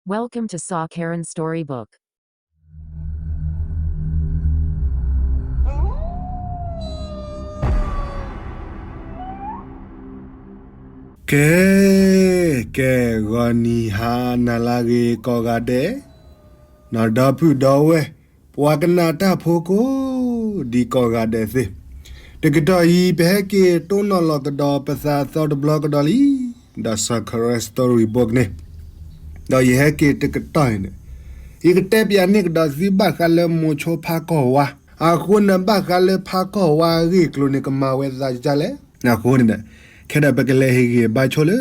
Welcome to Saw Karen Storybook. ကဲ, ကဲ, ဂီၤနံၤဟါနၤလၢအဂ့ၤကိးဂၤဒဲး, နီၢ်ဒီပုၢ်ဒီဝဲၢ်, ပှၤကနၣ်တၢ်ဖိကိးဒံးကိးဂၤဒဲးသ့ၣ်, တကတီၢ်အံၤ ပဟဲက့ၤတိၢ်နီၣ်လီၤကဒီးပသးအသီတဘျီကဒီးလံ, ဒီးစီၤခရၢ story book န့ၣ်, ဒီးယဟဲက့ၤတကတီၢ်အံၤန့ၣ်, ယကတဲပၠးန့ၢ်ကဒီးသုဘၣ်ဃးလၢမိၤဆိဖါကီၢ်ဝါ, အဃိန့ၣ်ဘၣ်ဃးလၢဖါကီၢ်ဝါအဂ့ၢ်အကျိၤန့ၣ် ကမၤဝဲသးဒ်လဲၣ်, အဃိန့ၣ်, ခဲဒီးပကလဲၤဟ့ၣ်ဂံၢ်ဘါဆိလၢ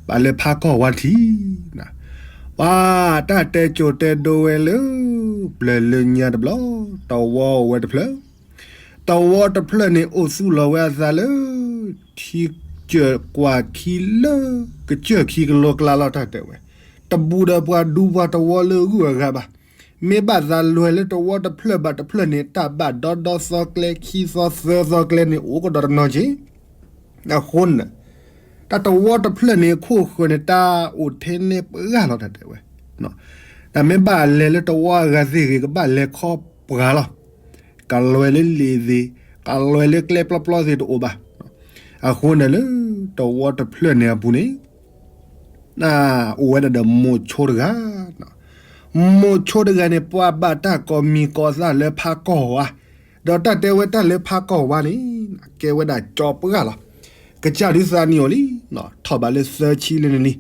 ဘၣ်လၢဖါကီၢ်ဝါထံး, ပှၤတၢ်တဲကိၤတဲဒိဝဲလၢ ပျၢၤလၢညါတဘျီ, တဝီအိၣ်ဝဲတဖျၢၣ်, တဝီတဖျၢၣ်န့ၣ်အိၣ်သူၣ်လီၤဝဲအသးလၢ ထံကစၢၢ်ကွၢ်ခံလၢ ကစၢၢ်ခံကလိကျါလီၤတၢ်တဲဝဲ, တဘူးဒီးပှၤဒူပှၤတဝီလၢအဂုၤအဂၤဘၣ်, မ့ၢ်ဘၣ်သးလဲၤလၢတဝီတဖျၢၣ်ဘၣ်တဖျၢၣ်န့ၣ် တၢ်ဘၣ်ဒီဒီသီကျဲ ခံသီသၢသီကျဲန့ၣ် အိၣ်ကဒီးတနီၤက့ၤ အဃိန့ၣ်, တၢ်တဝီတဖျၢၣ်န့ၣ် ခိၣ်ဃၢၤန့ၣ် တၢ်အိၣ်ထဲန့ၣ်ပှဲၤလီၤတၢ်တဲဝဲ, တၢ်မ့ၢ်ဘၣ်လဲၤလၢတဝီအဂၤသ့ၣ်ဂ့ၤ ကဘၣ်လဲၤခီပှၤလီၤ, ကလဲၤလၢလံာ်သ့ၣ်, ကလဲၤလၢကျဲပျီပျီသ့ၣ်တအိၣ်ဘၣ်, အဃိန့ၣ်လၢ တဝီတဖျၢၣ်န့ၣ်အပူၤန့ၣ် အိၣ်ဝဲဒၣ်ဒီးမိၤဆိတဂၤ, မိၤဆိတဂၤန့ၣ် ပှၤဘၣ်တၢ်ကိးမံၤကိးသၣ်လၢဖါကီၢ်ဝါ, ဒီးတၢ်တဲဝဲတၢ်လၢဖါကီၢ်ဝါန့ၣ် ကဲဝဲဒၣ်ကၠီပှၢ်လီၤ, ကစၢ်ဒုးသးနံၣ်အီၤလံ, ထီၣ်ဘးလၢသၢဆံလၢနံၣ်,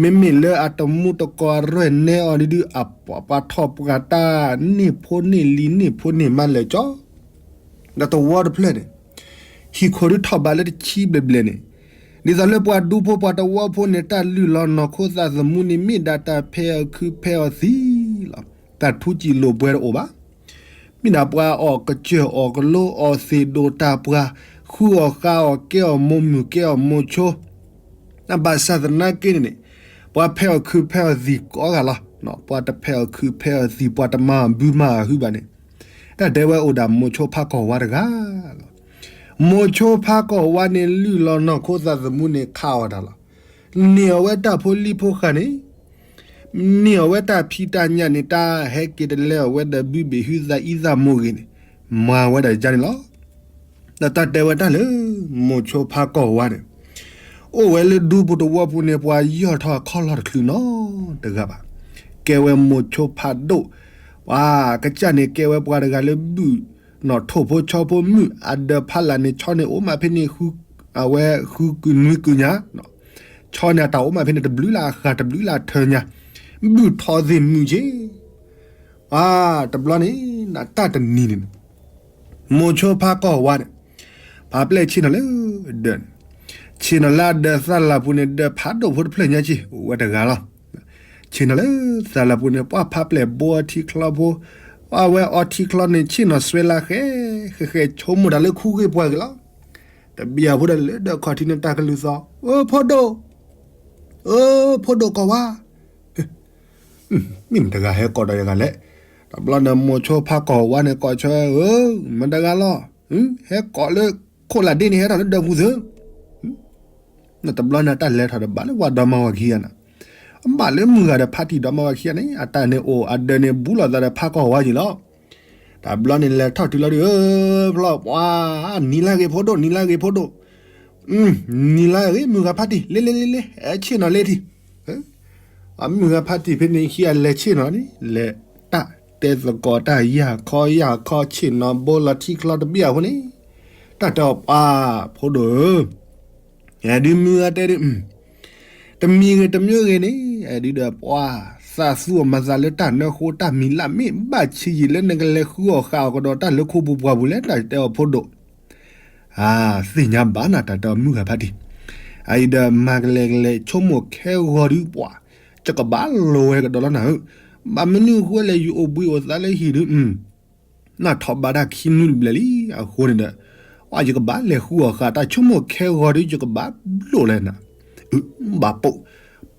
မ့မ့ၢ်လၢအတမူတကိးအရဲၣ်နဲအီၤဒုဒု အပှၤပှၤထီၣ်ပှၤတၢ်န့ၢ်ဖိန့ၢ်လံၤ န့ၢ်ဖိန့ၢ်မါလဲၣ်ကၠီ ဒီးတဝီတဖျၢၣ်န့ၣ် ဟံၣ်ခိၣ်ဒုးထီၣ်ဘးလၢတဆံဘျဲၣ်ဘျဲၣ်န့ၣ်, ဒ်သိးလၢပှၤဒူဖိပှၤတဝီဖိန့ၣ် တၢ်လုၢ်လီၤနီၢ်ခိသးသမူန့ၣ် မ့ၢ်ဒၣ်တၢ်ဖဲးအီၤခုဖဲးအီၤသံလီၤ, တၢ်ထူးစံာ်လိာ်ပှဲၤတအိၣ်ဘၣ်, မ့ၢ်ဒၣ်ပှၤအီၣ်ကစၢၢ်အီၣ်ကလိအီၣ်သ့ၣ်ဒိၣ်တၢ်ပှၤ, ဃုအီၣ်ဃါအီၣ်ကဲအီၣ်မိၢ်မုၢ်ကဲအီၣ်မိၤဆိ, ဘၣ်ဆၣ်သနာ်က့န့ၣ်န့ၣ်, ပှၤဖဲးအီၤခုဖဲးအီၤသံကိးဂၤလီၤ, ပှၤတဖဲးအီၤခုဖဲးအီၤသံ ပှၤတမၤအီၤဘုမၤအီၤဟုဘၣ်န့ၣ်, တၢ်တဲဝဲအိၣ်ဒၣ်မိၤဆိဖါကီၢ်ဝါတဂၤလီၤ, မိၤဆိဖါကီၢ်ဝါန့ၣ် လုၢ်လီၤနီၢ်ခိသးသမူန့ၣ်ခးအီၣ်တၢ်လီၤ, န့ၢ်အီၤဝဲတၢ်ဖိလံၤဖိဃာ်န့ၣ် န့ၢ်အီၤဝဲတၢ်ဖံးတၢ်ညၣ်န့ၣ် တၢ်ဟဲက့ၤတလဲအီၤဝဲဒီးဘုဘ့ၣ်ဟုသးအံသးမိၢ်ဂ့ၤန့ၣ်, မၤဝဲဒၣ်ယါန့ၣ်လီၤ. ဒီးတၢ်တဲဝဲတၢ်လၢ မိၤဆိဖါကီၢ်ဝါန့ၣ်, အိၣ်ဝဲလၢဒူပူၤတဝီပူၤန့ၣ် ပှၤယီၢ်ထီၣ်အခီၣ်လီၢ်တချုးနီတဂၤဘၣ်, ကဲဝဲမိၤဆိဖးဒိၣ်, ပှၤကစၢ်န့ၣ် ကဲဝဲပှၤတဂၤလၢဘုၣ်နီၢ်ထိၣ်ဖိဆီဖိမုၣ် အဒၢးဖးလၢ်န့ၣ် ဆီန့ၣ်အိၣ်မးဖဲန့ၣ် အဝဲဃုကနွံကုညါ ဆီန့ၣ်အတၢ်အိၣ်မးဖဲန့ၣ် တဘျုးလၢအဃၢၤ တဘျုးလၢအထၢညါ, ဘုၣ်ထီၣ်သ့ၣ်မုာ်က့ၤ, တဘျီန့ၣ် တၢ်တနံၤန့ၣ် မိၤဆိဖါကီၢ်ဝါန့ၣ် ဖးပျဲၢ်ဆ့ၣ်နီၤလၢဒၢးန့ၣ်, ဆ့ၣ်နီၤလၢအဒၢးသးလၢ်ပူၤန့ၣ် ဒၢးဖးဒိၣ်ဖိတဖျၢၣ်ညါက့ၤ အိၣ်ဝဲတဂၤလီၤ. ဆ့ၣ်နီၤလၢသးလၢ်ပူၤန့ၣ် ပှၤဖးပျဲၢ်ဘိအထံချီဖိ, ပှၤဝဲအီထံချီန့ၣ် ဆ့ၣ်နီၤစွဲလၢဃဲ, ဃဲဃဲဆိကမိၣ်တၢ်လၢခူဂ့ၢ်ပှၤဂ့ၤလီၤ. တဘျီအဖိဒီးလၢဒၢးခီၣ်ထံးန့ၣ် တၢ်ကလုၢ်သီ, အိ ဖိဒိၣ်, အိ ဖိဒိၣ်ကီၢ်ဝါ မ့ၢ်မတဂၤဟဲကိးဒီးယဂၤလဲၣ်. တဘျီန့ၣ် မိၤဆိဖါကီၢ်ဝါန့ၣ် ကိးဆၢ, မတဂၤလီၤ. ဟဲကိးလၢခိၣ်လၢ်ဒ့န့ၣ် ဟဲထီၣ်လၢဒၢးပူၤသု. တဘျီန့ၣ် တၢ်လဲၤထီၣ်ဒီးဘၣ်လၢပှၤဒီမါဝၤခံဂၤန့ၣ်, ဘၣ်လၢမုၢ်ဂၤဒီးဖါတံၢ်ဒီမါဝၤခံဂၤန့ၣ် အတၢ်န့ၣ်အိၣ်အဒၢးန့ၣ် ဘူးလိာ်သးဒီးဖါကီၢ်ဝါက့ၤလီၤ. တဘျီန့ၣ် လဲၤထီၣ်တုၤလီၤဒီး ဖျီၣ်ပှၤ, နံၤလၢဂ့ၤဖိဒိၣ် နံၤလၢဂ့ၤဖိဒိၣ်, နံၤလၢဂ့ၤ မုၢ်ဂၤဖါတံၢ် လဲၤလဲၤလဲၤလဲၤ ဟဲဆ့ၣ်နီၤလဲၤထံၣ်. မုၢ်ဂၤဖါတံၢ်ဖဲန့ၣ် ဟံးအလဲၤဆ့ၣ်နီၤန့ၣ် လဲၤတၢ်တဲသကိးတၢ်ယၢ်ခီယၢ်ခီ ဆ့ၣ်နီၤဘိလီၤထံချီတဘ့ၣ်အဃိန့ၣ်, တၢ်တဲအီၤပှၤဖိဒိၣ်ဧၢ, ဒုးမုၢ်ဂၤတဲဒုး တမံၤဂ့ၤတမံၤဂ့ၤန့ၣ် ဒုးဒီးပှၤ သးသူအီၤမၤသးလၢတၢ်နၢဃိတၢ်မံၤလၢ် မ့ၢ်ဘၣ်ဆံးယံာ်လၢနကလဲၤဃုအီၣ်ဃာ်အီၤကဒီးတၢ်လၢခိပူၤပှၢ်ပူၤလဲၣ် တၢ်တဲအီၤဖိဒိၣ်. သ့ၣ်ညါဘၣ်နၤ တၢ်တဲအီၤမုၢ်ဂၤဖါတံၢ်, အအံၤဒီးမၤကလဲၤကလဲၤဆိကမိၣ်ခဲဂီၤဒုးပှၤ, ယကဘၣ်လိၤဝဲကဒီးလီၤနၤဧၢ, ဘၣ်မနုၤအဃိလဲၣ် ယအိၣ်ဘှံးအိၣ်သါလၢဟံၣ်ဒုး နၢ်ထီၣ်ဘးတၢ်ခံနွံတဘျဲၣ်လံ, အဃိန့ၣ်ဒီး အယကဘၣ်လဲၤဃုအီၣ်ဃာ် တၢ်ဆိကမိၣ်ခဲဂီၤဒုး ယကဘၣ်လိၤလဲၣ်နၤ, ဘၣ်ပိာ်,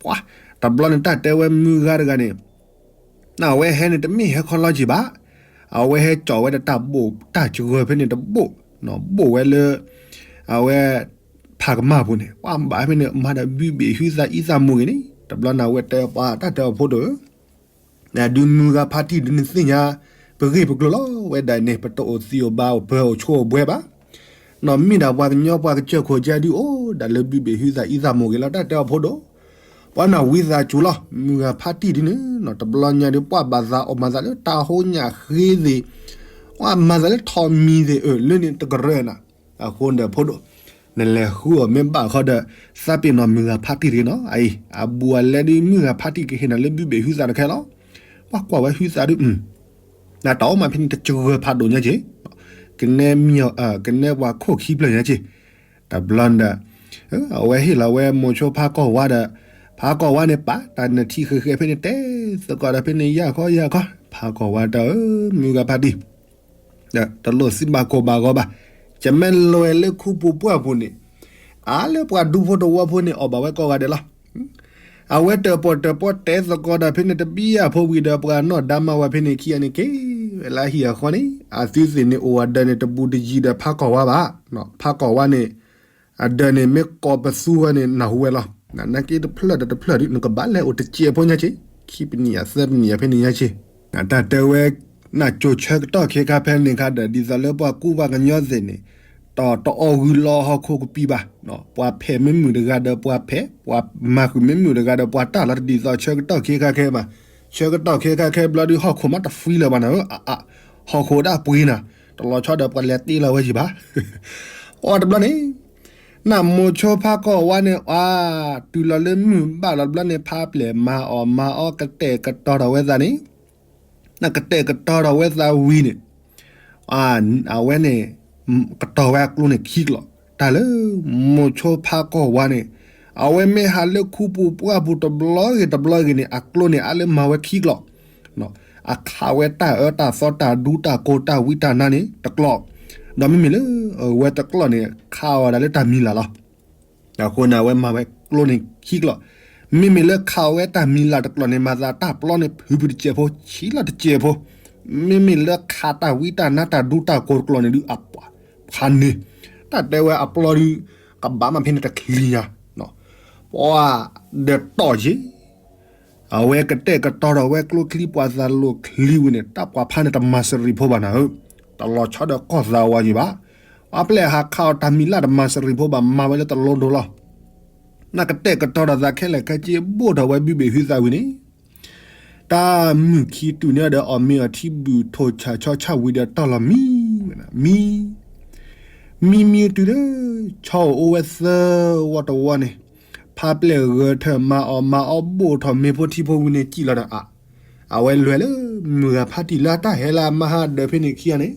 ပှၤ, တဘျီန့ၣ် တၢ်တဲဝဲမုၢ်ဂၤတဂၤန့ၣ် အဝဲဟဲန့ၣ် တမ့ၢ်ဟဲခီလီၤက့ၤဘၣ်, အဝဲဟဲကၠီၣ်ဝဲဒီးတၢ်ဘိၣ်တၢ်စှၤဖဲန့ၣ်တဘိၣ်, ဘိၣ်ဝဲလၢ အဝဲ ဖးကမၣ်ဖိန့ၣ် ပှၤဘၣ်ဖဲန့ၣ် မၤဒီးဘုဘ့ၣ်ဟုသးအံသးမိၢ်ဂ့ၤန့ၣ်, တဘျီန့ၣ် အဝဲတဲပှၤ တၢ်တဲအီၤဖိဒိၣ်ဧၢ, ဒုးမုၢ်ဂၤဖါတံၢ်ဒုးနသ့ၣ်ညါ ပဂ့ၢ်ပကျိၤလီၤ. ဝဲဒၣ်န့ၣ် ပတအိၣ်သံးအိၣ်ဘါအိၣ်ပၢၤအိၣ်ဆိးအိၣ်ဘှဲဘၣ်. နီၢ်မ့ၢ်ဒၣ်ပှၤကညီပှၤကစၢၢ်ခိၣ်ကဲဒုးအိၣ်ဒၣ်လၢဘုဘ့ၣ်ဟုသးအံသးမိၢ်ဂ့ၤလီၤ တၢ်တဲအီၤဖိဒိၣ်. ပှၤန့ၣ်ဝံသးစူၤလီၤ မုၢ်ဂၤဖါတံၢ်ဒုးန့ၣ် တဘျီညါဒုး ပှၤဘၣ်သးအီၣ်မၤသးလၢတၢ်ဟိညၣ်ဃ့သ့ၣ်, ပှၤမၤသးလၢထိးမံၤသ့ၣ်အၢၣ်လၢန့ၣ်တကရၢနၤ. အဃိန့ၣ်ဒီးဖိဒိၣ် နလဲၤဃုအီၤမ့ၢ်ဘၣ်ဃီဒီး သးပ့ၤနီၣ်မုၢ်ဂၤဖါတံၢ်တဂ့ၤနီၤ အအံၤ အဘူးအလဲဒုး မုၢ်ဂၤဖါတံၢ်ကဟ့ၣ်နၤလၢဘုဘ့ၣ်ဟုသးတခဲလီၤ. ပှၤကွၢ်ဝဲဟုသးဒုး နတၢ်အိၣ်မးဖဲန့ၣ်တစှၤဖးဒိၣ်ညါက့ၤ, ကနဲမံၤ ကနဲပှၤခိၣ်ခံဖျၢၣ်ညါက့ၤ. တဘျီန့ၣ်ဒီး အဝဲဟ့ၣ်လီၤဝဲမိၤဆိဖါကီၢ်ဝါဒီး ဖါကီၢ်ဝါန့ၣ် ပာ်တၢ်နထံၣ်ဃဲးဃဲးဖဲန့ၣ် တဲသကိးဒီးဖဲန့ၣ် ယၢ်ခီယၢ်ခီ ဖါကီၢ်ဝါတဲ မုၢ်ဂၤဖါတံၢ် တလိၣ်သံဘၣ်ကိၢ်ဘၣ်ဂီၤဘၣ်. ယမ့ၢ်လဲၤလၢခူပူၤပှၢ်ပူၤန့ၣ် အါလၢပှၤဒူဖိသဝီဖိန့ၣ် အီၣ်ဘၣ်ဝဲကိးဂၤဒဲးလီၤ. အဝဲတၢၣ်ပီၣ်တၢၣ်ပီတဲသကိးဒီးဖဲန့ၣ် တဘံၣ်အဖိဝံၤဒီး ပှၤနီၢ်ဒါမါဝၤဖဲန့ၣ်ခံဂၤန့ၣ် က့ၤဝဲလၢဟံၣ်အဃီန့ၣ် အသုသ့ၣ်န့ၣ်အိၣ်အဒၢးန့ၣ် တဘူးတယံၤဒီးဖါကီၢ်ဝါဘၣ်. ဖါကီၢ်ဝါန့ၣ် အဒၢးန့ၣ် မ့ၢ်ကိးပသူဝဲန့ၣ် နၢ်ဟူဝဲလီၤ. နာ်က့တဖျၢၣ်ဒီးတဖျၢၣ်ဒုး နကဘၣ်လဲၤအိၣ်တစဲးဖိညါက့ၤ, ခံပနံၣ်ယၤသၢပနံၣ်ယၤဖဲန့ၣ်ညါက့ၤ. တၢ်တဲဝဲ နၢ်ကၠိဆၢကတီၢ်ခဲခါဖဲန့ၣ်ခါဒီး ဒ်သိးလၢပှၤကူပှၤကညီသ့ၣ်န့ၣ် တအီၣ်ဂုၤလီၤဟီၣ်ခိၣ်ကပံာ်ဘၣ်. ပှၤဖဲးမ့ၢ်မုာ်တဂၤဒီးပှၤဖဲး, ပှၤမၤဃုာ်မ့ၢ်မုာ်တဂၤဒီးပှၤတၢ်လီၤတဒ်သိးဆၢကတီၢ်ခဲခါခဲဘၣ်. ဆၢကတီၢ်ခဲခါခဲဘျီဒုး ဟီၣ်ခိၣ်မးတဖှံလၢၤဘၣ်နၤဧၢ, ဟီၣ်ခိၣ်ဒၣ်ပှ့ၤနၤ, တလီၤဆီဒီးပှၤလဲၤတ့လီၤဝဲယံၤဘၣ်. အီတဘျီန့ၣ် နမိၤဆိဖါကီၢ်ဝါန့ၣ် အါ တုၤလီၤလၢမုၢ်ဘၣ်လီၤတဘျီန့ၣ် ဖါပျဲၢ်မၤအီၣ်မၤအီကတဲာ်ကတီၤထီၣ်ဝဲသးန့ၣ်, နကတဲာ်ကတီၤထီၣ်ဝဲသးဝံၤန့ၣ် အဝဲန့ၣ် ကတီၤဝဲအကျိန့ၣ်ခံကျိာ်, တၢ်လၢ မိၤဆိဖါကီၢ်ဝါန့ၣ် အဝဲမ့ၢ်ဟးလၢခူပူၤပှၢ်ပူၤတဘျီဂ့ၤတဘျီဂ့ၤန့ၣ် အကျိန့ၣ် အါလၢမၤဝဲခံကျိာ်, အခးဝဲတၢ်အၢတၢ်သီတၢ်ဒူတၢ်ကိၢ်တၢ်ဝံတၢ်နါန့ၣ် တကျိာ်, ဒီးမ့မ့ၢ်လၢအဝဲတကျိာ်န့ၣ် ခးအီၤဒၣ်လၢတၢ်မံၤလၢ်လီၤ. အဃိန့ၣ် အဝဲမၤဝဲကျိန့ၣ်ခံကျိာ်, မ့မ့ၢ်လၢခးအီၤဝဲတၢ်မံၤလၢ်တကျိာ်န့ၣ် မၤသးတၢ်ပျီန့ၣ် ဖုဖုတစဲးဖိ ဆံးလီၤတစဲးဖိ, မ့မ့ၢ်လၢခးတၢ်ဝံတၢ်နါတၢ်ဒူတၢ်ကိၢ်တကျိာ်န့ၣ်ဒုး အပှၤဖးန့ၢ်, တၢ်တဲဝဲအပျီဒုး ကဘၣ်မးဖဲန့ၣ်တချံညါ, ပှၤဒီးတီၢ်ယ့ၢ် အဝဲကတဲာ်ကတီၤထီၣ်ဝဲကျိချံ ပှၤသးလိာ်ချံဝံၤန့ၣ် တၢ်ပှၤဖးန့ၣ်တမၤစရံးဖိဘၣ်နၤဧၢ, တလီၤဆီဒီးကီၢ်သးဝါယံၤဘၣ်. အပျဲၢ်ဟးခးအီၤတၢ်မံၤလၢ်တမၤစရံးဖိဘၣ် မၤဝဲလၢတလိဒိလီၤ. နကတဲာ်ကတီၤထီၣ်သးခဲလၢာ်ခဲဆ့ ဘိၣ်ထီၣ်ဝဲဘုဘ့ၣ်ဟုသးဝံၤန့ၣ် တၢ်မုၢ်ခံတုၤန့ၣ်ဒီး အီၣ်မ့ၤအီထံဘူၣ် ထိၣ်ဆၣ်ဆီဆၣ်ဝံၤဒီး တီၢ်လီၤမံ, မံ မံမံတုၤလၢ ဆီအိၣ်အိၣ်ဝဲသၢဝီတဝီန့ၣ်, ဖါပျဲၢ်ဂၢၢ်ထၢၣ်မၤအီၣ်မၤအီဘိၣ်ထီၣ်မ့ၤဖိထံဖိဝံၤန့ၣ် စံၣ်လီၤဒီးအါ, အဝဲလဲၤလၢ မုၢ်ဂၤဖါတံၢ်လၢအတၢ်ဟဲလၢအမါဟါဒၢးဖဲန့ၣ်ခံဂၤန့ၣ်,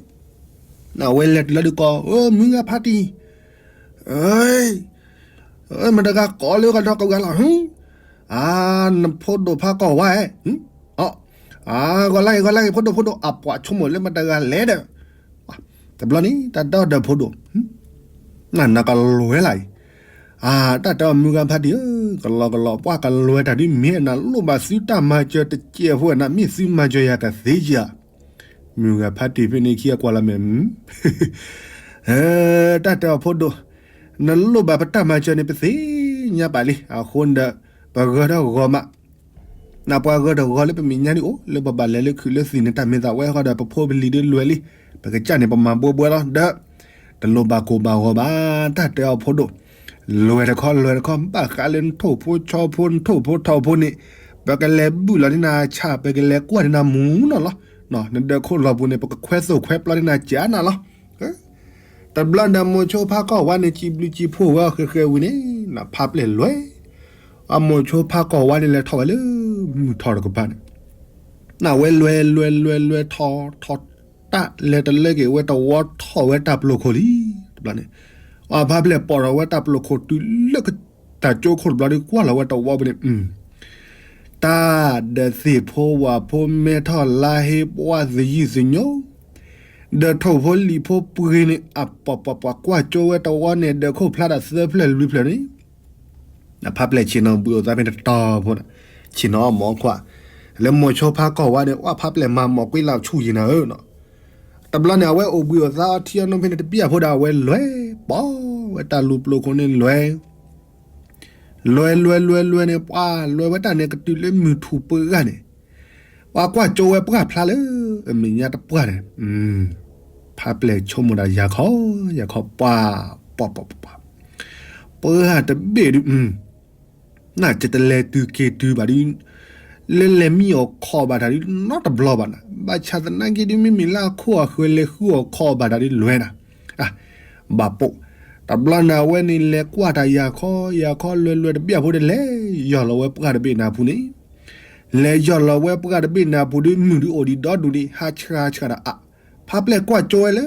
အဝဲလဲၤတုၤလီၤဒုးကိး, မုၢ်ဂၤဖါတံၢ်, မတဂၤကိးလၢဂၤဒီးကဂၤလီၤ, အါ, နဖိဒိၣ်ဖါကီၢ်ဝါဧၢ, အါ, ဂီၤလၢဂ့ၤ ဂီၤလၢဂ့ၤ ဖိဒိၣ် ဖိဒိၣ် အပှၤဆိကမိၣ်လၢမတဂၤလဲၣ်ဒီး, တဘျီန့ၣ် တၢ်ဒီဒီးဖိဒိၣ်, နနကလွဲလၢအံၤ, အါ, တၢ်တဲအီၤမုၢ်ဂၤဖါတံၢ်ဧၢ, ကလီကလီ ပှၤကလွဲတၢ်ဒ်မ့ၢ်နလိၣ်ဘၣ်သုတၢ်မၤစၢၤတစဲးဖိ နမ့ၢ်သုမၤစၢၤယၤကသ့ဧါ, မုၢ်ဂၤဖါတံၢ်ဖဲန့ၣ်ခံဂၤကွၢ်လီၤမ့ၢ် တၢ်တဲအီၤဖိဒိၣ်, နလိၣ်ဘၣ်ပတၢ်မၤစၢၤန့ၣ် ပသ့ၣ်ညါပာ်လံ, အဃိန့ၣ်ဒီး ပဂၢၢ်ထီၣ်ဂီၤမး, နပှၤဂၢၢ်ထီၣ်ဂီၤလၢပမဲာ်ညါန့ၣ်အိၣ် လၢပဘၣ်လဲၤလၢခုးလၢသံၣ်န့ၣ် တၢ်မ့ၢ်သးဝဲဃီဒီး ပဖိပလံၤဒ်လဲၤလံ, ပကစၢ်န့ၣ် ပမၤဘှဲဘှဲလီၤဒီး တလိၣ်ဘၣ်ကိၢ်ဘၣ်ဂီၤဘၣ်, တၢ်တဲအီၤဖိဒိၣ်, လဲၤတခီလဲၤတခီ ဘၣ်ဃးလၢနထိၣ်ဖိဆီဖိ နထိၣ်ဖိထီၣ်ဖိန့ၣ်, ပကလဲၤဘုၣ်လီၤန့ၢ်နၤဆၣ် ပကလဲၤကွၢ်န့ၢ်နၤမူနီၢ်လီၤ, နဒၢးခိၣ်လီၤပူၤန့ၣ် ပကခွဲသိၣ်ခွဲပျီန့ၢ်နၤကၢနၤလီၤ. တဘျီဒီးမိၤဆိဖါကီၢ်ဝါန့ၣ် စံးဘျုးစံးဖှိၣ်ဝဲအီၤဃဲးဃဲးဝံၤန့ၣ် ဖါပျဲၢ်လဲၤ, အမိၤဆိဖါကီၢ်ဝါန့ၣ်လဲၤထီၣ်ဝဲလၢ မုၢ်ထီၣ်တကပၤန့ၣ်, နဝဲလဲၤလဲၤလဲၤလဲၤထီၣ်ထီၣ်တၢ်လဲၤတလၢက့ၤဝဲတဝီထီၣ်ဝဲတၢ်ပျိာ်ခိၣ်လံ, တဘျီန့ၣ်, အဖါပျဲၢ်ပိာ်ထီၣ်ဝဲတၢ်ပျိာ်ခိၣ်တုၤလၢ တၢ်ကၠိခိၣ်တဘျီဒီး ကွၢ်လီၤဝဲတဝီပူၤန့ၣ်, တၢ်ဒီးသ့ၣ်ဖိဝၣ်ဖိမဲထီၣ်လါဟ့ ပှၢ်သယုၢ်သညိ, ဒီးထိၣ်ဖိလံာ်ဖိပှ့ၤန့ၣ် အပှၤပှၤပှၤ ကွၢ်ကၠိဝဲတဝီန့ၣ် ဒီးခိၣ်ဖျါဒီးသၢဖျၢၣ်လွံၢ်ဖျၢၣ်န့ၣ်, ဖါပျဲၢ်ဆ့ၣ်နီၤဘှံးအိၣ်သးဖဲန့ၣ်တတီၤဖိန့ၣ်, ဆ့ၣ်နီၤအီၣ်မ့ၤခွါ, လၢမိၤဆိဖါကီၢ်ဝါန့ၣ် အဖါပျဲၢ်မၤမ့ၤကွံလၢဆူၣ်ယံၤနၤဧၢ, တဘျီန့ၣ် အဝဲအိၣ်ဘှံးအိၣ်သးအီထံအီနိဖဲန့ၣ်တဘျီအဖိဒီး အဝဲလဲၤပိာ်ဝဲတၢ်လူၤပျိာ်ခိၣ်န့ၣ်လဲၤ လွဲလွဲလွဲလွဲန့ၣ် ပှၤလွဲဝဲတၢ်န့ၣ်ကတုၤလၢမုၢ်ထူၣ်ပှဲၤဂၤန့ၣ်, ပှၤကွၢ်ကၠိဝဲပှၢ်ဖျါလၢအမဲာ်ညါတပှၢ်န့ၣ်, ဖးပျဲၢ်ဆိကမိၣ်တၢ် ယၤခီ ယၤခီ ပှၢ် ပှၢ် ပှၢ် ပှၢ်, ပှၢ်တဘ့ၣ်ဒုး နကတလဲၤတုၤက့ၤတုၤဘၣ်ဒုး, လၢလဲၤမံအီၣ်ခီၣ်ဘၣ်တၢ်ဒုးနီတဘျီဘၣ်နၤ, ဘၣ်ဆၣ်သနာ်က့ဒုး မ့မ့ၢ်လၢအခိၣ်အဃၢၤလဲၤဃုအီၣ်ခီၣ်ဘၣ်တၢ်ဒုးလွဲနၤ, ဘၣ်ပိာ်, တဘျီန့ၣ်အဝဲန့ၣ်လဲၤကွၢ်တၢ် ယၤခီ ယၤခီ လွဲလွဲတဘ့ၣ်အဖိဒုး လဲၤယီၢ်လီၤဝဲပှၢ်တဘ့ၣ်န့ၣ်အပူၤန့ၣ်, လဲၤယီၢ်လီၤဝဲပှၢ်တဘ့ၣ်န့ၣ်အပူၤဒုး မုၢ်ဒုးအိၣ်ဒံးဒီဒူၣ်ဒံး ဟးဆှးဆှးဒီးအါ, ဖးပျဲၢ်ကွၢ်ကၠိဝဲလၢ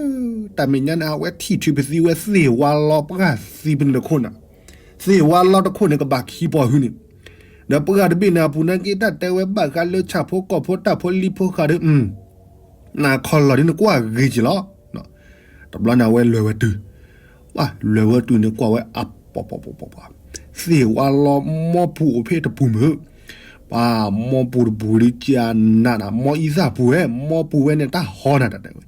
တၢ်မဲာ်ညါန့ၣ် အဝဲထံၣ်ထုးပသံဝဲသ့ၣ်ဝါလီပှၢ်သံဖဲန့ၣ်တခိၣ်နၤ, သ့ၣ်ဝါလီတခိၣ်န့ၣ် ကဘၣ်ခံပီၢ်ဟုန့ၣ်, ဒီးပှၢ်တဘ့ၣ်န့ၣ်အပူၤနာ်က့ တၢ်တဲဝဲဘၣ်ဃးလၢဆၣ်ဖိကီၢ်ဖိတၢ်ဖိလံၤဖိဃာ်ဒီး နၤခီလီၤဒ်နကွၢ်ဂ့ၤက့ၤလီၤ. တဘျီန့ၣ်အဝဲလဲၤဝဲတုၤ, ပှၢ်လဲၤဝဲတုၤန့ၣ် ကွၢ်ဝဲအပီၢ်ပီၢ်ပီၢ်ပီၢ်ပှၢ်, သ့ၣ်ဝါလီမီပူၤအိၣ်ဖဲတပူၤမုၢ်, ပှၤမီပူၤတပူၤဒုးကနးနး မီအံသၣ်ပူၤဝဲ မီပူၤဝဲန့ၣ်တၢ်ဟီနၤ တၢ်တဲဝဲ,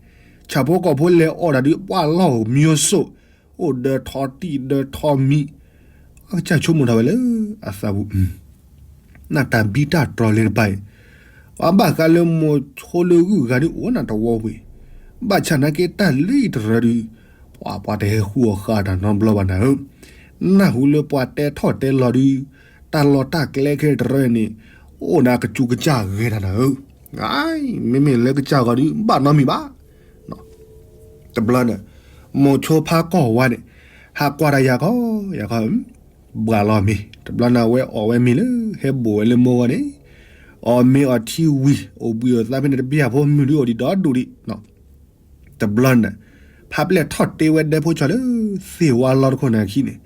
ဆၣ်ဖိကီၢ်ဖိလဲၤအီၣ်တၢ်ဒုး ပှၢ်လီၢ်မံဆိၣ်, အိၣ်ဒၢထီတံၢ်ဒၢထီမံ, အကစၢ်ဆိကမိၣ်ထီၣ်ဝဲလၢအသးပူၤ နတၢ်ဘံၣ်တၢ်တြီၤလၢတပၤအံၤ, ပှၤဘၣ်ဃးလၢမိၤဆိလၢဂုၢ်ဂၤဒုးအိၣ်နၤတဝီဝံၤ, ဘၣ်ဆၣ်နာ်က့တၢ်လၢအံၤတရၢဒုး, ပှၤပှၤတဟဲဃုအီၣ်ဃာ်တၢ်နီတဘျီဘၣ်နၤဧၢ, နၢ်ဟူလၢပှၤတဲထီၣ်တဲလီၤဒုး, တၢ်လီၢ်တၢ်ကျဲခဲတရၢန့ၣ်, အိၣ်ဒၣ်ကစူးကစၢ်ဂဲၤတၢ်နၤဧၢ, မ့မ့ၢ်လၢကစၢ်ဂီၤဒုး ဘၣ်နီတမံၤဘၣ် တဘျီန့ၣ်, မိၤဆိဖးကီၢ်ဝါန့ၣ်, ဟးကွၢ်တၢ် ယၤခီ ယၤခီ, ဘှၣ်လီၤမ့ၤ တဘျီန့ၣ် အဝဲအီၣ်ဝဲမ့ၤလၢ ဟဲဘိၣ်ဝဲလၢမိၢ်ဂီၢ်န့ၣ်, အီၣ်မ့ၤအီထံဝံၤ အိၣ်ဘှံးအိၣ်သါဖဲန့ၣ်တဘ့ၣ်အဖိ မုၢ်ဒုးအိၣ်ဒံးဒီဒူၣ်ဒံး, တဘျီန့ၣ်, ဖးပျဲၢ်ထီၣ်တ့ဝဲဒၢဖိကၠီလၢ သ့ၣ်ဝါလီတခိၣ်န့ၣ်အခံန့ၣ်,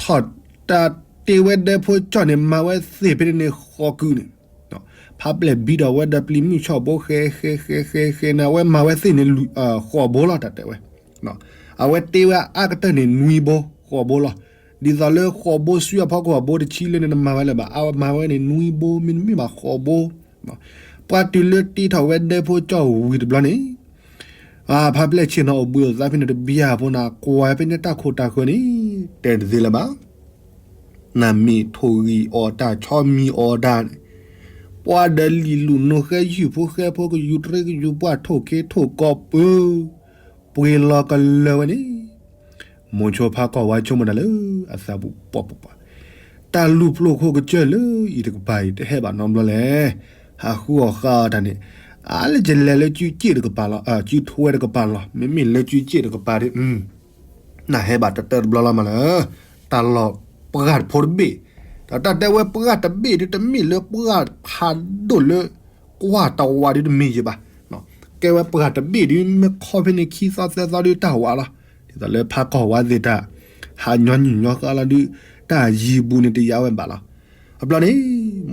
ထီၣ်တၢ်တ့ဝဲဒၢဖိကၠီန့ၣ် မၤဝဲသ့ၣ်ဖဲန့ၣ်န့ၣ်ဃိးကုာ်န့ၣ် ဖးပျဲၢ်ဘံထီၣ်ဝဲဒီးပျံၤမုၢ်ဆီၣ်ဘိ ဃဲဃဲဃဲဃဲဃဲန့ၣ် အဝဲမၤဝဲသ့ၣ်န့ၣ် ဃိးဘိလီၤ တၢ်တဲဝဲ, အဝဲတ့ဝဲအါကတၢၢ်န့ၣ် နွံဘိ ဃိးဘိလီၤ, ဒ်သိးလၢဃိးဘိ စုအဖီခိၣ်အဘိတဆံလၢန့ၣ် နမၤဝဲလၢၤဘၣ် အဝဲမၤဝဲန့ၣ် နွံဘိ မ့တမ့ၢ်ဘၣ်ဃိးဘိ, ပှၤတုၤလၢတ့ထီၣ်ဝဲဒၢဖိကၠီဝံၤတဘျီန့ၣ်, ဖးပျဲၢ်ဆ့ၣ်နီၤအိၣ်ဘှံးအိၣ်သါဖဲန့ၣ်တဘ့ၣ်အဖိန့ၣ် ကွၢ်ဖဲန့ၣ်တၢ်ခိၣ်တၢ်ဃၢၤန့ၣ်, တဲတသ့လၢၤဘၣ် နမ့ၢ်ထိၣ်ဂံၢ်အီၣ်တၢ် ဆီမံၤအီၣ်တၢ်န့ၣ်, ပှၤဒီးလံာ်လူၤနိဃဲ ယူၢ်ဖိဃဲဖိ ကယူၤတရ့ကယူၤပှၢ် ထိၣ်ခ့ထိၣ်ကီးပၢ, ပှ့ၤလီၤကလၢာ်ဝဲန့ၣ်, မိၤဆိဖးကီၢ်ဝါဆိကမိၣ်တၢ်လၢအသးပူၤ ပှၢ်ပှၢ်ပှၢ်, တၢ်လူၢ်ဖျိၣ်ခိၣ်ကစၢၢ်လၢအံၤတကပၤအံၤ တဟဲဘၣ်နီတဘျီလဲၣ်, ဟးဃုအီၣ်ဃာ်အီၣ်တၢ်န့ၣ်, အါလၢကလဲၤလၢစုစ့ၣ်တကပၤလီၤ, စုထွဲတကပၤလီၤ, မ့မ့ၢ်လၢစုစ့ၣ်တကပၤဒီး နဟဲဘၣ်တတၢၢ်တဘျီလီၤမးလၢ တၢ်လီၢ်ပှၢ်တဖိတဘ့ၣ်, ဒီးတၢ်တဲဝဲပှၢ်တဘ့ၣ်ဒုး တမ့ၢ်လၢပှၢ်ဖးဒိၣ်လၢ ကွၢ်တဝးဒုးတမ့ၢ်ယံၤဘၣ်, ကဲဝဲပှၢ်တဘ့ၣ်ဒုး မ့ၢ်ခီဖဲန့ၣ် ခံသီသၢသီဒုးတၢ်ဝးလီၤ, ဒ်သိးလၢဖးကီၢ်ဝါသ့ၣ်တၢ် ဟးညီနုၢ်ညီဃာ်လီၤဒုး တၢ်ယံၤပူၤန့ၣ်တယာ်ဝဲဘၣ်လီၤ, အဘျီန့ၣ်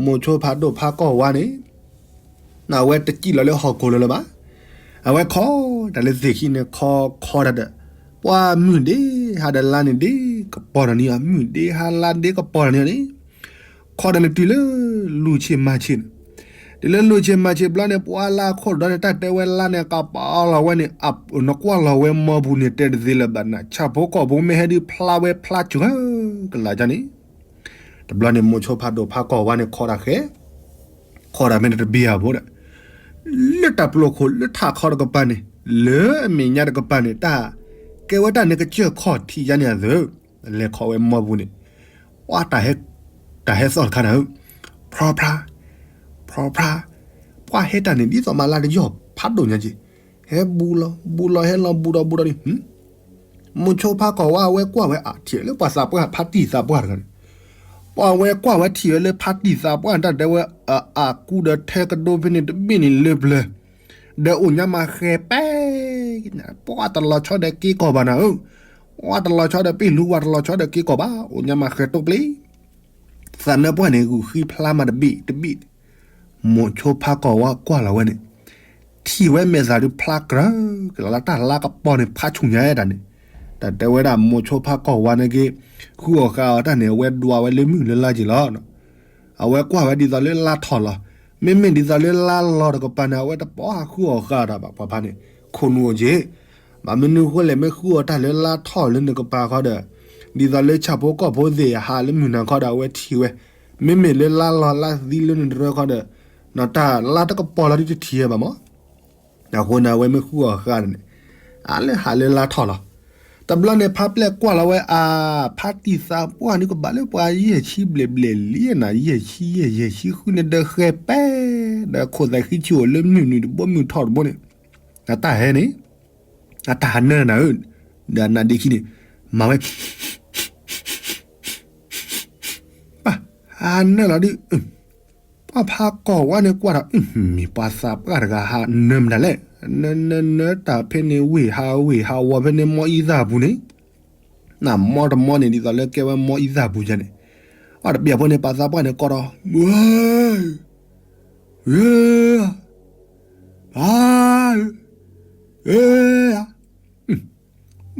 မိၤဆိဖးဒိၣ်ဖးကီၢ်ဝါန့ၣ် အဝဲတစံၣ်လီၤလၢဟီၣ်ခိၣ်လၢၤလၢၤဘၣ်, အဝဲခီတၢ်လၢသ့ၣ်ခံန့ၣ် ခီခီတၢ်ဒီး, ပှၢ်မုၢ်ဒ့ဟါဒီးလါန့ၣ်ဒ့ကပီၤတၢ်န့ၣ်, မုၢ်ဒ့ဟါလါဒ့ကပီၤတၢ်န့ၣ်န့ၣ်, ခီတၢ်န့ၣ်တုၤလၢ လူၢ်ဆ့ၣ်မၤဆ့ၣ်န့ၣ်, တုၤလၢလူၢ်ဆ့ၣ်မၤဆ့ၣ်ဘျီန့ၣ် ပှၢ်လၢအခိၣ်ဒီးန့ၣ် တၢ်တဲဝဲလါန့ၣ် ကပီၤလီၤဝဲန့ၣ်, နကွၢ်လီၤဝဲမီပူၤန့ၣ် တဲတသ့လၢၤဘၣ်နၤ, ဆၣ်ဖိကီၢ်ဖိမ့ၢ်ဟဲဒုးဖျါဝဲဖျါစှၤကလာ်န့ၣ် တဘျီန့ၣ် မိၤဆိဖးဒိၣ်ဖးကီၢ်ဝါန့ၣ် ခီတၢ်ဃဲ, ခီတၢ်မ့ၢ်တဘံၣ်အဖိဒီး, လၢတၢ်ပျိာ်ခိၣ်လၢထးခီတကပၤန့ၣ်, လၢအမဲာ်ညါတကပၤန့ၣ် တၢ်ကဲဝဲတၢ်န့ၣ် ကစၢၢ်ခီၣ်ထံးယါန့ၣ်အသိး, လဲၤခီဝဲမီပူၤန့ၣ်, ပှၢ်တၢ်ဟဲသီၣ်တခါနၤဧၢ, ဖြီဖြါ, ဖြီဖြါ, ပှၢ်ဟဲတၢ်န့ၣ် ဒ်သိးမးလၢတယီၢ်ဖးဒိၣ်ညါက့ၤ, ဟဲဘူးလီၤ ဘူးလီၤ ဟဲလီၤဘူးဒီးဘူးဒီးန့ၣ် မိၤဆိဖးကီၢ်ဝါအဝဲကွၢ်ဝဲအထံၣ်လၢပှၤသးပှၢ်ဖါတံၢ်သးပှၢ်တဂၤန့ၣ်, ပှၤဝဲကွၢ်ဝဲထံၣ်ဝဲလၢဖါတံၢ်သးပှၢ်န့ၣ် တၢ်တဲဝဲ အကူဒီးထဲကဒိဖဲန့ၣ်တဘ့ၣ်န့ၣ်လၢပျၢၤ, ဒီးအိၣ်ညါမးဃဲၤပဲ, ပှၤတလီၤဆီဒီးက့ၤကီၢ်ဘၣ်နၤဧၢ, ပှၤတလီၤဆီဒီးပ့ၢ်လူဝါတလီၤဆီဒီးက့ၤကီၢ်ဘၣ် အိၣ်ညါမးဃဲၤတိၢ်ပျ့ၤ သးနၢပှၢ်န့ၣ် ဂုာ်ဃံဖျါမးတဘ့ၣ်တဘ့ၣ်, မိၤဆိဖးကီၢ်ဝါကွၢ်လီၤဝဲန့ၣ်, ထံၣ်ဝဲမဲာ်သးဒုးဖျါကြၢးကလီၤလၢတၢ်လါကပီၤန့ၣ် ဖးဆူၣ်ညါတၢ်န့ၣ်, တၢ်တဲဝဲဒၣ်မိၤဆိဖးကီၢ်ဝါန့ၣ်က့, ဃုအီၣ်ဃာ်အီၤတၢ်န့ၣ် အဝဲဒွးဝဲလၢမုၢ်လၢလါက့ၤလီၤ. အဝဲကွၢ်ဝဲဒ်သိးလၢလါထီၣ်လီၤ. မ့မ့ၢ်ဒ်သိးလၢလါလီၤတကပၤန့ၣ် အဝဲတပိာ်ဃုအီၣ်ဃာ်တၢ်ဘၣ် ပှၤဖါန့ၣ်, ခိၣ်နူာ်အိၣ်က့ၤ, ဘၣ်မနုၤဃိလဲၣ် မ့ၢ်ဃုအီၣ်တၢ်လၢလါထီၣ်လၢနကပၤဃီဒီး, ဒ်သိးလၢဆၣ်ဖိကီၢ်ဖိသ့ၣ်ဟးလၢမုၢ်နၤခီဒီး အဝဲထံၣ်ဝဲ, မ့မ့ၢ်လၢလါလီၤလါသံလၢနတရၢခီဒီး, တၢ်လါတကပီၤလီၤဒုတထံၣ်ဝဲဘၣ်မး, အဃိန့ၣ် အဝဲမ့ၢ်ဃုအီၣ်ဃာ်န့ၣ်, အလၢဟးလၢလါထီၣ်လီၤ. တဘျီန့ၣ် ဖါပျဲၢ်ကွၢ်လီၤဝဲအါ, ဖါတံၢ်သးပှၢ်ဒုကဘၣ်လၢပှၤယဲၢ်ဆံဘျဲၣ်ဘျဲၣ်လံနၤ, ယဲၢ်ဆံယဲၢ် ယဲၢ်ဆံဃုန့ၣ်ဒီးဃဲၤပဲ, ဒီးခိၣ်သးဃံဆံအိၣ်လၢမုၢ်နုာ်တဘိမုၢ်ထီၣ်တဘိန့ၣ်, အတၢ်ဟဲန့ၣ် အတၢ်ဟးနၢနၤဧၢ, ဒီးနါဒ့ခံန့ၣ်, မၤဝဲ, ပၢ်, ဟးနၢလီၤဒု, ပှၤဖါကီၢ်ဝါန့ၣ်ကွၢ်ဒီး, မ့ၢ်ပှၤသးပှၢ်တဂၤဟးနၢမတၤလဲၣ်, နၢနၢနၢတၢ်ဖဲန့ၣ်ဝ့ၢ်ဟးဝ့ၢ်ဟးဝီၤဖဲန့ၣ် မီအံသၣ်ပူၤန့ၣ်, နမီတမီန့ၣ် ဒ်သိးလၢကဲဝဲမီအံသၣ်ပူၤယဲန့ၣ်, အတပျၢ်ဖိန့ၣ် ပှၤသးပှၢ်န့ၣ်ကိးဒီး, ဝဲ ဝဲ အါ အ့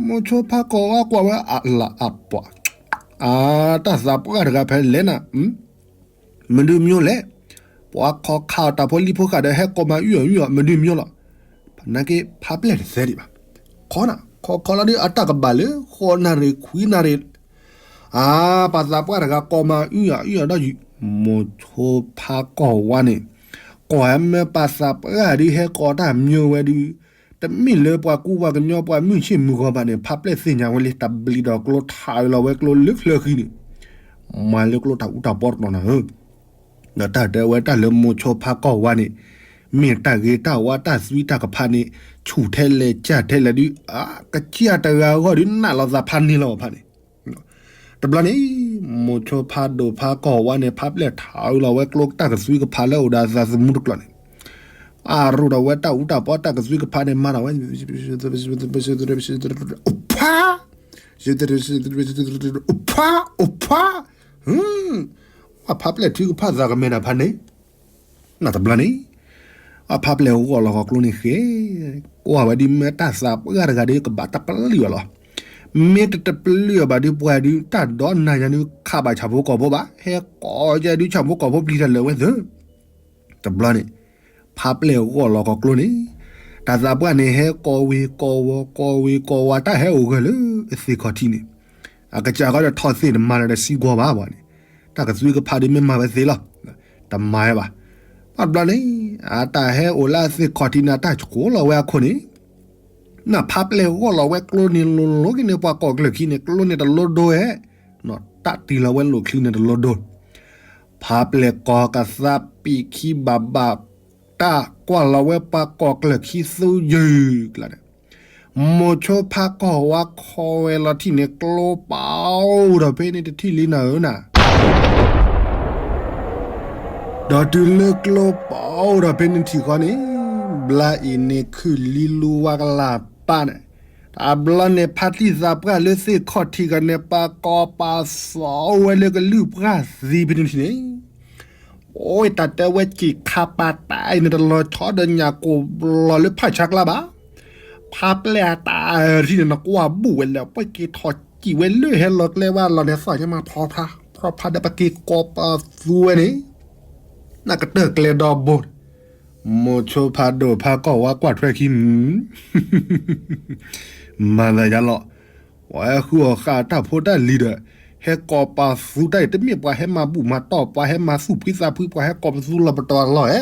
မိၤဆိဖါကီၢ်ဝါကွၢ်ဝဲ အလၢအပှၤ, အတၢ်သးပှၢ်တဂၤဖဲလဲၣ်နၤ, မဒုးမျိလဲၣ်, ပှၤခီခါအီၤတၢ်ဖိလံၤဖိဃာ်ဒီး ဟဲကိးမၤအုၣ်အီၣ်အုၣ်အီၣ် မဒုးမျိလီၤ. ဖဲနာ်က့ ဖါပျဲၢ်တသဲဒံးဘၣ်, ခီနၤ ခီခီလီၤဒုး အတၢ်ကဘၣ်လၢ ဃိးနၣ်ရံၣ်ခွံနၣ်ရံၣ် အါ ပှၤသးပှၢ်တဂၤကိးမၤအုၣ်အီၣ်အုၣ်အီၣ်ဒီးယုၢ်, မိၤဆိဖါကီၢ်ဝါန့ၣ်, ကိးဟဲမၢပှၤသးပှၢ်ဒုး ဟဲကိးတၢ်မျိဝဲဒုး, တမ့ၢ်လၢပှၤကူပှၤကညီပှၤမုၢ်ဆ့ၣ်မုၢ်ဂီၤဘၣ်န့ၣ် ဖါပျဲၢ်သ့ၣ်ညါဝဲလံ တၢ်ဘျံးဒီးကျိထးလီၤဝဲကျိလၢချၢဃံန့ၣ်, မၤလၢကျိတၢ်အူတၢ်ပီတကျီနၤဧၢ ဒီးတၢ်တဲဝဲတၢ်လၢမိၤဆိဖါကီၢ်ဝါန့ၣ်, မ့ၢ်တၢ်ဂ့ၤတၢ်ဝါတၢ်သွံတၢ်ကဖးန့ၣ်, ဆူၣ်ထဲလဲၣ်ကၢ်ထဲလဲၣ်ဒုး, အကစၢ်တဂၤအဂီၢ်ဒုး နာ်လီၤသးဖးန့ၢ်လီၤဖးန့ၣ်, တဘျီန့ၣ်, မိၤဆိဖါဒိၣ်ဖါကီၢ်ဝါန့ၣ် ဖါပျဲၢ်ထးအုးလီၤဝဲကျိတၢ်ကသွံကဖးလၢအိၣ်ဒီးအသးသမူတကျီန့ၣ်, အရူၢ်ဒီးဝဲတၢ်အူတၢ်ပီတၢ်ကသွံကဖးန့ၣ် မၤဒီးဝဲ ဖါ ဖါ အိၣ်ဖါ, ဖါပျဲၢ်ထုကဖၣ်သးကမဲာ်တၢ်ဖးန့ၣ်, နတဘျီန့ၣ်, အဖါပျဲၢ်ဂီၢ်လီၤဃီၤကျိန့ၣ်ဃဲ, ကွၢ်ဝဲဒုးမ့ၢ်တၢ်သးပှၢ်တဂၤဒုး ကဘၣ်တပျုာ်အီၤလီၤ. မ့ၢ်တတပျုာ်အီၤဘၣ်ဒုး ပှၤဒုးတၢ်ဒိးနၤညါဒုး ခးဘၣ်ဆၣ်ဖိကီၢ်ဖိဘၣ်, ဟဲကိးယဲဒုးဆၣ်ဖိကီၢ်ဖိပျံၤတၢ်လၢာ်ဝဲသၢ တဘျီန့ၣ်, ဖါပျဲၢ်ဂီၢ်လီၤဃီၤကျိန့ၣ်, တၢ်သးပှၢ်န့ၣ် ဟဲကိးဝ့ၤကိးဝီၤ ကိးဝ့ၤကိးဝီၤ တၢ်ဟဲအိၣ်ဂၢၢ်လၢအသ့ၣ်ခီၣ်ထံးန့ၣ်, အကစၢ်ဃီဒီးထီၣ်သ့ၣ်တမၤလၢၤဒီးစံကွီၤဘၣ်ဘၣ်န့ၣ်, တၢ်ကသွံကဖးဒုးမ့ၢ်မၤဝဲသ့လီၤ, တမၤဝဲဘၣ်. ဘၣ်တဘျီန့ၣ်, အတၢ်ဟဲအိၣ်လၢအသ့ၣ်ခီၣ်ထံးန့ၣ် အတၢ်ဆှိးလီၤဝဲအခိၣ်န့ၣ် နဖါပျဲၢ်ဂီၢ်လီၤဝဲကျိန့ၣ်လိၤလိၤက့ၤန့ၣ် ပှၤကီၢ်ကျၢၢ်ခံန့ၣ် ကျိန့ၣ်တလိဒိဟဲ, တၢ်တံၢ်လီၤဝဲလိာ်ချံန့ၣ်တလိဒိ, ဖါပျဲၢ်ကီၤကသးပံာ်ခံဘၣ်ဘၣ်, တၢ်ကွၢ်လီၤဝဲပှၤကီၢ်ကျၢၢ်ခံသူယုၢ်ကျါန့ၣ်, မိၤဆိဖါကီၢ်ဝါခီဝဲလီၤထံၣ်န့ၣ် ကျိပာ်အိၣ်ဒီးဖဲန့ၣ်တထံၣ်လံနၤဧၢနၤ ဒီးတုၤလၢကျိပာ်အိၣ်ဒီးဖဲန့ၣ်ထံၣ်ဃီန့ၣ်, ဘျါအံၤန့ၣ်ခုၣ်လံလူဝါကလၢ်ပၢ်န့ၣ်, တဘျီန့ၣ် ဖါတံၢ်သးပှၢ်လၢသ့ၣ်ခီၣ်ထံးဂၤန့ၣ် ပာ်ကီၤပာ်စီဝဲလၢကလုၢ်ပှၢ်သံဖဲန့ၣ်ထံၣ်န့ၣ်, အိၣ်တၢ်တဲဝဲစံၣ်ခါပာ်တၢ်အံၤန့ၣ် တလီၤဆီဒီးညၣ်ကိၢ်ဘျီလၢဖးဆါကျါဘၣ်. ဖါပျဲၢ်အတၢ်အထံၣ်န့ၣ် နကွၢ်ဘူၣ်ဝဲလဲၣ် ပှၤက့ၤထီၣ်စံၣ်ဝဲလၢဟဲလီၤကျဲဝဲအလီၢ်န့ၣ် သီၣ်ညါမးဖျီဖျါ ဖျီဖျါဒီးပက့ၤကီၤပာ်သူဝဲန့ၣ်, နကတၢၢ်ကျဲဒီဘိ မိၤဆိဖးဒိၣ်ဖးကီၢ်ဝါကွၢ်ထွဲခံ, မၤသးယါလီၤ, ပှၤဟဲဃုအီၣ်ဃာ်တၢ်ဖိတၢ်လံၤဒီး ဟဲကီၤပာ်သူတၢ်အံၤ တမ့ၢ်ပှၤဟဲမၤဘူၣ်မၤတီၢ် ပှၤဟဲမၤသူၣ်ဖှံသးဖှံ ပှၤဟဲကီၤပသူလီၤပတီၢ်လီၤဧဲ,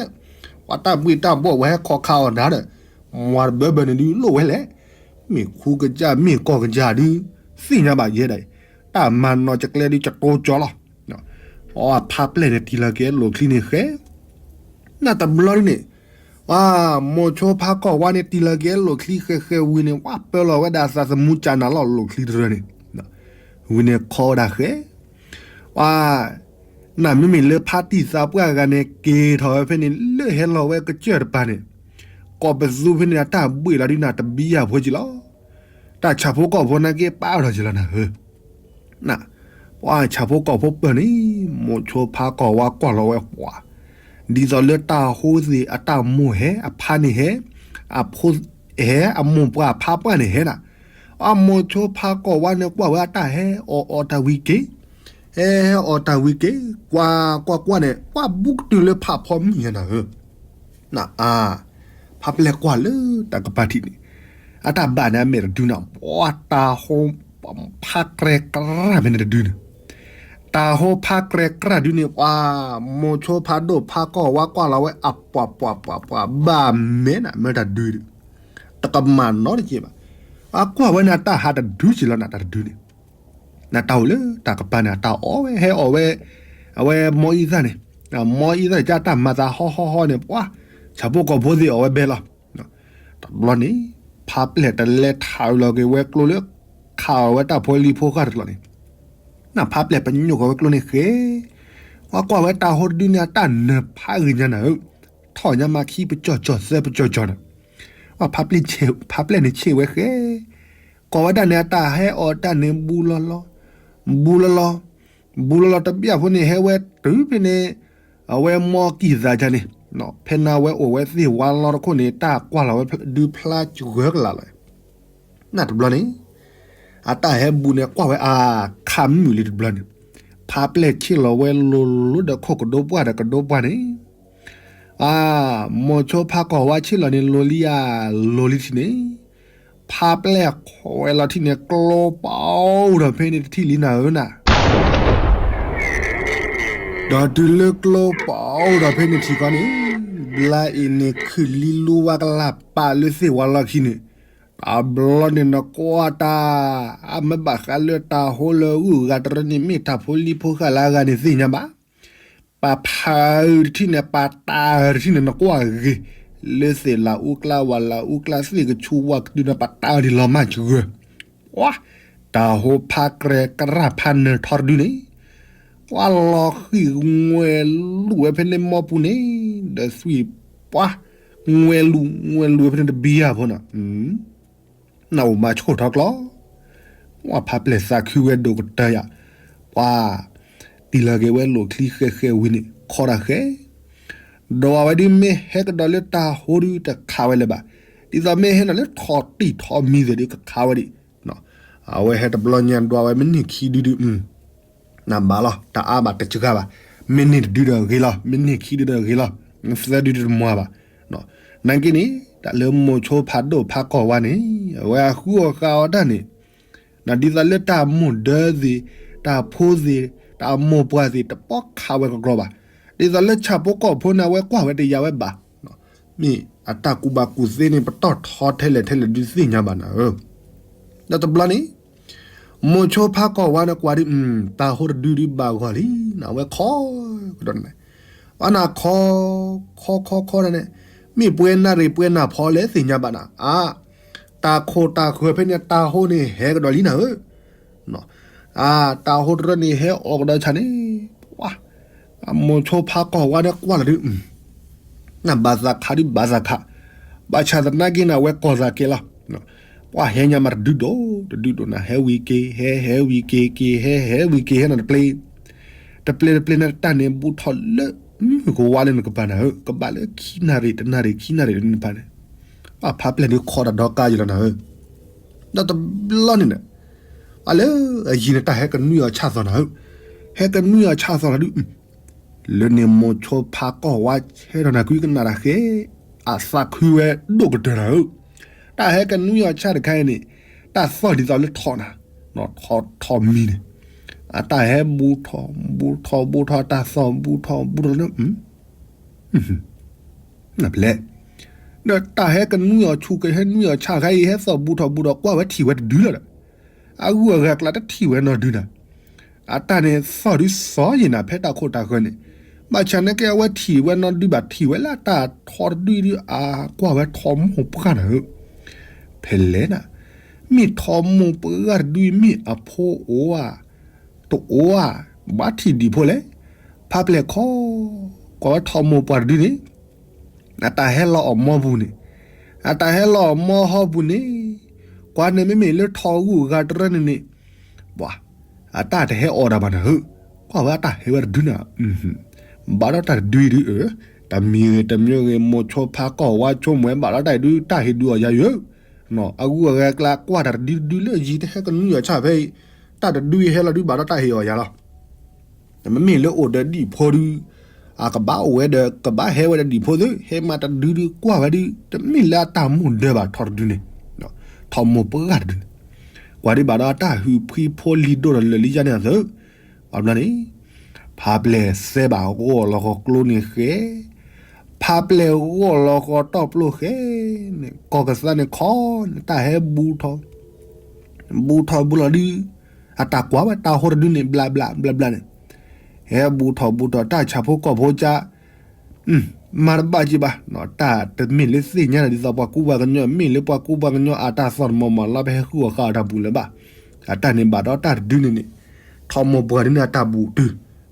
ပှၤတၢ်ဘှ့ၣ်တၢ်ဘှီၣ် ပှၤဟဲခီခါအီၤနၤဒီး မွၤတဘၢဘၢန့ၣ်ဒုးလိၣ်ဝဲလဲၣ်, မ့ၢ်ခူကစၢ်မ့ၢ်ကီၢ်ကစၢ်ဒုး သ့ၣ်ညါဘၣ်ယဲဒၣ်အံၤ, တၢ်မၤနီၢ်ကကျဲဒုးကတိၤကၠီလီၤ. အဖါပျဲၢ်န့ၣ်တံၢ်လီၤက့ၤလိာ်ချံန့ၣ်ဃဲ နတဘျီဒ်န့ၣ်, မိၤဆိဖါကီၢ်ဝါန့ၣ်တံၢ်လီၤက့ၤလိာ်ချံဃဲဃဲဝံၤန့ၣ် ဝဲပၢလီၤဝဲဒၣ်သးသမူကၢ်နၤလီၤလိာ်ချံတရၢန့ၣ်, ဝံၤန့ၣ်ခီဝဲဒၣ်ဃဲ, ဝါ, နမ့မ့ၢ်လၢဖါတံၢ်သးပှၢ်ဂၤန့ၣ် က့ၤထီၣ်ဝဲဖဲန့ၣ် လၢဟဲလီၤဝဲကစၢၢ်တပၤန့ၣ်, ကီၢ်ပသူဖဲန့ၣ် အတၢ်ဘှ့ၣ်လီၤဒုးနၤတဘံယၢ်ဖိက့ၤလီၤ. တၢ်ဆၣ်ဖိကီၢ်ဖိနာ်က့ပာ်အီၤထီၣ်က့ၤလီၤနၤဧၢ ပှၤဆၣ်ဖိကီၢ်ဖိပၢၢ်န့ၣ်, မိၤဆိဖါကီၢ်ဝါကွၢ်လီၤဝဲပှၤ, ဒ်သိးလၢတၢ်ဟိသ့ၣ်အတၢ်မိၢ်ဟဲ, အဖါန့ၣ်ဟဲ, အဖိဟဲ, အမိၢ်ပှၢ်ဖါပှၢ်န့ၣ်ဟဲနၤ, အမိၤဆိဖါကီၢ်ဝါန့ၣ်ကွၢ်ဝဲအတၢ်ဟဲအီၣ်အီၣ်တၢ်ဝံၤက့ၤ, ဟဲဟဲအီၣ်တၢ်ဝံၤက့ၤ, ကွၢ်ကွၢ်ကွၢ်န့ၣ် ကွၢ်ဘူးကတုၤလၢဖးဖီမုၢ်ညါနၤဧၢ နအါ, ဖါပျဲၢ်ကွၢ်လၢတၢ်ကပၤထံးန့ၣ်, အတၢ်ဘၣ်န့ၣ်အမဲာ်တဒုနၤ, ပှၤတၢ်ဟိ ဖးကြဲကြၢ်ဖဲန့ၣ်တဒုန့ၣ်, တၢ်ဟိဖးကြဲကြၢ်ဒုန့ၣ် ပှၤ မိၤဆိဖးဒိၣ်ဖးကီၢ်ဝါကွၢ်လီၤဝဲအပှၤပှၤပှၤပှၤ ဘၣ်မဲာ်နၤ မ့ၢ်တၢ်ဒုဒု, တကမၣ်နီတက့ၢ်ဘၣ်. အကွၢ်ဝဲန့ၣ် အတၢ်ဟးတဒုက့ၤလီၤနၤ တၢ်တဒုန့ၣ်, နတၢ်အိၣ်လၢတၢ်ကပၤန့ၣ် အတၢ်အီၣ်ဝဲ ဟဲအီၣ်ဝဲ, အဝဲမိၢ်အံသၣ်န့ၣ်, မိၢ်အံသၣ်န့ၣ် ကတၢ်မၤသးဟီဟီဟီန့ၣ် ပှၤ ဆၣ်ဖိကီၢ်ဖိသ့ၣ်အီၣ်ဝဲဘဲလီၤ. တဘျီန့ၣ် ဖးပျဲၢ်တလဲၤထးလီၤက့ၤဝဲကျိလၢ ခးအီၣ်ဝဲတၢ်ဖိလံၤဖိဃၢ်တကျိန့ၣ်, နဖးပျဲၢ်ပညိၣ်ဃီၤဝဲကျိန့ၣ်ဃဲ, ပှၤကွၢ်ဝဲတၢ်ဟိတဒုန့ၣ် အတၢ်နၢၤဖးဂ့ၤညါနၤဧၢ, ထီၣ်ညါမးခံပကၠီၣ်ကၠီၣ် သၢပကၠီၣ်ကၠီၣ်န့ၣ်, ဖးပျဲၢ်န့ၣ်ဆ့ၣ်ဝဲဃဲ, ကိးဝဲဒၣ်န့ၣ် အတၢ်ဟဲအီၣ်တၢ်န့ၣ် ဘူးလီၤလီၤ, ဘူးလီၤလီၤ, ဘူးလီၤလီၤတဘျီဖိန့ၣ် ဟဲဝဲတုၤဖဲန့ၣ်, အဝဲမိၢ်ကံၢ်သးယါန့ၣ်, ဖဲန့ၣ်ဝဲအိၣ်ဝဲသ့ၣ်ဝါလီၤတခိၣ်န့ၣ် တၢ်ကွၢ်လီၤဝဲဒုဖျါစှၤကလာ်လီၤ. နတဘျီန့ၣ် အတၢ်ဟဲဘူးန့ၣ်ကွၢ်ဝဲအခးမုၣ်လံတဘျီန့ၣ်, ဖးပျဲၢ်ဆ့ၣ်လီၤဝဲလိၤလိၤဒီးခိၣ်ကဒိပှၢ်ဒီးကဒိပှၢ်န့ၣ်, အ, မိၤဆိဖးကီၢ်ဝါဆ့ၣ်လီၤန့ၣ် လိၤလံဧါ, လိၤလံထံၣ်န့ၣ်, ဖးပျဲၢ်ခွဲးလီၤထံၣ်န့ၣ် ကျိပအိၣ်ဒီးဖဲန့ၣ်တထံၣ်လံနၤဧၢနၤ ဒီးတုၤလၢကျိပအိၣ်ဒီးဖဲန့ၣ်ထံၣ်ကီးန့ၣ်, ဘျါအံၤန့ၣ်ခုၣ်လံလူဝါကလၢ်ပာ်လၢသ့ၣ်ဝါလီၢ်ခံန့ၣ်, တဘျီန့ၣ်နကွၢ်တၢ်, အမ့ၢ်ဘၣ်ဃးလၢတၢ်ဟိလၢဂုၤဂၤတရၢန့ၣ် မ့ၢ်တၢ်ဖိလံၤဖိဃၢ်လၢအဂၤန့ၣ်သ့ၣ်ညါဘၣ်. ပာ်ဖးတထံၣ်န့ၣ် ပာ်တၢ်တထံၣ်န့ၣ် နကွၢ်ဂ့ၤ, လၢသ့ၣ်လၢအူကျါဝၣ်လၢအူကျါသ့ၣ်ကဆူဝါကတုၤန့ၣ် ပာ်တၢ်ဒ်လီၤမၢ်စှၤဂၢၢ်, ပှၤ, တၢ်ဟိဖးကြဲကြၢ်ဖးနၢၤထီတဒုန့ၣ်, ပှၤလီၤဃံၢ်ငွဲလူၤဝဲဖဲန့ၣ်မိၢ်ပူၤန့ၣ်, ဒီးသွံၣ်ပှၤ, ငွဲလူၤ, ငွဲလူၤဝဲဖဲန့ၣ်တဘံယၢ်ဖိနီၤ နအိၣ်မၤဆိၣ်ထီၣ်ကျီ, ပှၤဖးပျဲၢ်သးခုဝဲဒိၣ်ကတၢၢ်ယၤ, ပှၤ, တံၢ်လီၤက့ၤဝဲလိာ်ချံဃဲဃဲဝံၤန့ၣ် ခီတၢ်ဃဲ, ဒီးအဝဲဒုးမ့ၢ်ဟဲကဒီးလၢတၢ်ဟိဒုးတခးဝဲလၢၤဘၣ်, ဒ်သိးမ့ၢ်ဟဲဒီးလၢထီၣ်တံၢ်ထီၣ်မံၤသ့ၣ်ဒုးကခးဝဲဒံး, အဝဲဟဲတဘျီညါဒွးဝဲမ့ၢ်န့ၢ်ခံဒုဒုး နဘၣ်လီၤ တအါဘၣ်တစှၤဘၣ်, မ့ၢ်န့ၢ်တဒုဒီးဂ့ၤလီၤ, မ့ၢ်န့ၢ်ခံဒုဒီးဂ့ၤလီၤ, သၢဒုတမၤဘၣ်. နာ်က့န့ၣ် တၢ်လၢမိၤဆိဖးဒိၣ်ဖးကီၢ်ဝါန့ၣ် အဝဲအဃုအီၣ်ဃုအီတၢ်န့ၣ်, ဒ်သိးလၢတၢ်မိၢ်ဒၢသ့ၣ်, တၢ်ဖိသ့ၣ်, တၢ်မိၢ်ပှၢ်သ့ၣ် တပီခးဝဲကကြီဘၣ်, ဒ်သိးလၢဆၣ်ဖိကီၢ်ဖိန့ၣ် အဝဲကွၢ်ဝဲတယာ်ဝဲဘၣ် မ့ၢ်အတၢ်ကူၣ်ဘၣ်ကူၣ်သ့န့ၣ် ပတီၢ်ထီထဲလဲၣ်ထဲလဲၣ်ဒုးသ့ၣ်ညါဘၣ်နၤဧၢ. ဒီးတဘျီန့ၣ် မိၤဆိဖးကီၢ်ဝါန့ၣ်ကွၢ်ဒုး တၢ်ဟိတဒုဒုးဘၣ်ဂီၢ်လံနၤ အဝဲခီကဒီးန့ၣ်, အနၤခီ, ခီခီခီန့ၣ်, မ့ၢ်ပှဲၤနၣ်ရံၣ်ပှဲၤနၢ်ဖီလဲၣ်သ့ၣ်ညါဘၣ်နၤ, အါ, တၢ်ခိၣ်တၢ်ဃၢၤဖဲန့ၣ် တၢ်ဟိန့ၣ်ဟဲကဒီးလံနၤဧၢ အါ, တၢ်ဟိတရၢန့ၣ်ဟဲအီၣ်ကဒီးဆၣ်န့ၣ်, ပှၤ, မိၤဆိဖးကီၢ်ဝါန့ၣ်ကွၢ်လီၤဒုး, နဘၣ်သးခးဒုးဘၣ်သးခး, ဘၣ်ဆၣ်သနာ်က့န့ၣ် အဝဲကီၢ်သးကဲလီၤ, ပှၤဟဲညါမးတဒုဒိၣ်, တဒုဒိၣ်နၤ ဟဲဝံၤက့ၤ ဟဲ ဟဲဝံၤက့ၤက့ၤ ဟဲ ဟဲဝံၤက့ၤ ဟဲနီတပျ့ၤ, တပျ့ၤတပျ့ၤန့ၣ်တၢ်န့ၣ် ဘူးထီၣ်လၢ မုၢ်ကဝါလၢနကပၤနၤဧၢ, ကဘၣ်လၢခံနၣ်ရံၣ်တနၣ်ရံၣ်ခံနၣ်ရံၣ်လၢနကပၤန့ၣ်, ပှၤဖးပျဲၢ်ဒုးခီတၢ်ဒီကါယံၤလီၤနၤဧၢ. ဒီးတဘျီန့ၣ်န့ၣ်, အလၢအယံၤန့ၣ် တၢ်ဟဲကနွံအီၤဆၣ်သီၣ်နၤဧၢ, ဟဲကနွံအီၤဆၣ်သီၣ်နၤဒုး, လၢန့ၣ်မိၤဆိဖးကီၢ်ဝါဆဲထီၣ်နၤကွံကနၣ်တၢ်ဃဲ, အသးခုဝဲဒိၣ်ကတၢၢ်နၤဧၢ, တၢ်ဟဲကနွံအီၤဆၣ်တခါအံၤန့ၣ်, တၢ်သီၣ်ဒ်သိးလၢထီၣ်နၤ, ထီၣ်ထီၣ်မံၤန့ၣ်, အတၢ်ဟဲဘူးထီၣ်, ဘူးထီၣ်ဘူးထီၣ် တၢ်သီၣ်ဘူးထီၣ်ဘူးထီၣ်လၢ နပျဲၢ်, ဒီးတၢ်ဟဲကနွံအီၤဆူၣ်ကဟဲနွံအီၤဆၣ်ခါအံၤ ဟဲသီၣ်ဘူးထီၣ်ဘူးထီၣ်ကွၢ်ဝဲထံၣ်ဝဲတဒုလီၤဒီး, အဂုၤအဂၤကျါတထံၣ်ဝဲနီတဒုနၤ, အတၢ်န့ၣ်သီၣ်ဒုးစီၤယံၤနၤ ဖဲတၢ်ခိၣ်တၢ်ဃၢၤန့ၣ်, ဘၣ်ဆၣ်နာ်က့အဝဲထံၣ်ဝဲနီတဒုဘၣ် ထံၣ်ဝဲလၢအတၢ်ထီတဒုဒုး အကွၢ်ဝဲထီမိၢ်ပှၢ်နၤဧၢ, ဖဲလဲၣ်နၤ, မ့ၢ်ထီမိၢ်ပှၢ်တဒုအံၤ မ့ၢ်အဖိအိၣ်ဧါ တအိၣ်ဧါ, ဘၣ်ထံၣ်ဒံးဖိလဲၣ်, ဖးပျဲၢ်ခီ, ကွၢ်ဝဲထီမိၢ်ပှၢ်တဒုန့ၣ်, အတၢ်ဟဲလီၤအီၣ်မီပူၤန့ၣ်, အတၢ်ဟဲလီၤအီၣ်မီဟီပူၤန့ၣ်, ကွၢ်န့ၣ်မ့မ့ၢ်လၢထီဂုၤအဂၤတရၢန့ၣ်န့ၣ်, ပှၤ, အတၢ်တဟဲအီၣ်တၢ်ဘၣ်နၤဧၢ, ကွၢ်ဝဲအတၢ်ဟဲဝဲတဒုနၤ, ဘၣ်ဒီးတၢ်တဒုအံၤဒုးအၢ, တမံၤဂ့ၤတမံၤဂ့ၤ မိၤဆိဖးကီၢ်ဝါဆိကမိၣ်ဝဲဘၣ်ဒီးတၢ်အံၤဒုး တၢ်ဟ့ၣ်ဒုးအီၣ်ယၤယၢ, အဂုၤအဂၤကျါကွၢ်တၢ်တဒုတဒုလၢယံၤတဟဲကနွံအီၤဆၣ်ဖဲအံၤ, တၢ်တဒုအံၤဟဲလီၤဒုးဘၣ်ဒီးတၢ်ဟ့ၣ်အီၣ်ယၤလီၤ. မ့မ့ၢ်လၢအိၣ်ဒီးဒံၣ်ဖိဒုး, အကဘၣ်အိၣ်ဝဲဒီး ကဘၣ်ဟဲဝဲဒီးဒံၣ်ဖိသ့, ဟဲမးတဒုဒုးကွၢ်ဝဲဒုး တမ့ၢ်လၢအတၢ်မိၢ်ဒၢဘၣ်ထီတဒုန့ၣ်, ထီမိၢ်ပှၢ်တဒုန့ၣ်, ကွၢ်ဒံးဘၣ်ဒီးတၢ်ဟုၣ်ဖှံဖိလံၤဒိၣ်ဒီးလၢာ်လံယါန့ၣ်အသိး, ဘၣ်ဘျီန့ၣ် ဖးပျဲၢ်စဲဘၣ်ဂီၢ်လီၤဃီၤကျိန့ၣ်ဃဲ, ဖးပျဲၢ်ဂီၢ်လီၤဃီၤတီၢ်ပျိၢ်ဃဲန့ၣ် ကီၢ်ကသါန့ၣ်ခီန့ၣ် တၢ်ဟဲဘူးထီၣ် ဘူးထီၣ်ဘူးလီၤဒုး, အတၢ်ကွၢ်ဝဲတၢ်ဟိတဒုန့ၣ် ဘျးဘျးဘျးဘျးန့ၣ်, ဟဲဘူးထီၣ်ဘူးထီၣ် တၢ်ဆၣ်ဖိကီၢ်ဖိကါ, မၤတဘၣ်က့ၤဘၣ်, တၢ်တမ့ၢ်လၢသ့ၣ်ညါဒီးဒ်သိးပှၤကူပှၤကညီ, မ့ၢ်လၢပှၤကူပှၤကညီအတၢ်သီၣ်တမီၤမီၤလီၤ ပဟဲဃုအီၣ်ဃာ်အီၤတၢ်ဘူးလၢၤဘၣ်. အတၢ်န့ၣ်ဘၣ်ဒီးတၢ်တဒုန့ၣ်န့ၣ်, ထီၣ်မိၢ်ပှၢ်ဒုန့ၣ်အတၢ်ဘူးတု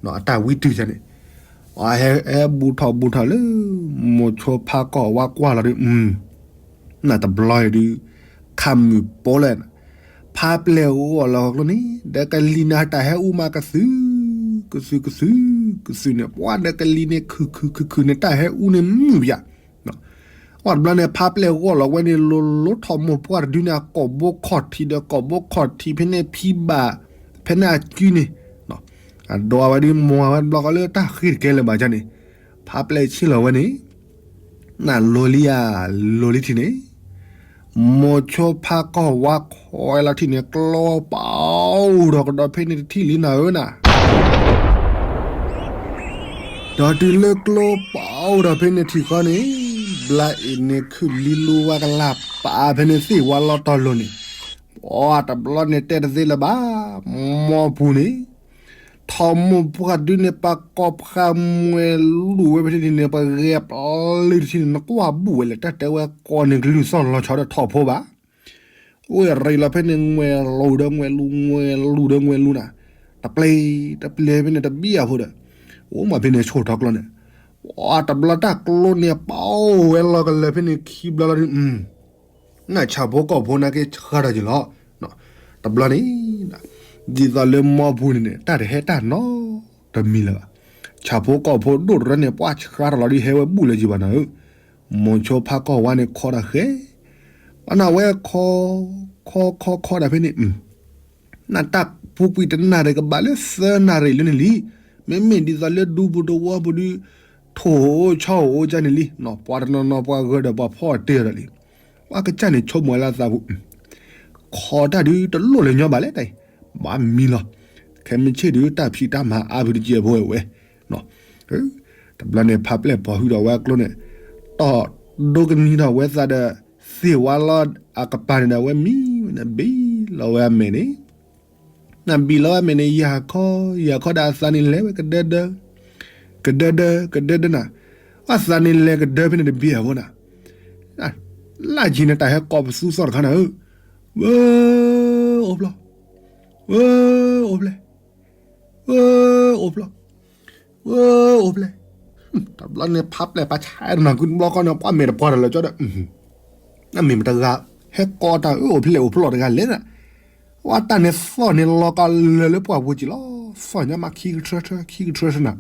ၤ, အတၢ်ဝံတုၤန့ၣ်, ဟဲဘူးထီၣ်ဘူးထီၣ်လၢ မိၤဆိဖါကီၢ်ဝါကွၢ်လီၤဒုး နတဘျီအံၤဒုး, ခးမုၢ်ပိလဲၣ်, ဖးပျဲၢ်ဂီၢ်လီၤကျိန့ၣ် ဒီးကလံၤန့ၣ်တၢ်ဟဲအူမးကသု, ကသုကသု, ကသုန့ၣ် ပှၤဒီးကလံၤန့ၣ် ခုၣ်ခုၣ်ခုၣ်ခုၣ်န့ၣ် တၢ်ဟဲအူန့ၣ်မုာ်ပယါ, အီၣ်တဘျီန့ၣ် ဖးပျဲၢ်ဂီၢ်လီၤဝဲန့ၣ် လိၤလိၤထီၣ်မိၢ်ပှၢ်တဒုန့ၣ် အကိာ်ဘိခီၣ်ထံးဒီးကိာ်ဘိခီၣ်ထံးဖဲန့ၣ်ဖံဘၣ်, ဖဲန့ၣ်အကုန့ၣ်, အဒိးဝဲဒုးမိၢ်ဝဲတဘျီဃီလၢတၢ်ဃ့တကဲလၢၤဘၣ်န့ၣ်, ဖးပျဲၢ်ဆ့ၣ်လီၤဝဲန့ၣ် နလိၤလံဧါ, လိၤလံထံၣ်န့ၣ်, မိၤဆိဖါကီၢ်ဝါခိးဝဲလီၤထံၣ်န့ၣ် ကျိပာ်အိၣ်ဒီးကဒီးဖဲန့ၣ်တထံၣ်လံနၤဧၢနၤ, ဒီးတုၤလၢကျိပာ်အိၣ်ဒီးဖဲန့ၣ်ထံၣ်ဃီန့ၣ်, ဘျါအံၤန့ၣ်ခုၣ်လံလူဝါကလၢ်ပာ်ဖဲန့ၣ်သ့ၣ်ဝါလီၤတီၤလိၤန့ၣ်, ပှၤတဘျီန့ၣ်တဲတသ့လၢၤဘၣ်, မိၢ်ပူၤန့ၣ် ထီၣ်မိၢ်ပှၢ်ဒုန့ၣ် ပှၤကိးဖှးမွဲလူၤဝဲဖဲန့ၣ်န့ၣ် ပှၤဂဲၤပျုၢ်တထံၣ်န့ၣ် နကွၢ်ဘူၣ်ဝဲလဲၣ် တၢ်တဲဝဲကိးန့ၣ်ကလုၢ်သီၣ်လီၤဆီဒီးထီၣ်ဖိဘၣ်. အိၣ်ရ့ၣ်လီၤဖဲန့ၣ် ငွဲၣ်လူၤဒီးငွဲၣ်လူၤ ငွဲၣ်လူၤဒီးငွဲၣ်လူၤနၤ, တပျဲတပျဲဖဲန့ၣ်တဘံၣ်အဖိဒီး, အိၣ်မးဖဲန့ၣ်ဆိၣ်ထီၣ်ကျိန့ၣ်, ပှၤတဘျီတၢ်ကျိန့ၣ်ပာ်အိၣ်ဝဲလီၤကလၢာ်ဖဲန့ၣ်ခံဘျီလီၤဒုး နဆၣ်ဖိကီၢ်ဖိနာ်က့ဆှါထီၣ်က့ၤလီၤ. တဘျီန့ၣ် ဒ်သိးလၢမိၢ်ပူၤန့ၣ်န့ၣ် တၢ်တဟဲတၢ်နီတမံၤလၢၤဘၣ်. ဆၣ်ဖိကီၢ်ဖိဒိၣ်တရၢန့ၣ် ပှၤဆှါထီၣ်လီၤဒုး ဟဲဝဲဘူၣ်လၢၤက့ၤဘၣ်နၤဧၢ, မိၤဆိဖါကီၢ်ဝါန့ၣ်ခီတၢ်ဃဲ, ပှၤနၢ်ဝဲခီ, ခီခီခီတၢ်ဖဲန့ၣ် နတၢ်ပူၤကွံာ်တနၣ်ရံၣ်ကဘၣ်လၢသၢနၣ်ရံၣ်လၢန့ၣ်လံ. မ့မ့ၢ်ဒ်သိးလၢဒူပူၤတဝီပူၤဒုး ထိၣ်အိၣ်ဆီအိၣ်ကၢ်န့ၣ်လံ. ပှၤတနီၤနီၤပှၤဂၢၢ်ဒီးပှၤဖီၣ်တ့ၢ်ဒီးလံ. ပှၤကစၢ်န့ၣ်ဆိကမိၣ်ဝဲလၢအသးပူၤ, ခီတၢ်ဒုးတလိၣ်လၢၤညီဘၣ်လဲၣ်တၢ်အံၤ, ဘၣ်မံလီၤ. ခဲမုၢ်ဆ့ၣ်ဒုးတၢ်ဖံးတၢ်မၤအါဖုတကဲးဖိဝဲ, တဘျီန့ၣ်ဖးပျဲၢ်ပိာ်ဟုဒီးဝဲအကျိန့ၣ်, တီၢ်ဒိကနံၤဒီးဝဲသးဒီး သ့ၣ်ဝါလီၤအကပၤန့ၣ်ဒီးဝဲမံဝဲန့ၣ် ဘံၣ်လီၤဝဲအမဲာ်န့ၣ် နဘံၣ်လီၤဝဲအမဲာ်န့ၣ် ယၤခီ, ယၤခီဒီးအသးန့ၣ်လဲၤဝဲကဒၢဒၢ, ကဒၢဒၢ, ကဒၢဒၢနၤ, အသးန့ၣ်လဲၤကဒၢဖဲန့ၣ်တဘ့ၣ်အဖိနၤ, လၢကံၤန့ၣ်တၢ်ဟဲကိးပသူသီၣ်တခါနၤဧၢ, ဝဲ, အိၣ်ဖျီၣ်, ဝဲ, အိၣ်ဖျဲၣ်, ဝဲ, အိၣ်ဖျီၣ်, ဝဲ, အိၣ်ဖျဲၣ်, တဘျီန့ၣ်ဖးပျဲၢ်ပာ်ဆါနၤ ကုတဘျီဃီန့ၣ် ပှၤမဲာ်တပှၢ်တၢ်လၢာ်ကၠီဒီး နမ့ၢ်မတဂၤ ဟဲကိးတၢ်အၢ အိၣ်ဖျဲၣ်အိၣ်ဖျီၣ်တဂၤလဲၣ်နၤ, ဝဲတၢ်န့ၣ်သီၣ်န့ၣ်လီၤကလၢာ်လၢပှၢ်ပူၤကံလီၤ, သီၣ်ညါမးခံကထြၢထြၢ ခံကထြၢထြၢနၤ,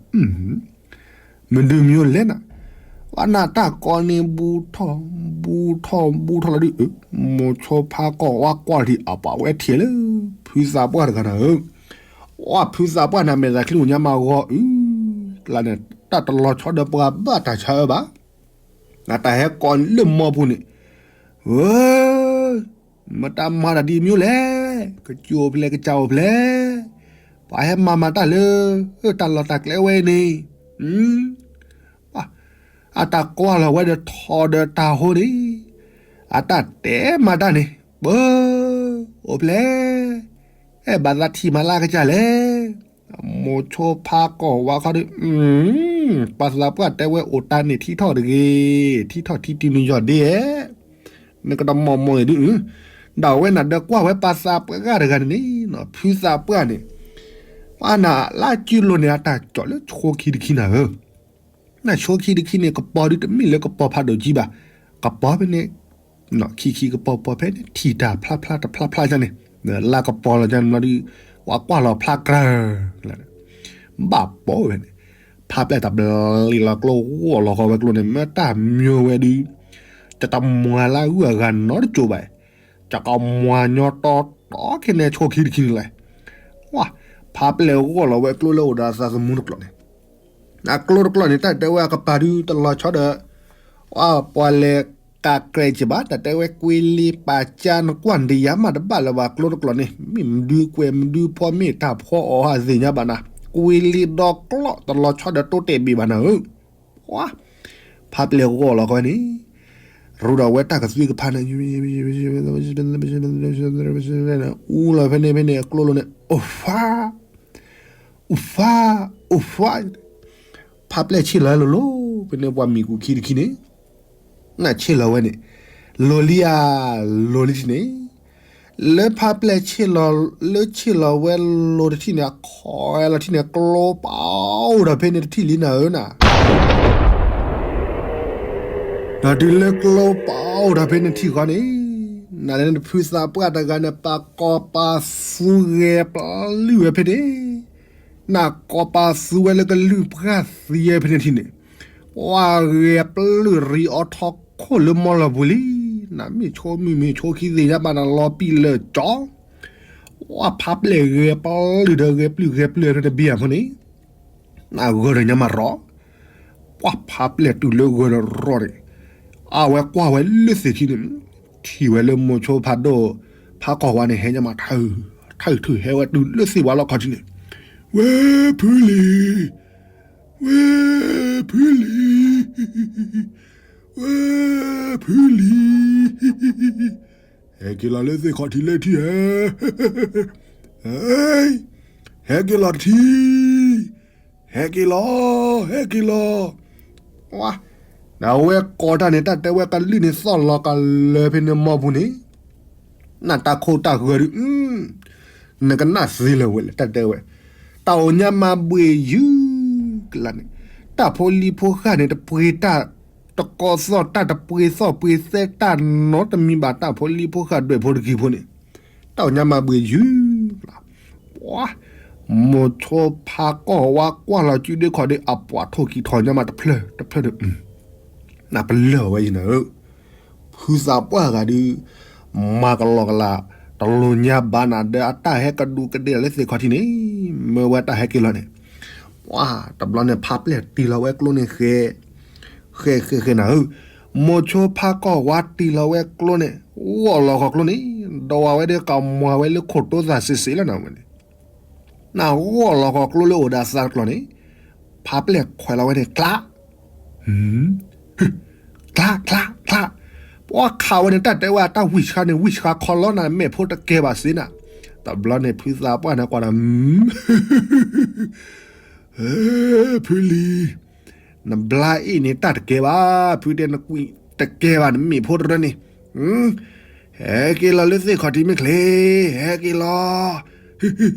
မဒုမယိလဲၣ်နၤ, ဝဲနၢ်တၢ်ကိးန့ၣ် ဘူးထီၣ်, ဘူးထီၣ် ဘူးထီၣ်လီၤဒုး, မိၤဆိဖါကီၢ်ဝါကွၢ်ထံး အပာ်ဝဲထံးလၢ ဖုသးပှၢ်တဂၤနၤဧၢ, ဝဲဖုသးပှၢ်န့ၣ် မဲာ်သးချံအိၣ်ညါမးဂီၤအုး, ကျါန့ၣ် တၢ်တလီၤဆီဒီးပှၤဘၣ်တၢ်ဆါအၢဘၣ် နတၢ်ဟဲကိးလၢမိၢ်ပူၤန့ၣ်, ဧၢ, မတၤမၤတၢ်ဒ်မ့ၢ်လဲၣ်, ကစၢ်အိၣ်ဖျဲၣ် ကစၢ်အိၣ်ဖျဲၣ်, ပှၤဟဲမၤမၤတၢ်လၢ တၢ်လီၢ်တၢ်ကျဲဝဲန့ၣ်, အတၢ်ကွၢ်လီၤဝဲဒီးထီဒီးတၢ်ဟိန့ၣ်, အတၢ်တဲမၤတၢ်န့ၣ်, ပၢ, အိၣ်ဖျဲၣ်, အဲၣ်ဘၣ်သးထံၣ်မၤလၢကစၢ်လဲၣ် မိၤဆိဖါကီၢ်ဝါခီဒီး, ပှၤသးပှၢ်တဲဝဲအိၣ်တၢ်န့ၣ်ထံထီၣ်တဂ့ၤ, ထံထီၣ်ထံတုၤနယီၢ်ဒ့ဧဲ, နကတမီၢ်မီၢ်အံၤဒုး, ဒၣ်ဝဲနၤဒီးကွၢ်ဝဲပှၤသးပှၢ်ဂၤတဂၤန့ၣ်န့ၣ်, ဖုသးပှၢ်န့ၣ်, ပှၤနၤလၢအစုလိၤန့ၣ် အတၢ်ကၠီၣ်လၢဆိခံတခံနၤဧၢ နဆိခံတခံန့ၣ် ကပီၤဒုးတမ့ၢ်လၢကပီၤဖးဒိၣ်ကံဘၣ်, ကပီၤဖဲန့ၣ်, ခံခံကပီၤပီၤဖဲန့ၣ် ထံၣ်တၢ်ဖျါဖျါတဖျါဖျါန့ၣ်, လၢကပီၤလီၤန့ၣ်ဘျီဒုး, ဝဲကွၢ်လီၤဖျါကြၢး, ဘၣ်ပိာ်ဝဲန့ၣ်, ဖးပျဲၢ်တဘျီလီၤကျိဂီၢ်လီၤဃီဝဲကျိန့ၣ် မ့ၢ်တၢ်မၠိဝဲဒုး, တတမွၤလၢအဂုၤအဂၤနီတကၠိဘၣ်, တကမွၤညီတီတီခဲန့ၣ်ဆိခံတခံန့ၣ်လဲၣ်, ဝဲ, ဖးပျဲၢ်ဂီၢ်လီၤဝဲကျိလၢအိၣ်ဒီးအသးသမူတကျိန့ၣ် အကျိတကျိန့ၣ် တၢ်တဲဝဲအကပၤဒုးတလီၤဆီဒီး, အပှၤလဲၤ ကးကြဲးကဘၣ် တၢ်တဲဝဲကွ့လ့ပာ်ကၢ် နကွၢ်ဒံးယၤမးတဘၣ်လၢၤဘၣ် ကျိတကျိာ်န့ၣ် မ့ၢ်မဒုကွဲးမဒုဖီမ့ၢ်တၢ်ဖီအီၤဟးသ့ၣ်ညါဘၣ်နၤ ကွ့လ့ဒီကျိာ်တလီၤဆီဒီးတိတဲာ်ဘ့ၣ်ဘၣ်နၤဧၢ, ဖးပျဲၢ်ဂီၢ်လီၤဃီန့ၣ် ရူဒီးဝဲတၢ်ကသွံကဖးန့ၣ် အူလီၤဖဲန့ၣ်ဖဲန့ၣ် အကျိလိၤန့ၣ် အိၣ်ဖး အိၣ်ဖး အိၣ်ဖး ဖးပျဲၢ်ဆ့ၣ်လီၤလိၤလိၤ ဖဲန့ၣ်ပှၤမံၤကူခံတခံန့ၣ် နဆ့ၣ်လီၤဝဲန့ၣ် လိၤလံဧါ လိၤလံထံၣ်န့ၣ် လၢဖးပျဲၢ်ဆ့ၣ်လီၤ လၢဆ့ၣ်လီၤဝဲလိၤတထံၣ်န့ၣ် အခီလီၤထံၣ်န့ၣ် ကျိပအိၣ်ဒီးဖဲန့ၣ်တထံၣ်လံနၤဧၢနၤ ဒီးတုၤလၢကျိပအိၣ်ဒီးဖဲန့ၣ်ထံၣ်ဃီန့ၣ် နလဲၤနဖုသးပှၢ်တဂၤန့ၣ် ပာ်ကီၤပာ်သူဂဲၤပလုၢ်ဝဲဖဲန့ၣ် နကိးပာ်သူဝဲလၢကလုၢ်ပှၢ်သံဝဲဖဲန့ၣ်ထံၣ်န့ၣ် ပှၤဂဲၤပလုၢ်ရံးအီထီခိၣ်လၢမီလီၤပူၤလံ, နမ့ၢ်ဆိမုၢ်မ့ၢ်ဆိခံသ့ၣ်ညါဘၣ်နၤလီၤပံာ်လၢာ်ကၠီ, ပှၤဖးပျဲၢ်ဂဲၤပလုၢ်ဒီးဂဲၤပလုၢ်ဂဲၤပလုၢ်ဖဲတဘ့ၣ်အဖိန့ၣ်, နဂၢၢ်ဒီးညါမးရီး, ပှၤဖးပျဲၢ်တုၤလၢဂၢၢ်ဒီးရီးန့ၣ်, အဝဲကွၢ်ဝဲလၢသ့ၣ်ခံန့ၣ်, ထံၣ်ဝဲလၢမိၤဆိဖးဒိၣ်, ဖးကီၢ်ဝါန့ၣ် ဟဲညါမးထၢၣ်, ထၢၣ်ထုးဟဲဝဲတုၤလၢသ့ၣ်ဝါလီၢ်ခီၣ်ထံးန့ၣ်, ဝဲဖုလံၤ, ဝဲဖုလံၤ, ဝဲဖုလံၤ, ဟဲက့ၤလီၤလၢသ့ၣ်ခီၣ်ထံးလၢထံၣ်ဧၢ, ဟဲက့ၤလီၤတထံၣ်, ဟဲက့ၤလီၤ, ဟဲက့ၤလီၤ, နဝဲကိးတၢ်န့ၣ် တၢ်တဲဝဲကလုၢ်န့ၣ်သီၣ်လီၤကလၢဖဲန့ၣ်မီပူၤန့ၣ်, နတၢ်ခိၣ်တၢ်ဂၢၢ်ဒုး, နကနၣ်သ့လၢၤဝဲလၢတၢ်တဲဝဲ, တၢ်အိၣ်ညါမၤဘှ့ၣ်ယုၢ်ကလါန့ၣ်, တၢ်ဖိလံၤဖိဃာ်န့ၣ် တပှ့ၤတၢ်, တကိးသီၣ်တၢ်တပှ့ၤသီၣ်ပှ့ၤသဲတၢ်နီတမံၤဘၣ် တၢ်ဖိလံၤဖိဃာ်ဒွဲၣ်ဖိတက့ၤဖိန့ၣ်, တၢ်အိၣ်ညါမၤဘှ့ၣ်ယုၢ်ကလါ, ပှၤ, မိၤဆိဖးကီၢ်ဝါကွၢ်လီၤစုဒ့ခီၣ်ဒုး အပှၤထိၣ်ခံထီၣ်ညါမးတဖျၢၣ်တဖျၢၣ်ဒီး, နပလၢၢ်ဝဲယနၤဧၢ ဖုသးပှၢ်ဂၤဒုး, မၤကလီကလး, တလိၣ်ညါဘၣ်နၤဒီးအတၢ်ဟဲကဒူးကဒ့ၣ်လၢသ့ၣ်ခီၣ်ထံးန့ၣ်, မၢဝဲတၢ်ဟဲက့ၤလီၤန့ၣ်, ပှၤတဘျီန့ၣ် ဖးပျဲၢ်တ့ၢ်လီၤဝဲကျိန့ၣ်ဃဲ, ဃဲဃဲဃဲနၤဧၢ, မိၤဆိဖးကီၢ်ဝါတ့ၢ်လီၤဝဲကျိန့ၣ်, ဂီၢ်လီၤဃီၤကျိန့ၣ်, ဒီးဝဲဒၣ်ကမွၤဝဲလၢခိၣ်တိသၣ်စ့ၢ်စ့ၢ်လီၤနၤဝဲန့ၣ် နဂီၢ်လီၤဃီၤကျိလၢအိၣ်ဒီးအသးတကျိၤန့ၣ်, ဖးပျဲၢ်ခွဲးလီၤဝဲန့ၣ် ကျး, ကျး ကျး ကျး, ပှၤခးဝဲန့ၣ် တၢ်တဲဝဲအတၢ်ဝံၢ်ဆှါန့ၣ် ဝံၢ်ဆှါခီလီၤနၤ မဲာ်ဖိတကဲဘၣ်စ့နၤ, တဘျီန့ၣ် ဖုသးပှၢ်န့ၣ်ကွၢ်ဒီး ဖုလံၤ, နဘျါအ့ၣ်န့ၣ်တၢ်တကဲဘၣ်, ဖုတဲနကွံာ်တကဲဘၣ် နမဲာ်ဖိတရၢန့ၣ်, ဟဲက့ၤလီၤလၢသ့ၣ်ခီၣ်ထံးမ့ၢ်ချ့, ဟဲက့ၤလီၤ,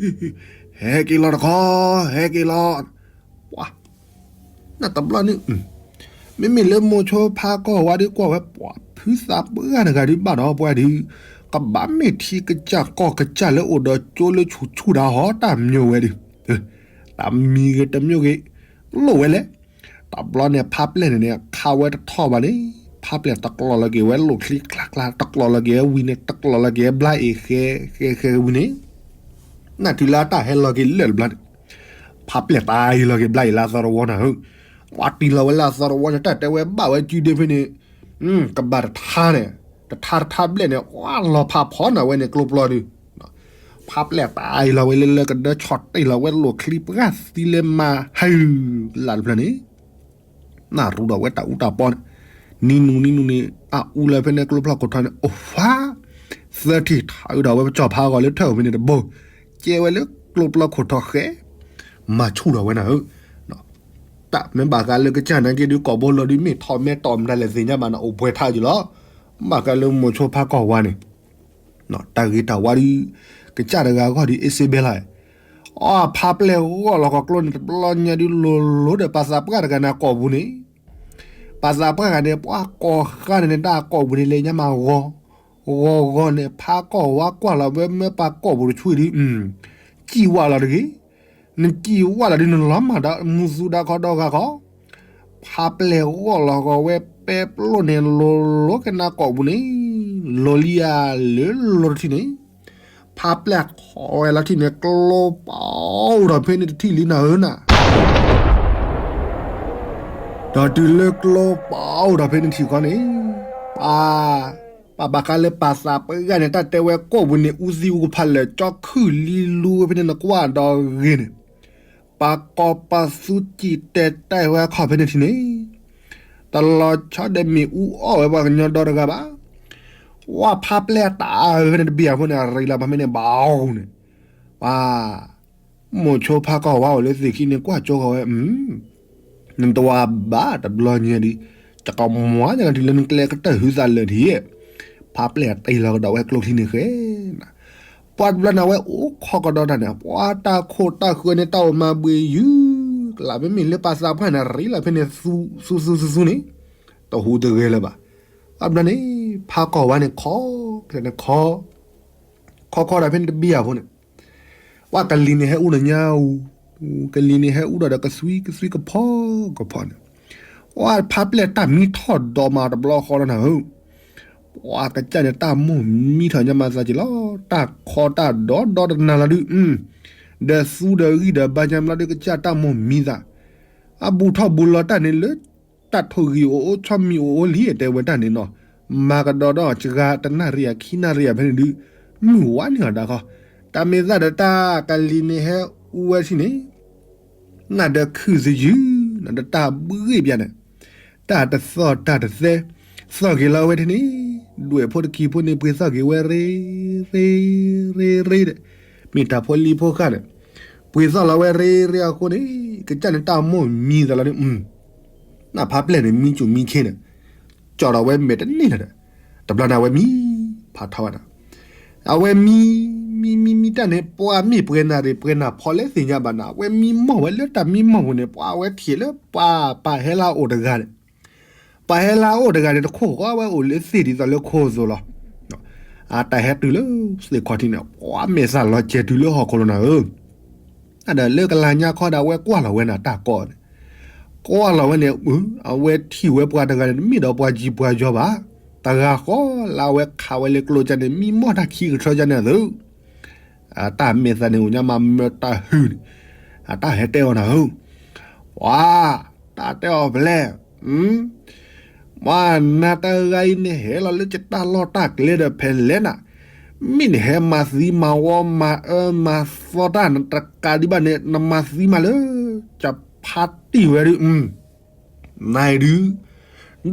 ဟဲက့ၤလီၤတခီ, ဟဲက့ၤလီၤ, ပှၤ, နတဘျီန့ၣ်, မ့မ့ၢ်လၢမိၤဆိဖးကီၢ်ဝါဒုးကွၢ်ဝဲပှၤဖုသးပှၢ်တဂၤဒုးဘၣ်ဒီးပှၤဒုး, ကဘၣ်မ့ၢ်ထံကစၢ်ကီၢ်ကစၢ်လၢအိၣ်ဒီးကၠိလၢဆူၣ်ဆူၣ်တၢ်ဟီတၢ်မျိၤဝဲဒုး, တၢ်မံၤဂ့ၤတမျိၤဂ့ၤ, လိၣ်ဝဲလဲၣ် တဘျီန့ၣ် ဖးပျဲၢ်န့ၣ်န့ၣ် ခးဝဲတထီၣ်ဘၣ်န့ၣ်, ဖးပျဲၢ်တကျီၤလီၤက့ၤဝဲလိာ်ချံကျါကျါ, တကျီၤလီၤက့ၤဝဲဝံၤန့ၣ်, တကျီၤလီၤက့ၤဝဲဘျါအ့ၣ်ဃဲဃဲဃဲဝံၤန့ၣ်, နတုၤလၢအတၢ်ဟဲလီၤက့ၤလၢာ်တဘျီန့ၣ်, ဖးပျဲၢ်တ့ၢ်လီၤက့ၤဘျါအ့ၣ်လၢအသီတဝီနၤဧၢ, ပှၤတ့ၢ်လီၤဝဲလၢအသီတဝီန့ၣ် တၢ်တဲဝဲဘၣ်ဝဲကုဒ့ဖဲန့ၣ်, ကဘၣ်တထါန့ၣ်, တထါတထါဘျဲၣ်န့ၣ် ပှၤလီၤဖးဖီနၤဝဲန့ၣ်ကျိပျီဒုး ဖးပျဲၢ်တ့ၢ်လီၤဝဲလၢလၢကဒၢဆီၣ်တ့ၢ်လီၤဝဲလိာ်ချံပှၢ်သံလၢမၤဟၢလၢ်တဖျၢၣ်န့ၣ်, နရူဒီးဝဲတၢ်အူတၢ်ပီန့ၣ်, နံၤနုၤနံၤနုၤန့ၣ် အအူလၢဖဲန့ၣ်ကျိပျီခိၣ်ထီန့ၣ် အိၣ်ဖး, သၢထံၣ်ထးအုးဒီးဝဲပကၠီၣ်ဖးဂီၤလၢထၢၣ်ဝဲန့ၣ်တဘိ, ကဲဝဲလၢကျိပျီခိၣ်ထီဃဲ, မၤဆူၣ်ဒီးဝဲနၤဧၢ တၢ်မ့ၢ်ဘၣ်ဃးလၢကစၢ်နာ်က့ဒုး ကိာ်ဘိလီၤဒုး မ့ၢ်ထီၣ်မဲာ်တီၢ်မတၤလဲၣ်သ့ၣ်ညါဘၣ်န့ၣ် အိၣ်ပှဲၤထါယုာ်လီၤ. ဘၣ်ဃးလၢမိၤဆိဖးကီၢ်ဝါန့ၣ်, တၢ်ဂ့ၤတၢ်ဝါဒုး, ကစၢ်တဂၤအဂီၢ်ဒုး အ့စ့ဘဲလီၤ, အဖးပျဲၢ်ဂီၢ်လီၤဃီၤကျိန့ၣ် တဘျီညါဒုးလိၤလိၤဒီး ပှၤသးပှၢ်တဂၤန့ၣ်အကိာ်ပူၤန့ၣ်, ပှၤသးပှၢ်တဂၤန့ၣ် ပှၤကိာ်ဃာ်န့ၣ်န့ၣ် တၢ်အကိာ်ပူၤန့ၣ် လဲၤညါမၤဂီၤ, ဂီၤဂီၤန့ၣ် ဖးကီၢ်ဝါကွၢ်လီၤဝဲမၢပှၤကိာ်ပူၤတဆူၣ်ဒုး, ကံၣ်ဝါလီၤတဂ့ၤ နကံၣ်ဝါလီၤဒုး နလီၤမၢ်ဒီးမူသူဒီးခီဒီဂၤခီ, ဖးပျဲၢ်ဂီၢ်လီၤဂီၤဝဲပဲပျိၢ်န့ၣ် လိၤလိၤကနၢ်ကိာ်ပူၤန့ၣ်, လိၤလံဧါလၢလိၤတထံၣ်န့ၣ်, ဖးပျဲၢ်ထီၣ်ဝဲလီၤထံၣ်န့ၣ် ကျိပအိၣ်ဒီးဖဲန့ၣ်တထံၣ်လံနၤဧၢနၤ ဒီးတုၤလၢကျိပအိၣ်ဒီးဖဲန့ၣ်ထံၣ်ဃီန့ၣ်, အါ, ပှၤဘၣ်ဃးလၢပာ်သးပှၢ်န့ၣ် တၢ်တဲဝဲကိာ်ပူၤန့ၣ် အူသံအူကဖးလၢာ် ကၠီခုၣ်လံလူဝဲဖဲန့ၣ် နကွၢ်ဒီးဂ့ၤန့ၣ်, ပှၤကီၢ်ပသူစံၣ်တဲၤတဲဝဲအခီၣ်ဖဲန့ၣ်ထံန့ၣ်, တလီၤဆီဒီးမ့ၣ်အူအီၣ်ဝဲပှၤကညီဒီတဂၤဘၣ်. ဝဲဖးပျဲၢ်တၢ်အါဝဲဖဲန့ၣ်တဘ့ၣ်အဃိန့ၣ် အရံးလီၤပှၤဖဲန့ၣ်ဘၣ်အီၤန့ၣ်, ပှၤ မိၤဆိဖးကီၢ်ဝါအိၣ်လၢသ့ၣ်ခံန့ၣ် ကွၢ်ကၠိဃီၤဝဲ, နတဝၤဘၣ်တဘျီညါဒီး, တကမၤန့ၣ်တုၤလၢနကျဲကတၢၢ်ဟုသးလၢာ်ဒ်, ဖးပျဲၢ်တ့ၢ်လီၤကဒီးဝဲကျိချံန့ၣ်ဃဲ, ပှၤတဘျီန့ၣ် အဝဲအိၣ်ခိးကဒီးတၢ်န့ၣ် ပှၤတၢ်ခိၣ်တၢ်ဃၢၤန့ၣ် တၢ်အိၣ်မၤဘှံးယုၢ်, ကလးမ့မ့ၢ်လၢပာ်သးပှၢ်န့ၣ် ရံးလီၤဖဲန့ၣ် သူသူသူသူန့ၣ်, တဟူးတဂဲၤလၢၤဘၣ်. ပှၤတဘျီန့ၣ် ဖးကီၢ်ဝါန့ၣ် ခီ, န့ၣ်ခီ ခီခီဒီးဖဲန့ၣ်တဘ့ၣ်အဃိန့ၣ်, ပှၤကလံၤန့ၣ်ဟဲအူဒီးညါအူ, ကလံၤန့ၣ်ဟဲအူဒီးဒီးကသွံကသွံကဖီကဖီန့ၣ်, ပှၤဖးပျဲၢ်တၢ်မံထီၣ်ဒီးမးတဘျီဃီဒီးနၤဧၢ, ပှၤကစၢ်န့ၣ်တၢ်မိၢ်မံထီၣ်ညါမးသးက့ၤလီၤ, တၢ်ခီတၢ်ဒီဒီတနၤလီၤဒုး, ဒီးသူဒီးဂံၢ်ဒီးဘါညါဘျီဒုး ကစၢ်တၢ်မိၢ်မံသး, အဘူးထီၣ်ဘူးလီၤတၢ်န့ၣ်လၢ တၢ်ထိၣ်ဂံၢ်အိၣ်အိၣ်ဆီမံၤအိၣ်အိၣ်လံ တဲဝဲတၢ်န့ၣ်နီၤ, မၤကဒီးဒီးစှၤတနၣ်ရံၣ်အခံနၣ်ရံၣ်အဖဲန့ၣ်ဒုး, မုၢ်ဝါန့ၢ်အီၤဒၣ်ခီ, တၢ်မ့ၢ်သးဒီးတၢ်ကလံၤန့ၣ်ဟဲအူဝဲဆံန့ၣ်, နဒီးခုၣ်သယုၢ်, နဒီးတၢ်ဘှံးဘၣ်န့ၣ်, တၢ်တသီၣ်တၢ်တသဲ, သီၣ်က့ၤလီၤဝဲထဲန့ၣ်, ဒွဲၣ်ဖိတကံၤဖိန့ၣ် ပှ့ၤသီၣ်က့ၤဝဲရ့, ရ့, ရ့, ရ့ဒီး, မ့ၢ်တၢ်ဖိလံၤဖိဃၣ်န့ၣ်, ပှ့ၤသီၣ်လီၤဝဲရ့ရ့အဃိန့ၣ်, ကစၢ်န့ၣ်တၢ်မိၢ်မံသးလီၤန့ၣ်, နဖးပျဲၢ်န့ၣ် မံစူၣ်မံခ့န့ၣ်, ကၠီၣ်ဒီးဝဲမဲာ်တန့ၢ်လၢၤဒီး, တဘျီန့ၣ်အဝဲမံ, ဖးထီဝဲဒၣ်, အဝဲမံ, မံမံမံတၢ်န့ၣ် ပှၤမ့ၢ်ပှဲၤနၣ်ရံၣ်ပှဲၤနၢ်ဖီလဲၣ်သ့ၣ်ညါဘၣ်န့ၣ် အဝဲမံမီၢ်ဝဲလၢတၢ်မံမီၢ်ပူၤန့ၣ် ပှၤအဝဲထံၣ်လၢပှၤပာ်ဟဲလၢအအိၣ်တဂၤန့ၣ်, ပာ်ဟဲလၢအအိၣ်တဂၤန့ၣ် တခိၣ်ဃီဝဲအိၣ်လၢသ့ၣ်ဒ်သိးလၢခိၣ်အသိးလီၤ. အတၢ်ဟဲတုၤလၢသ့ၣ်ခီၣ်ထံးန့ၣ် ပှၤမဲာ်သၣ်လီၤစဲၤတုၤလၢဟီၣ်ခိၣ်လိၤနၤဧၢ, ဒီးလၢကလၤညါခီဒီးအဝဲကွၢ်လီၤဝဲန့ၣ်တၢ်ကီန့ၣ်, ကွၢ်လီၤဝဲန့ၣ်, အဝဲထံၣ်ဝဲပှၤတဂၤန့ၣ် တမ့ၢ်ဒီးပှၤကံပှၤယီၤဘၣ်, တဂၤဃီလၢအဝဲခးဝဲလၢကျိကၢန့ၣ် မံမီၢ်တၢ်ခံကထၢကၢန့ၣ်အသိး အတၢ်မဲာ်သၣ်န့ၣ်အိၣ်ညါမးမၢတၢ်ဟုၣ်န့ၣ်, အတၢ်ဟဲတဲအီၤနၤဧၢ, ပှၤ, တၢ်တဲအီၤဖဲလဲၣ်, ပှၤနၤတဂၤအံၤန့ၣ်ဟဲလီၤလၢယတၢ်လီၢ်တၢ်ကျဲဒီးဖဲလဲၣ်နၤ, မ့ၢ်နဟဲမၤသံမၤဝီမၤအၢမၤသီတၢ်နတကးဒံးဘၣ်န့ၣ် နမၤသံမးလၢ ယဖးတံၢ်ဝဲဒုး နဒုး,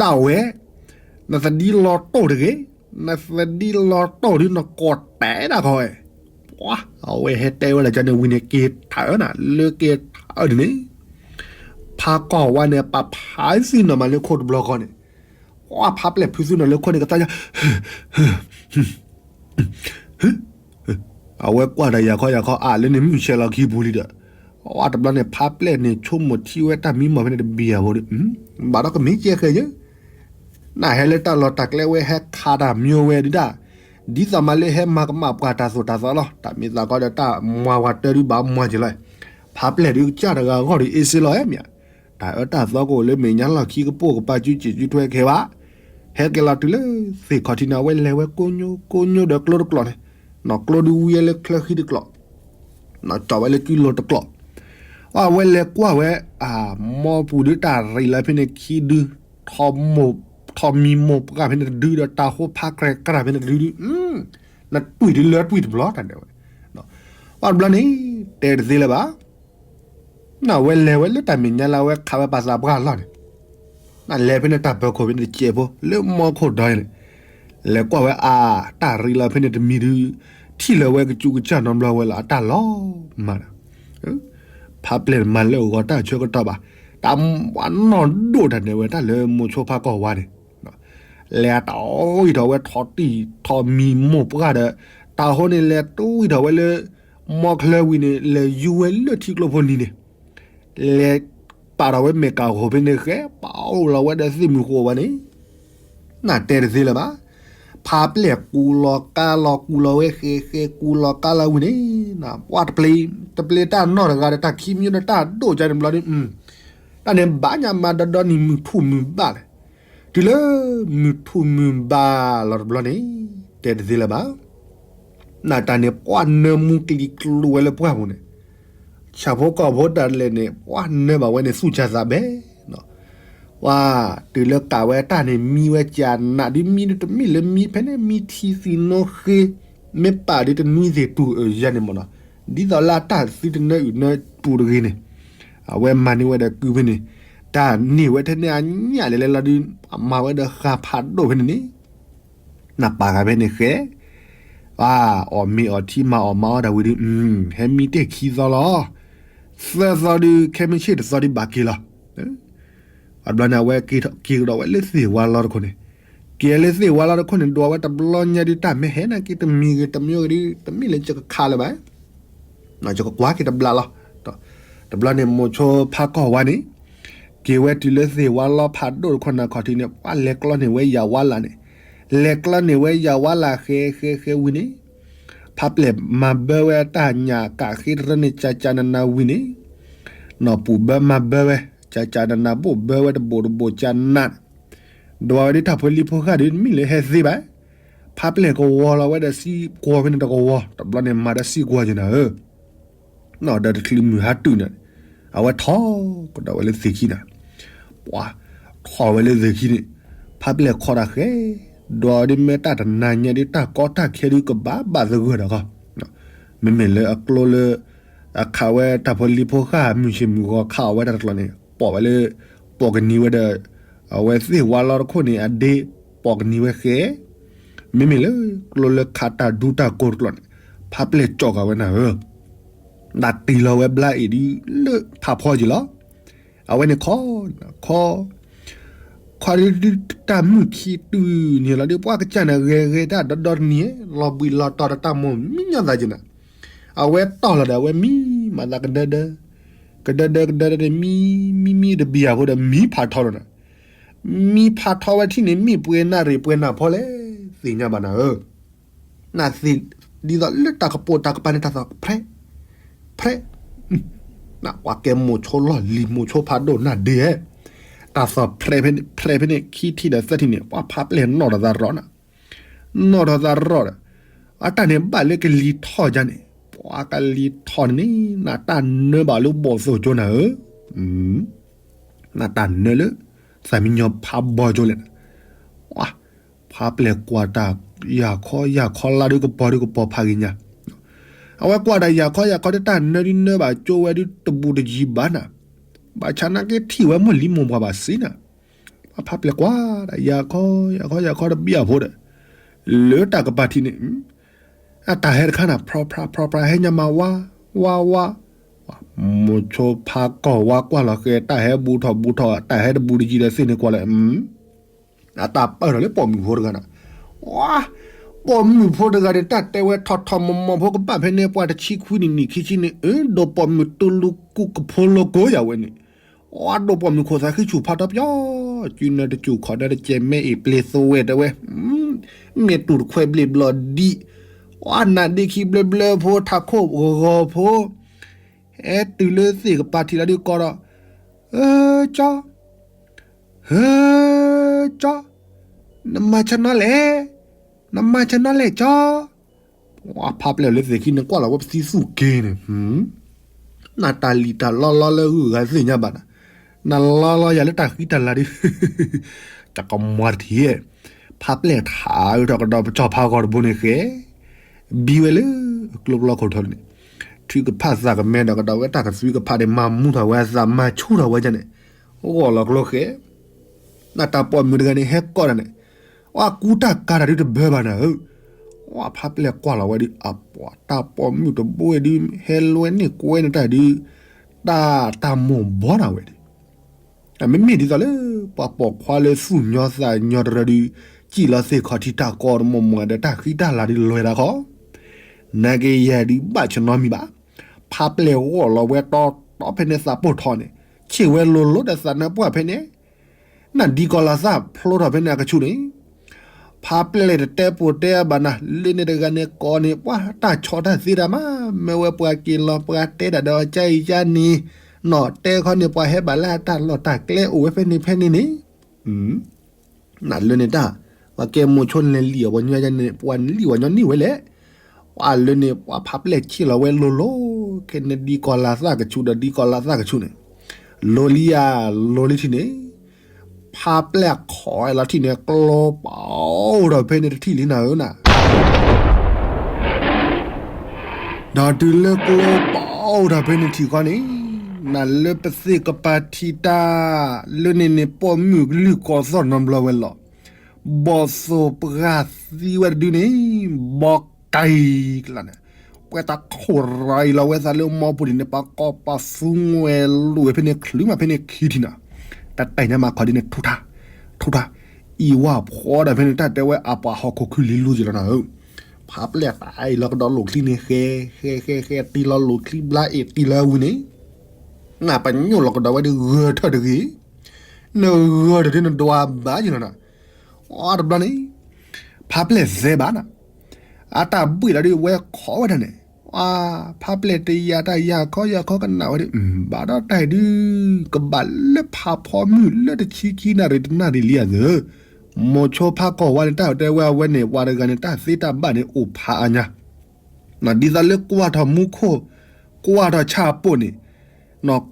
ဒၣ်ဝဲ, နသဒံလီၤတိၢ်တဂ့ၤ, နသဒံလီၤတိၢ်ဒုးနကိးတဲဒၣ်ခီဝဲ, ပှၤ အဝဲဟဲတဲဝဲဒၣ်ကန့ၣ်ဝံၤန့ၣ် က့ၤထးအၢနၤ လၢက့ၤထးအၢဒ်န့ၣ်, ဖးကီၢ်ဝါန့ၣ် ပာ်ဖးသံနီၢ်မးလၢခိၣ်တဘျီဃီန့ၣ်, ပှၤဖးပျဲၢ်ဖုးသံနီၢ်လၢခိၣ်န့ၣ် ကသါယၤ အဝဲကွၢ်ဒီးယၤခီယၤခီအါလၢန့ၣ် မုၢ်ဆဲးလီၤခံပူၤလံဒီး, အဝဲတဘျီန့ၣ် ဖးပျဲၢ်န့ၣ် ဆိကမိၣ်ထံဝဲတၢ်မံမီၢ်ဖဲန့ၣ်တဘ့ၣ်အဖိဒီး, ဘၣ်ဒီးကမ့ၢ်ကဲဃဲယဲ, နဟဲလၢတၢ်လီၢ်တၢ်ကျဲဝဲဟဲခးတၢ်မံဝဲဒုးဒၣ်, ဒ်သိးမးလၢဟဲမၤကမၣ်ပှၤတၢ်သိၣ်တၢ်သီလီၤ. တၢ်မ့ၢ်သးကီဒီးတၢ်မွၤဝၤတၢဒုးဘၣ်မွၤက့ၤလီၤ, ဖးပျဲၢ်ဒုးကစၢ်တဂၤအဂီၢ်ဒီးအ့စ့လီၤအဲမ့ၢ်ဧါ, တၢ်အၢတၢ်သီကအိၣ်လၢမဲာ်ညါလီၢ်ခံကပိာ်ကပၤစုစ့ၣ်စုထွဲခဲဘၣ် ဟဲက့ၤလီၤတုၤလၢသ့ၣ်ခီၣ်ထံးန့ၣ် အဝဲလဲၤဝဲကိညိကိညိဒီးကျိတကျိာ်န့ၣ်, နီၢ်ကျိဒုးဝံၤဝဲလၢချၢဃံတကျိာ်, နီၢ်ကၠီၣ်ဝဲလၢကုလိၤတကျိာ်, အဝဲလဲၤကွၢ်ဝဲ, အမိၢ်ပူၤဒုးတၢ်ရံးလီၤဖဲန့ၣ်ခံဒု, ထီၣ်မံမိၢ်ပှၢ်ဖဲန့ၣ်တဒုဒီးတၢ်ဟိဖးကြဲးကြၢ်ဖဲန့ၣ်တဒုဒုး, နတွံၢ်တုၤလၢတွံၢ်တဘျီတၢ်ဒဲးဝဲ, ပှၤတဘျီန့ၣ်, တဲတသ့လၢၤဘၣ် နဝဲလဲၤဝဲလၢတၢ်မဲာ်ညါလၢအဝဲခးဝဲပာ်သးပှၢ်အလီၢ်န့ၣ်, နလဲၤဖဲန့ၣ်တၢ်ပၢၤခိၣ်ဖဲန့ၣ်တစဲးဖိ လၢမီခိၣ်ဒီန့ၣ်, လဲၤကွၢ်ဝဲအါ, တၢ်ရံးလီၤဖဲန့ၣ်တမံၤဒုး, ထံၣ်လၢၤဝဲကစူးကစၢ်နီတဘျီဝဲလီၤ အတၢ်လီၤမၢ်ဒီး, ဖးပျဲၢ်မၤလၢအဂီၢ်တၢ်ဆၢကတီၢ်ဘၣ်, တၢ်ဝဲနီၢ်ဒိၣ်တၢ်ဒဲးဝဲတၢ်လၢမိၤဆိဖးကီၢ်ဝါန့ၣ် လဲၤတၢ်အီၣ်ဂံၢ်ထီၣ်ဝဲထီၣ်တံၢ်ထီၣ်မံမိၢ်ပှၢ်ဒီး, တၢ်ဟိန့ၣ်လဲၤတွံၢ်ထီၣ်ဝဲလၢ, မီချၢဝံၤန့ၣ် လဲၤယူၤဝဲလၢထံကျိဖိနံၤန့ၣ်, လဲၤပာ်ထီၣ်ဝဲမဲာ်ကၣ်ဃိၤဖဲန့ၣ်ဃဲ ပာ်အိၣ်လီၤဝဲဒီးသ့ၣ်မုၢ်ဃိးဝဲန့ၣ်, နတဲတသ့လၢၤဘၣ်, ဖးပျဲၢ်ကူလီၤကါလီၤကူလီၤဝဲဃဲဃဲကူလီၤကါလီၤဝံၤန့ၣ်, ပှၤတပျ့ၤ, တပျ့ၤတၢ်နီၢ်တဂၤဒီးတၢ်ခံမံၤဒီးတၢ်ဒိၣ်ကန့ၣ်ဘျီဒီး, တၢ်န့ၣ်ဘၣ်ညါမးဒီဒီနံၤမုၢ်ထူၣ်မုၢ်ဘၣ်လဲၣ်, တုၤလၢမုၢ်ထူၣ်မုၢ်ဘၣ်လီၤတဘျီန့ၣ်, တဲတသ့လၢၤဘၣ်, နတၢ်န့ၣ်ပှၤနၢမူကလံၤကျိၤဝဲလၢပှၢ်ပူၤန့ၣ်, ဆၣ်ဖိကီၢ်ဖိတၢ်လဲၤန့ၣ် ပှၤနၢဘၣ်ဝဲန့ၣ်သူၣ်စၢ်သးဘဲ, ပှၤ တုၤလၢကးဝဲတၢ်န့ၣ် မံဝဲကနးဒ်မံဒ်တမ့ၢ်လၢမံဖဲန့ၣ် မံထံသံနိဃ့ မ့ၢ်ပာ်ဒ်တနွံသ့ၣ်တူၢ်အၢယဲန့ၣ်မ့ၢ်နီၤ, ဒ်သိးလၢအတၢ်သံတနၢအုၣ်နၢပူၤတဂ့ၤန့ၣ်, အဝဲမၤန့ၢ်ဝဲဒီးကုဖဲန့ၣ်, တၢ်န့ၢ်ဝဲထဲန့ၣ်အညၣ်လဲၤလဲၤလီၤဒုး အမၤဝဲဒီးဃာ်ဖးဒိၣ်ဖဲန့ၣ်န့ၣ် နၢ်ပာ်ဂၤဖဲန့ၣ်ဃဲ, အီၣ်မ့ၤအီၣ်ထံမၤအီၣ်မၤအီၣ်တၢ်ဝံၤဒီး, ဟဲမံတ့ၢ်ခံသီလီၤ, သၢသီဒုး ခဲမုၢ်ဆ့ၣ်တသီဒုးဘၣ်က့ၤလီၤ. အဘျီန့ၣ် အဝဲက့ၤကဒီးဝဲလၢသ့ၣ်ဝါလီတခိၣ်န့ၣ်, က့ၤလၢသ့ၣ်ဝါလီတခိၣ်န့ၣ် ဒွးဝဲတဘျီညါဒုး တၢ်မ့ၢ်ဟဲနာ်က့တမံၤဂ့ၤ တမံၤဂ့ၤဒုး တမ့ၢ်လၢယကခးလၢၤဘၣ် ယကကွၢ်က့ၤတဘျီလီၤ. တဘျီန့ၣ် မိၤဆိဖးကီၢ်ဝါန့ၣ် က့ၤဝဲတုၤလၢသ့ၣ်ဝါလီဖးဒိၣ်တခိၣ်နၤခီၣ်ထံးန့ၣ် ပှၤလဲၤကျီန့ၢ်ဝဲယၤဝါလၢ်န့ၣ်, လဲၤကျီန့ၢ်ဝဲယၤဝါလၢ်ဃဲဃဲဃဲဝံၤန့ၣ်, ဖးပျဲၢ်မၤဘၢဝဲတၢ်ညၣ်ကးဃ့တရၢန့ၣ် ကကနနၤဝံၤန့ၣ်, နီၢ်ပူၤဘၢမၤဘၢဝဲ ကကနနၤ ဘိၣ်ဘၢဝဲတဘိၣ်တဘိၣ်ကနး ဒွးဝဲဒ်တၢ်ဖိလံၤဖိဃၢ်ဒုး တမ့ၢ်လၢဟဲသ့ဘၣ်, ဖးပျဲၢ်ကဝီၤလီၤဝဲဒီးစံကွီၤဖဲန့ၣ်တကဝီၤ တဘျီန့ၣ် မၤဒီးစံကွီၤက့ၤနၤဧၢ, နီၢ်ဒီးတချုးမုၢ်ဟါတုၤန့ၣ်, အဝဲထီၣ်ကဒီးဝဲလၢသ့ၣ်ခံန့ၣ်, ပှၤ ထီၣ်ဝဲလၢသ့ၣ်ခံန့ၣ်, ဖးပျဲၢ်ခီတၢ်ဃဲ, ဒွးဝဲဒ်မ့ၢ်တၢ်တနၤညါဒ်တၢ်ကီတၢ်ခဲဒုးကဘၣ်ဘၣ်သဂၢၢ်ဒီးကီ, မ့မ့ၢ်လၢအကျိလၢ အခးဝဲတၢ်ဖိလံၤဖိဃၢ်မုၢ်ဆ့ၣ်မုၢ်ဂီၤခးအီၤဝဲတၢ်တကျိၤန့ၣ် ပိာ်ဝဲလၢ ပိာ်ကနံၤဝဲဒီး အဝဲသ့ၣ်ဝါလီတခိၣ်န့ၣ် အဒ့ပိာ်ကနံၤဝဲဃဲ, မ့မ့ၢ်လၢကျိလၢခးတၢ်ဒူတၢ်ကိးတကျိၤန့ၣ် ဖးပျဲၢ်ကၠီၣ်ဃာ်ဝဲနၤဧၢ, တၢ်တ့ၢ်လီၤဝဲဘျါအံၤဒ်လၢဖးဖီက့ၤလီၤ, အဝဲန့ၣ်ခီ, ခီ ခီဒုးတၢ်မုၢ်ခံတုၤန့ၣ်လီၤဒုး ပှၤကစၢ်န့ၣ်ဂဲၤဂဲၤတၢ်ဒီဒီတနံၤ လီၤဘှံးလီၤတီၤဒီးတၢ်မိၢ်မံညီသးက့ၤနၤ, အဝဲတီၢ်လီၤဒီး အဝဲမံမၤသးကဒၢဒၢ, ကဒၢဒၢကဒၢဒၢန့ၣ် မံ မံမံတဘံၣ်အဖိဒီး မံဖးထီလီၤနၤ, မံဖးထီဝဲထံၣ်န့ၣ် မ့ၢ်ပှဲၤနၣ်ရံၣ်ပှဲၤနၢ်ဖီလဲၣ် သ့ၣ်ညါဘၣ်နၤဧၢ နသ့ၣ် ဒ်သိးလၢတၢ်ကပိာ်တၢ်ကပၤန့ၣ် တၢ်သီၣ်ဖျဲး ဖျဲး, ပှၤကဲမိၤဆိလီၢ်လံၤ မိၤဆိဖးဒိၣ်နၢ်ဒ့ဧဲ, တၢ်သီၣ်ဖျဲးဖဲန့ၣ် ဖျဲးဖဲန့ၣ် ခံထံၣ်ဒီးသၢထံၣ်န့ၣ် ပှၤဖးပျဲၢ်နီၣ်ထီၣ်သးရီၣ်နၤ, နီၣ်ထီၣ်သးရီၣ်ဒီး အတၢ်န့ၣ်ဘၣ်လၢကလံၤထီၣ်ယါန့ၣ် ပှၤကလံၤထီၣ်န့ၣ် နတၢ်နၢဘၣ်လၢဘီၣ်သိၣ်ကၠိနၤဧၢ နတၢ်နၢလၢ သးမံညီဖးဘီကၠိလဲၣ်, ဖးပျဲၢ်ကွၢ်တၢ် ယၤခီယၤခီလါဒုးကပီၤဒုးကပီၤဖးဂ့ၤညါ, အဝဲကွၢ်တၢ်ယၤခီယၤခီဒုးတၢ်နၢဒုးနၢဘၣ်ကၠိဝဲဒုးတဘူးတယံၤဘၣ်နၤ, ဘၣ်ဆၣ်နာ်က့ထံၣ်ဝဲမိၢ်လံမိၢ်ပှၢ်ဘၣ်စံနၤ, ပှၤဖးပျဲၢ်ကွၢ်တၢ်ယၤခီယၤခီယၤခီတဘံၣ်အဖိဒီး လၢတၢ်ကပၤထံးန့ၣ် အတၢ်ဟဲတခါနၤ ဖြီဖြါဖြီဖြါဟဲညါမးဝါ ဝါဝါ, မိၤဆိဖးကီၢ်ဝါကွၢ်လီၤဃဲ တၢ်ဟဲဘူးထီၣ်ဘူးထီၣ် တၢ်ဟဲတဘူးတယံၤဒီးသ့ၣ်န့ၣ်ကွၢ်လၢ အတၢ်ပၢၢ်ထီၣ်လၢပိာ်မုၣ်ဖိတဂၤနၤ, ဝါ, ပိာ်မုၣ်ဖိတဂၤန့ၣ် တၢ်တဲဝဲထီၣ်ထီၣ်မီၤမီၤဖိကဘၣ်ဖဲန့ၣ် ပှၤတဆံခွံနံၣ်နံၣ်ခံဆံန့ၣ် အၢ ဒိးပိာ်မုၣ်တူၢ်လူၤကူကဖိလိၤကိးယၤဝဲန့ၣ် အဒိးပိာ်မုၣ်ခိၣ်သးဃံဆူၣ်ဖးထီပၠီ, စုနၢတစူၢ်ခီၣ်နၢတစဲးမဲအ့ၣ်ပျ့ၤသဝဲတဲဝဲ, မဲာ်တူၢ်တခွဲဘျ့ၣ်ဘျီၣ်ဒံး, အနးဒ့ခံဘျၢဘျၢဖိ ထးခိၣ်ဂီၤဂီၤဖိ, ဟဲတုၤလၢသ့ၣ်ကပၤထံးလီၤဒုးကီဒီး, အၢ ကၠီ, ဟၢ ကၠီ, နမၤဆၢနီၤလဲၣ်, နမၤဆၢနီၤလဲၣ်ကၠီ ဖးပျဲၢ်လၢသ့ၣ်ခံန့ၣ် ကွၢ်လီၤဝဲပသံသူၣ်က့ၤန့ၣ်, နတၢ်လံၣ်တၢ်လီလီလၢဂုၢ်ဂၤသ့ၣ်ညါဘၣ်နၤ, နလီလီယၤလၢတၢ်ဃံတၢ်လၤဒုး, တၢ်ကမၤတထံၣ်, ဖးပျဲၢ်ထးအုးထီၣ်ကဒီးပကၠီၣ်ဖးဂီၤတဘိန့ၣ်ဃဲ, ဘံဝဲလၢကျိပျီခိၣ်ထီန့ၣ်, ထုကဖၣ်သးကမဲဒီးကဒီးဝဲတၢ်ကသွံကဖၣ်န့ၣ် မၤမူထီၣ်ဝဲအသး မၤဆူၣ်ထီၣ်ဝဲဒၣ်န့ၣ်, ဂီၢ်လီၤကျိဃဲ နတၢ်ပိာ်မုၣ်တဂၤန့ၣ် ဟဲကိးတၢ်န့ၣ်, အကူတၢ်ကၤတၢ်ဒုးတဘၢဘၣ်နၤဧၢ, အဖးပျဲၢ်ကွၢ်လီၤဝဲဒုး အပှၤတၢ်ပိာ်မုၣ်တဘိဝဲဒုး ဟဲလွဲန့ၢ်ကွဲန့ၢ်တၢ်ဒုး, တၢ်တၢ်မိၢ်ဘီနၤဝဲဒုး, မ့မ့ၢ်ဒ်သိးလၢ ပှၤပိာ်ခွါလၢသူၣ်ညီသးညီတရၢဒုး, စံၣ်လီၤသ့ၣ်ခီၣ်ထံးတၢ်ကီတမိၢ်မိၢ်ဒီးတၢ်ဃံတၢ်လၤဒုးလွဲၤတၢ်ခီ, နာ်က့ယဲဒုးဘၣ်ဆၢနီတမံၤဘၣ်, ဖးပျဲၢ်ဂီၢ်လီၤဝဲတီတီဖဲန့ၣ်သးပိၢ်ထီန့ၣ်, ဆ့ၣ်ဝဲလိၤလိၤဒီးသးနါပှၢ်ဖဲန့ၣ် နဒံကီၤလၤသၣ်ဖျိထီၣ်ဖဲန့ၣ်အကဆူၣ်န့ၣ်, ဖးပျဲၢ်တတဲပိာ်တဲအဘၣ်နၤ လၢန့ၣ်တဂၤန့ၣ်ကိးန့ၣ် ပှၤတၢ်ဆီတၢ်သ့တၢ်မး, မ့ၢ်ဝဲပှၤက့ၤလီၤပှၤတဲတၢ်ဒီးကါအံၤကါန့ၣ်, နီၢ်တဲခီန့ၣ် ပှၤဟဲဘၣ်လၢအတၢ်လီၢ်တၢ်ကျဲအိၣ်ဝဲဖဲန့ၣ်ဖဲန့ၣ်န့ၣ် နလၢန့ၣ်တၢ်, ပှၤကဲမိၤဆိန့ၣ်လံၣ်အီၤပှၤညီယါန့ၣ် ပှၤနလံၣ်ဝဲညီနံၣ်ဝဲလဲၣ်, ပှၤလၢန့ၣ် ပှၤဖးပျဲၢ်ဆ့ၣ်လီၤဝဲလိၤလိၤ, ခဲန့ၣ်ဒံကီၤလၤသၣ်ကဆူၣ်ဒီးဒံကီၤလၤသၣ်ကဆူၣ်န့ၣ်, လိၤလံယၤ, လိၤလံထံန့ၣ်, ဖါပျဲၢ်ခိးဝဲလီၤထံၣ်န့ၣ် ကျိပအိၣ်ဒီးဖဲန့ၣ်တထံၣ်လံနၤဧၢနၤ. ဒီးတုၤလၢကျိပအိၣ်ဒီးဖဲန့ၣ်ထံၣ်ဃီန့ၣ်, နၤလၢပသ့ၣ်ကပၤထံတၢ် လၢန့ၣ်န့ၣ် ပိာ်မုၣ်ကလုၢ်ကီၢ်သီၣ်နီတဘျီဝဲလီၤ. ဘီၣ်သိၣ်ပှၢ်သံဝဲတဒုန့ၣ်, ဘီကၤအံၤကျါန့ၣ်, ပှဲၤတၢ်ခိၣ်ရၤအံၤလီၤဝဲသးလၢမီပူၤဒံးန့ၣ် ပှၤကိးပှၤသူငွဲၤလိာ်ဝဲဖဲန့ၣ် ချုးမးဖဲန့ၣ်ခံထံၣ်နၤ, တတဲာ်ညါမးခီဒ်န့ၣ် ထူထါ, ထူထါ, အံၤဝဲဖှီဒီးဖဲန့ၣ် တၢ်တဲဝဲအပှၤဟီၣ်ခိၣ်ခုလံၤလူက့ၤလီၤနၤဧၢ. ဖါပျဲၢ်တၢ်အံၤလီၤကဒီးလိာ်ချံန့ၣ် ဃဲ, ဃဲ ဃဲ ဃဲ တံၢ်လီၤလိာ်ချံဘျါအ့ၣ်တံၢ်လီၤဝံၤန့ၣ်, နပညိၣ်လီၤကဒီးဝဲဒ်ဂၢၤထၢၣ်တဂ့ၤ, နဂၢၤထၢၣ်ဒ်နဒွးဘၣ်ယလီၤနၤ. အတဘျီန့ၣ်, ဖါပျဲၢ်သဲဘၣ်နၤ, အတၢ်ဘှံးလီၤဒ်ဝဲခိးဝဲဒၣ်န့ၣ်, ဖါပျဲၢ်တယာ်တၢ်ယၤခီယၤခီကနၣ်ဝဲဒ်, ဘၣ်ဒီးတၢ်အံၤဒုး, ကဘၣ်လၢဖးဖီမုၢ်လၢတဆံခံနၣ်ရံၣ်တနၣ်ရံၣ်လံဧါသၢ, မိၤဆိဖးကီၢ်ဝါန့ၣ် တၢ်တဲဝဲအဝဲန့ၣ် ပှၤတဂၤန့ၣ် တၢ်သ့တၢ်ဘၣ်န့ၣ်အိၣ်ဖးအါညါ ဒ်သိးလၢကွၢ်ထီၣ်မူခိၣ်, ကွၢ်ထီၣ်ဆၣ်ပိာ်န့ၣ်,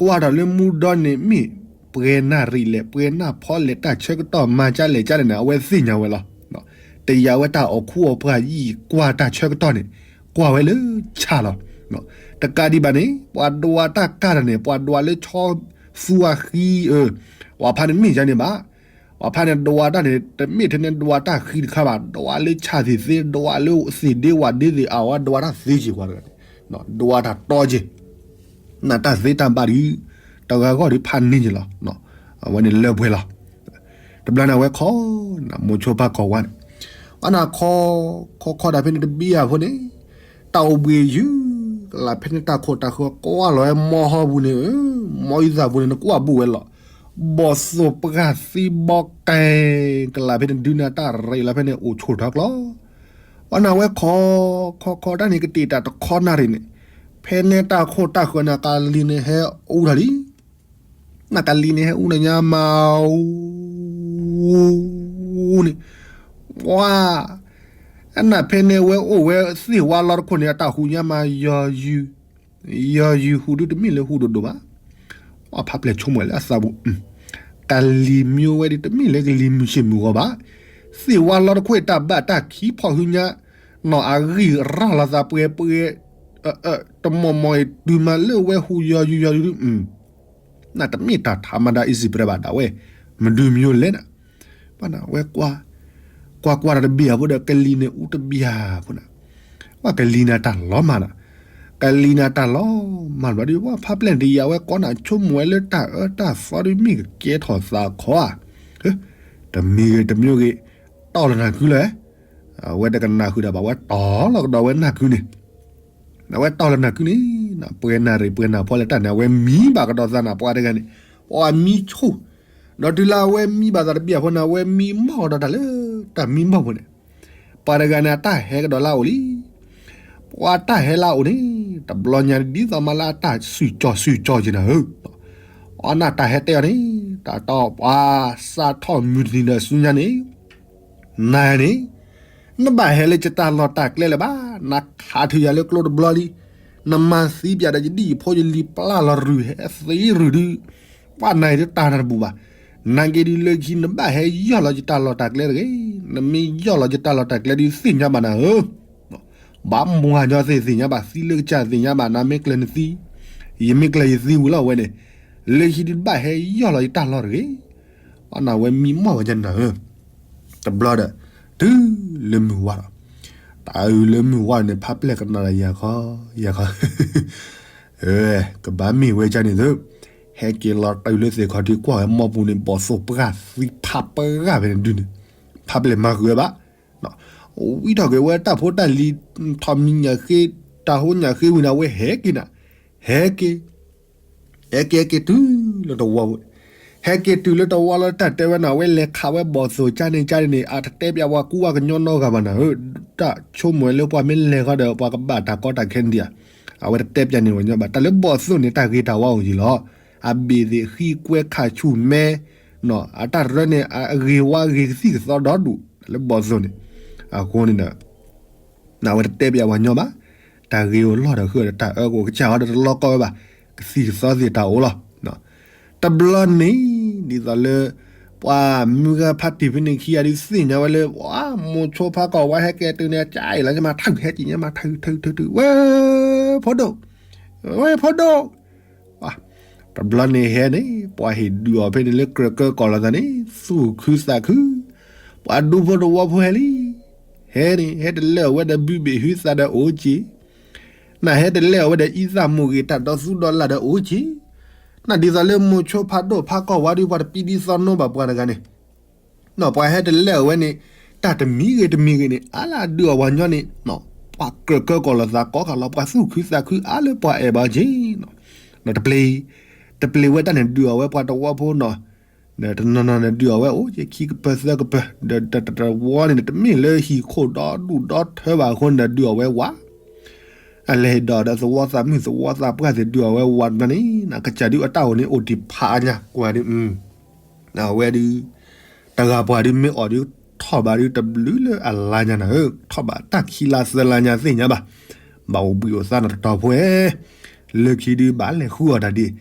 ကွၢ်ထီၣ်လၢမူဒီန့ၣ် မ့ၢ်ပှဲၤနၣ်ရံၣ်လဲၣ် ပှဲၤနၢ်ဖီလဲၣ် တၢ်ဆၢကတီၢ်မၤကၢလဲၣ်ကၢလဲၣ်န့ၣ် အဝဲသ့ၣ်ညါဝဲလီၤ. တယာ်ဝဲတၢ်အိၣ်ခူအိၣ်ပှၢ်ယံာ်ကွၢ်တၢ်ဆၢကတီၢ်န့ၣ်, ကွၢ်ဝဲလၢဆၣ်လီၤ. တကးဒံးဘၣ်န့ၣ် ပှၤဒွးတၢ်ကၢ်တၢ်န့ၣ် ပှၤဒွးလၢဆီသူအဃံ, ပှၤဖါန့ၣ်မ့ၢ်ယါန့ၣ်ဘၣ် ပှၤဖါန့ၣ်ဒွးတၢ်န့ၣ် တမ့ၢ်ထဲန့ၣ်ဒွးတၢ်ဃံတခါဘၣ်, ဒွးလၢဆၣ်သ့ၣ်သ့, ဒွးလၢသ့ၣ်ဒ့ဝၣ်ဒ့သ့ၣ်, အဝဲဒွးတၢ်သ့က့ၤပှၤတဂၤန့ၣ်, ဒွးတၢ်တီက့ၤ, နတၢ်သ့တၢ်ဘၣ်ဒုး, တဂၤဂီၢ်ဒုးဖးန့ၢ်က့ၤလီၤ. အဝဲန့ၣ်လၢပှဲၤလီၤ. တဘျီန့ၣ်အဝဲခိး, မိၤဆိဖးကီၢ်ဝါန့ၣ်, အနၢ်ခီ, ခီခီဒၣ်ဖဲန့ၣ်တဘံယၤဖိန့ၣ်, တၢ်အိၣ်ဘှံးယုၢ်ကလးဖဲန့ၣ် တၢ်ခိၣ်တၢ်ဃၢၤကွၢ်လီၤဝဲမီဟီပူၤန့ၣ်, မီအံသၣ်ပူၤန့ၣ် နကွၢ်ဘူးဝဲလီၤ. ဘီၣ်သိၣ်ပှၢ်သံဘီကဲကလးဖဲန့ၣ်ဒုးန့ၣ် တၢ်ရံးလီၤဖဲန့ၣ်အိၣ်ဆိၣ်ထီၣ်ကျီ, အနၢ်ဝဲခိး, ခီခီတၢ်န့ၣ်ကတ့ၢ်တၢ်တခီနၣ်ရံၣ်န့ၣ်, ဖဲန့ၣ်တၢ်ခိၣ်တၢ်ဃၢၤန့ၣ် ကလံၤန့ၣ်ဟဲအူထီၣ်လံ နကလံၤန့ၣ်ဟဲအူနညါမး, အူန့ၣ်, ပှၤ, အနၢ်ဖဲန့ၣ်ဝဲအိၣ်ဝဲသ့ၣ်ဝါလီတခိၣ်န့ၣ် အတၢ်ဟူညါမးယီၤယုာ်, ယီၤယုာ်ဟူဒုးတမ့ၢ်လၢဟူဒိၣ်ဒိၣ်ဘၣ်. ပှၤဖးပျဲၢ်ဆိကမိၣ်လၢအသးပူၤ, ကလံၤမံဝဲဒ်တမ့ၢ်လၢကလံၤမုၢ်ဆ့ၣ်မုၢ်ဂီၤဘၣ်. သ့ၣ်ဝါလီတခိၣ်အံၤတၢ်ဘၣ်တၢ်ခံဖီၣ်ဟူညါ, နီၢ်အဂံၢ်ရၤလီၤသးပှဲၤပှဲၤ, တမီၢ်မီၢ်အံၤ တုၤမးလၢဝဲဟူယီၤယုာ်ယီၤယုာ်ဒုး နတမ့ၢ်တၢ်ထးမၤဒါအံၤစံးပရၢဘၣ်ဒၣ်ဝဲ, မဒုးမယိလဲၣ်နၤ, ပှၤနဝဲကွၢ်, ကွၢ်ကွၢ်တၢ်တဘ့ၣ်အဖိဒီး ကလံၤန့ၣ်အူတဘ့ၣ်ဖိနၤ, ပှၤကလံၤန့ၣ်တၢ်လီၤမၢ်နၤ, ကလံၤန့ၣ်တၢ်လီၤမၢ်ဘျီဒီး ပှၤဖးပျဲၢ်န့ၣ်တယာ်ဝဲကိးနၤဆိကမိၣ်ဝဲလၢတၢ်အၢတၢ်သီဒုးမ့ၢ်ကကဲထီၣ်သးခီဧါ, တမံၤဂ့ၤတမံၤဂ့ၤ, တီၢ်လီၤနၢ်ကုလၢ, အဝဲတကနၣ်ဃုာ်ဒၣ်ဘၣ် ဝဲတီၢ်လီၤကဒီးဝဲနၢ်ကုန့ၣ် အဝဲတီၢ်လီၤနၢ်ကုန့ၣ်, ပှဲၤနၣ်ရံၣ်ပှဲၤနၢ်ဖီလဲၣ်တၢ်န့ၣ် အဝဲမံဘၣ်ကဒီးသးနၤ ပှၤတဂၤန့ၣ်, ပှၤမံဆိၣ်, ဒီးတုၤလၢအဝဲမံဘၣ်သးတဘ့ၣ်အဖိန့ၣ် အဝဲမံမီၢ်ကဒီးတၢ်လၢတၢ်မံမီၢ်ပူၤန့ၣ်, ပှၤတဂၤန့ၣ် အတၢ်ဟဲကဒီးလၢအအိၣ်လံ ပှၤတၢ်ဟဲလၢအအိၣ်န့ၣ် တဘျီညါဒ်သိးမးလၢအတၢ်စုၣ်ကၠီၣ်စုၣ်ကၠီၣ်က့ၤနၤဧၢ, အနၢ်တၢ်ဟဲတဲအီၤန့ၣ် တၢ်တီပှၤစးထီၣ်မုၢ်တနံၤဒီးဆူညါန့ၣ် နၤန့ၣ်, နဘၣ်ဟဲလၢယတၢ်လီၢ်တၢ်ကျဲလၢၤဘၣ်, နခးထုးယၤလၢကျိတဘျီလံ, နမၤသံပၠးဒီးယဒ်ယဖိယလံၤပျၢ်လီၤရုၢ်ဟဲသံရုၢ်ဒုး, ပှၤနၤအံၤတၢ်နၢ်တဘူၣ်ဘၣ်, နာ်က့ၤဒုးလၢခံနဘၣ်ဟဲယီၢ်လီၤယတၢ်လီၢ်တၢ်ကျဲတဂ့ၤ, နမ့ၢ်ယီၢ်လီၤယတၢ်လီၢ်တၢ်ကျဲဒုးသ့ၣ်ညါဘၣ်နၤဧၢ ဘၣ်မူဟးညီသ့ၣ်သ့ၣ်ညါဘၣ် သံလၢကစၢ်သ့ၣ်ညါဘၣ် နမ့ၢ်ကျၢၤနသံ, ယမ့ၢ်ကျၢၤယသံဝံၤလီၤဝဲန့ၣ်, လၢခံဒုးတဘၣ်ဟဲယီၢ်လီၤယတၢ်လီၢ်တဂ့ၤ, အနၢ်ဝဲမံမီၢ်ဝဲညါနၤဧၢ, တဘျီဒီး, တုၤလၢမုၢ်ဝါလီၤ, တၢ်အုးလၢမုၢ်ဝါန့ၣ် ဖးပျဲၢ်ကနၣ်ဒီးယၤခီ, ယၤခီ, ကဘၣ်မ့ၢ်ဝဲကန့ၣ်သု, ဟဲက့ၤလီၤတုၤလၢသ့ၣ်ခီဒုးကွၢ်ဝဲမီၢ်ပူၤန့ၣ် ဘီၣ်သိၣ်ပှၢ်သံဖးပှၢ်ဖဲန့ၣ်ဒုးန့ၣ်, ဖးပျဲၢ်မၤဃုာ်ဝဲဘၣ် ဝံထီၣ်က့ၤဝဲတၢ်ဖိတၢ်လံၤ, ထီၣ်မံညၣ်ဃ့, တၢ်ဟိညၣ်ဃ့ဝံၤန့ၣ် အဝဲဟဲက့ၤနၤ, ဟဲက့ၤ, ဟဲက့ၤဟဲက့ၤတုၤလၢတဝီပူၤ, ဟဲက့ၤတုၤလၢတဝီလၢတၢ်တဲဝဲန့ၣ် အဝဲလဲၤခးဝဲဘီၣ်သိၣ်ကန့ၣ်ကန့ၣ်န့ၣ် အတတဲပၠးပှၤကူပှၤကညီနီတဂၤဘၣ်နၤဧၢ, တၢ်ဆိကမိၣ်ဝဲလၢပှၤမ့ၢ်လဲၤဃီဒီး ပှၤကဘၣ်တၢ်ကီတၢ်ခဲန့ၣ်ဧါ, အဝဲတတဲပၠးန့ၢ်ဝဲညီဘၣ် တၢ်လၢဘီၣ်သိၣ်န့ၣ် တၢ်ဂ့ၤတၢ်ဝါအိၣ်ယံၤလီၤ, အဘ့ၣ်သ့ၣ်ဃံကွဲခးဆူၣ်မဲ အတၢ်ရၢန့ၣ် အဂ့ၤဝါဂ့ၤကသံၣ်ကသီဒီဒူၣ် လၢဘီၣ်သိၣ်န့ၣ်, အဃိန့ၣ်ဒီး, အဝဲတတဲပၠးပှၤညီဘၣ်, တၢ်ဂ့ၤအိၣ်လီၢ်ဒီးဃုာ်ဒီးတၢ်အၢကအိၣ်ကစၢ်ဟီဒီးတလီၢ်ကီဝဲဘၣ်, ကသံၣ်ကသီသ့ၣ်တၢ်အိၣ်လီၤ, တဘျီန့ၣ်, ဒ်သိးလၢ, ပှၤမုၢ်ဂၤဖါတံၢ်ဖဲန့ၣ်ခံဂၤဒုးသ့ၣ်ညါဝဲလၢ ပှၤမိၤဆိဖါကီၢ်ဝါဟဲကဲတုၤန့ၣ် ကၠါအံၤလီၤ ယမၤထုးဟဲက့ၤ ယမၤထုးထုးထုးထုး ဝဲ ဖိဒိၣ်, ဝဲဖိဒိၣ်, တဘျီန့ၣ်ဟဲန့ၣ် ပှၤဟ့ၣ်ဒုးအီၤဖဲန့ၣ်လၢကြၢးကၢကီၢ်လိာ်သးန့ၣ် သူၣ်ခုသးခု, ပှၤဒူဖိသဝီဖိဟဲလံ ဟဲန့ၣ် ဟဲတလဲအီၤဝဲဒီးဘုဘ့ၣ်ဟုသးဒီးအိၣ်က့ၤ နဟဲတလဲအီၤဝဲဒီးအံသၣ်မိၢ်ဂ့ၤ တၢ်ဒီသူဒီလၢ်ဒီးအိၣ်က့ၤ, နဒ်သိးလၢမိၤဆိဖါဒိၣ်ဖါကီၢ်ဝါဒုး ပှၤတပံဒ်သီနိဘၣ်ပှၤတဂၤန့ၣ်, ပှၤဟဲတလဲအီၤဝဲန့ၣ် တၢ်တမံၤဂ့ၤတမံၤဂ့ၤန့ၣ် အါလၢအဒုးအီၤပှၤညီန့ၣ် ပှၤကြၢးကၢကီၢ်လိာ်သးကိးဂၤလီၤ ပှၤသူၣ်ခုသးခုအါလၢပှၤအဲၣ်ဘၣ်က့ၤ, ဒီးတပျ့ၤ, တပျ့ၤဝဲတၢ်န့ၣ်ဒုးအီၤဝဲပှၤတဝီဖိနီၤ တနီၤနီၤန့ၣ်ဒုးအီၤဝဲအိၣ်က့ၤ ခံကပၢၤသၢကပၢၤ ဒီးတဝီန့ၣ် တမ့ၢ်လၢဟံၣ်ခိၣ်ဒီဒူၣ်ဒီထၢဘၣ်အဃိန့ၣ်ဒီးဒုးအီၤဝဲဝး, အလဲၤဟ့ၣ်ဒီးဒီးသဝီသးမုၣ်သဝီသးပှၢ်သ့ၣ်ဒုးအီၤဝဲဝးတဘျီန့ၣ် ကစၢ်ဒုးအတၢ်အိၣ်န့ၣ်အိၣ်ဒံးဖးအါညါ ကွၢ်ဒုး အဝဲဒုး တဂၤပှၤဒုးမ့ၢ်အီၣ်ဒုး ထီၣ်ဘးဒုးတဘျုးလၢအလါညါနၤဧၢ, ထီၣ်ဘးတၢ်ခံလါသၢလါညါသ့ၣ်ညါဘၣ်, ဘၣ်အိၣ်ဘှံးအိၣ်သါနၤတတီၤဖိဧၢ, လၢခံဒုးဘၣ်လဲၤဃုအီၣ်တၢ်ဒံး,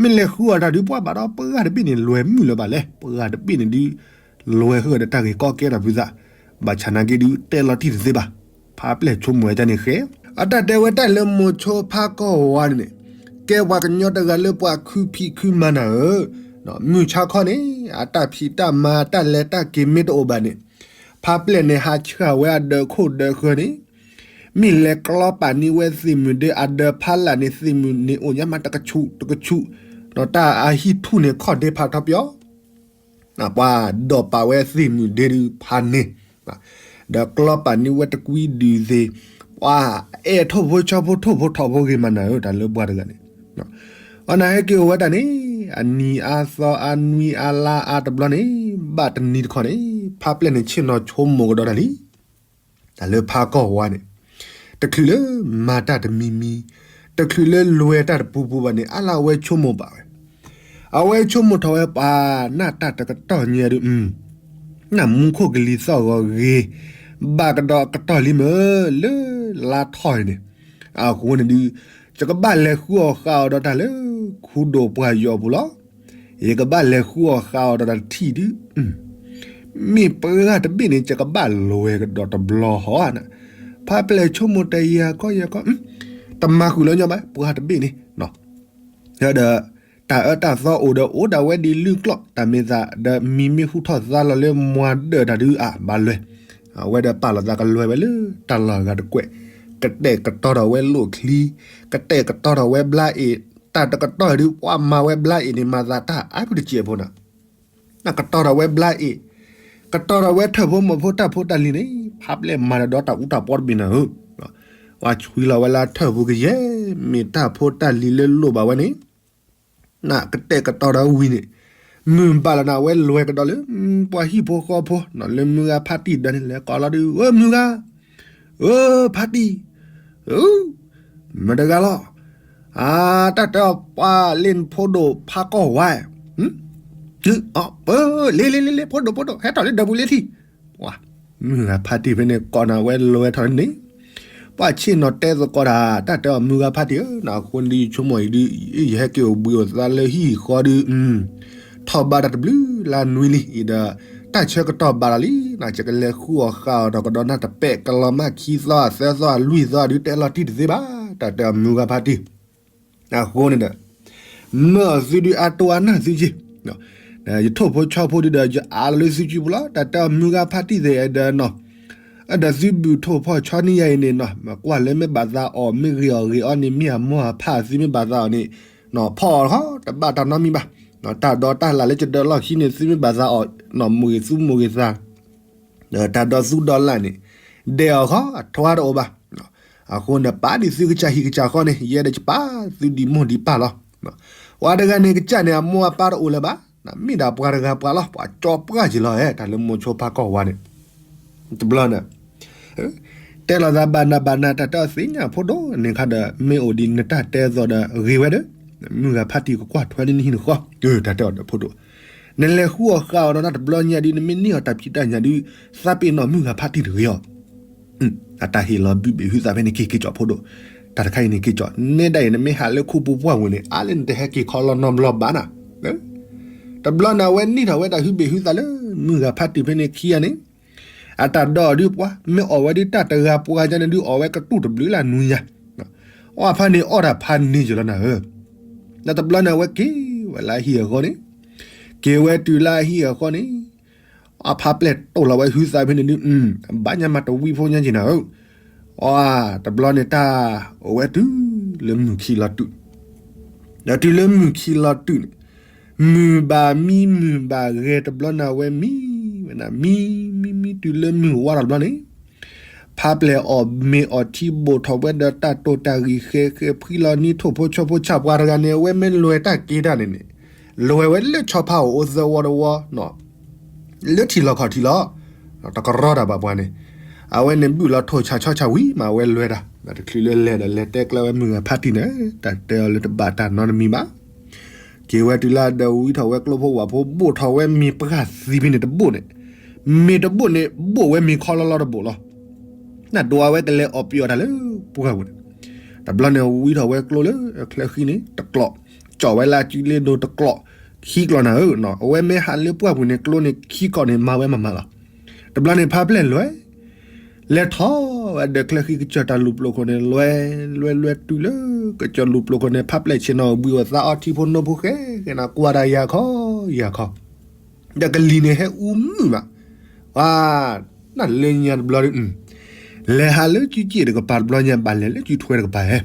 မ့ၢ်လဲၤဃုအီၣ်တၢ်ဒုးပှၤဘၣ်ဒီးပှၤတဘ့ၣ်န့ၣ် လွဲၤမုာ်လၢၤဘၣ်လဲၣ်, ပှၤတဘ့ၣ်န့ၣ်ဒုး လွဲၤဃုာ်ဒီးတၢ်ဂ့ၢ်ကီကဲထီၣ်ဖုသး, ဘၣ်ဆၣ်နာ်က့ဒုးတဲလီၤတံၢ်တသ့ဘၣ်, ဖါပျဲၢ်ဆိကမိၣ်ဝဲဒ်န့ၣ်ဃဲ အတၢ်တဲဝဲတၢ်လၢမိၤဆိဖါကီၢ်ဝါန့ၣ်န့ၣ်, ကဲပှၤကညီတဂၤလၢပှၤခုဖံးခုမၤနၤဧၢ, မုၢ်ဆါခီန့ၣ် အတၢ်ဖံးတၢ်မၤတၢ်လဲၤတၢ်က့ၤမ့ၢ်တအိၣ်ဘၣ်န့ၣ်, ဖါပျဲၢ်န့ၣ်ဟးဆှၣ်ဝဲအဒၢးခိၣ်ဒၢးဃၢၤန့ၣ်, မ့ၢ်လဲၤကျီပာ်န့ၢ်ဝဲသ့ၣ်မုၢ်ဒၢအဒၢးဖးလၢ်န့ၣ် သ့ၣ်မုၢ်န့ၣ်အိၣ်ညါမးတကဆူးတကဆူး, ဒီးတၢ်အဟံၣ်ထူၣ်န့ၣ်ခီၣ်ဒ့ဖးထီပယီၤ ပှၤဒိးပာ်ဝဲသ့ၣ်မုၢ်ဒ့ဒုးဖးန့ၣ်, ဒီးကျီပာ်န့ၢ်ဝဲတကွံဒုးသ့ၣ်, ပှၤအဲၣ်ထိၣ်ဖိဆီဖိထိၣ်ဖိထီၣ်ဖိဂ့ၤမးနၤဧၢ တၢ်လၢပှၤတဂၤန့ၣ်, အီၣ်နၤဟဲက့ၤအိၣ်ဝဲတၢ်န့ၣ်, အနံၤအါသီအါနွံအါလါအါတဘျီန့ၣ်, ဘၣ်တနံၤတခီန့ၣ်, ဖါပျဲၢ်န့ၣ်ဆ့ၣ်နီၤဆိကမိၣ်ကဒီးတၢ်လံ တၢ်လၢဖါကီၢ်ဝါန့ၣ်, တချုးလၢမၤတၢ်တမံၤမံၤ, တချုးလၢလွဲၤတၢ်တပူၤပူၤဘၣ်န့ၣ် အါလၢအဝဲဆိကမိၣ်ဘၣ်ဝဲ, အဝဲဆိကမိၣ်ထီၣ်ဝဲပှၤ နၢ်တၢ်တကတီၢ်ညါဒုး, နၢ်မူခိၣ်ကလံၤသီၣ်ဂီၤဂ့ၤ, ဘၣ်ကဒီးကတီၢ်လံမ့ၢ်လၢလါထီၣ်အံၤန့ၣ်, အဃိန့ၣ်ဒုး, ယကဘၣ်လဲၤဃုအီၣ်ဃုအီၣ်ဒီးတၢ်လၢ ခူဒိၣ်ပှၢ်ယီၤပူၤလီၤ. ယကဘၣ်လဲၤဃုအီၣ်ဃုအီၣ်ဒီးတၢ်ထံၣ်ဒုး, မ့ၢ်ပှၤတဘ့ၣ်န့ၣ် ယကဘၣ်လဲၤကဒီးတဘျီဟီဧါ, ဖါပျဲၢ်ဆိကမိၣ်တယၤကီယၤကီ, တမၤဃုာ်လၢညီဘၣ် ပှၤတဘ့ၣ်န့ၣ်, ဒီး တၢ်အၢတၢ်သီအိၣ်ဒီးအိၣ်ဒၣ်ဝဲဒ်လုၢ်ကျီၢ် တၢ်မ့ၢ်သးဒီးမံၤမ့ၢ်ဟူထီၣ်သါလီၤလၢမွၤဒၢးတၢ်ဒုးအါ ဘၣ်လွဲၢ်, အဝဲဒီးပာ်လီၤသးကလွဲၢ်ဝဲလၢတၢ်လီၢ်အဂၤတကွဲး, ကတဲာ်ကတီၤထီၣ်ဝဲလိၣ်ချံ, ကတဲာ်ကတီၤထီၣ်ဝဲဘျါအ့ၣ်, တၢ်တကတီၢ်ဒုး ပှၤမၤဝဲဘျါအ့ၣ်န့ၣ် မၤသးတၢ်အါဖုတစဲးဖိနၤ ကတီၤထီၣ်ဝဲဘျါအ့ၣ်, ကတီၤထီၣ်ဝဲထၢၣ်ဖိမိၢ်ဖိတၢ်ဖိတၢ်လံၤန့ၣ် ဖါပျဲၢ်မၤတၢ်ဒီးတၢ်အူတၢ်ပီတဘ့ၣ်နၤဧၢ, ပှၤဆွံလီၤဝဲလၢထၢၣ်ဖိကယဲၢ် မ့ၢ်တၢ်ဖိတၢ်လံၤလၢလိၣ်ဘၣ်ဝဲန့ၣ်, နကတဲာ်ကတီၤဒီးဝံၤန့ၣ်, မုၢ်ဘၣ်လီၤနၤဝဲလွဲၢ်ကဒီးလၢ ပှၤဟံၣ်ဖိဃီဖိ လၢမုၢ်ဂၤဖါတံၢ်ဒီးန့ၣ် လဲၤကိးလီၤဒုး ဧၢ မုၢ်ဂၤ ဧၢ ဖါတံၢ်, ဧၢ မတၤတဂၤလီၤ, အတၢ်တဲအီၤပှၤလၢနဖိဒိၣ်ဖါကီၢ်ဝါ, လ့လ့လ့လ့ ဖိဒိၣ်ဖိဒိၣ် ဟဲထီၣ်လၢဒၢးပူၤလ့ထံၣ်, မုၢ်ဂၤဖါတံၢ်ဖဲန့ၣ်ကိးနၤဝဲလွဲၢ်ထီၣ်န့ၣ်, ပှၤဆ့ၣ်နီၤတဲသကိးတၢ် တၢ်တဲအီၤမုၢ်ဂၤဖါတံၢ်ဧၢ, နအဃိန့ၣ်ဒုးဆိကမိၣ်အံၤဒုး ယဟဲက့ၤအိၣ်ဘှံးအိၣ်သါလၢဟံၣ်ဃီဒုး ထီၣ်ဘးတၢ်တဘျုးလါနွံလံအံၤဒီး တၢ်ဆၢကတီၢ်ဘၣ်လီၤလံ, နကလဲၤဃုအီၣ်ဃုအီၣ်ဒီးကဒီးနၢ်တပဲာ်ကလီၤမၢ်ခံသီသၢသီလွံၢ်သီဒုးတဲလီၤတံၢ်တသ့ဘၣ်, တၢ်တဲအီၤမုၢ်ဂၤဖါတံၢ်, အဃိန့ၣ်ဒီး မၢအီၤသုဒုးအါတိၢ်အါနၢ်သုက့ၤ, ယထိၣ်ဖိဆီဖိဒုးဒီး ယအါလီၤလၢသုစုပူၤလီၤ, တၢ်တဲအီၤမုၢ်ဂၤဖါတံၢ်သ့ၣ်ဒီးနီၤ အဒီးသုဘူၣ်ထိၣ်ဖီၣ်ဆီနံၣ်ယါအံၤန့ၣ်နီၤ မ့ၢ်ကွၢ်လၢမ့ၢ်ဘၣ်သးအီၣ် မ့ၢ်ဂ့ၤအီၣ်ဂ့ၤအီန့ၣ် မ့ၢ်အမိၢ်အဖါသုမ့ၢ်ဘၣ်သးအီၣ်န့ၣ် ဖီၣ်အီၤတခီ တဘၣ်တၢ်နီတမံၤဘၣ်, တၢ်ဒီးတၢ်လၢ်လၢကဒၢလီၢ်ခံန့ၣ် သုမ့ၢ်ဘၣ်သးအီၣ် မိၢ်ဂ့ၤသူမိၢ်ဂ့ၤသး ဒီးတၢ်ဒီသူဒီလၢ်န့ၣ် ဒဲးအီၣ်ဃီအထွါတအိၣ်ဘၣ်, အဃိန့ၣ် ပာ်ဒံးသုကစၢ်ဟံၣ်ကစၢ်ဃီန့ၣ် ယဲဒၣ်ယပာ်သုဒံးမိၢ်ဒံးပၢ်လီၤ, ပှၤတဂၤန့ၣ်ကစၢ်န့ၣ် အမိၢ်အပၢ်တအိၣ်လၢၤဘၣ်, မ့ၢ်ဒၣ်ပှၤတဂၤပှၤလီၤ ပှၤကၠီပှၢ်က့ၤလီၤဧဲ တၢ်လၢမိၤဆိဖါကီၢ်ဝါန့ၣ်, တဘျီန့ၣ် တဲလီၤသးဘၣ်နၤဘၣ်နၤ တၢ်တဲအီၤသ့ၣ်ညါဖိဒိၣ်န့ၣ်ခါဒီး မ့ၢ်အိၣ်ဒံးနတၢ်တဲသိးဒီးဂ့ၤဝဲဒီး မုၢ်ဂၤဖါတံၢ်ကကွၢ်ထွဲန့ၢ်နဟံၣ်နဃီ, တၢ်တဲအီၤဒီးဖိဒိၣ်, နလဲၤဃုအီၣ်ဃုအီၣ်ဒီးနၢ်တဘျီညါဒုး နမ့ၢ်န့ၢ်အီၤတၢ်ဖံးတၢ်ညၣ်ဒုး သးပ့ၤနီၣ်မုၢ်ဂၤဖါတံၢ်တဂ့ၤအီၤ, အတၢ်ဟ့ၣ်လီၤဘုဘ့ၣ်ဟုသးဖဲန့ၣ်က့ၤက့ၤကၠီၣ်ဖိဒိၣ်, တၢ်တခါအံၤန့ၣ်က့ၤကၠီၣ် နဲဒၣ်အံၤ နမ့ၢ်ဟးလၢခိပူၤပှၢ်ဝံၤန့ၣ် အါလၢနတဟဲက့ၤခီလီၤနီတဘျီဘၣ်နၤ တဘျီန့ၣ် အဝဲန့ၢ်ထီၣ်ဝဲတၢ်ဟုဘ့ၣ်ဟုသးလၢ မုၢ်ဂၤဖါတံၢ်ဖဲန့ၣ်ခံဂၤန့ၣ်, အတၢ်ဒိးအီၤဒုးပှၤ မ့ၢ်အီ�်ဝဲဒုးတၢ်တဂၤပှၤယါန့ၣ်ဒုး အီၣ်ဝဲကတူၢ်တဘျုးလၢအနွံညါ, အီၣ်ဖါန့ၣ်အီၣ်တၢ်ဖါန့ၢ်ယလီၤနၤဧၢ, ဒီးတဘျီန့ၣ် အဝဲက့ၤဝဲလၢအဟံၣ်အဃီန့ၣ်, က့ၤဝဲတုၤလၢအဟံၣ်အဃီန့ၣ် အဖါပျဲၢ်တိၢ်လီၤဝဲဟုသးဖဲန့ၣ်ဒုး ဘၣ်ညါမးတဝံဖိညါက့ၤနၤဧၢ, အတဘျီန့ၣ်တၢ်အိၣ်ဝဲတုၤလၢမုၢ်ခံလီၤတုာ်, ဒီးတုၤလၢမုၢ်ခံလီၤတုာ်န့ၣ်, မုၢ်ဘၣ်မံမုၢ်ဘၣ်ဂဲၤတဘျီန့ၣ် အဝဲမံဝဲနၤ မံမံမံတုၤလၢမုၢ်ဝါထီၣ်တဘျီန့ၣ်, ဖါပျဲၢ်အီၣ်မ့ၤအီၣ်ထံ ဘိၣ်ထီၣ်ဝဲဒီးတၢ်တိၢ်တၢ်ဂံၢ်ဃဲဃဲ ဖှံလီၤနံၤထိၣ်ဖိဆီဖိဆၣ် ပှၤတဂၤန့ၣ် အဝဲမ့ၢ်လဲၤတၢ်က့ၤတၢ်န့ၣ်န့ၣ်, လဲၤဝဲလၢဆီဖါအီၣ်အိၣ်သၢဝီတဝီ လၢထံလီၢ်ခီၣ်ထံးလီၤ, တကရီတၢ်ဘၣ်ပှၤန့ၣ်, အဝဲန့ၣ်ဘုၣ်လီၤထိၣ်ဆၣ်ဆီဆၣ်ဝံၤမး အဝဲလဲၤတၢ်, တချုးလၢလဲၤဒီးလဲၤတဲကျဲဝဲမုၢ်ဂၤဖါတံၢ်န့ၣ်, တၢ်တဲအီၤလၢတဘၣ်တၢ်နီတမံၤဘၣ်. က့ၤဝဲတုၤလၢဒီးဝံထီၣ်ဝဲကျိဖိဝၣ်ဖိ ဘိၣ်ထီၣ်ဝဲမ့ၤပှၢ်သံဖဲန့ၣ်တဘိၣ်န့ၣ်, မ့ၤတဘိၣ်န့ၣ် ဘိၣ်ဝဲမ့ၤခီလီလီတဘိၣ်လီၤ. နဒိးအဝဲတလဲၤအီၣ်ပံၤအီၣ်တၢ်လၢပှၢ်ပူၤန့ၣ်, တဘျီန့ၣ်ဝံထီၣ်ဝဲကျိလၢချၢဃံန့ၣ်တကျိး, ကၠီၣ်ဝဲလၢအစုလ့ဒိတကျိး, ခံကျိးနၤဧၢ, အဝဲမ့ၢ်ဟးလၢပှၢ်ပူၤန့ၣ် ကျိန့ၣ်ခံကျိးန့ၣ် မၤဝဲမၤမၤလီၤ. တဘျီန့ၣ်ဖါပျဲၢ်လဲၤ လဲၤထီၣ်ဝဲဒီးချၢဃံကစၢၢ်တၢ်လူၤပျိာ်ခိၣ်န့ၣ် လဲၤလဲၤလဲၤတုၤလၢကစၢၢ်လူၤပျိာ်ခိၣ်န့ၣ် ဖါပျဲၢ်ဆ့ၣ်နီၤဘှံးအိၣ်သးအီထံဖိနိဖိဃဲဃဲန့ၣ် ကွၢ်တၢ်ယၤခီယၤခီ, ဒီးကလံၤန့ၣ်ဟဲအူမုၢ်ဘၣ်, ဝါ, နလၢညါတဘျီဒီး လဲၤဟးလၢစုစ့ၣ်တကပၤတဘျီညါ ဘၣ်လဲၤလၢစုထွဲတကပၤဧဲ,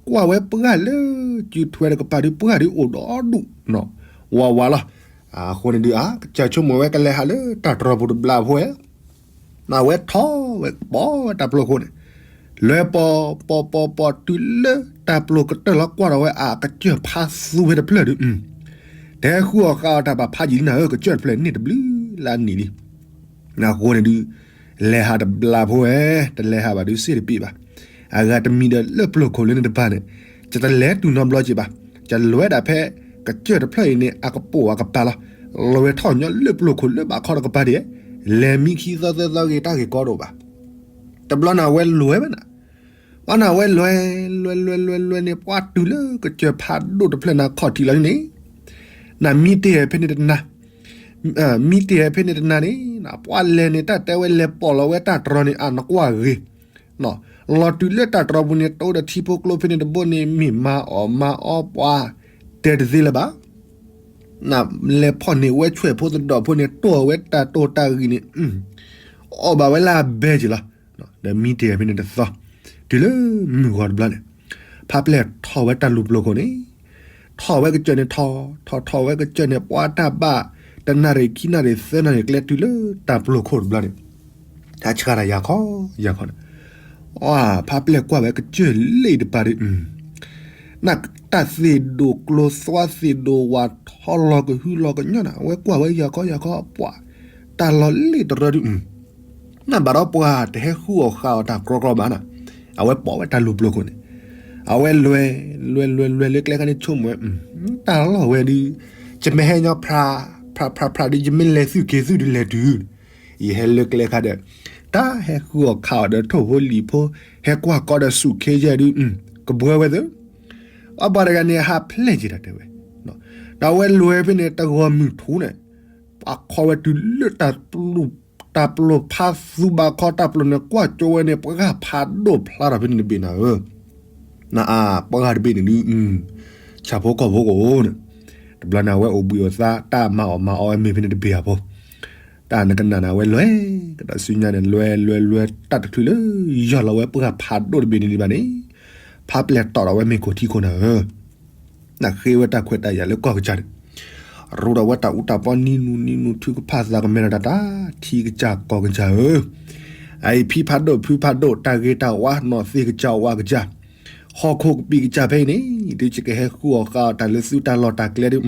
ကွၢ်ဝဲပှၢ်လၢစုထွဲတကပၤဒီး ပှၢ်ဒီးအိၣ်ဒီဒူၣ် ဝးဝးလီၤ. အဃိန့ၣ်ဒုး အကစၢ်ဆိကမိၣ်ဝဲကလဲၤဟးလၢတၢ်တြီၤပူၤတဘျီဖိဧဲ, နဝဲထီၣ်ဝဲပိာ်ဝဲတၢ်ပျိာ်ခိၣ်န့ၣ်, လဲၤပိာ်ပိာ်ပိာ်ပိာ်တုၤလၢတၢ်ပျိာ်ကတၢၢ်လီၤ ကွၢ်ထီၣ်ဝဲအကစၢၢ်ဖါသူဖဲတဖျၢၣ်ဒီး တဟဲဃုအီၣ်ဃာ်အီၣ်တၢ်ဘၣ်ဖးယံာ်လံနၤဧၢ, ကစၢၢ်တဖျၢၣ်န့ၢ်တဘျုးလၢအနံၣ်လံ. အဃိန့ၣ်ဒုး လဲၤဟးတဘျီဖိဧဲ, တလဲၤဟးဘၣ်ဒုးစ့ၢ်တပ့ၢ်ဘၣ်. အဂၤတမံၤဒီးလၢပျိာ်ခိၣ်လၢန့ၣ်တပၤန့ၣ်, ယတလဲၤတုၤနီတဘျီက့ၤဘၣ်. ယလဲၤဒၣ်ဖဲကစၢၢ်တဖျၢၣ်အံၤန့ၣ် အကပိာ်အကပၤလီၤ. လဲၤထီၣ်ညီလၢပျိာ်ခိၣ်လၢဘၣ်ခီတကပၤဒံး, လဲၤမံခံသီသၢသီဂ့ၤ တၢ်ဂ့ၢ်ကီတအိၣ်ဘၣ်. တဘျီန့ၣ် အဝဲလဲၤဝဲနၤ, ဘၣ်န့ၣ် အဝဲလဲၤလဲၤလဲၤလဲၤလဲၤန့ၣ် ပှၤတုၤလၢကစၢၢ်ဖးဒိၣ်တဖျၢၣ်န့ၣ် ခီၣ်ထံးလီၤန့ၣ်, နမံတ့ၢ်ဟဲဖဲန့ၣ်တနၤ မံတ့ၢ်ဟဲဖဲန့ၣ်တနၤန့ၣ်, ပှၤလဲၤန့ၣ် တၢ်တဲဝဲလဲၤပိာ်လီၤဝဲတၢ်တြီၤန့ၣ် အနကွၢ်ဂ့ၤ, လီၤတုၤလၢတၢ်တြီၤပူၤန့ၣ် တိၢ်ဒီးထံဖိကျိဖဲန့ၣ်တဘိန့ၣ် မ့ၢ်မၤအီၣ်မၤအီပှၤ တဲတသ့လၢၤဘၣ်. နလဲၤဖီၣ်န့ၢ်ဝဲဆွဲၣ်ဖိသဒီၣ်ဖိန့ၣ် တိၢ်ဝဲတၢ်တိၢ်တၢ်ဂံၢ်န့ၣ်, အီၣ်ဘၣ်ဝဲလၢအဘဲက့ၤလီၤ. ဒီးမံတ့ၢ်ဟဲဖဲန့ၣ်တသီ, တုၤလၢမုၢ်ဂီၤတဘျီန့ၣ်, ဖါပျဲၢ်ထီၣ်ဝဲတၢ်လူၤပျိာ်ခိၣ်န့ၣ်, ထီၣ်ဝဲကစၢၢ်န့ၣ်ထီၣ်, ထီၣ်ထီၣ်ဝဲကစၢၢ်န့ၣ် ပှၤတၢ်ဘၣ် တနၣ်ရံၣ်ခံနၣ်ရံၣ်သၢနၣ်ရံၣ်ကျဲတုၤလၢတၢ်ပျိာ်ခိၣ်တဘျီန့ၣ်, တၢ်ဆှးတၢ်ယၤခီယၤခီန့ၣ်, အဖါပျဲၢ်ကွၢ်ဝဲကစၢၢ်လၢတပၤဒီး နတၢ်သ့ၣ်ဒိၣ်ကျိသွါသ့ၣ်ဒိၣ်ဝၣ်ထီလီၤကဟုလီၤကညီနၤ အဝဲကွၢ်ဝဲယၤခီယၤခီပှၤ, တၢ်လီၤလ့ၣ်တရၢဒုး နဘၣ်ဒီးပှၤတဟဲဃုအီၣ်ဃာ်အီၣ်တၢ်ကြီကြီဘၣ်နၤ, အဝဲပိာ်ဝဲတၢ်လူၤပျိာ်ခိၣ်န့ၣ်, အဝဲလဲၤလဲၤလဲၤလဲၤလၢကျဲခါန့ၣ်ဆိကမိၣ်ဝဲ, တၢ်လီၢ်ဝဲဒုး, ယမ့ၢ်ဟဲညီဖြးဖြးဖြးဖြးဒုး ယမ့ၢ်လဲၤသုးက့ၤသုးဒုးလဲၤတုၤ ယဟဲလၢကျဲခါဒီး, တၢ်ဟဲဃုအီၣ်ခးအီၣ်ဒီးထိၣ်ဖိလံာ်ဖိ, ဟဲကွၢ်ကီဒီးစူးခ့ယဲၢ်ဒုး, ကဘှၢဝဲသၢ, အပှၤတဂၤန့ၣ် ဟးဖျဲၣ်က့ၤတၢ်တဲဝဲ, ဒီးအဝဲလဲၤဖဲန့ၣ် တဂီၤမုၢ်ထူန့ၣ်, ပှၤခီဝဲတုၤလၢ တၢ်ပျိာ်ဖးသူဘၣ်ခီ တၢ်ပျိာ်န့ၣ် ကွၢ်ကၠိဝဲန့ၣ် ပှၢ်ဖးဒိၣ်ဖျါထီၣ်ဖဲန့ၣ်တဘ့ၣ်နၤဧၢ, နအါ ပှၢ်တဘ့ၣ်န့ၣ်ဒုး, ဆၣ်ဖိကီၢ်ဖိကအိၣ်န့ၣ်, တဘျီန့ၣ် အဝဲအိၣ်ဘှံးအိၣ်သါ တၢ်မၤအီၣ်မၤအီဝဲမ့ၢ်ဖဲန့ၣ်တဘ့ၣ်အဖိ, တၢ်နကနၣ်န့ၣ် အဝဲလဲၤကဒီးဆူညါန့ၣ် လဲၤလဲၤလဲၤ တၢ်တချုးလၢ ယီၢ်လီၤဝဲပှၢ်ဖးဒိၣ်တဘ့ၣ်န့ၣ်ဒံးဘၣ်န့ၣ်, ဖးပျဲၢ်တီၣ်ဒီးဝဲမ့ၢ်ခိၣ်ထံခိၣ်နၤဧၢ နဃ့ဝဲတၢ်ခွဲးတၢ်ယာ်လၢကီၢ်ကစၢ်န့ၣ်, ရူးဒီးဝဲတၢ်အူတၢ်ပီနံၤနူၤနံၤနူၤ ထုကဖၣ်သးကမဲထီၣ်တၢ်တၢ် ထံကစၢ်ကီၢ်ကစၢ်ဧၢ, အအံၤဖံဖးဒိၣ်ဖုဖးဒိၣ် တၢ်ဂ့ၤတၢ်ဝါ နီၢ်သ့ၣ်ကစၢ်ဝါကစၢ်, ဟီၣ်ခိၣ်ကပံာ်ကစၢ်ဖဲအံၤန့ၣ် ဒုးယကဟဲဃုအီၣ်ဃာ်အီၣ်တၢ်လၢသုတၢ်လီၢ်တၢ်ကျဲဒုး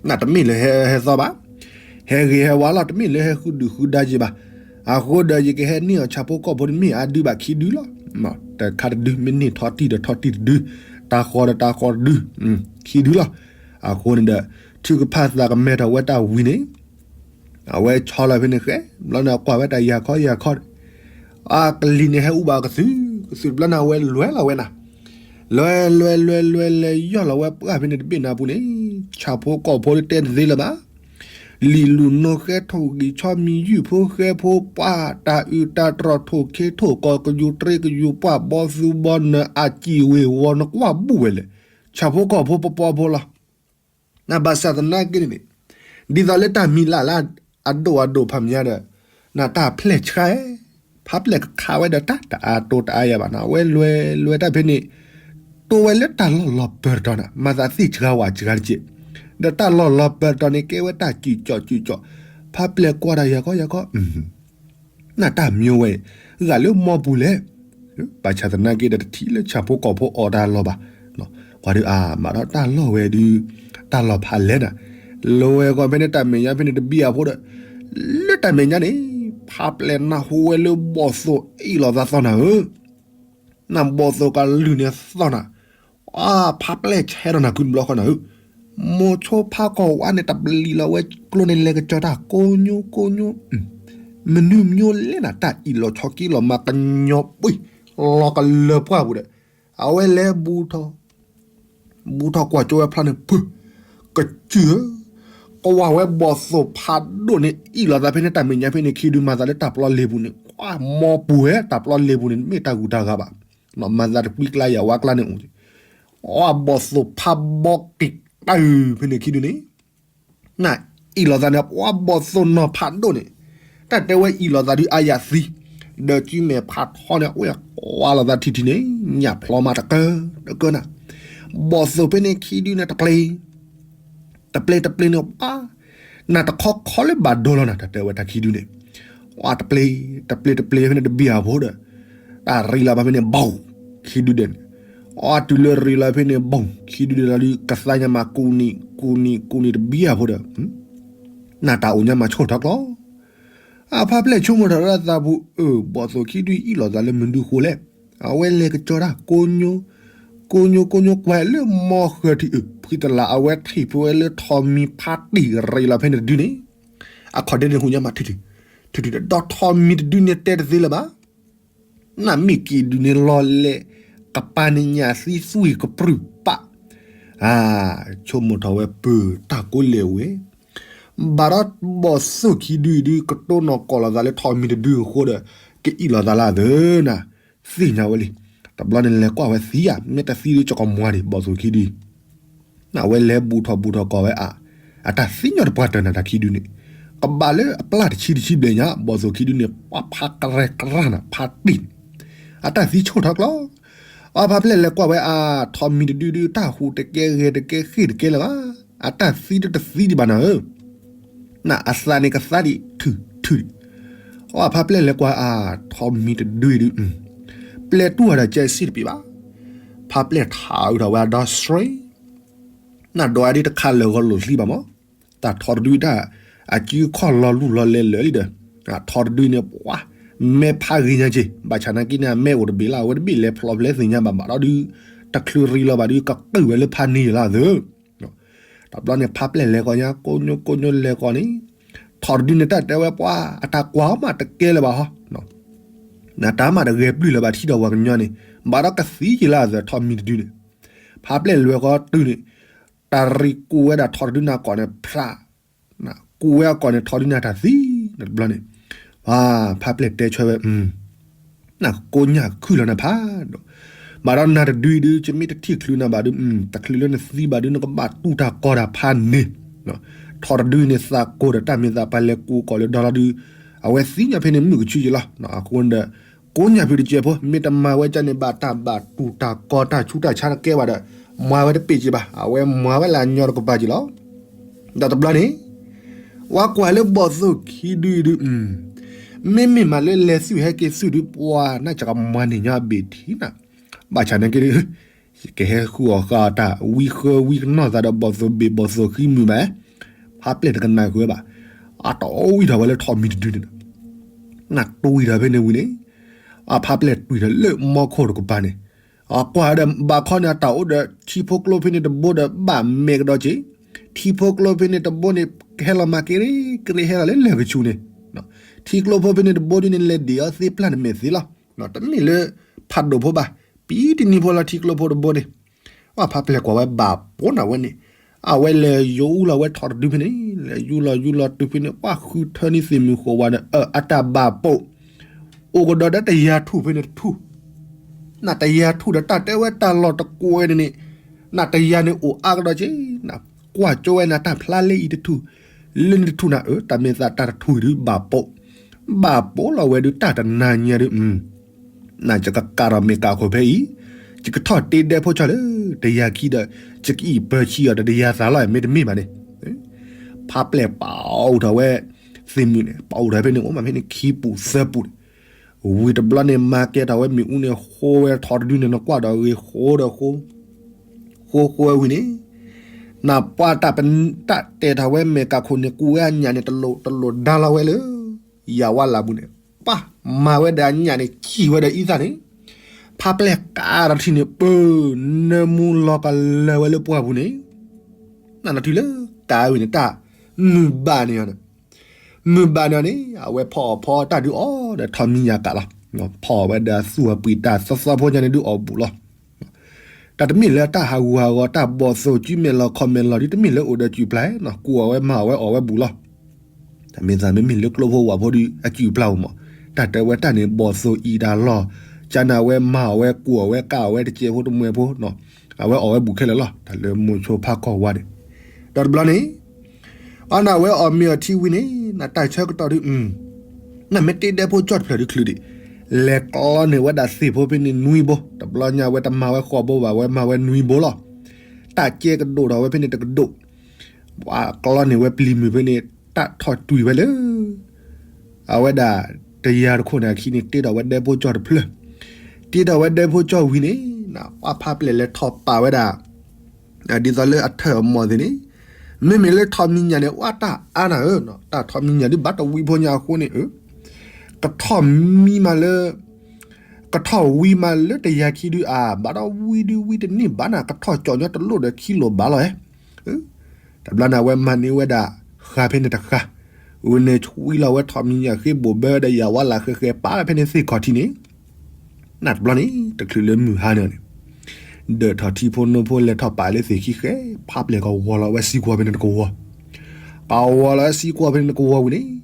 နတမ့ၢ်လၢဟဲဟဲသီဘၣ်, ဟဲဂ့ၤဟဲဝါလီၤ တမ့ၢ်လၢဟဲဃုဒုၣ်ဃုဒါက့ၤဘၣ်, အဃိဒီးယကဟဲန့ၢ်အီၣ်ဆၣ်ဖိကီၢ်ဖိတမ့ၢ်အဒုဘၣ်ခံဒုလီၤ, တခါတဒု မ့ၢ်န့ၢ်ထီၣ်တံၢ်ဒီးထီၣ်တံၢ်တဒု, တၢ်ဃီဒီးတၢ်ဃီတဒု, ခံဒုလီၤ, အဃိန့ၣ်ဒီး ထုကဖၣ်သးကမဲထီၣ်ဝဲတၢ်ဝံၤန့ၣ် အဝဲဆီလီၤဖဲန့ၣ်ဃဲ ဘျီန့ၣ်ကွၢ်ဝဲတၢ်ယၤခီယၤခီ, အကလံၤန့ၣ်ဟဲအူဘၣ်ကသုၣ်ကသုၣ်တဘျီန့ၣ် အဝဲလဲၤလီၤဝဲနၤ, လဲၤလဲၤလဲၤလဲၤလဲၤယီၢ်လီၤဝဲပှၢ်ဖဲန့ၣ်တဘ့ၣ်နၤပူၤန့ၣ် ဆၣ်ဖိကီၢ်ဖိတတဲတသ့လၢၤဘၣ်. လံာ်လူၢ်နီၢ်ဃဲထိၣ်ဂံၢ်ဆီမံၤ ယုၢ်ဖိဃဲဖိ ပှၤတၢ်အုးတၢ်တြီၢ် ထိၣ်ခ့ထိၣ်ကီၢ် ကယူၤတြ့ကယူၤပှၢ် ဘီသူဘီနၢၤ အစံၣ်ဝ့ၤဝီၤ နကွၢ်ဘူၣ်ဝဲလဲၣ်. ဆၣ်ဖိကီၢ်ဖိပပီဖိလီၤ. နဘၣ်ဆၣ်သနာ်က့န့ၣ် ဒ်သိးလၢတၢ်မံၤလၢ်လၢအဒိၣ်အဒိၣ်ဖးမံၤညါဒီး နတၢ်ဖျဲၣ်ဆှါ ဖးပျဲၢ်ကခးဝဲဒီးတၢ်တအါတိတအါယၤဘၣ်န့ၣ် အဝဲလဲၤလဲၤတၢ်ဖဲန့ၣ် တိဝဲလၢတၢ်လီၢ်လီၤပၢၤတတီၤန့ၣ် မၤသးသ့ၣ်ဆှါဝဲဆှါတက့ၢ်. ဒီးတၢ်လီၢ်လီၤပၢၤတတီၤန့ၣ် ကဲဝဲတၢ်စံၣ်ကၠီၣ်စံၣ်ကၠီၣ် ဖးပျဲၢ်ကွၢ်ဒီးယၤကီယၤကီ နတၢ်မံဝဲ ဂာ်လၢမီပူၤလဲၣ်. ဘၣ်ဆၣ်သနာ်က့ဒီးတထံၣ်လၢဆၣ်ဖိကီၢ်ဖိအီၣ်တၢ်လီၢ်ဘၣ်. ပှၤဒုးအါမးဒီးတၢ်လီၢ်ဝဲဒုး တၢ်လီၢ်ဖးလဲၢ်နၤ လၢဝဲကီၢ်ဖဲန့ၣ်တၢ်မဲာ်ညါဖဲန့ၣ်တဘံၣ်အဖိဒီး လၢတၢ်မဲာ်ညါန့ၣ် ဖးပျဲၢ်နၢ်ဟူဝဲလၢဘီၣ်သိၣ်အ့ၣ်လိာ်သးသီၣ်နၤဧၢ နဘီၣ်သိၣ်ကလုၢ်န့ၣ်သီၣ်နၤ အဖးပျဲၢ်ဆဲးထီၣ်နၤကုတဘျီဃီနၤဧၢ, မိၤဆိဖးကီၢ်ဝါန့ၣ် တပျံၤလီၤဝဲကျိန့ၣ် လဲၤကစီၤတၢ်ကိညိကိညိ, မနုၤမညိလဲၣ်နၤ တၢ်အ့ၣ်လိာ်ဆိးက့လိာ်မၤကညီပှ့ၤ လီၤကလၢၤပှၢ်ပူၤဒီး အဝဲလဲၤဘူးထီၣ် ဘူးထီၣ်ကွၢ်ကၠိဝဲဖျါန့ၣ် ပၢၢ် ကစၢၢ်ဧၢ, ကွၢ်ဝဲဘီၣ်သိၣ်ဖးဒိၣ်န့ၣ် အ့ၣ်လိာ်သးဖဲန့ၣ်တၢ်မဲာ်ညါဖဲန့ၣ်ခံဒု မၤသးလၢတၢ်ပျီလဲၤပူၤန့ၣ် ကွၢ်မီပူၤဝဲ တၢ်ပျီလဲၤပူၤန့ၣ် မ့ၢ်တၢ်ဂုၤတၢ်ဂၤဘၣ်, မၤသးတကွံကျါယၤဝါကျါန့ၣ်အိၣ်, အီၣ်ဘီၣ်သိၣ်ဖးဘီက့ၤတၢ်ဖဲန့ၣ်ခံဒုန့ၣ် နအ့ၣ်လိာ်သးန့ၣ် ပှၤဘီၣ်သိၣ်နီၤဖးဒိၣ်န့ၣ်, တၢ်တဲဝဲအ့ၣ်လိာ်သးဒုးအါယၤသံ, ဒီးကုမဲာ်ဖးထီန့ၣ် အိၣ်ယကွၢ်လိာ်သးထံထံန့ၣ် ညၣ်ဖျီမးတကၢတကၢနၤ, ဘီၣ်သိၣ်ဖဲန့ၣ်ခံဒုန့ၣ် တပျ့ၤ တပျ့ၤတပျ့ၤန့ၣ် ပှၤ နတခီခီလၢဘၣ်ဒိလီၤနၤ တၢ်တဲဝဲတၢ်ခံဒုန့ၣ်, ပှၤတပျ့ၤ တပျ့ၤတပျ့ၤဖဲန့ၣ်တဘံၣ်အဖိဒီး တၢ်ရံးလီၤဘၣ်ဖဲန့ၣ် ဘီၣ် ခံဒုဒဲးန့ၣ်, အီတုၤလၢရံးလီၤဖဲန့ၣ် ဘီၣ် ခံဒုဒဲးလီၤဒုး ကသါညါမးကူနံၤ ကူနံၤ ကူနံၤတဘံၣ်အဖိဒီး နတၢ်အိၣ်ညါမးဆိၣ်ထီၣ်ကျီ, အဖါပျဲၢ်ဆိကမိၣ်ထီၣ်လၢအသးပူၤ အၢ ဘီၣ်သိၣ်ခံဒုအ့ၣ်လိာ်သးလၢမနုၤဃိလဲၣ်, အဝဲလဲၤကစီၤတၢ်ကိညိ ကိညိကိညိကွၢ်လၢမီၢ်ဃၢၤထံးအုး ဖှံတလးအဝဲထံၣ်ဖဲဝဲလၢထိးမံၤဖးတံၢ်ရံးလီၤဖဲန့ၣ်တဒုန့ၣ်, အခီၣ်ဒ့န့ၣ်ဟူညါမးထံထံ, ထံထံဒီးထိးမံၤတဒုန့ၣ်တဲတသ့လၢၤဘၣ် နမ့ၢ်က့ၤဒုးန့ၣ်လီၤလဲၣ်, ကပၤန့ၣ်ညၣ်သံသွံၣ်ကပြုၢ်ပာ်, ဆိကမိၣ်ထီၣ်ဝဲပၢၤတၢ်ကိးလဲၣ်ဝဲ, ဘၣ်ဒီးဘီၣ်သိၣ်ခံဒုအံၤဒုး ကတိၢ်နီၣ်ကိးလိာ်သးလၢထိးမံၤတဒုအဃိဒီး ကအ့ၣ်လိာ်သးလၢအသၢနၤ, သ့ၣ်ညါဝဲလံ, တဘျီန့ၣ်လဲၤကွၢ်ဝဲသံဧါ မ့ၢ်တသံဒုးကကမွၤဒံး ဘီၣ်သိၣ်ခံဒု နဝဲလဲၤဘူးထီၣ်ဘူးထီၣ်ကိးဝဲအါ, အတၢ်သံညီတပှၢ်တၢၢ်နၤတၢ်ခံဒုန့ၣ်, ကဘၣ်လၢအပျၢ်တဆံတဆံဘျဲၣ်ညါ ဘီၣ်သိၣ်ခံဒုန့ၣ် ပှၤဖးကရဲကရၢ်နၤ ဖးတံၢ်န့ၣ်, အတၢ်သံဆိၣ်ထီၣ်ကျီ, အဖါပျဲၢ်လဲၤကွၢ်ဝဲအါ, ထိးမံၤတဒုဒုး တၢ်ဟူးတကဲဂဲၤတကဲဃ့ၢ်တကဲလၢၤဘၣ်, အတၢ်သံတတသံဒံးဘၣ်နၤဧၢ နအသးန့ၣ်ကသါဒံး ထုးထုးဒံး, အဖါပျဲၢ်လဲၤကွၢ်အါ, ထိးမံၤတဒုဒုး, ပျဲတူၢ်ဝဲဒီးကဲစ့ၣ်တပံးဘၣ်, ဖါပျဲၢ်ထးအုးထီၣ်ဝဲအဒီဆှ့, နဒိးအါဒ်တခါလၢာ်ဂီၤလိာ်သံဘၣ်မး, တၢ်ထိးတဒုတၢ်, အစုခီၣ်လီၤလူၢ်လီၤလဲၤလၢာ်လံဒီး, ထိးတဒုန့ၣ် ပှၤ, မဲာ်ဖးဂ့ၤညါက့ၤ, ဘၣ်ဆၣ်နာ်က့န့ၣ် အမဲာ်အိၣ်တဘ့ၣ်လၢအဝဲတဘ့ၣ်လဲၤဖျိးဖျဲးသ့ၣ်ညါဘၣ်ဘၣ်ဒီးဒုး, တချုးရံးလီၤဘၣ်ဒုး ကကုၢ်ဝဲလၢဖးန့ၢ်ယလၢအသၢ တဘျီန့ၣ် ဖါပျဲၢ်လဲၤကီးညါ ကိညိကိညိလဲၤကီးန့ၣ်, ထိးတဒုန့ၣ် တၢ်တဲဝဲပှၤ အတၢ်ကွၢ်မးတကဲလၢၤဘၣ်ဟီ, နတၢ်မးတဂဲၤပျုၢ်လၢၤဘၣ်ထံဒီးပှၤကညီန့ၣ်, ဘၣ်ဒီးကသံက့ၤလၢအသၢ ထိးမံၤတဒုန့ၣ်, ဖါပျဲၢ်လဲၤကီးတုၤန့ၣ်, တၢ်ရံးကူးဝဲဒၣ်ထိးတဒုန့ၣ်အကိာ်န့ၣ် ဖြး ကူးဝဲအကိာ်န့ၣ် ထိးဒုန့ၣ်တၢ်သံ, တဘျီန့ၣ်, ဖါပျဲၢ်တဲဆွဲဝဲ, နကိးညၣ်ခုၣ်လီၤနဖးဒိၣ်, ဘၣ်ဒီးနၤတဒုအံၤဒုး ယမ့ၢ်တထံၣ်ချုးနၤဘၣ်ဒုး, တချုးလၢနသံဘၣ်ဒုး နကဘၣ်တူၢ်တၢ်ကီတၢ်ဖးန့ၣ်, ထိးတဒုအံၤန့ၣ် သးကိးဒီးတၢ်မ့ၢ်သးပှၢ်လဲၤကူးကိာ်လၢဒီလီၤဒုး, အဝဲသံညါဖဲန့ၣ်မုၢ်ကဆူယလီၤ, အဃိဒီး, ကိးညၣ်ဖုတကဲဖိ မ့ၢ်တမၤဝဲကန့ၣ် ဘၣ်တၢ်ဘၣ်တူၢ်တၢ်ကီတၢ်ဆူးတၢ်ဆါတကဲဘၣ်ဒီး, မၤဝဲတပ့ၢ်က့ဘၣ် အဝဲမၤဝဲလၢအညီတကပၤက့လီၤ. ဒီးတဘျီန့ၣ်, ဝဲကွၢ်လၢဘီၣ်သိၣ်ခံဒုအံၤဒုး, မ့မ့ၢ်မးလၢလဲၤသုၣ်ဟဲက့ၤသုၣ်ဒုး ပှၤနၢ်စကမၤန့ၢ်ညီအဘ့ၣ်ထံနၤ, ဘၣ်ဆၣ်နာ်က့ဒုး, ယကဟဲဃုအီၣ်ဃာ်အီၣ်တၢ် ဝံဃၢဝံကနီၢ်သးဒီးဘီၣ်သိၣ်ဘ့ၣ်ဘီၣ်သိၣ်ဃံမုာ်ဘၣ်, ဖါပျဲၢ်တကနၣ်ဃုာ်ဝဲဘၣ်, အတဝံထီၣ်ဝဲလၢထိးမံၤတဒုန့ၣ်ဒီး, နတူၢ်ဝံထီၣ်ဖဲန့ၣ်ဝံၤန့ၣ်, အဖါပျဲၢ်တွံၢ်ထီၣ်လၢမီခိၣ်တကပၤန့ၣ်, အကွၢ်ဒီးဘၣ်ခီန့ၣ် အတၢ်အိၣ်ဒီးထံဖိကျိဖဲန့ၣ်တဘိဒီးဘၣ်မဲာ်ကဒီးက့ၤ, ထံဖိကျိဖဲန့ၣ်တဘိန့ၣ် ကဟဲလီၤမၤက့ၤရ့က့ၤဟဲလီၤလၢလၢၢ်ကဆူးန့ၣ်, ထံကျိဖိဖဲန့ၣ်တဘိဒုန့ၣ် လဲၤဒံးအီၤသ့ပျၢ်န့ၣ်မဲာ်သ့လီၤ, တမ့ၢ်လၢဖးဒိၣ်ဖိဘၣ်, ပံတနံၤဖိလီၤထံကျိဖိတဘိန့ၣ်, အဖါပျဲၢ်ကွၢ်ဝဲဘၣ်ပိာ်နၤဝဲန့ၣ်, အဝဲလဲၤယူလီၤဝဲထိးတဒုဖဲန့ၣ်, လဲၤယူလီၤယူလီၤတုၤဖဲန့ၣ် ပှၢ်ဃုထၢန့ၢ်သ့ၣ်မုၢ်ဃိးဝါဒီး အတၢ်ဘၣ်ပိာ်, အိၣ်ကဒီးဒီးတယၤထူၣ်ဖဲန့ၣ်တထူၣ်, နတယၤထူၣ်ဒီးတၢ်တဲဝဲတၢ်လီၢ်တကွဲန့ၣ်န့ၣ်, နတယၤန့ၣ်အိၣ်အါကဒီးက့, နကွၢ်ကၠိဝဲနတၢ်ဖျါလၢအံၤတထူၣ်, လၢန့ၣ်တထူၣ်နၤဧၢ, တၢ်မ့ၢ်သးတၢ်တထူၣ်အံၤဒုးဘၣ်ပိာ်, ဘၣ်ပိာ်လီၤဝဲဒုးတၢ်တနၤညါဒုး နယကကးထီၣ်မ့ၢ်ကးခိၣ်ဖဲအံၤ, ယကထီၣ်တ့ဒဲဖိကၠီလၢတယၤခံဒီး ယကအံၣ်ပၢဆံအီၤဒီးတယၤသးလီၤ မ့တမ့ၢ်ဘၣ်န့ၣ်, ဖးပျဲၢ်ပာ်အိၣ်ထီၣ်ဝဲသ့ၣ်မုၢ်န့ၣ်, ပာ်အိၣ်ထီၣ်ဖဲန့ၣ် အိၣ်မးဖဲန့ၣ်ခံပူၤသၢပူၤန့ၣ်, ဝံၤတဘျီန့ၣ် မၤကဲထီၣ်ဝဲမ့ၣ်အူန့ၣ် ဃိဝဲထိးတဒုန့ၣ် နကွၢ်ဒီးဂ့ၤဃိဒီးဃိ ဃိဃိဝဲဝံၤန့ၣ်, နပှၢ်တၢ်ပ တၢ်တဲထီၣ်ဝဲမဲာ်ကးခိၣ်န့ၣ် ကူးဝဲအညၣ်န့ၣ် တလိၣ်ဒါလီၤဝဲလၢ ယၤဝါလၢ်ပူၤန့ၣ်, ပၢ်မၤဝဲဒီးအညၣ်န့ၣ် ကံၣ်ဝဲဒီးအံသၣ်န့ၣ်, ဖးပျဲၢ်ကးထီၣ်ထံန့ၣ် ပၢၢ် နၢမူလီၤကလၢာ်ဝဲလၢပှၢ်ပူၤန့ၣ်, နနထံၣ်လၢကးဝံၤန့ၣ် တၢ်မုၢ်ဘၣ်န့ၣ်အီၤန့ၣ် မုၢ်ဘၣ်န့ၣ်န့ၣ် အဝဲဖီအီၣ်ဖီတၢ်ဒုးအီၤဒီးထိးမံယၤကးလီၤ. ဖီအီၣ်ဝဲဒီးသူၣ်အပှံၤတၢ်သီသီဖိညါန့ၣ်ဒုးအီၣ်ဘူးလီၤ. တၢ်တမ့ၢ်လၢတၢ်ဟးဂူာ်ဟးဂီၤ တၢ်ဘီၣ်သိၣ် ကၠံမဲာ်လီၤခီၣ်မဲာ်လီၤဒုး တမ့ၢ်လၢအိၣ်ဒီးကုၢ်ပျၢ်နီၤ ကူၣ်အီၣ်ဝဲမၤအီၣ်ဝဲအီၣ်ဝဲဘူးလီၤ. တၢ်မ့ၢ်သးမ့မ့ၢ်လၢကျိဖိဝၣ်ဖိဒုး အကုၢ်ပျၢ်အိၣ်မး, တၢ်တဲဝဲတၢ်န့ၣ် ဘီၣ်သိၣ်အံၤတၢ်လီၢ်, ကၠါန့ၣ်အဝဲမၤအီၣ်ဝဲကူၣ်အီၣ်ဝဲကၢ်အီၣ်ဝဲတစဲးဖိတမှဲၤဖိ အဝဲအီၣ်ဝဲဘူးခဲလၢာ်လီၤ. တၢ်လၢမိၤဆိဖးကီၢ်ဝါန့ၣ်, ဒီးတဘျီန့ၣ် အန့ၣ်အဝဲအီၣ်မ့ၤအီၣ်ထံဝံၤန့ၣ် နတၢ်ဆၢကတီၢ်ဒုး နမ့ၢ်တ့ဒဲဖိကၠီၣ်တဖျၢၣ်ဒုးချုးဒံး, လဲၤကျီန့ၢ်ဝဲဒၣ်သ့ၣ်ဖိဖဲန့ၣ်နွံဘိ, တဘျီညါဝဲတမၤဝဲဃိးဘိဘၣ် ဝဲမၤဝဲနွံဘိလီၤ. တၢ်ကဲကဒိၣ်ထီၣ်ဝဲဖဲန့ၣ်တကဒိၣ်, ပှၤကျီန့ၢ်ဝဲပျံၤမုၢ်ဖဲန့ၣ် တၢ်ထီၣ်တွံၢ်ဝဲလၢ အဝဲဒၣ်တယၤတခိၣ်န့ၣ်အခံန့ၣ် တ့ထီၣ်ဝဲဒဲဖိကၠီၣ်တဖျၢၣ်, တ့ထီၣ်ဝဲဒဲဖိကၠီၣ်ဝံၤန့ၣ် ပှၢ်ဖးပျဲၢ်လဲၤထီၣ်ပာ်ဝဲဒၣ် ဒ်သိးလၢအထၢၣ်အမီၢ်သ့ၣ်န့ၣ်, မ့မ့ၢ်လၢထိးမံညၣ်န့ၣ် ဝဲတၢ်အါနၤဧၢ, တၢ်ထိးမံညၣ်ဒုးဘၣ်တဝံဖိညါအဃိန့ၣ်ဧၢ, ကထီၣ်မံမးလၢ ကထီၣ်ဝံမးလၢတယၤခံဒုးအါ, ဘၣ်ဒီးဝံဒုးဝံတန့ၢ်ဘၣ်နၤ ကထီၣ်ကၠီၣ်ညီတလိၣ်ဒီးခံလိၣ်ဘၣ်လီၤဧဲ. တဘျီန့ၣ် အဝဲမၤန့ၢ်ဝဲဒၣ်ဃါဖဲန့ၣ်တဃါ, ဝဲန့ၣ်ဆွံလီၤဝဲထိးမံညၣ်ဃ့ဘိၣ်ဘၢဒီးယၤဝါလၢ်ဃဲဃဲပာ်ဖဲန့ၣ်သ့ၣ်ခီၣ်ထံးန့ၣ်, နတဘျီန့ၣ် တချုးလၢမုၢ်ဟါန့ၣ်န့ၣ်, ဒၢးထီၣ်ထံဖိနိဖိလဲၤထီၣ်ပာ်လၢသ့ၣ်ခံဃဲ, ဖးပျဲၢ်ကဝီၤလီၤဝဲစံကွီၤဖဲန့ၣ်တကဝီၤ, ကဝီၤလီၤဝဲစံကွီၤဖဲန့ၣ်တကဝီၤဝံၤန့ၣ်,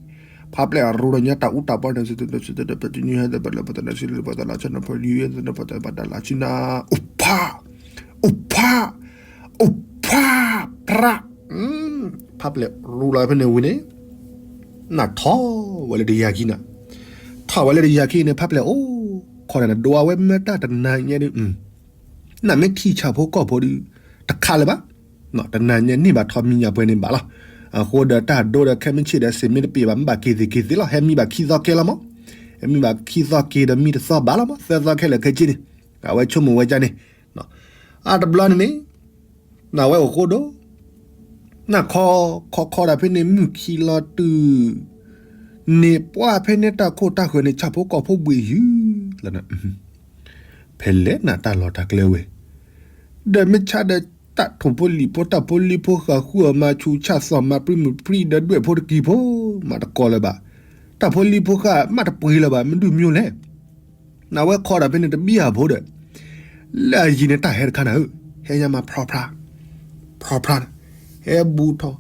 ဖးပျဲၢ်အရူဒီးညါတၢ်အူတၢ်ပီန့ၣ် အိၣ်ဖး, အိၣ်ဖး, အိၣ်ဖး, ပြး, ဖးပျဲၢ်ရူလီၤဖဲန့ၣ်ဝံၤန့ၣ်, နထီၣ်ဝဲလၢတယၤခံနၤ, ထီၣ်ဝဲလၢတယၤခံန့ၣ် ဖးပျဲၢ်အိၣ်ခိးနၤ နဒိးဝဲမ့ၢ်တၢ်တနၤညါဒုး နမ့ၢ်ထံၣ်ဆၣ်ဖိကီၢ်ဖိဒုး တခါလၢၤဘၣ်, တနၤညါန့ၢ်ဘၣ်ထိးမံညၣ်ပှဲၤန့ၣ်ဘၣ်လီၤ. အဃိဒီးတၢ်ဒိဒီးခဲမုၢ်ဆ့ၣ်ဒီးစ့ၢ်မ့ၢ်တပ့ၤဘၣ် မ့ၢ်ဘၣ်က့ၤသ့ၣ်က့ၤသ့လီၤ. ဟဲမံဘၣ်ခံသီကဲလီၤမး, ဟဲမံဘၣ်ခံသီက့ၤဒီးမံတသီဘၣ်လီၤမး, သၢသီခဲလၢာ်ခဲဆ့န့ၣ်, အဝဲဆိကမိၣ်ဝဲဒ်န့ၣ်, အတဘျီန့ၣ်န့ၣ် နဝဲအိၣ်ဃိဒိၣ် နခီ, ခီခီဒၣ်ဖဲန့ၣ် မုၢ်ခံလီၤတုၤ န့ၣ်ပှၢ်ဖဲန့ၣ်တၢ်ခိၣ်တၢ်ဃၢၤန့ၣ် ဆၣ်ဖိကီၢ်ဖိဘှံးယုၢ်လီၤ. ဖဲလဲၣ်နတၢ်လီၢ်တၢ်ကျဲဝဲ, ဒီးမ့ၢ်ဆါဒီးတၢ်ထိၣ်ဖိလံၣ်ဖိ တၢ်ဖိလံၣ်ဖိဃာ်ဃုအီၣ်မၤဆူၣ်ဆၣ်သီၣ်မၤပြံမုၢ်ပြံဒီးဒွဲၣ်ဖိတကံၢ်ဖိ မၤတကီလၢၤဘၣ်, တၢ်ဖိလံၣ်ဖိဃာ်မၤတပှ့ၤလၢၤဘၣ် မဒုးမၠိလဲၣ် နဝဲခီဒၣ်ဖဲန့ၣ်တဘံၣ်အဖိဒီး, လၢအယံၤန့ၣ်တၢ်ဟဲတခါနၤဧၢ, ဟဲညါမးဖြီဖြါ, ဖြီဖြါ, ဟဲဘူးထီၣ်,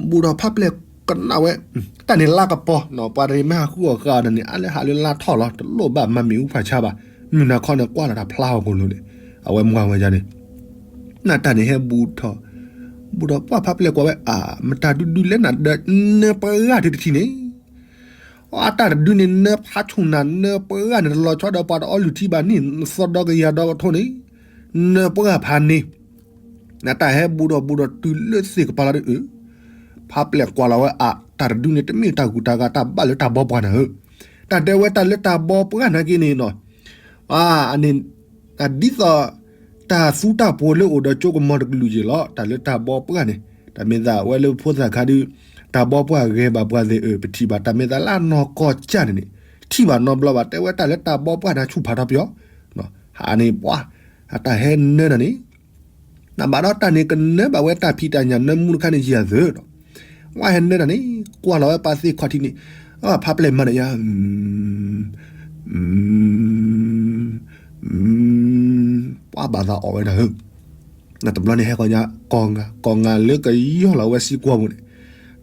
ဘူးထီၣ်ဖးပျဲၢ်ကနၣ်ဝဲ, တၢ်န့ၣ်လါကပီၤနီၤ ပှၤတမ့ၢ်ဟးဃုအီၣ်ဃာ်အီၤန့ၣ် အါလၢဟးလၢလါထီၣ်လီၤ တလိၣ်ဘၣ်မၤမ့ၣ်အူဖးဆါဘၣ်, မုၢ်နၤခီန့ၣ်ကွၢ်လီၤတၢ်ဖျါဟီၣ်ခိၣ်လိၤန့ၣ်, အဝဲမွၤဝဲဒ်န့ၣ် နတၢ်န့ၣ်ဟဲဘူးထီၣ်, ဘူးထီၣ်ပှၢ်ဖးပျဲၢ်ကွၢ်ဝဲအါ, မတၤဒုဒုလဲၣ်နၤဒီးနၢပှၢ်ဂၤထံတထံန့ၣ် အတၢ်တဒုန့ၣ် နၢဖးဆူၣ်နၤ နၢပှၢ်ဂၤန့ၣ် တလီၤဆီဒီးပှၤတအီလုၢ်ထံဘၣ်န့ၣ် နသီဒီကယၤဒီကထိန့ၣ်, နၢပှၢ်ဂၤဖးန့ၣ်, နတၢ်ဟဲဘူးထီၣ်ဘူးထီၣ်တုၤလၢသ့ၣ်ကပၤလီၤဒီးအၢ, ဖးပျဲၢ်ကွၢ်လီၤဝဲအါ, တၢ်တဒုန့ၣ် တမ့ၢ်တၢ်ဂုၤတၢ်ဂၤတၢ်ဘၣ်လၢတၢ်ဘီပှၢ်နၤဧၢ, တၢ်တဲဝဲတၢ်လၢတၢ်ဘီပှၢ်နာ်က့န့ၣ်နီၤ အန့ၣ်, ဒ်သိး တၢ်သူတၢ်ပိၤလၢအိၣ်ဒီးကၠိကမီၤတကလုာ်က့ၤလီၤ တၢ်လၢတၢ်ဘီပှၢ်န့ၣ်, တၢ်မ့ၢ်သးဝဲလၢဖိသၣ်ခါဒုး, တၢ်ဘီပှၢ်ဂဲၤဘၣ်ပှၤသ့ၣ်အၢ ပထံၣ်ဘၣ် တၢ်မ့ၢ်သးလၢအနီၢ်ကီၢ်ကၢ်န့ၣ်န့ၣ်, ထံၣ်ဘၣ်နီတဘျီဘၣ် တဲဝဲတၢ်လၢတၢ်ဘီပှၢ်န့ၣ်ဆူၣ်ဖးထီပယီၤ, ဟးန့ၣ်ပှၤ, အတၢ်ဟဲနၢနၤန့ၣ် နဘၣ်ဒီးတၢ်န့ၣ်ကနၢဘၣ်ဝဲတၢ်ဖံးတၢ်ညၣ်နၢမူတခါန့ၣ်ယၤသၢဒီး, ဝဲဟဲနၢတၢ်န့ၣ် ကွၢ်လီၤဝဲပာ်သ့ၣ်ခီၣ်ထံးန့ၣ်, ဖးပျဲၢ်မၤဒီးယၤ, ပှၤဘၣ်သးအီၣ်ဝဲဒၣ်ဧၢ, တဘျီန့ၣ်ဟဲဃီညါ ကိးဂၤကိးဂၤလၢကယီၢ်လီၤဝဲစံကွီၢ်ပူၤန့ၣ်,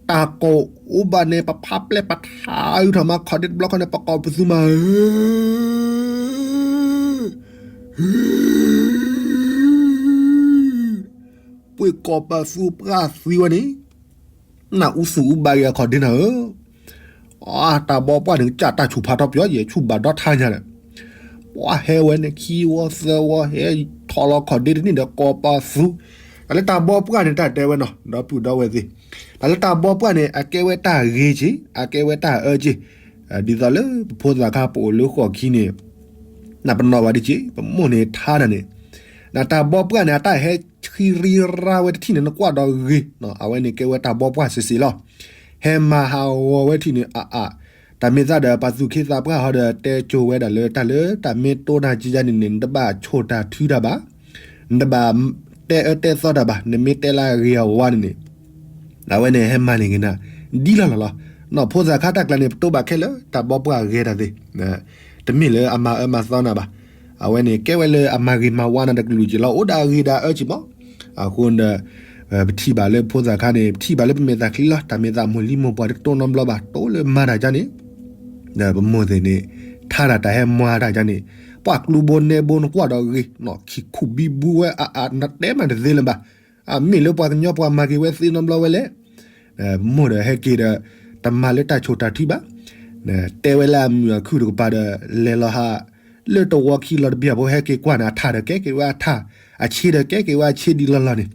တၢ်ကိးအိၣ်ဘၣ်န့ၣ် ပဖးပျဲၢ်ပထးအုးထီၣ်မး ခီၣ်ဒ့တဘျီခီန့ၣ် ပကိးပသူမးဧၢ ပှ့ၤကိးပသူပှၢ်သံဝဲန့ၣ်, နၢ်အူသူၣ်အူဘၣ်ဂ့ၤအခီၣ်ဒ့နၤဧၢ, တၢ်ဘီပှၢ်န့ၣ် ကစၢ်တၢ်ဆူၣ်ဖးထီၣ်ပယီၤယဲၢ်ဆူၣ်ဘၣ်ဒီထါညါဒီး, ပှၤဟဲဝဲန့ၣ် ခံဝီသၢဝီဟဲထီၣ်လီၤခီၣ်ဒ့တန့ၢ်ဒီး ကိးပသူ, တၢ်လၢတၢ်ဘီပှၢ်န့ၣ် တၢ်တဲဝဲနီၤ ဒီပုၢ်ဒီဝဲၢ်သ့ၣ်, တၢ်လၢတၢ်ဘီပှၢ်န့ၣ် အကဲဝဲတၢ်ဂ့ၤက့ၤ အကဲဝဲတၢ်အၢက့ၤ, ဒ်သိးလၢပဖိသၣ်ခါပအိၣ်လၢဃိာ်ခံန့ၣ် နပနီၣ်ဘၣ်ဒံးက့ၤ ပမိၢ်န့ၣ်ထါနၤန့ၣ်, နတၢ်ဘီပှၢ်န့ၣ် အတၢ်ဟဲဆံရံရါဝဲတထံၣ်န့ၣ် နကွၢ်ဒီးဂ့ၤ, အဝဲန့ၣ်ကဲဝဲတၢ်ဘီပှၢ်စ့ၢ်စ့ၢ်လီၤ. ဟဲမၤဟးဂီၤဝဲထံၣ်န့ၣ် အအါ, တၢ်မ့ၢ်သးဒီးပှၤသူၣ်က့သးပှၢ်ဟီဒီး တဲကၠိဝဲဒၣ်လၢတၢ်လၢတၢ်မ့ၢ်တိၢ်တၢ်ကံယါန့ၣ်န့ၣ် နတဘၣ်ဆိၣ်တၢ်ထုတၢ်ဘၣ်, နတဘၣ်တဲအၢတဲသီတၢ်ဘၣ်, နမ့ၢ်တဲလၢအဂ့ၤအဝါန့ၣ်န့ၣ် အဝဲန့ၣ်ဟဲမၤန့ၢ်က့ၤနၤ ဒ်လီၢ်လီၢ်လီၤ. နီၢ်ဖိသၣ်ခါတၢ်ကျါန့ၣ် ပတိၢ်ဘၣ်ခဲလၢာ် တၢ်ဘီပှၢ်ဂဲၤတၢ်သ့, တမ့ၢ်လၢအမၤအၢမၤသီနၤဘၣ်. အဝဲန့ၣ်ကဲဝဲလၢအမၤဂ့ၤမၤဝါနၤတကလုာ်က့ၤလီၤ အိၣ်ဒၣ်ဂ့ၤဒၣ်အၢက့ၤမး. အဃိဒီး ပထံၣ်ဘၣ်လၢဖိသၣ်ခါန့ၣ် ပထံၣ်ဘၣ်လၢပမဲာ်သၣ်ချံလီၤ တၢ်မ့ၢ်သးမိၢ်လံမိၢ်ပှၢ်တတိၢ်နီတဘျီဘၣ် တိၢ်လၢမၤတၢ်ကါန့ၣ် ဒီးပမိၢ်သ့ၣ်န့ၣ် ထါတၢ်တၢ်ဟဲမၤတၢ်ကါန့ၣ် ပှၤကျူဘိနဲဘိနကွၢ်ဒီးဂ့ၤ နီၢ်ခံခူၣ်ဘံဘူဝဲအအါ နတဲမးတသ့လၢၤဘၣ်. အမ့ၢ်လၢပှၤကညီပှၤမၤက့ၤဝဲသ့နီတဘျီဝဲလဲၣ်. မိၢ်ဒီးဟဲက့ၤဒီး တမၤလၢတၢ်ဆိၣ်တၢ်ထုဘၣ်. တဲဝဲလၢအမုာ်အခုၣ်တကပၤဒီး လဲၤလီၤဟး လၢတဝီခံလီၤတဘျီဖိဟဲက့ၤကွၢ်န့ၣ် အထၣ်ဒီးကဲက့ၤဝဲအထၣ်, အဆ့ဒီးကဲက့ၤဝဲအဆ့ဒ်လီၢ်လီၢ်န့ၣ်.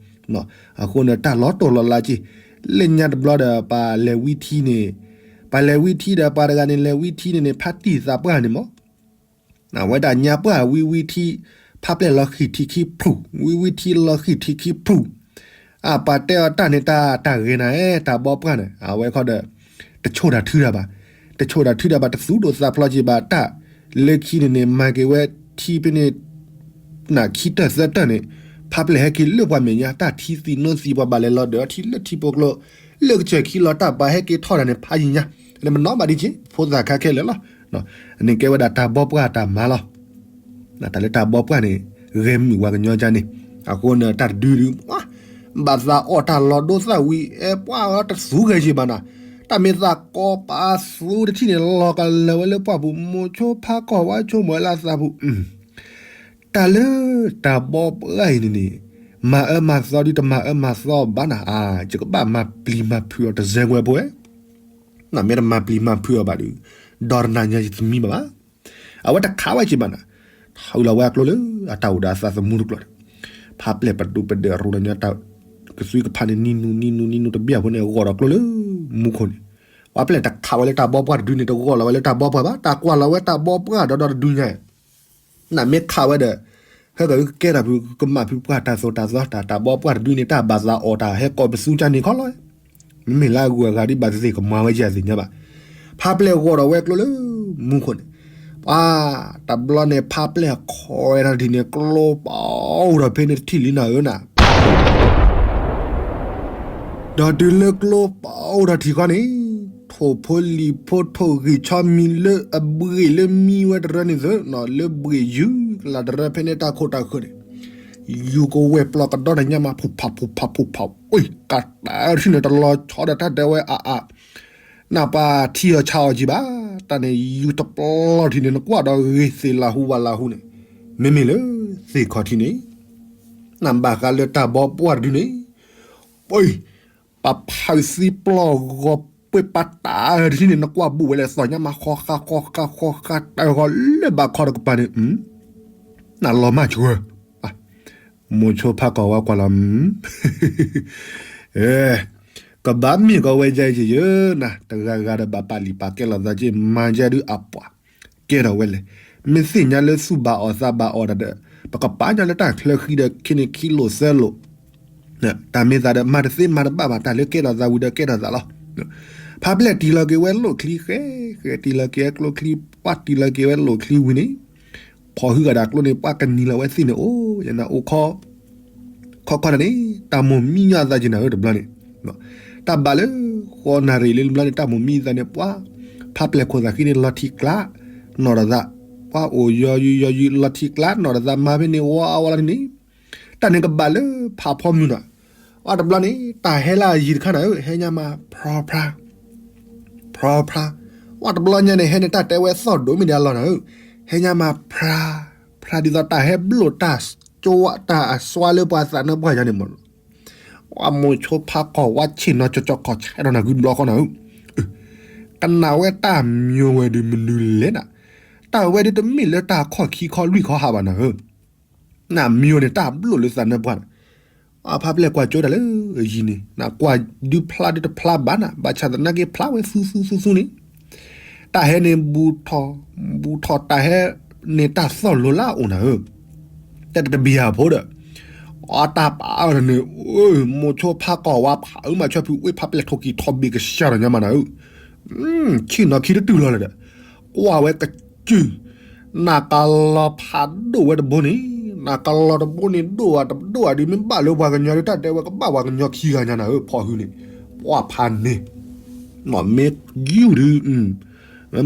အဃိန့ၣ် တၢ်လီၤတိၢ်လီၤလးက့ၤ လၢညါတဘျီဒီး ပှၤလဲၤဝံထံန့ၣ်, ပှၤလဲၤဝံထံဒီးပှၤတဂၤန့ၣ် လဲၤဝံထံန့ၣ်န့ၣ် ဖါတံၢ်သးပှၢ်န့ၣ်မး အဝဲဒၣ်ညါပှၢ်ဝံဝံထံ, ဖါပျဲၢ်လီၤဃံၢ်ထံခံဖျူၣ်, ဝံဝံထံလီၤဃံၢ်ထံခံဖျူၣ်. အပှၤတဲအီၤတၢ်န့ၣ်တၢ်တၢ်ဂ့ၤနၤဧၢ တၢ်ဘီပှၢ်န့ၣ် အဝဲခီဒီး တဆိၣ်တၢ်ထုတၢ်ဘၣ်, တဆိၣ်တၢ်ထုတၢ်ဘၣ် တသူၣ်ဒိၣ်သးဖျိးက့ၤဘၣ်တၢ်, လၢခံန့ၣ်န့ၣ် မၤက့ၤဝဲထံဖဲန့ၣ် နခံတၢၢ်သၢတၢၢ်န့ၣ် ဖါပျဲၢ်ဟဲက့ၤလၢပှၤမဲာ်ညါ တၢ်ထံသံနိသံပှၤဘၣ်လဲၤလီၤဒၢးထံလၢထံဖိကျိ, လၢကစၢၢ်ခံလီၤတၢ်ပှၤဟဲက့ၤထီၣ်တၢ်န့ၣ် ဖးယံၤညါ, န့ၣ်မနီၤဘၣ်ဒံးက့ၤ ဖိသၣ်ခါခဲလၢာ်လီၤ. န့ၣ်ကဲဝဲဒၣ်တၢ်ဘီပှၢ်တၢ်မၤလီၤ. တၢ်လၢတၢ်ဘီပှၢ်န့ၣ် ဂဲၤမုာ်ပှၤကညီကါန့ၣ်, အဃိန့ၣ် တၢ်တဒုဒု ဘၣ်သးအီၣ်တၢ်လီၤဒိသၣ်ဝံၤ အဲပှၤတသူဂဲၤက့ၤဘၣ်နၤ, တၢ်မ့ၢ်သးကိးပသူတထံၣ်န့ၣ် လီၤကလၢၤဝဲလၢပှၢ်ပူၤ မိၤဆိဖးကီၢ်ဝဲဆိကမိၣ်ဝဲလၢအသးပူၤ တၢ်လၢတၢ်ဘီပှၢ်အံၤန့ၣ်န့ၣ် မၤအၢမၤသီဒုတမၤအၢမၤသီဘၣ်နၤ, ယကဘၣ်မၤပျံၤမၤဖုးအီၤတစဲးကွဲးဖိဝဲ, နမ့ၢ်တမၤပျံၤမၤဖုးအီၤဘၣ်ဒီး ဒီတနၤညါယသမံဘၣ်ဘၣ်. အဝဲတခးဝဲက့ၤဘၣ်နၤ, ဟးလီၤဝဲအကျိလၢအတၢ်အိၣ်ဒီးအသးသမူတကျိၤန့ၣ်, ဖါပျဲၢ်ပဒိၣ်ပဒဲးရူးဒီးညီတၢ် ကသွံကဖးန့ၣ် နံၤနူၤနံၤနူၤနံၤနူၤတဘျီဖိန့ၣ် ဂီၤဒီးကျိလၢမူခိၣ်န့ၣ်, ဖါပျဲၢ်တခးဝဲလၢတၢ်ဘီပှၢ်တဒုန့ၣ် တဂီၤလီၤဝဲလၢတၢ်ဘီပှၢ်ဘၣ်, တၢ်ကွၢ်လီၤဝဲတၢ်ဘီပှၢ်ဒီးဒီတဒုညါ နမ့ၢ်ခးဝဲဒီး ဟဲကကဲတၢ်ဖုး ကမၣ်ဖုးပှၢ်တၢ်သိၣ်တၢ်သီ တၢ်တၢ်ဘီပှၢ်တဒုန့ၣ် တၢ်ဘၣ်သးအီၣ်တၢ်ဟဲကိးပသူကါန့ၣ်ခီလီၤ. မ့မ့ၢ်လၢအဂုၤအဂၤဒ်ဘၣ်သ့ၣ်သ့ၣ် ကမၤဝဲကဲအသ့ၣ်ညါဘၣ်. ဖါပျဲၢ်ဂီၤဒီးဝဲကျိလၢမူခိၣ်န့ၣ်, ပှၤ တဘျီန့ၣ် ဖါပျဲၢ်ခီဝဲဒၣ်တထံၣ်န့ၣ် ကျိပအိၣ်ဒီးဖဲန့ၣ်တထံၣ်လံနၤဧၢနၤ ဒီးတုၤလၢကျိပအိၣ်ဒီးထံၣ်ခီန့ၣ်, ထိၣ်ဖိလံၤဖိထိၣ်ဂံၢ်ဆီမံၤလၢအဘှ့ၣ်လၢမံဝဲတရၢန့ၣ်သ့ၣ်, လၢဘှ့ၣ်ယူၤကလးတရၢဖဲန့ၣ်တၢ်ခိၣ်တၢ်ဃၢၤန့ၣ်, ယူၤကဝဲၢ်ပျီကဒီနၤညါမး ဖူးဖးဖူးဖးဖူးဖး, အိၣ်ကးတၢ်ထံၣ်န့ၣ် တလီၤဆီဒီးတၢ်တဲဝဲအါအါ နပှၤထံၣ်အီၤဆါအီၤကံဘၣ်, တၢ်န့ၣ်ယူၤတပျီထံၣ်န့ၣ် နကွၢ်ဒီးဂ့ၤသ့ၣ်လၢ်ဟူဝးလၢ်ဟူန့ၣ်, မ့မ့ၢ်လၢသ့ၣ်ခီထံၣ်န့ၣ်, နဘၣ်ဃးလၢတၢ်ဘီပှၢ်တဒုန့ၣ်, ပှၤ ပဖးသံပျီၢ်ဂီၤပှ့ၤပာ်တၢ်တထံၣ်န့ၣ် နကွၢ်ဘူးဝဲလဲၣ်သီၣ်ညါမး ဃီဃာ်ဃီဃာ်ဃီဃာ် တၢ်ဂီၤလၢဘၣ်ခီတကပၤန့ၣ်, နလီၤမၢ်ဆှၢ, မိၤဆိဖးကီၢ်ဝဲကွၢ်လီၤ ကဘၣ်မ့ၢ်ကီးဝဲယဲယဲယဲနၤ, တဂၤဂၤဒီးဘၣ်ပာ်လံာ်ပာ်ကဲလိာ်သးက့ မၤယဲဒုးအပှၤ, ကဲထီၣ်ဝဲလဲၣ်, မ့ၢ်သ့ၣ်ညါလၢသူၣ်ဘၣ်အီၣ်သးဘၣ်အီၣ်တၢ်ဒီး, ပကပာ်ညါလၢတၢ်ချၢဃံဒီးခဲန့ၣ်ခံလိာ်သၢလိာ် တၢ်မ့ၢ်သးဒီး မၤတသ့မၤတဘၣ်ဘၣ် တၢ်လၢကဲထီၣ်သးဝံၤဒီးကဲထီၣ်သးလီၤ. ဖးပျဲၢ်တံၢ်လီၤက့ၤဝဲလိၣ်ချံဃဲ, ဃဲတံၢ်လီၤက့ၤဝဲကျိချံ, ပှၤတံၢ်လီၤက့ၤဝဲလိၣ်ချံဝံၤန့ၣ်, ဖီၣ်ဟုအတၢ်ကျိန့ၣ် ပှၤကနံၤလီၤဝဲသ့ၣ်န့ၣ် အိၣ်ယနၤအိၣ်ခီ ခီခီန့ၣ် တၢ်မိၢ်မံညီအသးက့ၤနၤဧၢတဘျီန့ၣ်, တၢ်ဘၣ်လၢ ဃီနၣ်ရံၣ်လၢတဘျီန့ၣ် တၢ်မိၢ်မံအသးန့ၣ် ပှၤ ဖးပျဲၢ်ခိၣ်သးဃံန့ၣ် လီၤထံကျါ နီၢ်တသး, ပှၤအိၣ်ယီၤယုယီၤယုလီၤထံကျါ နီၢ်တသး မၤဖဲန့ၣ်ဝီအဝီလီၤန့ၣ် တၢ်န့ၣ်ကဘၣ်လၢဖးဖီမုၢ်နီၤ. အတဘျီန့ၣ် တၢ်ဟဲလၢအယံၤတခါန့ၣ် ဟဲညါမး ဖြီဖြါ ဖြီဖြါ. အတဘျီညါန့ၣ် ဟဲန့ၣ်တၢ်တဲဝဲသီၣ်ဒိၣ်မ့ၢ်ဒၣ်အလီၢ်န့ၣ် ဟဲညါမး ဖြါ ဖြါ ဒ်သိးတၢ်ဟဲဘျိၣ်တၢ်ကၠိဝါ တၢ်အစွါလၢပှၤသးနၢပှၢ်ယၤန့ၣ်မး. အမိၤဆိဖါကီၢ်ဝါဆ့ၣ်နီၤကၠီကၠီခီၣ်ဆဲးဒီးနၤဂုၢ်ဘျီဃီနၤဧၢ, ကနၣ်ဝဲတၢ်မံၤဝဲဒုးမနုၤလဲၣ်နၤ, တၢ်ဝဲဒုးတမ့ၢ်လၢတၢ်ခီၣ်ခံခီလွံၢ်ခီဟးဘၣ်နၤဧၢ. နမံၤဝဲန့ၣ် တၢ်ဘျိၣ်လၢသးနၢပှၢ်န့ၣ်, အဖါပျဲၢ်ကွၢ်ကၠိတၢ်လၢယံၤန့ၣ် နကွၢ်ဒုးဖျါဒုးတဖျါဘၣ်နၤ, ဘၣ်ဆၣ်သနာ်က့ဖျါဝဲသူသူသူသူန့ၣ်, တၢ်ဟဲန့ၣ် ဘူးထီၣ် ဘူးထီၣ်တၢ်ဟဲန့ၣ် တၢ်သီၣ်လိၤလၢအအိၣ်နၤဧၢ, တၢ်တဘံၣ်အဖိဒီး အတၢ်ပာ်အီၤန့ၣ် မိၤဆိဖါကီၢ်ဝါဖးအုးမး ဆၢဖုဝ့ၢ်ဖါပျဲၢ်ထိၣ်ကံၤထီၣ်ဘ့ၣ်ကစၢ်ဒီးညါမးနၤဧၢ, ဆ့ၣ်နီၤခံတတုၤလီၤလၢၤဒီး ကွၢ်ဝဲကစုၢ်, နကလီၤဖးဒိၣ်ဝဲတဘိန့ၣ်, နကလီၤတဘိန့ၣ် ဒိၣ်ဧါတဒိၣ်ဧါဒုး မ့ၢ်ဘၣ်လၢပှၤကညီဒုး တၢ်တဲဝဲကဘၣ်ပှၤကညီခံဂၤညါနၤဧၢ, ဖီၣ်ဟုန့ၣ်, ပှၢ်ဖးန့ၣ်, မ့ၢ်ယူၢ်ဒုး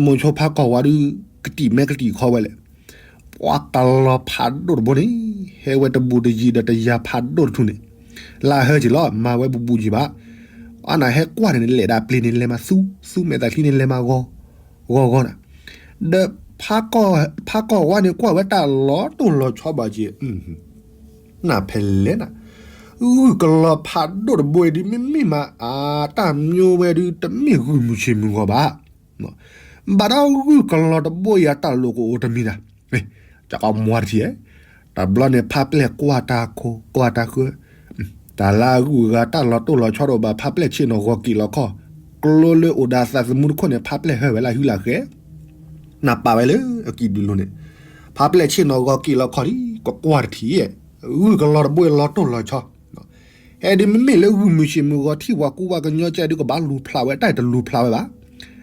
မိၤဆိဖါကီၢ်ဝါဒုး ကတံာ်မဲာ်ကတံာ်ခီဝဲလဲၣ်, ပှၤကလီၤဖးဒိၣ်တဘိန့ၣ်, ဟဲဝဲတဘူးတယံၤဒီးတယၤဖးဒိၣ်တထူၣ်န့ၣ်, လၢဟၢက့ၤလီၤ မၤဝဲဘူးဘူးယံၤဘၣ်, အနၢ်ဟဲကွၢ်န့ၣ် လဲၤဒၣ်ပျ့ၤန့ၣ် လဲၤမၤသူ သူမဲာ်သးချံန့ၣ် လဲၤမၤဂီၤ ဂီၤဂီၤနၤ, ဒီး ဖါကီၢ်ဝါန့ၣ် ကွၢ်ဝဲတၢ်လီၤတိၢ်လီၤဆီဘၣ်က့ၤ နၢ်ဖဲလဲၣ်နၤ, ဂုၢ်ကလီၤဖးဒိၣ်တဘိအံၤဒုး မ့မ့ၢ်မး အတၢ်မံၤဝဲဒုး တမ့ၢ်ဂုၢ်မုၢ်ဆ့ၣ်မုၢ်ဂီၤဘၣ်, ဘၣ်ဒီးဂုၢ်ကလီၤတဘိအံၤ အတၢ်လိာ်ကအိၣ်တမံၤနၤ, ကမွၤတထံၣ်, တဘျီန့ၣ် ဖါပျဲၢ်ကွၢ်တၢ်ခိ ကွၢ်တၢ်ဃၢ, တၢ်လၢအဂုၢ်အဂၤတၢ်လီၤတိၢ်လီၤဆီတအိၣ်ဘၣ် ဖါပျဲၢ်ဆ့ၣ်နီၤဂီၤက့ၤလီၤခီၣ်, ကျိလၢအိၣ်ဒီးအသးသမူတခိၣ်န့ၣ် ဖါပျဲၢ်ဟၢဝဲလၢဟုလၢဃဲ နပာ်ဝဲလၢအကံၢ်ဒုးလိၤန့ၣ်, ဖါပျဲၢ်ဆ့ၣ်နီၤဂီၤက့ၤလီၤခီၣ်လံ ကကွၢ်တထံၣ်, ဂုၢ်ကလီၤတဘိအံၤလီၤတိၢ်လီၤဆီ, ဟဲဒုးမ့မ့ၢ်လၢဂုၢ်မုၢ်ဆ့ၣ်မုၢ်ဂီၤထံၣ်ပှၤကူပှၤကညီကဲဒုး ကဘၣ်လူၤဖျါဝဲ တၢ်တလူၤဖျါဝဲဘၣ်,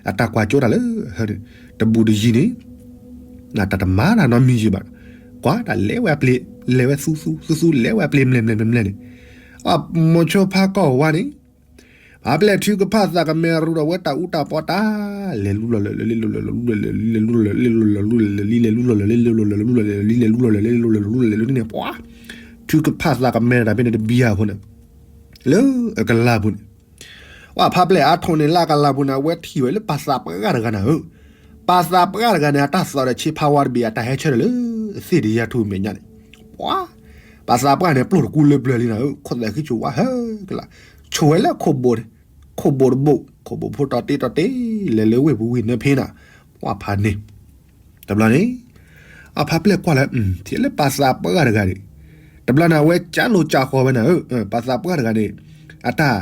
အတၢ်ကွၢ်ကၠိတၢ်လၢ တဘူးတယံၤန့ၣ်, တၢ်တမၤတၢ်နီတမံၤယံၤဘၣ်, ကွၢ်တၢ်လဲၤဝဲအပျ့ၤ လဲၤဝဲသူသူသူသူ လဲၤဝဲအပျ့ၤ မဲာ်မဲာ်မဲာ်မဲာ်န့ၣ်, အမိၤဆိဖါကီၢ်ဝါန့ၣ် ဖါပျဲၢ်ထုကဖၣ်သးကမဲရူဒီးဝဲတၢ်အူတၢ်ပီတၢ် လဲၤလူလီၤလၢ လဲၤလူလီၤလၢ လဲၤလူလီၤလၢ လဲၤလူလီၤလၢ လဲၤလူလီၤလၢ လဲၤလူလီၤလၢ လဲၤလူလီၤလၢ လဲၤလူလီၤလၢ လဲၤလူလီၤလၢ လဲၤလူလီၤလၢ လဲၤလူလီၤလၢ လဲၤလူလီၤလၢန့ၣ် ပှၤ ထုကဖၣ်သးကမဲတၢ်ဖဲန့ၣ်တဘံၣ်ဧါဖိန့ၣ် လၢအကလၤပူၤန့ၣ် ပှၤဖါပျဲၢ်အါထီၣ်န့ၣ်လၢအကလၤပူၤန့ၣ် အဝဲထံၣ်ဝဲလၢပှၤသးပှၢ်တဂၤနၤဧၢ, ပှၤသးပှၢ်တဂၤန့ၣ် အတၢ်သီၣ်ဒီးဆ့ဖးဝါတဘ့ၣ် အတၢ်ဟဲဆၢထၢၣ်လၢသ့ၣ်တယါထူၣ်မဲာ်ညါန့ၣ်, ပှၤ ပှၤသးပှၢ်န့ၣ် ပျိၢ်တကူလၢပျၢၤလံနၤဧၢ, ခိၣ်သဲးဃံဆိၣ်ဝါဟၢကလး, ဆိၣ်ဝဲလၢခိၣ်ဘိၣ်န့ၣ်, ခိၣ်ဘိၣ်တဘိၣ် ခိၣ်ဘိၣ်ဖိတီၤတ့တီၤတ့ လဲၤလၢဝ့ၢ်ပူၤဝံၤနၢဖဲနၤ, ပှၤဖးန့ၣ် တဘျီန့ၣ် အဖါပျဲၢ်ကွၢ်လၢ ထံၣ်လၢပှၤသးပှၢ်တဂၤန့ၣ်, တဘျီန့ၣ် အဝဲကၢလိၤကၢဃီၤဝဲနၤဧၢ, ပှၤသးပှၢ်တဂၤန့ၣ် အတၢ်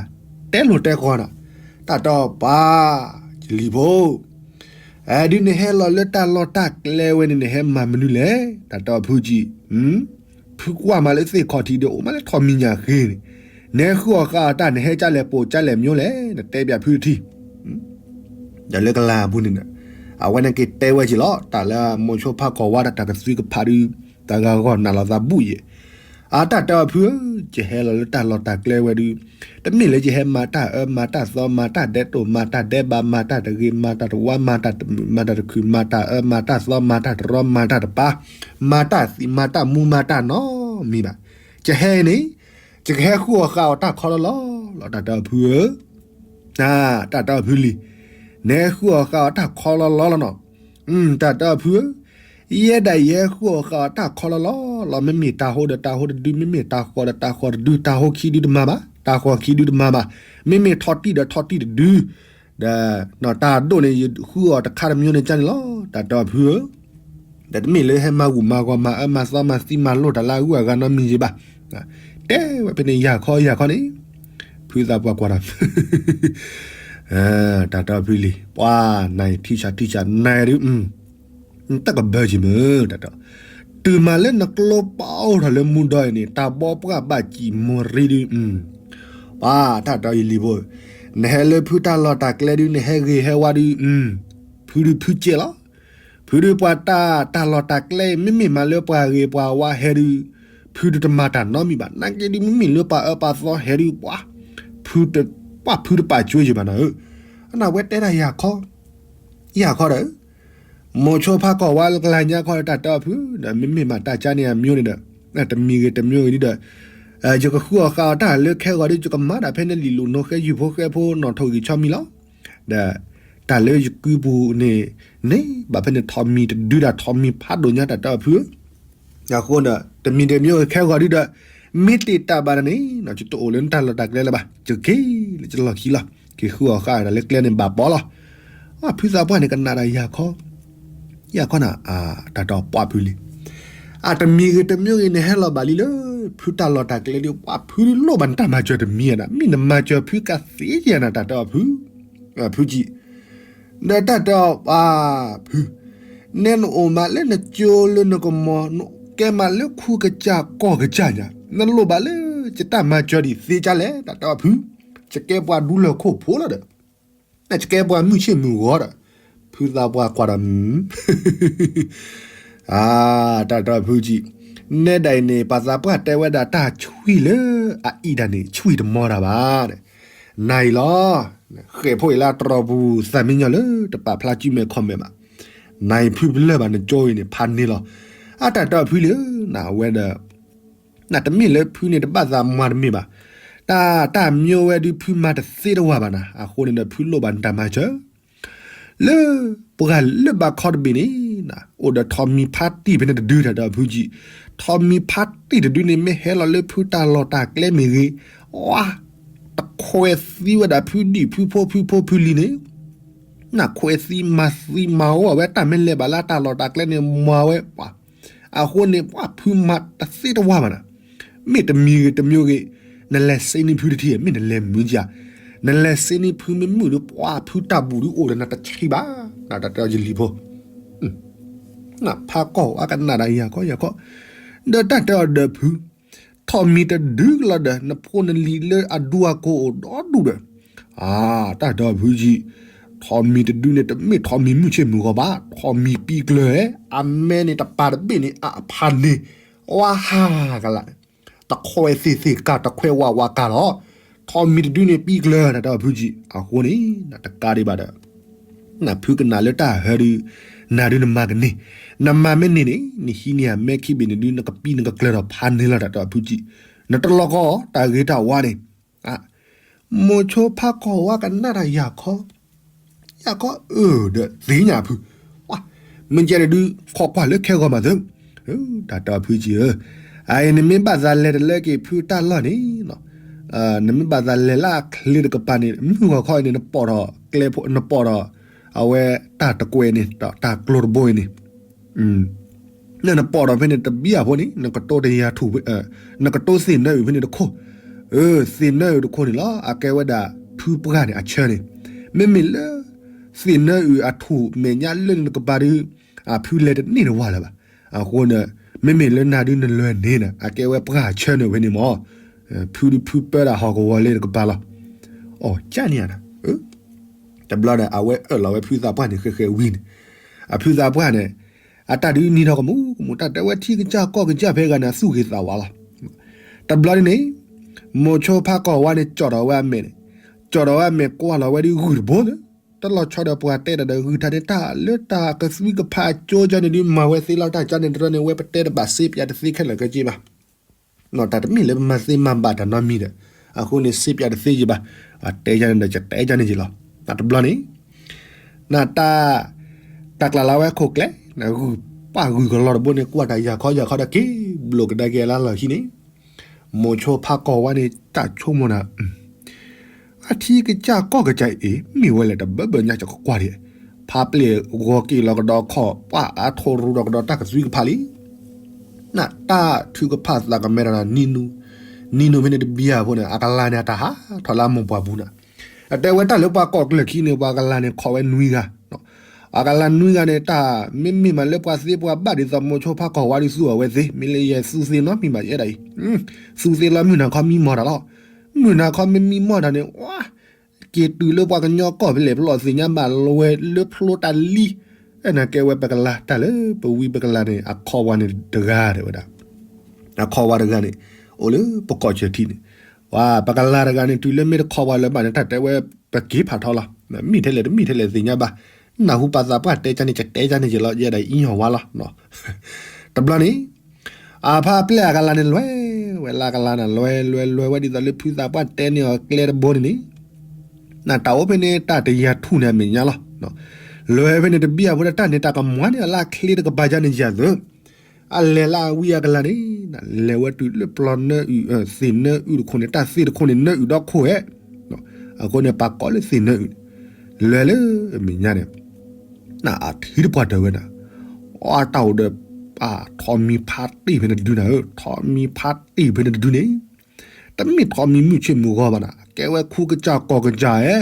တဲလိၤတဲဃီၤနၤ, တၢ်တီပှၤ ယလံၤဖိ, ဒုးနဟဲလီၤလၢတၢ်လီၢ်တၢ်ကျဲဝဲန့ၣ် နဟဲမၤမနုၤလဲၣ်, တၢ်တီဖုကံ, ဖုကွၢ်မးလၢသ့ၣ်ခီၣ်ထံးဒီး အိၣ်မးလၢထီၣ်မံၤညၣ်ဃ့န့ၣ်, နဟဲဃုအီၣ်ဃာ်အီၤတၢ် နဟဲကၢလဲၣ်ပိာ်ကၢလဲၣ်မၠိလဲၣ်, နတဲပၠးဖုတထံၣ် ဒီးလၢကလၤအပူၤန့ၣ်, အဝဲန့ၣ်က့ၤတဲဝဲက့ၤလီၤ တၢ်လၢမိၤဆိဖးကီၢ်ဝါဒီးတၢ်ကသွံကဖးဒုး တၢ်ဂၤဂီၢ်နၢ်လီၤသးဘူၣ်ယဲၢ်, အတၢ်တီဖုဧၢ, ယဟဲလီၤလၢတၢ်လီၢ်တၢ်ကျဲဝဲဒုး, တမ့ၢ်လၢယဟဲမၤတၢ်အၢမၤတၢ်သီ မၤတၢ်ဒဲးတိၢ် မၤတၢ်ဒဲးဘး မၤတၢ်တဂ့ၤ မၤတၢ်တဝါ မၤတၢ်တမုာ် မၤတၢ်တခုၣ် မၤတၢ်အၢမၤတၢ်သီ မၤတၢ်တရီ မၤတၢ်တပါ မၤတၢ်သံး မၤတၢ်မူ မၤတၢ်နီတမံၤဘၣ်, ယဟဲအံၤန့ၣ် ယကဟဲဃုအီၣ်ဃာ်အီၤတၢ်ခီလီၤလီၤလီၤ တၢ်တီဖုဧၢ တၢ်တီဖုလံၤ, နဟဲဃုအီၣ်ဃာ်အီၤတၢ်ခီလီၤလီၤလီၤနီၤ, တၢ်တီဖုဧၢ, ယဲဒၣ်ယဟဲဃုအီၣ်ဃာ်အီၤတၢ်ခီလီၤလီၤလီၤ မ့မ့ၢ်တၢ်ဟိဒီးတၢ်ဟိတဒု မ့မ့ၢ်တၢ်ဃီဒီးတၢ်ဃီတဒု တၢ်ဃီခံဒုတမၤဘၣ် တၢ်ဃီခံဒုတမၤဘၣ်, မ့မ့ၢ်ထီၣ်တံၢ်ဒီးထီၣ်တံၢ်တဒု ဒီးနီၢ်တၢ်ဒိၣ်န့ၣ် ယဃုအီၣ်တခါတမံၤန့ၣ်ကန့ၣ်လီၤ တၢ်တီဖုဧၢ, ဒီးတမ့ၢ်လၢဟဲမၤဂူာ်မၤဂီၤမၤအၢမၤသီမၤသံမၤလိၣ်တၢ်လၢအဂုၤအဂၤနီတမံၤယံၤဘၣ်, တဲဝဲဖဲန့ၣ်ယၤခီယၤခီန့ၣ်, ဖုသးပှၢ်ကွၢ်ဒီး တၢ်တီဖုလံၤ ပှၤနၤထံဆးထံဆးနၤဒုး တၢ်ကဘၢက့ၤမုၢ် တၢ်တီ, တုၤမၤလၢနကျိပာ်အိၣ်ထီၣ်လၢမူဒီအံၤန့ၣ် တၢ်ဘီပှၢ်ဘၣ်စံၣ်မိၢ်ရံဒုး, ပှၤတၢ်တီယလံၤဖိ, နဟဲလၢဖုတၢ်လီၢ်တၢ်ကျဲဒုး နဟဲဂ့ၤဟဲဝါဒုး, ဖုဒုးဖုကဲလီၤ, ဖုဒုးပှၤတၢ်တၢ်လီၢ်တၢ်ကျဲအံၤ မ့မ့ၢ်မၤလၢပှၤဂ့ၤပှၤဝါဟဲဒုး, ဖုဒုးတမၤတၢ်နီတမံၤဘၣ် နာ်က့ဒုး မ့မ့ၢ်လၢပှၤအၢပှၤသီဟဲဒုး ပှၤ ဖုတပာ်ဖုတပာ်ကွံာ်ယံၤဘၣ်နၤဧၢ, အနၢ်ဝဲတဲဒၣ်ယၤခီ, ယၤခီဒီး မိၤဆိဖးကီၢ်ဝါလၢကလၤညါခီဒီးတၢ်တီဖု, ဒီးမ့မ့ၢ်မးတၢ်ကါန့ၣ်အမၠိန့ၣ်ဒီး တမံၤဂ့ၤတမံၤဂ့ၤဒ်ဒီး ယကဃုအီၣ်ဃာ်အီၤတၢ်လၢခဲဂီၤဒီး ယကမၤဒၣ်ဖဲန့ၣ်လံာ်လိာ်နီၣ်ဃဲယုၢ်ဖိဃဲဖိနီၣ်ထိၣ်ဂံၢ်ဆီမံၤလီၤ. ဒီး တၢ်လၢယကုပူၤန့ၣ် န့ၣ် ဘၣ်ဖဲန့ၣ်ထီးမံၤတဒုဒၣ်ထီးမံၤဖးဒိၣ်ညါတၢ်တၢ်အီၣ်ဖုဧၢ အဃိဒီး တမံၤတမံၤဂ့ၤခဲဂီၤဒ်ဒီး မ့ၢ်တ့ၢ်တၢ်ဘၣ်တၢ်န့ၣ် ယတအိၣ်လၢနတၢ်လီၢ်တၢ်ကျဲလၢၤဘၣ် ယက့ၤလၢယလီၢ်ခံလီၤ က့ၤဃုအီၣ်ဃာ်တၢ်လၢကျဲန့ၣ်ဘၣ်ပီလီၤ. ဖုသးပှၢ်န့ၣ်ကနၣ်တၢ်ယၢ်ခီ ယၢ်ခီနၤ တၢ်တၢ်ပှၢ်ဖုလံ အတမံၤဂ့ၤတမံၤဂ့ၤန့ၣ်ဟဲလီၤဘၣ်လံလၢ ဖုတၢ်လီၢ်တၢ်ကျဲဒီး ပှၢ်ဖုလိၣ်ဘၣ်နတၢ်မၤစၢၤတမံၤနၤ မ့ၢ်နမၤစၢၤဖုကသ့ယဲနၤတၢ်တၢ်အီၣ်ဖု ဖုကံ ဒီးတၢ်တၢ်အီၣ်ပှၢ်ဖု နဲနအိၣ်မးလၢနကၠိလၢနကမီၤ နကဲမးလၢခူကစၢ်ကီၢ်ကစၢ်ညါ နလိၣ်ဘၣ်လၢယတၢ်မၤစၢၤဒံးသ့ကၢ်လဲၣ် တၢ်တၢ်အီၣ်ဖု ယကဲပှၤဒူလၢၢ်ခိၣ်ဖိလီၤဒီး နကဲပှၤမုၢ်ဆ့ၣ်မုၢ်ဂီၤဒီး ဖုသးပှၢ်ကွၢ်ဒီး တၢ်တၢ်ဖုကံ နဲဒၣ်အံၤန့ၣ် ပှၤသးပှၢ်တဲဝဲဒၣ်တၢ်ဆွံလၢအအံၤတၢ်န့ၣ် ဆွံတမီတၢ်ဘၣ် နၤအံၤလီၤ ဃဲၣ်ဖိအံၤလၢတြီပူၤသးမံညီလၢတပာ်ဖျါစုမဲာ် comment ဘၣ် နၤအံၤဖုပလၢၢ်ဘၣ်နကၠိအံၤန့ၣ် ဖးန့ၢ်လီၤ အတၢ်တၢ်ဖုလံဧၢ နဝဲဒီး နတမ့ၢ်လၢဖုန့ၣ်တဘၣ်သးမၤတမ့ၢ်ဘၣ် တၢ် တၢ်မျိုးဝဲဒုးဖုမၤတသ့တဝၢ်ဘၣ်နၤ အဃိန့ၣ်ဒီးဖုလိၣ်ဘၣ်နတၢ်မၤစၢၤ လၢ ပှၤလၢဘၣ်ခီတဘ့ၣ်န့ၣ် အိၣ်ဒီးထီးမံၤဖါတံၢ်ဖဲန့ၣ်တဒုတၢ်ဒီးဖုကံ ထီးမံၤဖါတံၢ်တဒုန့ၣ် မ့ၢ်ဟဲလီၤလၢဖုတၢ်လီၢ်တၢ်ကျဲမ့ၢ်ဂ့ၤ ဝါ တခွဲးသံဝဲဒၣ်ဖုဒံၣ်ဖုဖိဖုဖိဖုလံၤန့ၣ် နခွဲးသံမၤသံမၤဝဲတၢ်မ့ၢ်လဲၤဘၣ်လၢတၢ်လီၢ်တၢ်ကျဲန့ၣ် မၤဝဲ ပှၤ အဃိန့ၣ် ပှၤဖုမၤတသ့တဝၢ်ဘၣ်နၤ မ့ၢ်တမံၤဂ့ၤတမံၤဂ့ၤ နလဲၤစ့န့ၢ်ဖုတထံၣ် မ့ၢ်နလဲၤမုာ်ကၢ် နလဲၤစ့န့ၢ်ဖုမ့ၢ်မုာ်ဒီး ပှၤဖုတၢ်ဘူၣ်ဒုးအိၣ်ဒီးနတဆံးဘၣ် နတၢ်တဲအီၤယလံၤဖိ နဖးကီၢ်ဝဲကနၣ်ဒီးယၤခီယၤခီ ဒီးတၢ်တဲအီၤဒီးဖု ထီးမံၤတဒုကလီၤဒီး နဖိနလံၤလၢအဒူအကိၢ်အိၣ်ဒီဒူၣ်ဒီး တၢ်တဲအီၤဖုကံ ထီးမံၤတဒုန့ၣ် တမ့ၢ်ထီးမံၤမုၢ်ဆ့ၣ်မုၢ်ဂီၤဘၣ် ထီးမံၤပံကျၢၤ အမဲန့ၣ်တပၤတဘ့ၣ်န့ၣ် အဖးန့ၢ် ဝါဟးကလး တခွဲးသ့ၣ်သ့ၣ်ကး တခွဲးဝးဝးကးလီၤ ထီးမံၤတဒုန့ၣ်ပံကျၢၤ တၢ်တဲအီၤဖုကံ အဃိန့ၣ် တကးဒံးဘၣ်ဒီး နဖုကနၣ်လၢတၢ်ဟၢဒုး နၤဒုးနမၤကန့ၢ် နမၤမ့ၢ်န့ၢ်န့ၣ် နဟံးန့ၢ်အမဲခံဘ့ၣ်န့ၣ်ဒုး နကပံနကကျၢၤဒီးဖးန့ၢ်လီၤ တၢ်တဲအီၤဖုကံ နတလီၤကီတၢ်ဂ့ၤတၢ်ဝါန့ၣ် မိၤဆိဖးကီၢ်ဝါကနၣ်တၢ်ယၤခီ ယၤခီအၢဒီးသ့ၣ်ညါဖု မ့ၢ်ကဲန့ၣ်ဒုး ခိးကွၢ်လၢခဲဂီၤမးသၢ တၢ်တဲအီၤဖုကံဧၢ အအံၤနမ့ၢ်ဘၣ်သးလဲၤတလၢက့ၤဖုတၢ်လီၢ်န့ၣ် နမ့ၢ်ဘၣ်သးလဲၤလၢအချ့တကပၤန့ၣ် မုၢ်ဂီၤခီအံၤန့ၣ် နပိာ်ထီၣ်ကျဲဖိ နပိာ်ထီၣ် အဝဲတၢ်တကွဲးန့ၣ် တၢ်ကျိၤတဘိအံၤန့ၣ် နနပိာ်ထီၣ်ဖဲန့ၣ်တဘံၣ်အဖိန့ၣ် နကတိတယၤထူၣ် နကတိသ့ၣ်နၢအုၣ်ဖဲန့ၣ်တခိၣ် သ့ၣ်နၢအုၣ်တခိၣ်န့ၣ်လီၤ အကဲဝဲဒၣ်ဖုပှၢ်န့ၣ် အဆၢန့ၣ် မ့မ့ၢ်လၢ သ့ၣ်နၢအုၣ်အထူၣ်မဲာ်ညါလၢန့ၣ်တကပၤဒုး အဖုလဲၤတန့ၢ်တဝၢ်လၢၤဘၣ်. အဃိန့ၣ် မ့မ့ၢ်လၢနၤဒုးနလဲၤန့ၣ် အကဲဝဲပှၢ်အဆၢန့ၣ်ဖဲန့ၣ်မး ဖုဒုးဖုပၢတၢ်ဟီၣ်ကဝီၤလၢတကပၤလီၤ. အိၣ်ကၢ်န့ၣ်ဧါ တဘျီဒီး အဝဲအၢၣ်လီၤဝဲဖုသးပှၢ်န့ၣ် ဃဲဃဲဝံၤန့ၣ် အဖုသးပှၢ်န့ၣ် အတၢ်ဒုးနံၤထီၣ်ကမူးကမူး တၢ်တဲဝဲထံကစၢ်ကီၢ်ကစၢ်ဖဲဂၤန့ၣ် အသူၣ်ဂ့ၤသးဝါလီၤ. တဘျီန့ၣ်န့ၣ် မိၤဆိဖးကီၢ်ဝါန့ၣ် ကၠီၣ်ထီၣ်ဝဲအမဲာ်န့ၣ် ကၠီၣ်ထီၣ်ဝဲအမဲာ်ကွၢ်လီၤဝဲဒုးဂုၢ်တဘိလၢ တလီၤဆီဒီးပှၤတဲတၢ်ဒီးဂုၢ်ထါန့ၣ် တၢ်လၢတၢ်ကသွံကဖးအကၠိကၢန့ၣ်ဒုး မၤဝဲသ့လီၤတၢ်ကၢန့ၣ် တရၢန့ၣ် ဝဲပတဲတဘၣ်စ့ပၠးတသ့ခဲလၢာ်ကဲက့ဘၣ် တၢ်တမ့ၢ်လၢပမၤသ့မၤဘၣ်တၢ်နီတမံၤဒီး အဃိန့ၣ် စ့ပၠးတသ့ယံၤဘၣ်, အတဲယၤန့ၣ်ဒီး ယတဲယၤန့ၣ်ယံၤလီၤ. တဘျီန့ၣ် နတၢ် တၢ်ကျးလီၤဝဲခိၣ်ကျဲ ဂုၢ်ပၢ်ဂုၢ်ကလီတဘိန့ၣ် ကွၢ်တၢ်ယၤခီယၤခီဒီး က့ၤဘျိးကဒါက့ၤအလါလီၢ်ခံန့ၣ် မိၤဆိဖးကီၢ်ဝါန့ၣ် တၢ်ဆိကမိၣ်နၤ အထံကစၢ်ကီၢ်ကစၢ်အံၤ မ့ၢ်ဝဲလဲၣ်တဘၢဘၢညါ ယကကွၢ်ဒံး, ဖးပျဲၢ်ဂီၤက့ၤလီၤကဒီးခီၣ် ပှၢ်အါထိရူဒီးကဒီးတၢ်ကသွံကဖးလံ. နတၢ်ထုကဖၣ်သးကမဲထီၣ်နၤ နံၤနုာ်ဖဲန့ၣ်တဘံယၤဖိန့ၣ် အကလၤန့ၣ် အတၢ်ဟးထီၣ်လၢအမိၢ်ပှၢ်ပူၤနၤ, အတဲဝဲတၢ်လၢပှၤကီၢ်ကျၢၢ်ခံန့ၣ် ပှၤကလၤန့ၣ် ခိးဝဲနွံဂၤ အကလၤနွံဂၤန့ၣ် တၢ်မ့မ့ၢ်မးလၢပှၤသ့ပှၤဘၣ်ဒ်သိးမိၤဆိဖးကီၢ်ဝါဒ်သူအီၤဝဲသ့ မ့ၢ်လၢယဲသူသ့နီတမံၤဘၣ် ယအဲၣ်ဒိးအံၤ သူသ့လီၤ မုၢ်နၤခီမံမီၢ်တၢ်လီၤ. မုၢ်နၤခီမ့ၢ်မံမီၢ်တၢ်န့ၣ် ဝါ က့ၤတုၤလၢပှၤကညီကီၢ်ဖဲလဲၣ် ပလီၢ်သ့ၣ်ညါဘၣ်လီၤဝဲလၢဖျိတၢ်လံ, အဲၣ်နၤကဲဝဲပကလၤ တၢ်လၢပဝံပကလၤန့ၣ် အခီဝါန့ၣ်တဂၤတဲဝဲဒၣ် အခီဝါတဂၤန့ၣ် အိၣ်လၢပကီၢ်ချၢထံန့ၣ်, ပှၤပကလၤတဂၤန့ၣ် တုၤလၢမ့ၢ်တခီဝါလၢၤဘၣ်န့ၣ် တၢ်တဲဝဲပက့ၤဖးထီလီၤ. မ့ၢ်ထဲလဲၣ်တမ့ၢ်ထဲလဲၣ်သ့ၣ်ညါဘၣ်, နၢ်ဟူပှၤသးပှၢ်တဲကၢန့ၣ် ယတဲကၢန့ၣ်ယလီၤ ယဲဒၣ်အံၤဟီၣ်ဝါလီၤ. တဘျီန့ၣ် အဖါပျဲၢ်အကလၤန့ၣ် လဲၤဝဲလၢအကလၤန့ၣ် လဲၤလဲၤလဲၤဝဲဒ်သိးလၢဖုသးပှၢ်တဲန့ၢ်အီၤကျဲတဘိန့ၣ်န့ၣ်, နတၢ်အိၣ်ဖဲန့ၣ် တၢ်တယၤထူၣ်န့ၣ်အမဲာ်ညါလီၤ. လဲၤဖဲန့ၣ်တဘံၣ်အဖိဒီး တၢ်န့ၣ်တၢ်ကမၤန့ၢ်အီၤလၢအချ့တကပၤယါန့ၣ်ယၤသၢ အလဲၤလၢအဝံအကလၤန့ၣ်, လဲၤဝဲတုၤလၢပျီနၢအုၣ် သ့ၣ်နၢအုၣ်တခိၣ်န့ၣ် တၢ်သ့ၣ်တခိၣ်န့ၣ် နၢအုၣ်ဒီခိၣ်ဝဲ, အဃိန့ၣ် ပှၤကိးလၢသ့ၣ်နၢအုၣ်န့ၣ်, လဲၤလၢအမဲာ်ညါန့ၣ် နအထံတပှၢ်တၢၢ်ဝဲဒၣ်, အတၢ်အိၣ်ဒီး ထီးမံၤဖးတ့ၢ်ဖဲန့ၣ်တဒုနၤဧၢ, ထီးမံၤဖးတ့ၢ်ဖဲန့ၣ်တဒုန့ၣ်, တမ့ၢ်ထီးမံၤမုၢ်ဆ့ၣ်မုၢ်ဂီၤဘၣ်နၤ, ကဲဝဲခူကစၢ်ကီၢ်ကစၢ်ဧဲ,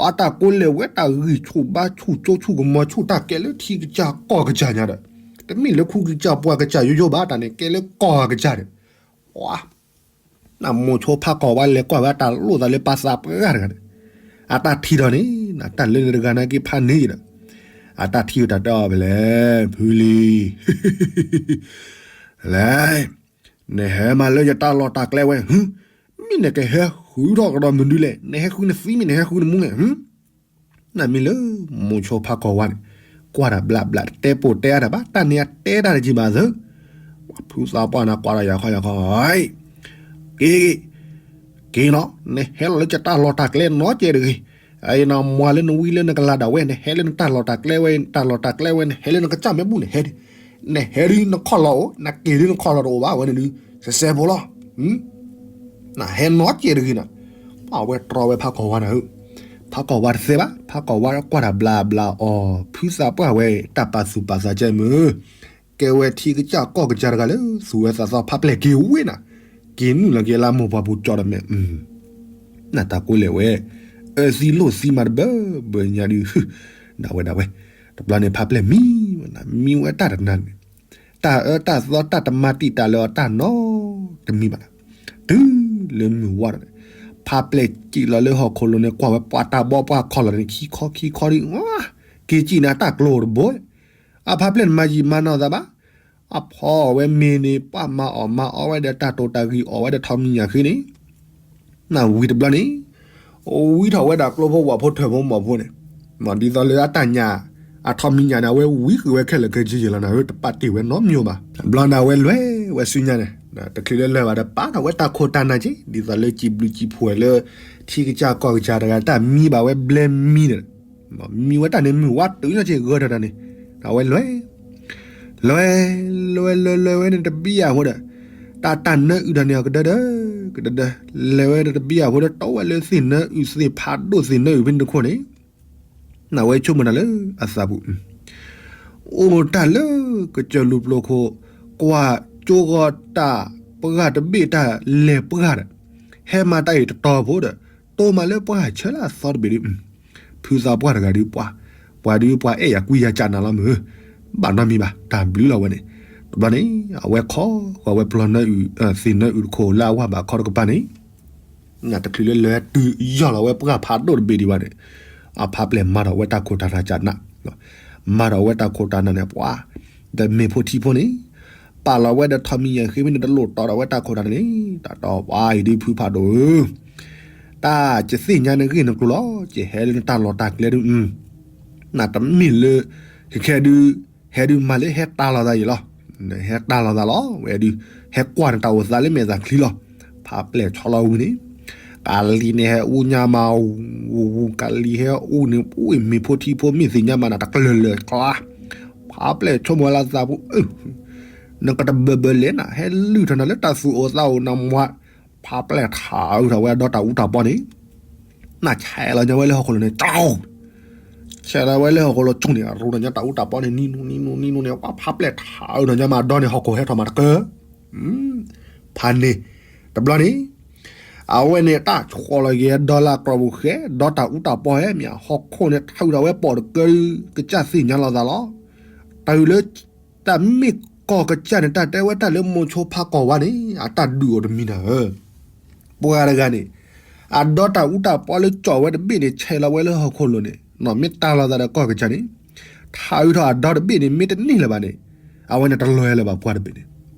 အတၢ်ကိးလဲၣ်ဝဲတၢ်ဂံၢ်ဆူၣ်ဘါဆူၣ်ကၠိဆူၣ်ကမီၤဆူၣ် တၢ်ကဲလၢထံကစၢ်ကီၢ်ကစၢ်ညါဒီး, တမ့ၢ်လၢခူကစၢ်ပှၤကစၢ်ယိယိဘၣ် တၢ်န့ၣ်ကဲလၢကီၢ်ကစၢ်န့ၣ်, ပှၤ နမိၤဆိဖးကီၢ်ဝါလဲၤကွၢ်ဝဲအတၢ်လိၣ်သးလၢပှၤသးပှၢ်တဂၤန့ၣ်, အတၢ်ထံၣ်ဒီးန့ၣ် တၢ်လၢန့ၣ်တဂၤနာ်က့ဖးန့ၢ်ဒီး, အတၢ်ထံၣ်ဝဲတၢ်တဲအီၤဖဲလဲၣ်, ဖုလံၤ, လဲၣ်, နဟဲမၤလၢယတၢ်လီၢ်တၢ်ကျဲဝဲ, မ့ၢ်နကဟဲဃုထီၣ်ကဒီးမနုၤလဲၣ်, နဟဲဃုနသံမ့ၢ်နဟဲဃုနမူန့ၣ် နမ့ၢ်လၢ မိၤဆိဖးကီၢ်ဝါန့ၣ်, ကွၢ်တၢ်ဘျးဘျး တဲပိာ်တဲအါတၢ်ဘၣ် တၢ်န့ၣ်အတဲတၢ်တက့ၢ်ဘၣ်သၢ, ဖုသးပှၢ်န့ၣ်ကွၢ်ဒီးယၤခီယၤခီ, က့ၤ, က့ၤနီၤ နဟဲလီၤလၢယတၢ်လီၢ်တၢ်ကျဲနီတစဲးတဂ့ၤ, အအံၤနမၤလၢနဝံလၢနကလၤဒၣ်ဝဲ နဟဲလၢနတၢ်လီၢ်တၢ်ကျဲဝဲ တၢ်လီၢ်တၢ်ကျဲဝဲ နဟဲလၢနကစၢ်မဲာ်ဘူၣ်န့ၣ်ဟဲဒံး, နဟဲဒုးနခီၣ်လီၤအိၣ် နက့ၤဒုးနခီၣ်လီၤတအိၣ်ဘၣ်ဝဲန့ၣ်ဒုး, စဲစဲဖိလီၤ နဟဲနီတစဲးတဂ့ၤနၤ, အဝဲတြီဝဲဖးကီၢ်ဝါနၤဧၢ, ဖးကီၢ်ဝါတသ့ဘၣ် ဖးကီၢ်ဝါကွၢ်တၢ်ဘျးဘျးအီၤ ဖုသးပှၢ်ဝဲ တၢ်ပာ်သူၣ်ပာ်သးကဲမုၢ်, ကဲဝဲထံကစၢ်ကီၢ်ကစၢ်တဂၤလၢ သူၣ်ဝဲသးသီဖးပျဲၢ်က့ၤဝ့နၤ, က့ၤနုာ်လီၤက့ၤလၢမိၢ်ပှၢ်ပူၤကၠီဒီးမဲာ်, နတၢ်ကိးလဲၣ်ဝဲ, အၢသံလိာ်သံမးတဘၢဘၢညါဒုး, ဒၣ်ဝဲဒၣ်ဝဲ, တဘျီန့ၣ်ဖးပျဲၢ်မံဝဲနၤ မံဝဲတၢ်တနၤန့ၣ်, တၢ်အၢတၢ်သီတၢ်တမၤတံာ်တာ်လၢအီၤတၢ်နီတမံၤဘၣ်နၤ, တုၤလၢမုၢ်ဝါဒီးန့ၣ်, ဖးပျဲၢ်စံၣ်လီၤလၢဟီၣ်ခိၣ်လိၤန့ၣ် ကွၢ်ဝဲပှၤတၢ်ဘီပှၤခီၣ်လီၤန့ၣ် ခံခီခံခီဒုး, က့ၤစံၣ်န့ၣ်အတၢ်ကျိၤတဘိ, အဖးပျဲၢ်န့ၣ်မၤယံာ်မၤနီၢ်သးဘၣ်, အဖီအီၣ်ဝဲမ့ၤန့ၣ် ပှၤမၤအီၣ်မၤအီဝဲဒီးတၢ်တိာ်တၢ်ဂံၢ်အီၣ်ဝဲဒီးထီးမံၤညၣ်ဃ့န့ၣ် နဝံၤတဘျီန့ၣ်, ဝံထီၣ်ဝဲဒၣ်ကျိဖိဝၣ်ဖိထၢၣ်ဖိမီၢ်ဖိန့ၣ်, ဒ်သိးလၢအတၢ်ညၣ်, အထီးမံၤညၣ်န့ၣ် အဝဲဝံဃုာ်ဝဲခဲလၢာ်ခဲဆ့ယဲၢ်လီၤနၤဧၢ တပာ်တ့ၢ်ဝဲနီတမံၤဘၣ်. တဘျီန့ၣ်အဝဲလဲၤဝဲဆူညါန့ၣ်, တချုးလၢလဲၤဘၣ်ဒီးပာ်ထီၣ်ဝဲတၢ်ခိၣ်တၢ်နၢ်က့ ဒ်သိးလၢစံးဘျုးစံးဖှိၣ်လၢ ထံကစၢ်ကီၢ်ကစၢ်တဂၤတၢ်မံဘၣ်ဝဲဘျဲမံန့ၣ်, မံဝဲတၢ်န့ၣ်မုၢ်ဝါတုၤနီၢ်က့ဂၢၢ်ထီၣ်တၢ်န့ၣ်, အဝဲလဲၤ လဲၤလဲၤလဲၤလဲၤဝဲန့ၣ်တဘံၣ်အဃိဒီး, တၢ်တၢ်နၢအုၣ်ဒီးန့ၣ်အကဒၢဒၢ, ကဒၢဒၢ, လဲၤဝဲတဘံၣ်အဃိဒီး တီဝဲလၢသ့ၣ်နၢအုၣ်သ့ၣ်ဖးဒိၣ်သ့ၣ်နၢအုၣ်ဖဲန့ၣ်တခိၣ်န့ၣ်, နဝဲဆိကမိၣ်တၢ်လၢအသးပူၤ, အိၣ်တၢ်လၢကစၢၢ်လူၤပျိၤခိၣ်, ကွၢ်ကၠိဂီၤတၢ်ပှၢ်တဘ့ၣ်တၢ်လဲၤပှၢ်ဒီး, ဟဲမၤတၢ်အံၤတတီၤဖိဒီး, တိမးလၢပှၢ်ဆၢလၢအသီတဘ့ၣ်ဒုး ဖုသးပှၢ်တဂၤဒုးပှၤ, ပှၤဒုးပှၤအဲၣ်ယၤကွံယၤကးနၤလီၤမုၢ်, ဘၣ်နီတမံၤဘၣ် တၢ်ဘျုးလီၤဝဲန့ၣ်, တဘျီန့ၣ် အဝဲခီဃီၤဝဲပျီနၢအုၣ်, သ့ၣ်နၢအုၣ်တခိၣ်လၢအဝၢ်ဘၣ်ခီတကပၤန့ၣ်, တချုးလၢလဲၤတုၤယီၢ်လီၤဝဲပှၢ်ဖးဒိၣ်တဘ့ၣ်ဒံးဘၣ်န့ၣ်, အဖါပျဲၢ်မၤထီၣ်ဝဲတၢ်ခိၣ်တၢ်နၢ်ကးနး, မၤထီၣ်ဝဲတၢ်ခိၣ်တၢ်နၢ်န့ၣ် ပှၤ, ဒီးမ့ၢ်ဖိထံဖိန့ၣ် ပာ်လီၤဝဲဒီးထီးမံၤယဲၢ်ဃ့မ့ၢ်န့ၣ် တလိၣ်တီဒီးဝဲတၢ်ခိၣ်တၢ်နၢ်န့ၣ် တၢ်တီပှၤအံၤဒုးဖုဖးဒိၣ်ဧၢ, တၢ်ကသ့ၣ်ညါန့ၣ်ဂ့ၢ်နကျိၤလီၤ, ကဟဲလၢနတၢ်လီၢ်တၢ်ကျဲဒုး, နတမ့ၢ်လၢ, ခဲခဲဒုး, ဟဲဒုးမၤလၢဟဲတၢ်လီၤသးယံၤလီၤ, ဟဲတၢ်လီၤသးလီၤ, ဝဲဒုး, ဟဲကွၢ်နတၢ်အိၣ်သးလၢမဲာ်သးချံလီၤ, ဖါပျဲၢ်ဆီလီၤဝံၤန့ၣ်, ကလံၤန့ၣ်ဟဲအူညါမး, ဝူၤဝူၤကလံၤဟဲအူန့ၣ် အူအ့ၣ်မ့ၢ်ဖိထံဖိမ့ၢ်သ့ၣ်ညါမးနၤတကလၢၤလၢၤကျါ, ဖါပျဲၢ်ဆိကမိၣ်ဝဲလၢသးပူၤ နကတဘၢဘၢလဲၣ်နၤ ဟဲလုၢ်ထီၣ်နၤလၢတၢ်သူၣ်အိၣ်သးအိၣ်နမွါ, ဖါပျဲၢ်ထးအုးထီၣ်ဝဲအဒီတၢ်အူတၢ်ပီန့ၣ်, နဆဲးလီၤညါဝဲလၢဟီၣ်ခိၣ်လိၤန့ၣ် ကၠီ, ဆဲးလီၤဝဲလၢဟီၣ်ခိၣ်လိၤကၠီန့ၣ် အရူထီၣ်ညါတၢ်အူတၢ်ပီန့ၣ် နံၤနူနံၤနူနံၤနူန့ၣ် ပှၤဖါပျဲၢ်ထးအုးထီၣ်ညါမးဒီန့ၣ် ဟီၣ်ခိၣ်ဟဲထီၣ်မးတကၢၢ် ဖးန့ၣ်, တဘျီန့ၣ်, အဝဲန့ၣ်တၢ်ဆီၣ်လီၤက့ၤဒီလၢကျီၢ်ပူၤဃဲ ဒီတၢ်အူတၢ်ပီဟဲမ့ၢ် ဟီၣ်ခိၣ်န့ၣ် ထးအုးထီၣ်ဝဲပိာ်တကၢၢ် ကစၢ်သ့ၣ်ညါလီၤသးလီၤ, တၢ်အုးလၢ, တၢ်မ့ၢ်ကီၢ်ကစၢ်န့ၣ် တၢ်တဲဝဲတၢ်လၢမိၤဆိဖးကီၢ်ဝါန့ၣ် အတၢ်ဒုးအိၣ်တမံၤနၤဧၢ ပှၤတဂၤန့ၣ်, အဒီတၢ်အူတၢ်ပီလၢကၠီၣ်ဝဲတဘ့ၣ်န့ၣ် ဆဲးလီၤဝဲလၢဟီၣ်ခိၣ်လိၤန့ၣ် မ့ၢ်တၢ်လီၤသးဒီးကီၢ်ကစၢ်န့ၣ်, ထးအုးထီၣ်အဒီတဘ့ၣ်န့ၣ် မ့ၢ်တန့ၢ်လၢၤဘၣ်န့ၣ်, အဝဲန့ၣ်တလွဲလၢၤဘၣ်ပှၤတဘ့ၣ်န့ၣ်,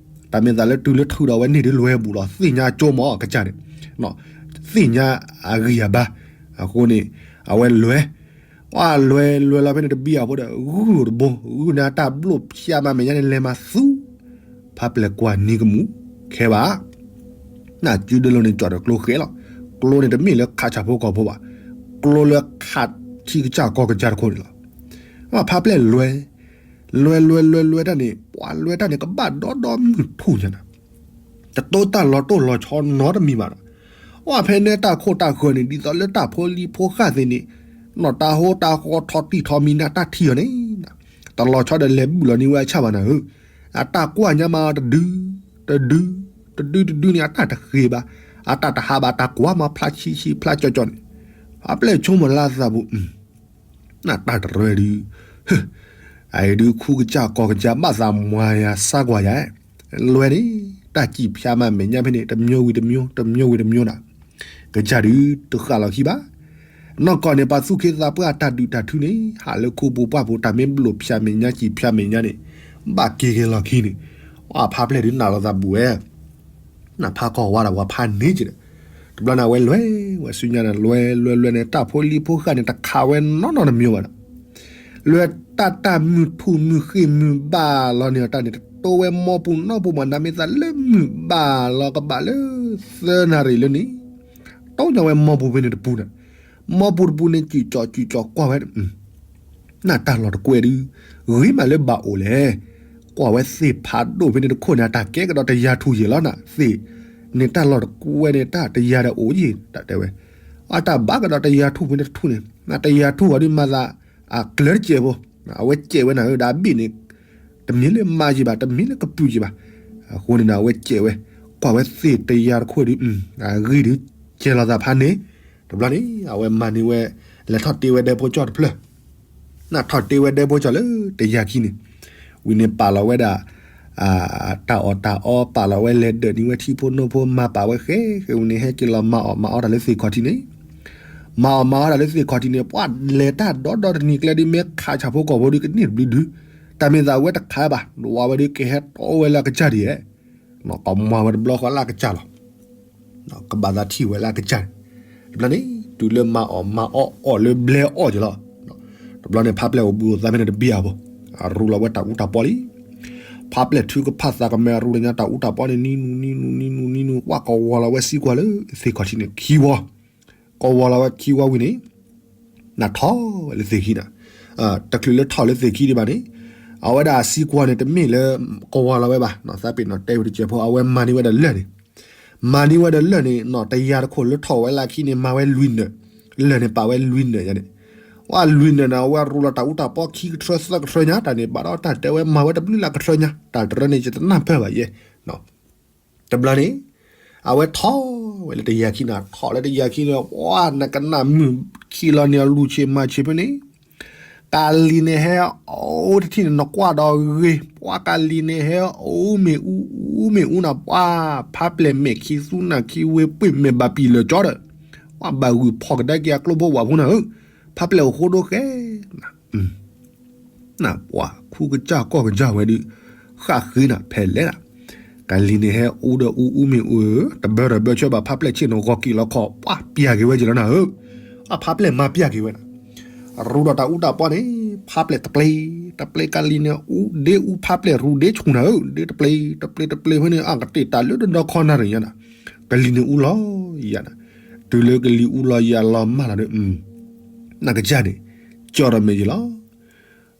တၢ်မ့ၢ်သးလၢတုၤလၢထုးဒီးဝဲန့ၢ်ဒ်လွဲဘူးလီၤ သ့ၣ်ညါကၠိမးကစၢ်န့ၣ်, သ့ၣ်ညါအဂံၢ်အဘါ, အဃိန့ၣ်, အဝဲလွဲ, ပှၤလွဲလွဲလီၤဖဲန့ၣ်တဘံၣ်အဃိဒီး ဂုၢ်အိၣ်တဘိ ဂုၢ်န့ၣ်အတၢ်ဘျိၣ်ဖၠးမးမဲာ်ညါန့ၣ်လဲၤမၤသူ, ဖးပျဲၢ်ကွၢ်နံၤကမူၣ်, ခဲဘၣ် နၢ်စုဒၢလိၤန့ၣ် ကၠီၣ်ဒီးကျိဃဲလီၤ. ကျိန့ၣ်တမ့ၢ်လၢခးဆၣ်ဖိကီၢ်ဖိဘၣ်, ကျိလၢခးထံကစၢ်ကီၢ်ကစၢ်တခိၣ်န့ၣ်လီၤ. ဖးပျဲၢ်လွဲ, လွဲလွဲလွဲလွဲတၢ်န့ၣ် ပှၤလွဲတၢ်န့ၣ် ကဘၣ်ဒီဒီမုၢ်ထူၣ်ညါနၤ, တတိတၢ်လီၤတိၢ်လီၤဆီနီတမံၤဘၣ်ဒီး, အဖဲန့ၣ်တၢ်ခိၣ်တၢ်ဃၢၤန့ၣ် ဒ်သိးလၢတၢ်ဖိလံၤဖိဃၢ်သ့ၣ်န့ၣ် နီၢ်တၢ်ဟိတၢ်ဃီထီတံၢ်ထီမံၤနၤတၢ်ထံၣ်အီၤန့ၣ် တလီၤဆီဒီးလဲၤဘုၣ်လီၤန့ၢ်ဝဲအဆၣ်ဘၣ်နၤဧၢ, အတၢ်ကွၢ်ညါမးတဒု, တဒု, တဒုတဒုန့ၣ် အတၢ်တဃ့ဘၣ်, အတၢ်တဟးဘၣ် တၢ်ကွၢ်မးဖျါဆံးဆံးဖျါကၠီကၠီန့ၣ်, ဖးပျဲၢ်ဆိကမိၣ်လၢအသးပူၤ နၢ်တၢ်တရၢဒုး, အအံၤဒုးခူကစၢ်ကီၢ်ကစၢ်ဘၣ်သးမွၤယၤစါကွၢ်ယၤ, လွဲန့ၣ် တၢ်စံၣ်ဖျါမးမဲာ်ညါဖဲန့ၣ် တမျိုးဝံၤတမျိုး တမျိုးဝံၤတမျိုးနၤ, ကစၢ်ဒုးတဃၣ်လီၤခံဘၣ်. နီၢ်ကီၢ်န့ၣ် ပှၤသူၣ်က့သးပှၢ်တၢ်ဒုၣ်တၢ်ထုန့ၣ် ဟးလၢခိပူၤပှၢ်ပူၤ တၢ်မ့ၢ်ဘျိၣ်ဖၠးမဲာ်ညါစံၣ်ဖျါမဲာ်ညါန့ၣ် ဘၣ်က့ၤက့ၤလီၢ်ခံန့ၣ်, အဖးပျဲၢ်ဒုးနၢ်လီၤသးဘူးဝဲ နဖးကီၢ်ဝါဒီးပှၤဖးန့ၢ်က့ၤဒီး, တဘျီန့ၣ် အဝဲလွဲဝဲဆူညါန့ၣ် လွဲလွဲလွဲန့ၣ် တၢ်ဖိလံၤဖိဃၢ်န့ၣ် တခးဝဲနီၢ်နီၢ်တမံၤဘၣ်ဒီး, လွဲတၢ်တၢ်မုၢ်ထူၣ်မုၢ်ဃ့ၢ်မုၢ်ဘၣ်လီၤန့ၣ်အတၢ်န့ၣ် တတိဝဲမိၢ်ပူၤနီၢ်ပူၤမး နမ့ၢ်သးလၢမုၢ်ဘၣ်လီၤကဘၣ်လၢ သၢနၣ်ရံၣ်လၢန့ၣ်, တိညါဝဲမိၢ်ပူၤဖဲန့ၣ်တပူၤန့ၣ်, မိၢ်ပူၤတပူၤန့ၣ် စုၣ်ကၠီၣ်စုၣ်ကၠီၣ်ကွၢ်ဝဲ နၢ်တၢ်လီၢ်တကွဲၢ်ဒုး, ဂ့ၤမးလၢဘၣ်အိၣ်လဲၣ်, ကွၢ်ဝဲသ့ၣ်ဖးဒိၣ်ဖဲန့ၣ်တခိၣ်န့ၣ် အတၢ်ကဲကဒီးတယၤထူၣ်ယဲၢ်လီၤနၤ, သ့ၣ်န့ၣ်တၢ်လီၢ်တကွဲၢ်န့ၣ် တၢ်တယၤဒီးအိၣ်ယဲၢ် တၢ်တဲဝဲ, အတၢ်ဘၣ်ကဒီးတယၤထူၣ်ဖဲန့ၣ်တထူၣ်န့ၣ် နတယၤထူၣ်အီၤဒုးမၤသး အကျၢၤတစဲးဖိ, အဝဲစဲးဝဲနၤဧၢ ဒီးအဘ့ၣ်န့ၣ် တမ့ၢ်လၢမါယံၤဘၣ် တမ့ၢ်လၢကပုာ်ယံၤဘၣ်, အဃိန့ၣ်ဒီး အဝဲစဲးဝဲ, ကွၢ်ဝဲသ့ၣ်တယၤတခိၣ်ဒုး, အဂ့ၢ်ဒုး, ကဲလီၤသးဖးန့ၣ်, တဘျီန့ၣ် အဝဲမၤန့ၢ်ဝဲ, လဲၤထီၣ်တ့ဝဲဒဲဖိကၠီၣ်တဖျၢၣ်, နထီၣ်တ့ဝဲဒဲဖိကၠီၣ်လၢတယၤခံန့ၣ်, ဝံၤန့ၣ်ပာ်လီၤဝဲဒၣ် တၢ်အီၣ်တၢ်အီ ပာ်လီၤဝဲလဲၤဒၢးန့ၢ်ဝဲထံဖိနိဖိ မၤပာ်ဝဲဃဲဃဲဝံၤန့ၣ် ဟဲက့ၤလီၤမၤအီၣ်မၤအီတၢ်လၢသ့ၣ်ခီၣ်ထံးန့ၣ်, မၤအီၣ်မၤအီတၢ်လၢသ့ၣ်ခီၣ်ထံးန့ၣ် ပှၤလဲၤတၢ်ဒီဒီတနံၤကျဲဒုး မ့ၢ်ခးဆၣ်ဖိကီၢ်ဖိဒုးကန့ၢ်တဘျုးဒုး, တၢ်မ့ၢ်သးဝဲတခးဘၣ် ဝၤဝဲဒုးကဟဲတီဝဲလၢအကစၢ်ဒ်လဲၣ်, ကမၤဝဲတဘျီဃီလၢအကစၢ်လီၤ ကဘၣ်သးထံၣ်ဝဲလၢအကစၢ်န့ၣ်, တဘျီန့ၣ် တုၤလၢမၤအီၣ်မၤအီအီၣ်လၢဘျဲအီၣ်က့ၤလီၤ, တဘျီန့ၣ် ဖးပျဲၢ်အိၣ်ဘှံးအိၣ်သါဖဲန့ၣ်တဘံၣ်အဘိ, အရူလီၤဝဲတၢ်အူတၢ်ပီလံ, ဖးပျဲၢ်ထုကဖၣ်သးကမဲာ်အရူလၢညါတၢ်အူတၢ်ပီန့ၣ် နံၤနူၤနံၤနူၤနံၤနူၤနံၤနူၤ ပှၤကဝီၤလီၤဝဲစံကွၢ်လၢသ့ၣ်ခီၣ်ထံးန့ၣ် ခံဝီ ကဝီၤလီၤဝဲခံဝီဝံၤန့ၣ်, နထီၣ်ဝဲလၢသ့ၣ်ခံနၤ, တချုးလၢထီၣ်လၢသ့ၣ်ခံဒံးဘၣ်န့ၣ်, အဝဲဒၣ်အစံကွၢ်န့ၣ် တမ့ၢ်လၢကဝီၤလီၤဝဲဘၣ်, သးပ့ၤနီၣ်တဲဝဲတစဲးဖိ အဝဲမၤန့ၢ်ဝဲဒၣ်လၢၢ်န့ၣ်, မၤန့ၢ်ဝဲဒၣ်လၢၢ်န့ၣ် နီၣ်တယၤတခိၣ်လၢထီၣ်ဝဲလၢခံန့ၣ် မၤဝဲလွံၢ်နၢၤ, လၢၢ်န့ၣ်ပာ်ဝဲလွံၢ်နၢၤယါန့ၣ်, ဝဲလွံၢ်နၢၤန့ၣ် အဝဲရူလီၤတၢ်အူတၢ်ပီခံကထြၢသၢကထြၢညါ တၢ်န့ၣ် ဘၣ်ဒီးတၢ်တဲဝဲမၤဝဲတဘျုးလၢကထြၢညါ တၢ်တရၢန့ၣ် ယတနၢ်ပၢၢ်ဘၣ်ယဲ တဘျီန့ၣ်, အဝဲထီၣ်ဝဲလၢတယၤခံန့ၣ် ထီၣ်လၢတယၤခံန့ၣ် ပှၤနကနၣ်မုၢ်ခံလီၤန့ၣ် အလူၤဆံးမၤဆံးဖဲန့ၣ်, ကၤလံၤန့ၣ်ဟဲအိၣ်တထံၣ်န့ၣ် နကွၢ်ဒီးဂ့ၤ, ပှၤကၤလံၤန့ၣ်ဟဲအိၣ်မ့ၣ်အူ အူမ့ၣ်အူန့ၣ် ပှၤဖးပျဲၢ်မဲာ်ခံသူနၢ်ခံဝ့ၢ်ပှ့ၢ်မဲာ်ဘၣ်ပံာ်လၢာ်ကၠီဒီး, ပှၤဘၣ်ဂုာ်ဖီၣ်ကဒါက့ၤအကျိဖိဝၣ်ဖိနၤဧၢ, ဖးပျဲၢ်အိၣ်ဃိဒိဃဲ နပှၤခူကစၢ်ကီၢ်ကစၢ်ဝဲဒုး, ဃၣ်ဃ့နၤဖဲလဲၣ်နၤ, ကၤလံၤန့ၣ်ဟဲအူဒီးအူအူမ့ၣ်အူဧၢ, တဘၢဒီးဘၢဆၢဘၣ် ဖးပျဲၢ်ဆ့ၣ်နီၤဂီၤက့ၤလီၤခီၣ် ပှၤပျၢ်က့ၤဝဲက့ၤလီၤနၤဧၢ, အဖးပျဲၢ်မၤပျၢ်က့ၤဝဲနၤ, ရူဒီးတၢ်အူတၢ်ပီန့ၣ် ဖးပျဲၢ်တပျ့ၤ, တပျ့ၤကၤလံၤန့ၣ် အူဒ့အူဖးပျဲၢ်ရူဒ့ဆူၣ်နၤဧၢ, ဒ့တပျ့ၤ တပျ့ၤတပျ့ၤဖဲန့ၣ် အကတ့ၢ်တၢ်လၢတဒီခီနၣ်ရံၣ်ညါနၤ, ကၤလံၤန့ၣ်အူလီၤယၤနၤ, တုၤလၢကလံၤအူလီၤယၤလီၤမၢ်လီၤဒီး နကစၢ်န့ၣ်, ကၠီဒီးမဲာ်ယံၤလီၤ.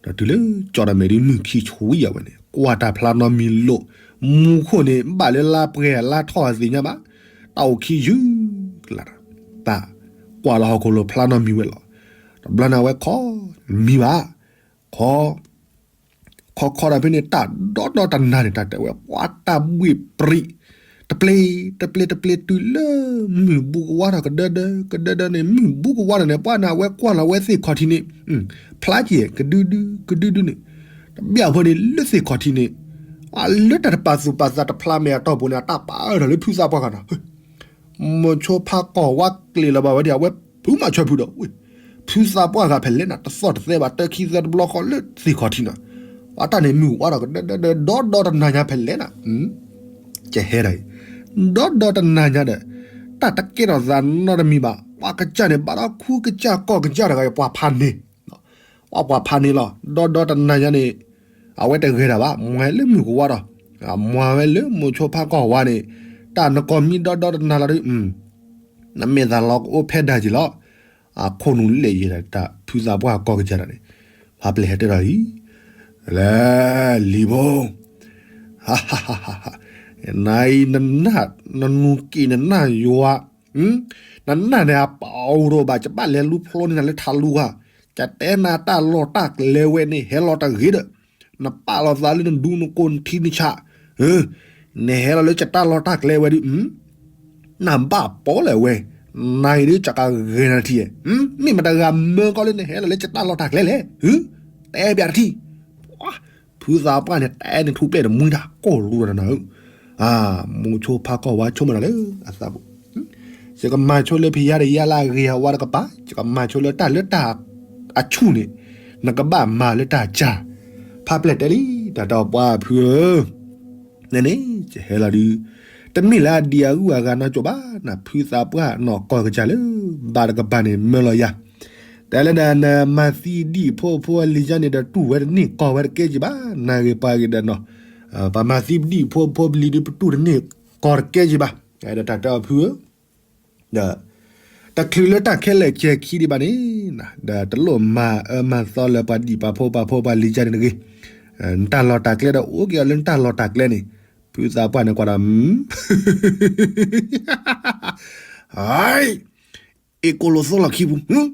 ဒီးတုၤလၢကၠီဒီးမဲာ်ဒုးမုၢ်ခံဆူယၤဝဲန့ၣ် ကွၢ်တၢ်ဖျါနီတမံၤလိာ်, မူခိၣ်န့ၣ် ဘၣ်လၢလါပှဲၤလါထီၣ်အသ့ၣ်ညါဘၣ်, တၢ်အိၣ်ခံယုၢ်ကလးဒီး, တၢ်ကွၢ်လီၤဟီၣ်ခိၣ်လိၤဖျါနီတမံၤဝဲလီၤ. တဘျီန့ၣ်အဝဲခီ, မံဘၣ်, ခီ ခီခီဒီးဖဲန့ၣ် တၢ်ဒီဒီတနၤန့ၣ် တၢ်တဲဝဲ ပှၤတၢ်ဘှ့ၣ်ပြံး, တပျ့ၤ တပျ့ၤ တပျ့ၤ တုၤလၢမုၢ်ဘူးကဝါထီၣ်ကဒၢဒၢ ကဒၢဒၢန့ၣ် မုၢ်ဘူးကဝါထီၣ်န့ၣ် ပှၤန့ၣ် အဝဲကွၢ်လီၤဝဲသ့ၣ်ခီၣ်ထံးန့ၣ် ဖျါက့ၤ ကဒုဒု ကဒုဒုန့ၣ်, တဘျီဖိန့ၣ် လၢသ့ၣ်ခီၣ်ထံးန့ၣ် လၢတၢ်တပာ်သူၣ်ပာ်သးတဖျါမဲာ်အတီၢ်ပူၤန့ၣ် အတၢ်ပာ်အၢၣ်ထီၣ်လၢဖုသးပှၢ်ဂၤဒီး မုဆိဖးကီၢ်ဝါကျ့ၤလီၤဘၣ်ဝဲဒၣ် အဝဲဖုမၤဆၢဖုဒီး ဖုသးပှၢ်ဂၤဖဲလဲၣ်နၤ တသီၣ်တသဲဘၣ် တၢခံသၢတဘျီဃီလၢသ့ၣ်ခီၣ်ထံးနၤ, ပှၤတၢ်န့ၣ်မုၢ်ဝါထီၣ်ကဒၢဒၢဒၢ ဒီဒီတနၤညါဖဲလဲၣ်နၤ, ကဟဲဒၣ်အံၤ, ဒီဒီတနၤညါဒီး တၢ်တကဲထီၣ်သးနီတမံၤဘၣ်, ပှၤကစၢ်န့ၣ် ဘၣ်ဒီးခူကစၢ်ကီၢ်ကစၢ်တဂၤအံၤ ပှၤဖးန့ၢ် ပှၤဖးန့ၢ်လီၤ, ဒီဒီတနၤညါန့ၣ် အဝဲတဂဲၤတၢ်ဘၣ် မွဲလၢမုၢ်ကဝါဒီး အမွၤဝဲလၢမိၤဆိဖးကီၢ်ဝါန့ၣ်, တၢ်နကိးမံဒီဒီတနၤလီၤဒုး, နမ့ၢ်သးလီၤကအိၣ်ဖဲဒၣ်က့ၤလီၤ. အခိၣ်နူာ်လဲၣ်ယဲဒၣ်တၢ် ဖုသးပှၢ်ကီၢ်ကစၢ်ဒၣ်န့ၣ်, ဖါပျဲၢ်ဟဲတဲဒီးအံၤ, လဲၤလံၤဖိ, နအံၤ နနၢ်နနူၤက့ၤနနၢ်ယွၤ, နနၢ်န့ၣ်အပာ်အီၤတအိၣ်ဘၣ် ကဘၣ်လဲၤလူၤဖျိန့ၢ်နၤလၢထးလူၤဧါ, ကတဲနၤတၢ်လီၢ်တၢ်ကျဲဝဲန့ၣ် ဟဲလီၤတဂ့ၤဒီး, နပာ်လီၤသးလၢနဒူနကိးနထံနဆး, နဟဲလီၤလၢကတၢ်လီၢ်တၢ်ကျဲဝဲဒုး, နဘၣ်ပိာ်လဲၣ်ဝဲ, နအံၤဒုးကကဂဲၤနၤထံဧါ, မ့ၢ်မတၤဂၤမၢကီလၢနဟဲလီၤလၢကတၢ်လီၢ်တၢ်ကျဲလဲၣ်, တဲပၠးတထံၣ်. ဖုသးပှၢ်န့ၣ် တဲန့ၣ်ထူၣ်ပျဲၢ်တမှံတၢ် ကိၢ်လူၤဒီးနၤဧၢ, မိၤဆိဖးကီၢ်ဝါဆိကမိၣ်ဒီးလၢအသးပူၤ, ယကမၤဆိလၢဖယါတယါလၢအဂ့ၤအဝါတကပၤ, ယကမၤဆိလၢတၢ်လၢတၢ်အဆူၣ်န့ၣ်, နကဘၣ်မၤလၢတၢ်စၢ်, ဖါပျဲၢ်တဲလံ, တၢ်တီပှၢ်ဖုဧၢ နန့ၣ် ယဟဲလီၤဒုး, တမ့ၢ်လၢအဒံးအဂုၤအဂၤနီကၠိဘၣ်, နဖုသးပှၢ်နီၢ်ကီၢ်ကစၢ်လၢ ဘၣ်တကပၤန့ၣ် မၢလီၤယၤ, တၢ်လၢဒၣ်နမၤသံဒံၣ်ဖိဖိလံၤယါန့ၣ်ဒီးတူၢ်ဝဲတန့ၢ်ကီၢ်ဝဲတကဲက့ၤဘၣ်, နဂ့ၤပှၤဂ့ၤဒီးနီၤ, ပှၤမၤသံဒံၣ်ဖိဖိလံၤဒုးပတူၢ်တန့ၢ်ကီၢ်တကဲက့ၤဘၣ်, ဒီးတၢ်တီဖုဧၢ ဒီး တချုးလၢတၢ်ခဲလၢာ်ကဲခံဒံးဘၣ်န့ၣ်, ဒီးတလိၣ်မၤအၢမၤသီလၢပှၤဒံၣ်ပှၤဖိပှၤဖိပှၤလံၤယါန့ၣ်တဂ့ၤ, နတၢ်လီၢ်တၢ်ကျဲဒီးအိၣ်က့ၤအီၤလၢနတၢ်လီၢ်တၢ်ကျဲန့ၣ်, ဖုသးပှၢ်န့ၣ်ကွၢ်ဒီး အ့ၣ်ကိၣ်လိာ်သိလီၢ်ခံပူၤ,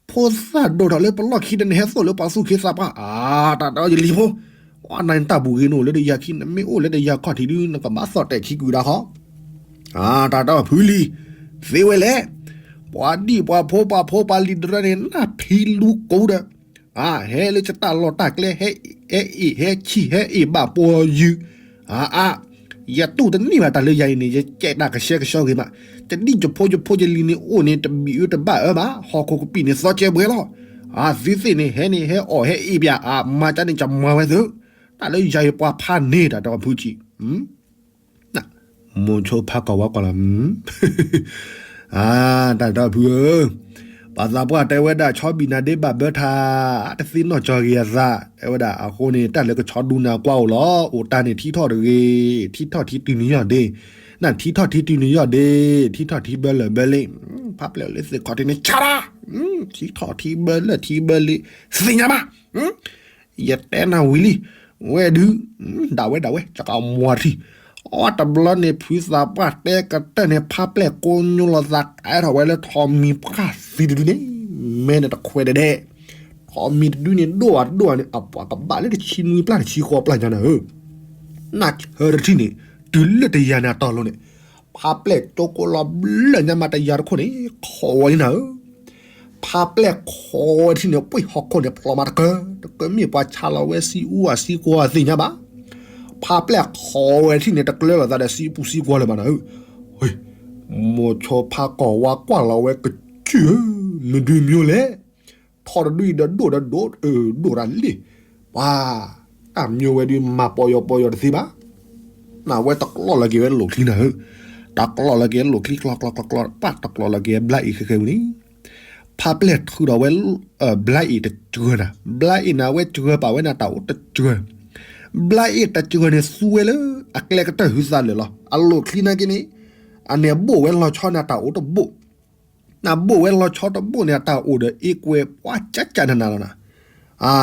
ဖိသၣ်ဒိၣ်ထီၣ်လၢပလီၢ်ခံဒီးနဟဲသိၣ်လၢပှၤသူၣ်က့သးပှၢ်, တၢ်တီယလံၤဖိ, နတၢ်ဘူၣ်ဂ့ၤနအိၣ်လၢတယၤခံ နမ့ၢ်အိၣ်လၢတယၤခီၣ်ထံးဒုး နကဘၣ်သီၣ်တဲာ်ခံကွံာ်ဒၣ်ဃီ, တၢ်တီဖုလံၤ, သ့ဝဲလဲၣ်, ပှၤဒံၣ်ပှၤဖိပှၤဖိပှၤလံၤတရၢန့ၣ် နၢ်ဖံလူကိးဒီး ဟဲလၢယတၢ်လီၢ်တၢ်ကျဲ ဟဲအ့ၣ်ဟဲဆံၣ်ဟဲအ့ၣ်ဘၣ်ပှၤယုၢ်, အါအါ, ယတူၢ်တန့ၢ်ဘၣ်တၢ်လၢယၤအံၤန့ၣ် ယကဲးတၢ်ကဆှဲကဆှီဂ့ၤမး, ယဒံၣ်ယဖိယဖိယလံၤန့ၣ်အိၣ်န့ၣ် တဘံၣ်အၢတဘၣ်အၢဘၣ်, ဟီၣ်ခိၣ်ကပံာ်န့ၣ်သီကဲဘှဲလီၤ, သုသ့ၣ်န့ၣ် ဟဲန့ၣ်ဟဲအီၣ်ဟဲအ့ၣ်ပၠး, မၤကၢန့ၣ်ကမၤဝဲသု, တၢ်လၢယၤအံၤပှၤဖးန့ၢ်တၢ်တီဖုဆံး မိၤဆိဖးကီၢ်ဝါကွၢ်လီၤ, တၢ်တီဖုဧၢ, ပှၤသးပှၢ်တဲဝဲဒၣ် ဆီဘံၣ်နၤဒ့ဘၣ်ဘၢထါ, တသ့ၣ်နီၣ်ကၠီဂ့ၤအသး, တဲဝဲဒၣ်အဃိန့ၣ် တၢ်လၢကဆီဒူနၤကွၢ်အိၣ်လီၤ, အိၣ်တၢ်န့ၣ်ထံထီၣ်တဂ့ၤ, ထံထီၣ်ထံတုၤနယီၢ်ဒ့, နထံထီၣ်ထံတုၤနယီၢ်ဒ့, ထံထီၣ်ထံဘၢလၢာ်ဘၢလ့, ဖါပျဲၢ်လၢသ့ၣ်ခီၣ်ထံးန့ၣ် ဆါဒၣ်, ထံထီၣ်ထံဘၢလၢာ်ထံဘၢလ့, သ့ၣ်ညါဘၣ် ယတဲနၤဝံၤလံ, ဝဲဒုး, ဒၣ်ဝဲဒၣ်ဝဲ ကကမွၤထံ, အီတဘျီန့ၣ် ဖုသးပှၢ်တဲကတၢၢ်န့ၣ် ဖါပျဲၢ်ကိညိလိာ်သးကဲထီၣ်ဝဲလၢထိးမံၤပှၢ်သံတဒုန့ၣ်, မဲန့ၣ်တခွဲးဒဲးဒဲး, ထိးမံၤတဒုန့ၣ် ဒိၣ်အဒိၣ်န့ၣ် အပှၤကဘၣ်လၢတဆံနွံပျၢ်တဆံဃိးပျၢ်ညါနၤဧၢ, နၢ်ဆၢတထံၣ်န့ၣ်, တုၤလၢတယၤန့ၣ်အတီၢ်လိၤန့ၣ်, ဖါပျဲၢ်ကၠိကိးလီၤဘျၢၣ်ညါမးတယၤတခိၣ်န့ၣ်, ခိးဝဲလံနၤဧၢ ဖါပျဲၢ်ခိးဝဲထံၣ်န့ၣ် ပှ့ၢ်ဟီၣ်ခိၣ်န့ၣ် ဖျိးမးတကၢ, တကၢမ့ၢ်ပှၤဆါလီၤဝဲစံအူအစံကွီသ့ၣ်ညါဘၣ်. ဖါပျဲၢ်ခိးဝဲထံၣ်န့ၣ် တကျၢလီၤသးဒီးစံအူပူၤစံကွီလၢၤဘၣ်နၤဧၢ. မိၤဆိဖးကီၢ်ဝါကွၢ်လီၤဝဲကစုၢ်ဧၢ, မဒုးမၠိလဲၣ်. ထီၣ်တဒုအံၤဒီးဒိၣ်ဒီးဒိၣ်, ဒိၣ်တၢ်လံ. ပှၤ, တၢ်မၠိဝဲဒုးမၤပီယီၤပီယီၤတသ့ဘၣ်. နဝဲတကျီၢ်လီၤက့ၤဝဲလိၣ်ချံနၤဧၢ. တကျီၢ်လီၤက့ၤလိၣ်ချံကျီကျီကျီကျီ, ပၢ်တကျီၢ်လီၤက့ၤဘျါအ့ၣ်ဃဲဃဲဝံၤန့ၣ်, ဖါပျဲၢ်ထုးဒီးဝဲ ဘျါအ့ၣ်တစှၢၤနၤ, ဘျါအ့ၣ်န့ၣ် အဝဲစှၢၤပာ်ဝဲန့ၣ် တၢ်အိၣ်တစှၢၤ, ဘျါအ့ၣ်တစှၢၤန့ၣ် သူဝဲလၢအကျဲကတၢၢ်ဟုသးလၢာ်လီၤ. အလိၣ်ချံနာ်က့န့ၣ်, အန့ၣ်ဘိၣ်ဝဲလီၤဆီန့ၣ် အတၢ်အိၣ်တဘိၣ်, နဘိၣ်ဝဲလီၤဆီတဘိၣ်န့ၣ် အတၢ်အိၣ်ဒီးအ့ၣ်ကွဲပှၤကၠးကၠးနးနးလီၤနၤ. အါ,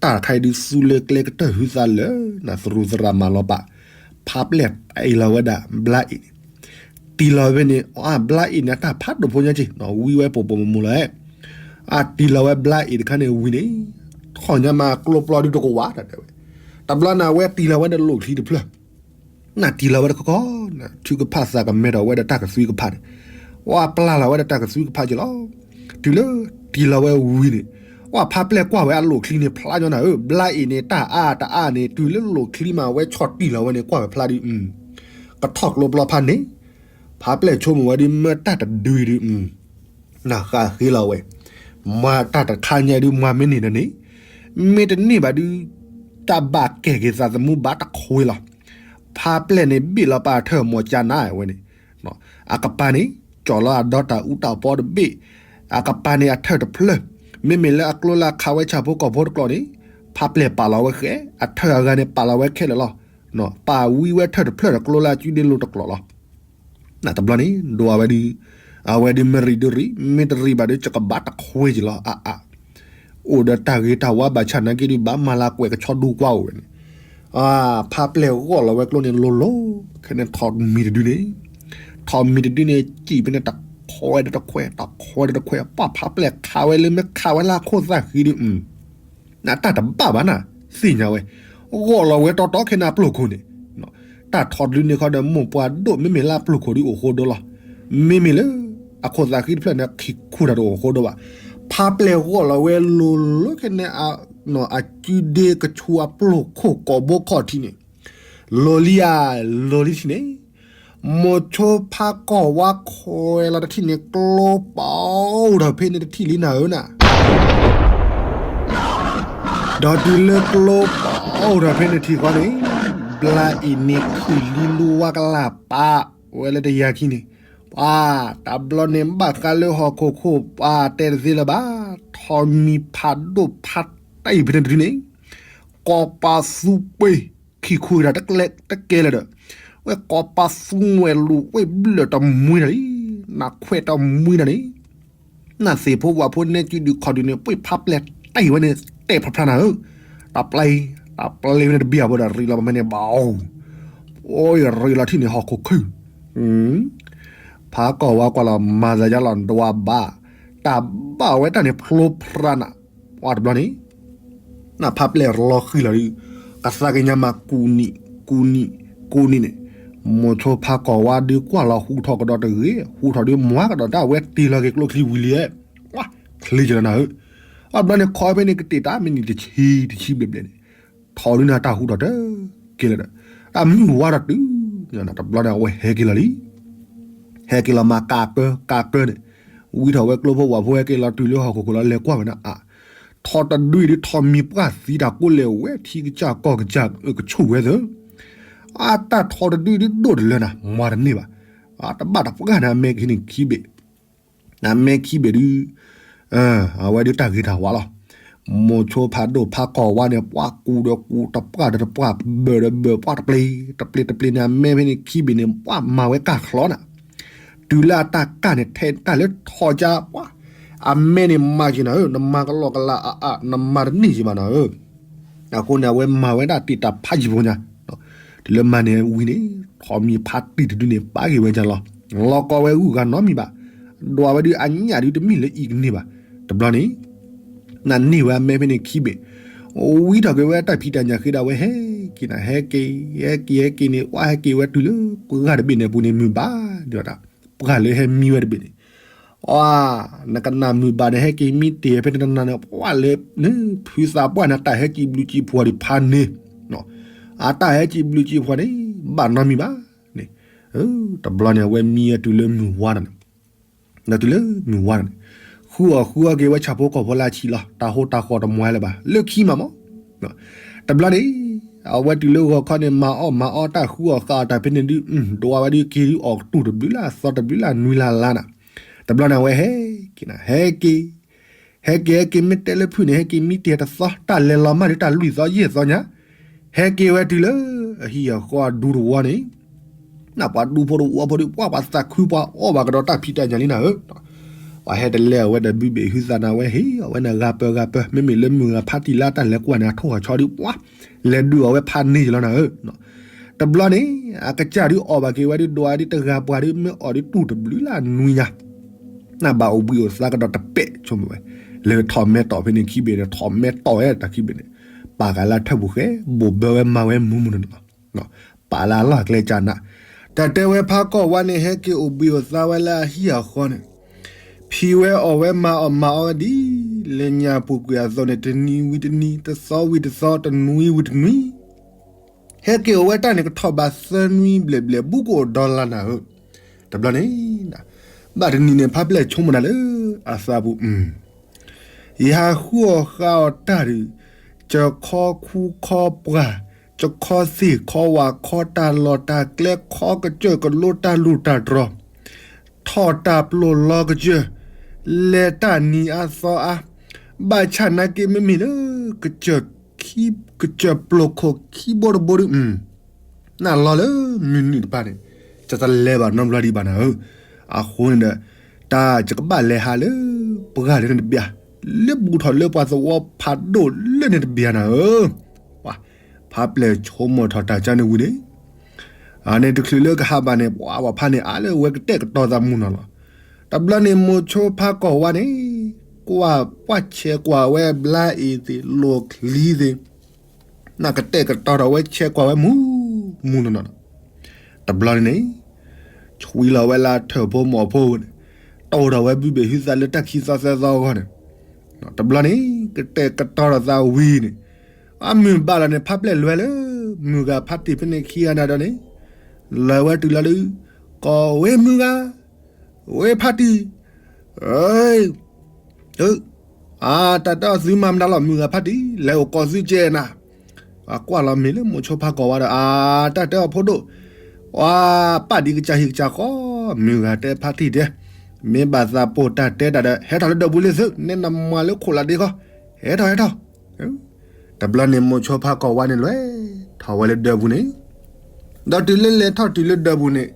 တၢ်တခါအံၤဒုးသူလၢကျဲကတၢၢ်ဟုသးလၢာ်, နသရူးသရၣ်မၤလီၤပာ်, ဖါပျဲၢ်တ့ၢ်လီၤဝဲဒၣ်ဘျါအ့ၣ်န့ၣ်, တ့ၢ်လီၤဝဲန့ၣ်, အါ ဘျါအ့ၣ်န့ၣ် အတၢ်ဖးဒိၣ်ဖိညါက့ၤ, ဝံဝဲပိာ်ပိာ်မုၣ်မုၣ်လီၤ. အါ တ့ၢ်လီၤဝဲဘျါအ့ၣ်တခါန့ၣ်ဝံၤန့ၣ်, ထီၣ်ညါမးကျိပျီဒုးတကဝၢ်တၢ်တဲဝဲ, တဘျီန့ၣ် အဝဲတ့ၢ်လီၤဝဲဒီးလိၣ်ချံတဖျၢၣ် နတ့ၢ်လီၤဝဲတခီခီ, ထုကဖၣ်သးကမဲထီၣ်ဝဲဒီးတၢ်ကသွံကဖၣ်န့ၣ်, ဝဲပျၢ်လီၤဝဲဒီးတၢ်ကသွံကဖၣ်က့ၤလီၤ. တုၤလၢတ့ၢ်လီၤဝဲဝံၤန့ၣ်, ဝဲဖါပျဲၢ်ကွၢ်ဝဲအလိၣ်ချံန့ၣ် ဖျါညီနၤဧၢ, ဘျါအ့ၣ်န့ၣ် တၢ်အါတအါန့ၣ် တုၤလၢလိၣ်ချံမး အဝဲဆီၣ်တံၢ်လီၤဝဲန့ၣ် ကွၢ်ဝဲဖျါဒုး, ကထီၣ်ကျိပျီဖးန့ၣ်, ဖါပျဲၢ်ဆိကမိၣ်ဝဲဒုး မ့ၢ်တၢ်တဒုအံၤဒုး နဃးဃ့လီၤဝဲ, မ့ၢ်တၢ်တခါညါဒုး မ့ၢ်မ့ၢ်န့ၢ်ဒီးန့ၣ်, မ့ၢ်တန့ၢ်ဘၣ်ဒုး, တၢ်ဘၣ်ကဲၣ်က့ၤသးသမူဘၣ်တခွ့လီၤ. ဖါပျဲၢ်န့ၣ် ဘ့ၣ်လီၤပာ်အထၢၣ်မီၤကၠါနါဝဲန့ၣ်, အကပၤန့ၣ်, ကၠီၣ်လီၤအဒီတၢ်အူတၢ်ပီတဘ့ၣ်, အကပၤန့ၣ်အထၢၣ်တဖျၢၣ်, မ့မ့ၢ်လၢအကျိလၢအခးဝဲဆၣ်ဖိကီၢ်ဖိတကျိာ်န့ၣ်, ဖါပျဲၢ်ပာ်လီၤဝဲဃဲ, အထၢၣ်အဂၤန့ၣ်ပာ်လီၤဝဲခဲလၢာ်လီၤ. ပာ်ဝံဝဲထၢၣ်တဖျၢၣ်ဒီးကျိလၢအကုဒ့လိၤတကျိၤလီၤ. တဘျီန့ၣ် ဒိးဝဲဒုး, အဝဲဒုးမ့ၢ်ရံးဒုးရံး, မ့ၢ်တရံးဘၣ်ဒုး ယကဘၣ်တခွဲက့ၤလီၤအါအါ. အိၣ်ဒီးတၢ်ဂ့ၤတၢ်ဝါဘၣ်ဆၣ်နာ်က့ဒုး ဘၣ်မၤလၤကွဲးကဆီဒူကွၢ်အိၣ်ဝဲန့ၣ်, ဖးပျဲၢ်ဂီၢ်လီၤဝဲကျိန့ၣ်လိၤလိၤ, ခဲန့ၣ်ထိးမံၤတဒုန့ၣ်, ထိးမံၤတဒုန့ၣ် စံးဖဲန့ၣ်တခွဲဒီးတခွဲ, တခွဲဒီးတခွဲ, ပှၢ်ဖးပျဲၢ်ခးဝဲလၢမ့ၢ်ခးဝဲလၢအခိၣ်သၣ်ဃံဒုး နတၢ်တဘၣ်ဘၣ်နၤ, သ့ၣ်ညါဝဲ, ဂီၢ်လီၤဝဲတီတီခဲန့ၣ်အပျိၢ်ခိၣ်န့ၣ်, တၢ်ထိးတဒုန့ၣ်ခီဒီး မိၢ်ပှၢ်ဒိၣ်မ့မ့ၢ်လၢအပျိၢ်ခိၣ်ဒုးအိၣ်ဃိဒိလီၤ. မ့မ့ၢ်လၢ အခိၣ်သၣ်ဃံတဖျၢၣ်န့ၣ် ခံခူတၢ်တအိၣ်ဃိဒိဘၣ်. ဖးပျဲၢ်ဂီၢ်လီၤဝဲလိၤလိၤခဲန့ၣ်, အကုဒ့ကဆူအပျိၢ်ခိၣ်ကိးဘိခီၣ်ထံးန့ၣ်, လိၤလံဧါ, လိၤလံထံးန့ၣ် မိၤဆိဖးကီၢ်ဝါခွဲးလီၤတထံၣ်န့ၣ် ကျိပအိၣ်ထီၣ်ဖဲန့ၣ်တထံၣ်လံနၤဧၢနၤ, ဒီးတုၤလၢကျိပအိၣ်ထီၣ်ဖဲန့ၣ်ထံၣ်ဃီန့ၣ်, ဘျါအံၤန့ၣ်ခုၣ်လံလူဝါကလၢ်ပာ်ဝဲလၢတယၤခံန့ၣ်, ပှၤတဘျီန့ၣ်ဘၣ်ဃးလၢဟီၣ်ခိၣ်ခိၣ်ပှၤတဲတသ့လၢၤဘၣ်, ထိးမံၤဖးဒိၣ်ဖးတံၢ်ဖဲန့ၣ်တဒုန့ၣ် ကိးပသူပှ့ၤ ခံခူတၢ်တကဲလၢာ်ဒီး, ဝဲကိးပသူဝဲၢ်လူၤဝဲၢ်ဘျၢၣ်တမှံနၤလံ, နခွဲးတမှံနၤန့ၣ်, နသ့ၣ်ဖိဝၣ်ဖိနဲကံဒုးခီၣ်ဒုးန့ၣ် ပှ့ၤဖးပျဲၢ်တံၢ်ဝဲန့ၣ် တဲဖျါဖျါနၤဧၢ, တပျဲၢ်, တပျဲၢ်ဝဲန့ၣ်တဘံၣ်အဘိဒီး ရံးလီၤပမဲန့ၣ်ဘၣ်, အိၣ်ရံးလီၤထံၣ်န့ၣ်ဟီၣ်ခိၣ်ခုၣ် ဖးကီၢ်ဝါကွၢ်လီၤမၤသးယါလီၤဒွးဘၣ်, တၢ်ဘၣ်ဝဲတၢ်န့ၣ်ဖျိဖျါနၤ, ပှၤတဘျီန့ၣ် နဖးပျဲၢ်လီၤဃံလီၤဒုး, ကသးကညီၤမးကူနံၣ်, ကူနံၣ်, ကူနံၣ်န့ၣ်, မိၤဆိဖးကီၢ်ဝါဒုးကွၢ်လီၤဟူထီၣ်ကဒီးတဂ့ၤ, ဟူထီၣ်ဒုးမွၤကဒီးတၢ်ဝဲတ့ၢ်လီၤက့ၤကျိချံဝံၤလံ, ချ့ကလီၤနၤဧၢ, အဘျီန့ၣ်ခီဖဲန့ၣ်ကတ့ၢ်တၢ်မ့ၢ်နံၣ်တဆံတဆံဘျဲၣ်ဘျဲၣ်န့ၣ်, ထိးဒုးနၤတၢ်ဟူထီၣ်တကဲလၢာ်ဒီး, တၢ်မုၢ်ဝါထီၣ်တုၤ, တဘျီန့ၣ်အဝဲဟဲက့ၤလီၤလံ ဟဲက့ၤလီၤမၤကးကၢကးကၢန့ၣ်, ဝံထီၣ်ဝဲကျိဖိဝၣ်ဖိဟဲက့ၤလီၤတုၤလၢဟီၣ်ခိၣ်ခိၣ်လီၤလဲၤကွၢ်ဝဲဒၣ်အါ, ထိးတဒုအံၤဒုးထိးမံၤပှၢ်သံတၢ်ကိးလဲၣ်ဝဲထံကစၢ်ကီၢ်ကစၢ်ကဆိၣ်ဝဲသၢ, အတၢ်ထိးတဒုအံၤဒုးဒိၣ်တလၢနၤ မၤတန့ၢ်ဘၣ်, တဘၣ်တပှၢ်န့ၣ်အမဲကဟံးန့ၢ်ခံဘ့ၣ် နမဲခံဘ့ၣ်ဒုး, အဝဲဒုးတၢ်ဂ့ၤတၢ်ဝါလီၤ. မိၤဆိဖးဒိၣ်ဖးကီၢ်ဝါန့ၣ် ပှၤကူဒီးကူ တပှၢ်ဒီးတပှၢ် ဘၢၣ်ဒီးဘၢၣ် ပှၤတပျ့ၤ, တပျ့ၤတပျ့ၤန့ၣ် အမဲဖဲန့ၣ်ခံဘ့ၣ်န့ၣ် ပှၤမၤဝဲကၢ်ချီနၤ, တုၤလၢအတၢ်ကၢ်န့ၣ် ထဲတၢ်လၢထီၣ်ကၢ်ပှၤ, အမဲန့ၣ်မၤက့ၤနၤဧၢ, နမၤကလီကလီအါအါ နမၤတန့ၢ်က့ၤဘၣ်နၤဧၢ အဃိန့ၣ် အဝဲမၤဝဲဒၣ်တ့ၢ်တၢ်ဖးယံၤဖိညါ, တုၤလၢမၤန့ၣ်ဝံၤန့ၣ် ထိးမံၤဖးတံၢ်တဒုန့ၣ် ပာ်က့ၤဝဲညါလီၤ. လီၤကီဝဲဂုၢ်ဂၤနီတမံၤဘၣ်. ဒွးဝဲဒုးအညၣ်ဒုးတမ့ၢ်လၢအံၤကန့ၢ်ဘၣ်. တဘျီန့ၣ် နန့ၢ်ဝဲအမဲဖဲန့ၣ်ခံဘ့ၣ်, ဝံထီၣ်က့ၤဝဲတၢ်ဖံးတၢ်ညၣ်ဃ့ဒီး အဝဲဟဲက့ၤနၤ ဟဲက့ၤ ဟဲက့ၤ ဟဲက့ၤန့ၣ် ပှၤဟဲက့ၤဝဲတုၤလၢပှၢ်တဘ့ၣ်န့ၣ်အပူၤန့ၣ် မုၢ်ဘၣ်ဒံးဝဲဒၣ်, ပှၢ်လၢဟဲမံဝဲတဘ့ၣ်န့ၣ် အ နကနၣ်မုၢ်ဘၣ်န့ၣ် ဟဲက့ၤမံတ့ၢ်ဖဲန့ၣ်တနၤန့ၣ် ပှၢ်လၢ ဖုသးပှၢ်န့ၣ် တၢ်ဟဲကံၣ်ဘျုးကံၣ်ဖှီၣ်ဒံးဖးန့ၣ်, အတၢ်ဟဲကံၣ်ဘျုးကံၣ်ဖှီၣ်န့ၣ် ဘၣ်နီတမံၤဘၣ်န့ၣ်, တဘျီန့ၣ် အဝဲမံဝဲတုၤလၢမုၢ်ဝါဒီးန့ၣ်, ဒီးတုၤလၢမုၢ်ဝါဒီးန့ၣ် ဃုအီၣ်ဃုအီက့ၤဝဲဆၣ်ဖိကီၢ်ဖိလၢအဆံးလီၤ. တၢ်ဟိတၢ်ဃီတမွဲလၢၤဘၣ် လၢခံမးမး. တဘျီန့ၣ် အဝဲတုၤလၢဂီၤခီန့ၣ် မၤအီၣ်မၤအီတၢ်ဃုအီၣ်ဃုအီတၢ်ဖဲန့ၣ်ဒုး ဒွးဝဲဒုးက့ၤဒုးအီၣ်တူၢ်တဘျုးလၢအသီတဘျုးလၢအနွံလၢအလါနၤ, တဘျီန့ၣ် အဝဲဟဲက့ၤနၤ ဟဲက့ၤ ဟဲက့ၤ ဟဲက့ၤ မ့ၢ်တဲလၢဖုၣ်န့ၣ် ဟဲက့ၤမံတ့ၢ်တသီ တၢ်လဲၤလီၤမၢ်ဒုး တၢ်လွံၢ်သီယဲၢ်သီညါ, ဟဲက့ၤဝဲတုၤလၢ အဟံၣ်အဃီအဒူတဝီန့ၣ်, နပှၤဒူဖိတဝီဖိဒုး ပှၤပှၤသးခုပှၤအီၣ်ဘၣ်ကဒီးတၢ်ဖံးတၢ်ညၣ်လံနၤဧၢ, ပှၤဟဲတလဲအဝဲဒီးဘုဘ့ၣ်ဟုသးနၤ အဝဲဟ့ၣ်အီၣ်ဝဲန့ၣ် ဂၤပၢၤဂၤပၢၤ မ့မ့ၢ်လၢမုၢ်ဂၤဖါတံၢ်လၢတၢ်လဲၤကွၢ်န့ၣ် အထိၣ်အဆီဒုး ပှၤလဲၤဒုးအီၣ်ဝဲဖးန့ၢ်ယလီၤနၤဧၢ. တဘျီန့ၣ် အကစၢ်ဒုးအီၣ်ဘၣ်က့ၤဝဲဒုး ဒွးဒုးတဂၤပှၤဒုး မ့ၢ်အီၣ်ဒုးတူၢ်တဘျုးလၢအနွံညါ, နဘၣ်အိၣ်ဘှံးအိၣ်သါကဒီးတပဲာ် ဆိကမိၣ်ဝဲ, လၢထီၣ်မဲထီၣ်ဖဲန့ၣ်ခံဘ့ၣ်ဒီး ထီၣ်မဲထီၣ်ဝဲတၢ်ခံဘ့ၣ်န့ၣ်, ပာ်ဃာ်လၢထၢၣ်ပူၤဃဲ ဘိၣ်ဘၢဝဲမၤဝဲမူမူန့ၣ်လီၤ. ပာ်လၢအလီၢ်အကျဲကနး, တၢ်တဲဝဲဖးကီၢ်ဝါန့ၣ် ဟဲက့ၤအိၣ်ဘှံးအိၣ်သါဝဲလၢအဟံၣ်အဃီန့ၣ်, ဖံးဝဲအီၣ်ဝဲမၤအီၣ်မၤအီဝဲဒ် လၢညါပူၤကွံာ်အသိးန့ၣ် တနံၤဝံၤတနံၤ တသီဝံၤတသီ တနွံဝံၤတနွံ ဟဲက့ၤအိၣ်ဝဲတၢ်န့ၣ် ကထီၣ်ဘးသၢနွံဘျဲၣ်ဘျဲၣ် ဘူးကအိၣ်ဒီလါနၤဧၢ. တဘျီန့ၣ် ဘၣ်တနံၤန့ၣ် ဖးပျဲၢ်ဆိကမိၣ်နၤလၢအသးပူၤ, ယဟးဃုအီၣ်ဃုအီတၢ်ဒုး, ကၠီခီခူခီပှၢ်, ကၠီခီသ့ၣ်ခီဝၣ်ခီတၢ်လီၢ်တၢ်ကျဲခီကစၢၢ်ကလိတၢ်လူၢ်တၢ်တြီၤ, ထီၣ်တၢ်ပျိာ်လီၤကစၢၢ်, လဲၤတၢ်နံၤအါသီအါ, ဘၣ်ဆၣ်နာ်က့မ့မ့ၢ်လၢ ကစၢၢ်ပျိာ်ခိၣ်ခံဘိတဘိဒုး, နလီၤလၢမုၢ်နုာ်တဖၣ်န့ၣ် တလဲၤဘၣ်နီတဘျီဒံးဘၣ်နၤဧၢ. အဃိန့ၣ်ဒီး တၢ်ယကဘၣ်လဲၤဟးလၢပှၢ်လၢန့ၣ်တဘျီ, လၢဘူၣ်ထီၣ်လၢပှၤသဝီဖးဒိၣ်လၢန့ၣ်တဘျီနၤဧၢ. ပှၤဖါပျဲၢ်ဆိကမိၣ်ထီၣ်တၢ်ကါန့ၣ်ဝံၤန့ၣ် အန့ၣ်တချုးလၢကဟးဘၣ်န့ၣ် ပှၤပှၤဖါန့ၣ်အါလၢဝဲကတဲာ်ကတီၤသးမုာ်နီၢ်လီၤ. တဘျီန့ၣ်မိၤဆိဖါကီၢ်ဝါန့ၣ် ကွၢ်ကွၢ်ဆဲးကွၢ်ဝဲဘျါအံၤသ့ၣ် လိာ်ချံသ့ၣ် နကတဲာ်ကတီၤထီၣ်ဝဲဆဲးကွၢ်ဝဲမူ မူနီၢ်နီၢ်နီၤ. တဘျီန့ၣ်န့ၣ် ဆွံလီၤဝဲလၢထၢၣ်ဖိမီၢ်ဖိန့ၣ် တိၢ်ထီၣ်ဝဲဘုဘ့ၣ်ဟုသးလၢတၢ်ခံသီသၢသီအဂီၢ်န့ၣ် တဘျီန့ၣ် ကတဲာ်ကတီၤထီၣ်သးဝံၤန့ၣ် အမုၢ်ဘၣ်လီၤန့ၣ် ဖါပျဲၢ်လဲၤလၢ မုၢ်ဂၤဖါတံၢ်ဖဲန့ၣ်ခံဂၤန့ၣ်ဒီးန့ၣ် လဲၤဝဲတုၤလီၤလၢ ကီၢ်ဝ့မုၢ်ဂၤ ဝ့ဖါတံၢ် အၢ အတၢ်တဲအီၤသုမၤမတၤလီၤ မုၢ်ဂၤဖါတံၢ် လဲၤအိၣ်ကီၢ်သုကဲနၤ. ကွၢ်လီၤမ့ၢ်လၢမိၤဆိဖါကီၢ်ဝါဒီး အ တၢ်တဲအီၤဖိဒိၣ် ပှၤပာ်ဒံးကစၢ်ဟံၣ်ကစၢ်ဃီ မုၢ်ဂၤတဲဖါတံၢ်တဲ မ့ၢ်ဘၣ်သးပိာ်တၢ်တဲတၢ်ဒီး ဟဲထီၣ်လၢဒၢးပူၤလံသု နဲနမၤလၢခိၣ်လးဒ့ခီ ဟဲထီၣ်ဟဲထီၣ်. တဘျီန့ၣ်မိၤဆိဖါကီၢ်ဝါန့ၣ်လဲၤထီၣ်ဝဲလၢဒၢးပူၤန့ၣ် ဒီးတုၤလၢလဲၤထီၣ်တုၤလၢဒၢးပူၤန့ၣ်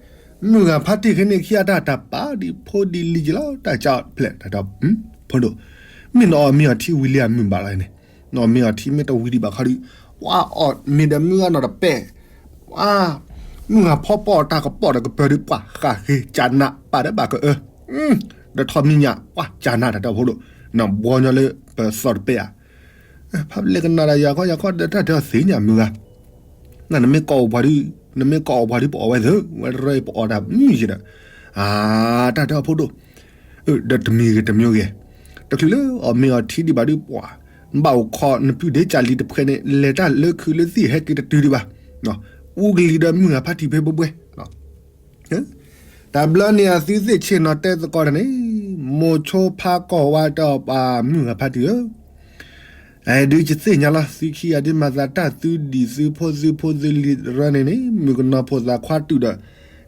မုၢ်ဂၤဖါတံၢ်ခဲန့ၣ်ခံဂၤတၢ်တၢ်ပာ်ဒံးဖိဒံးလံၤကလီၤ တၢ်ကၢ်ဖျဲးတၢ်ဒီး ဖိဒိၣ် မ့ၢ်နအီၣ်မ့ၤအီထံဝံၤလံအမုၢ်ဘၣ်လီၤန့ၣ် နအီၣ်မ့ၤအီထံမ့ၢ်တဝံၤဒံးဘၣ်ခီဒီး ပှၤအီၣ်မ့ၤဒီးမုၢ်ဂၤနီၢ်တပဲာ် ပှၤ မုၢ်ဂၤဖီပီၣ်တၢ်ကပီၣ်ဒီးကပၢၤဒုးပှၤဃၣ်ဃ့ကၢ်နးပာ်ဒီးဘၣ်ကအၢ ဒီးထီၣ်မံၤညၣ်ပှၤကၢ်နးတၢ်ဒီးဖိဒိၣ် နဘှီညီလၢပသီၣ်တပဲာ်ဧါ ဖါပျဲၢ်ကနၣ်ဒီးယၤခီယၤခီဒီးတၢ်တဲအီၤသ့ၣ်ညါမုၢ်ဂၤ နမ့ၢ်ကိးအီၣ်ပှၤဒုး နမ့ၢ်ကိးအီၣ်ပှၤဒုးပအီၣ်ဝဲသ့ ဝဲတရၢအံၤပအီၣ်တၢ်မုၢ်ယဲဒီး အ တၢ်တဲအီၤဖိဒိၣ် ဒီးတမံၤဂ့ၤတမံၤဂ့ၤ တချုးလၢအီၣ်မ့ၤအီထံဒံးဘၣ်ဒုးပှၤ ဘၣ်အိၣ်ခိးနပုၢ်ဒ့ကၢ်လံၤတဖှဲးန့ၣ် လဲၤတၢ်လၢခုးလၢသံၣ်ဟဲက့ၤတတုၤဒံးဘၣ် အူကလံၤဒီးမုၢ်ဂၤဖါတံၢ်ဖဲဘှဲဘှဲ တဘျီန့ၣ်အသုသ့ၣ်ဆ့ၣ်နီၤတဲသကိးတၢ်န့ၣ် မိၤဆိဖါကီၢ်ဝါတဲအီၤပှၤမုၢ်ဂၤဖါတံၢ်ဧၢ အဲဒုးယသ့ၣ်ညါလီၤ သုခံဂၤဒုးမၤသးတၢ်သုဒံၣ်သုဖိသုဖိသုလံၤတရၢန့ၣ်န့ၣ် မုၣ်ကနီၤဖိသၣ်ခွါတုာ်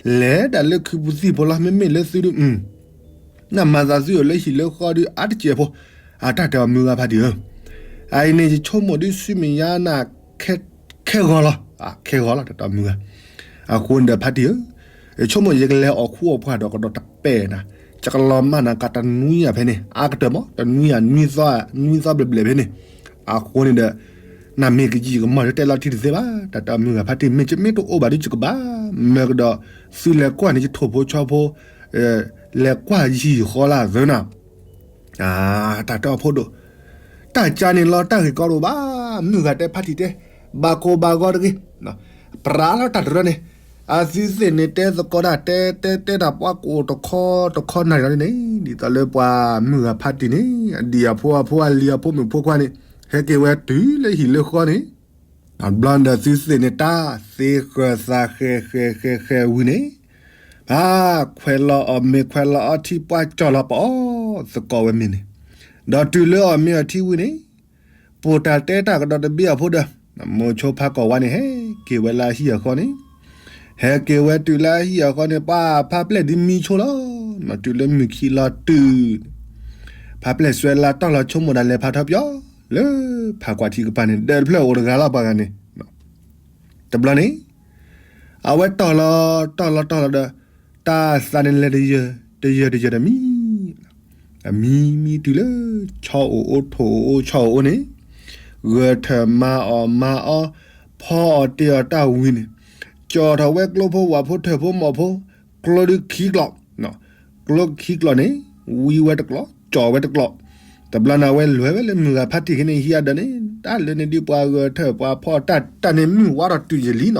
ဒီး လဲၤတၢ်လၢခုးပူၤသံၣ်ဖိလီၤ မ့မ့ၢ်လၢသုဒုး နမၤသးသုအိၣ်လၢဟံၣ်လၢဃီဒုးအါတစဲးဖိ အတၢ်တဲအီၤမုၢ်ဂၤဖါတံၢ်ဧၢ အအံၤန့ၣ် ယဆိကမိၣ်ဒုးဆူမဲာ်ညါနၤ ခဲဂီၤလီၤ ခဲဂီၤလီၤ တၢ်တဲအီၤမုၢ်ဂၤ အဃိန့ၣ်ဒီးဖါတံၢ်ဧၢ ယဆိကမိၣ်ယကလဲၤအီၣ်ခူအီၣ်ပှၢ်ဒီးကဒီးတပဲာ်နၤ ယကလီၤမၢ်နၤကတနွံယၤဖဲန့ၣ် အါကတၢၢ်မး တနွံယၤ နွံသီ နွံသီဘျဲၣ်ဘျဲၣ်ဖဲန့ၣ် အဃိန့ၣ်ဒီး နမ့ၢ်ကယံာ်ကမီၢ်ဒုးတဲလီၤတံၢ်တသ့ဘၣ် တၢ်တဲအီၤမုၢ်ဂၤဖါတံၢ် မ့ၢ်ယမ့ၢ်တအိၣ်ဘၣ်ဒုးယကဘၣ် မၢကဒီး သုလဲၤကွၢ်န့ၣ် ယထိၣ်ဖိဆီဖိ လဲၤကွၢ်ယဟံၣ်ယဃီလၢအသၢနၤ တၢ်တဲအီၤဖိဒိၣ် တၢ်ကၢန့ၣ်လီၤတၢ်ဂ့ၢ်ကီတအိၣ်ဘၣ် မုၢ်ဂၤတဲဖါတံၢ်တဲ ဘၣ်ကိၢ်ဘၣ်ဂီၤတဂ့ၤ ပြးလီၤတၢ်တရၢန့ၣ် အသုသ့ၣ်န့ၣ်တဲသကိးတၢ်တဲတဲတဲတၢ်ပှၤကအိၣ်တခီတခီနၢ်ရံၣ်လီၤန့ၣ် ဒ်သိးလၢပှၤမုၢ်ဂၤဖါတံၢ်န့ၣ် အဒံၣ်အဖိအဖိအလံၤအဖိမုၣ်ဖိခွါန့ၣ် ဟဲက့ၤဝဲတုၤလၢဟံၣ်လၢဃီန့ၣ် ဘျီဒီးသုသ့ၣ်န့ၣ်တၢ်သ့ဃၢၤသးဃဲၤဃဲၤဃဲၤဃဲၤဝံၤန့ၣ် ပှၤခွဲးလီၤအီၣ်မ့ၤခွဲးလီၤအီထံပှၤကၠီၣ်လီၤပအီၣ်သကိးဝဲမ့ၤန့ၣ် ဒီးတုၤလၢအီၣ်မ့ၤအီထံဝံၤန့ၣ် ပိာ်တၢ်တဲတၢ်ကဒီးတဘ့ၣ်အဖိဒီး မိၤဆိဖါကီၢ်ဝါန့ၣ် ဟဲက့ၤဝဲလၢအဟံၣ်အဃီန့ၣ် ဟဲက့ၤဝဲတုၤလၢအဟံၣ်အဃီန့ၣ် ပှၤဖါပျဲၢ်ဒ်မံဆိလီၤ တုၤလၢမုၢ်ခံလီၤတုၤ ဖါပျဲၢ်စွဲလၢတီၢ်လီၤဆိကမိၣ်ဒၣ်လဲာ်ဖးထီပၠီ လၢဖးကွၢ်ထံကပၤန့ၣ် ဒၢးတဖျၢၣ်အိၣ်တဂၤလီၤပှၤဂၤန့ၣ် တဘျီန့ၣ် အဝဲတီၢ်လီၤတီၢ်လီၤတီၢ်လီၤဒီး တၢ်သးန့ၣ်လဲၤတယၢၢ်တယၢၢ်တမံၤ အမံမံတုၤလၢ ဆီအိၣ်အိၣ်ထိၣ်အိၣ်အိၣ်ဆီအိၣ်အိၣ်န့ၣ် ဂၢၢ်ထၢၣ်မၤအီၣ်မၤအီ ဖီအီၣ်တ့ၢ်အီၣ်တၢ်ဝံၤန့ၣ် ကၠီၣ်ထီၣ်ဝဲကျိဖိဝၣ်ဖိထၢၣ်ဖိမီၢ်ဖိ ကျိဒုးခံကျိာ် ကျိခံကျိာ်န့ၣ် ဝံဝဲတကျိာ် ကၠီၣ်ဝဲတကျိာ် တဘျီန့ၣ်အဝဲလဲၤဝဲလၢမုၢ်ဂၤဖါတံၢ်ခဲန့ၣ်ဟံးအဒီးန့ၣ် တၢ်လၢန့ၣ်ဒ်ပှၤဂၢၢ်ထၢၣ်ပှၤဖီတၢ်တၢ်န့ၣ်မုၢ်ဝါထီၣ်တုၤယလံနီၤ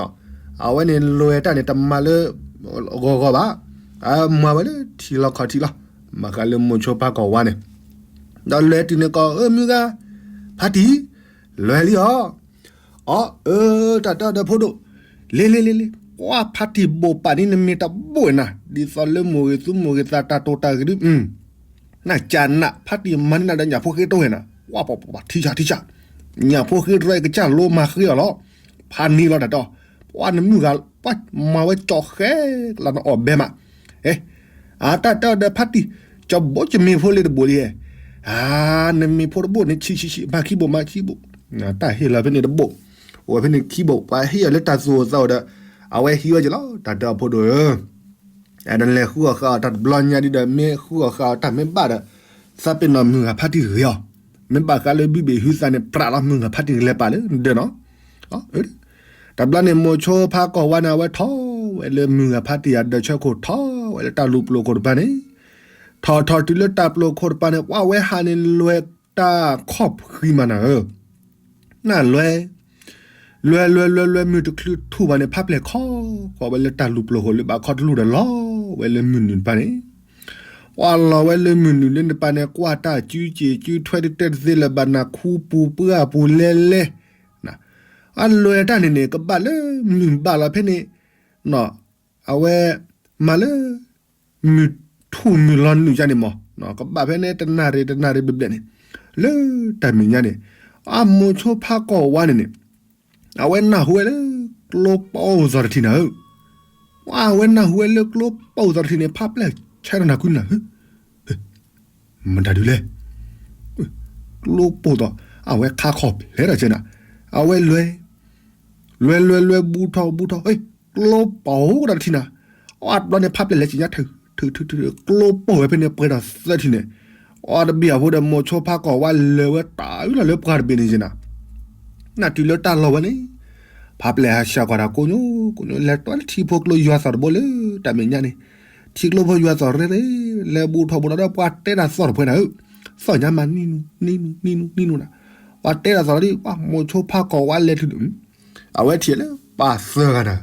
အဝဲန့ၣ်လဲၤတၢ်န့ၣ်တမၤလၢ ဂီၤဂီၤဘၣ် အမၤဝဲလၢထံလီၤခီၣ်ထံလီၤ မၤဃးလၢမိၤဆိဖါကီၢ်ဝါန့ၣ် ဒီးလဲၤတုၤန့ၣ်ကီး အၢ မုၢ်ဂၤ ဖါတံၢ် လဲၤလံအီၤ အီ အၢ တၢ်တဲအီၤဒီးဖိဒိၣ် လ့လ့လ့လ့ ကွၢ်ဖါတံၢ်ဘိၣ်ပာ်န့ၢ်နမ့ၢ်တဘိၣ်ဝဲနၤ ဒ်သိးလၢမိၢ်ဂ့ၤသူမိၢ်ဂ့ၤသးတၢ်တိာ်တၢ်ဂ့ၤဒုး နကၢ်နး ဖါတံၢ်မၤန့ၢ်နၤဒီးညၣ်ဖိဃ့တိၢ်ဝဲနၤ ကွၢ်ပှၤပှၤထံဆးထံဆး ညၣ်ဖိဃ့တရၢအံၤကစၢ်လိမၤဃ့အီၤလီၤ ဖးန့ၢ်လီၤတၢ်တဲအီၤ ပှၤနမုၢ်ဂၤ ပှၤမၤဝဲကၠီၣ်ဃဲကလါနအီၣ်ဘဲမး အတၢ်တဲအီၤဒီးဖါတံၢ် ကၠီၣ်ဘိကမ့ၤဖိလၢတဘိၣ်လံ အ နမ့ၤဖိတဘိၣ်န့ၣ်ဆံးဆံးဆံး မၤခံဘိၣ်မၤခံဘိၣ် တၢ်ဟ့ၣ်လီၤဖဲန့ၣ်တဘိၣ် အိၣ်ဝဲဖဲန့ၣ်ခံဘိၣ် ပှၤဟ့ၣ်အီၤလၢတၢ်သူၣ်အိၣ်သးအိၣ်ဒီး အဝဲဟံးဝဲက့ၤလီၤ တၢ်တဲအီၤဖိဒိၣ်ဧၢ, နလဲၤဃုအီၣ်ဃုအီတၢ်တဘျီညါဒ်ဒီး မ့ၢ်ဃုအီၣ်ဃုအီတၢ်မ့ၢ်ဘၣ်ဒီး သးပ့ၤနီၣ်မုၢ်ဂၤဖါတံၢ်ဂ့ၤအီၤ, မ့ၢ်ဘၣ်ဃးလၢဘုဘ့ၣ်ဟုသးန့ၣ် ပြးလီၤမုၢ်ဂၤဖါတံၢ်ကလဲၤပာ်လၢနဒၢးနီၤ. တဘျီန့ၣ် မိၤဆိဖါကီၢ်ဝါန့ၣ် အဝဲထီၣ်ဝဲလၢမုၢ်ဂၤဖါတံၢ်အဒၢးဆၢခိၣ် ထီၣ်ဝဲလၢတၢ်လူၤပျိၤခိၣ်တပၤန့ၣ်, ထီၣ်ထီၣ်တုၤလၢတၢ်ပျိၤခိၣ်တပၤန့ၣ် ပှၤဝဲဟးန့ၣ်လွဲၢ်တၢ်ခီၣ်ဖှံမးနၤဧၢ, နလွဲၢ် လွဲၢ်လွဲၢ်လွဲၢ်လွဲၢ် မုၢ်တချုးထူၣ်ဘၣ်န့ၣ် ဖးပျဲၢ်ခီဃီဝဲလၢတၢ်လူၤပျိၤခိၣ်လၢဘၣ်ခီတလူၢ်ဒီးလီၤဝဲလၢမုၢ်နုာ်တပၤန့ၣ်, ပှၤလီၤဝဲလၢမုၢ်နုာ်လၢနပၤန့ၣ် ကွၢ်တၢ်စုက့ၤစုထွဲတတဲတသ့လၢၤဘၣ် နၢ်ခူပူၤပှၢ်ပူၤလဲလဲ, အလွဲၢ်တၢ်န့ၣ်န့ၣ် ကဘၣ်လၢမုၢ်ဘၣ်လီၤဖဲန့ၣ်, အဝဲ မၤလၢ မုၢ်ထူၣ်မုၢ်လီၤနုာ်ယါန့ၣ်မး, ကဘၣ်ဖဲန့ၣ် တနၣ်ရံၣ်တနၣ်ရံၣ်ဘျဲၣ်ဘျဲၣ်န့ၣ်, လၢတၢ်မဲာ်ညါန့ၣ်, အမိၤဆိဖးကီၢ်ဝါန့ၣ်န့ၣ်, အဝဲနၢ်ဟူဝဲလၢ ကျိပိၢ်သီတထံၣ်နၤဧၢ, အဝဲနၢ်ဟူဝဲလၢကျိပိၢ်သီတထံၣ်န့ၣ် ဖးပျဲၢ်ဆဲထီၣ်နၢ်ခူနၤဧၢ မတၤဒုလဲၣ်, ကျိပိၢ်သီ, အဝဲခါခီၣ်ဖျဲးထီၣ်ကဲနၤ, အဝဲလွဲၢ်, လွဲၢ်လွဲၢ်လွဲၢ် ဘူးထီၣ်ဘူးထီၣ်, ကျိပိၢ်သီတထံၣ်နၤ, အတဘျီန့ၣ် ဖးပျဲၢ်လဲၤစံၣ်ညါထုးထုးထုးထုး, ကျိပိၢ်ဝဲဖဲန့ၣ် ပှဲၤဒီးသၢထံၣ်န့ၣ်, အတဘ့ၣ်အဃိဒီး မိၤဆိဖးကီၢ်ဝါလဲၤဝဲတၢ်အုၣ်လီၤလၢပှၢ်တဘ့ၣ်န့ၣ်ကဲနၤ, နၢ်တုၤလၢတၢ်လီၢ်ဝဲန့ၣ်, ဖးပျဲၢ်ဟးဆှဲးကွၢ်တၢ်ကိးညိ ကိးညိ လဲၤတီထံဖိကျိယွၤသီၣ်တဘိလၢတၢ်မဲာ်ညါန့ၣ်, ထံကျိဖိယွၤသီၣ်ရ့ရ့, လဲၤဘူးထီၣ်ဘူးထီၣ်ဒီးပှၤတဲတၢ်သီၣ်တဖှဲနၤဧၢ, သီၣ်ညါမးနံနူနံနူနံနူနံနူနၤ, ပှၤတဲတၢ်သီၣ်ဒီး ပှၤမိၤဆိဖးကီၢ်ဝါလဲၤထုး အဝဲထံၣ်လၢပှၤသၢဂၤနၤ,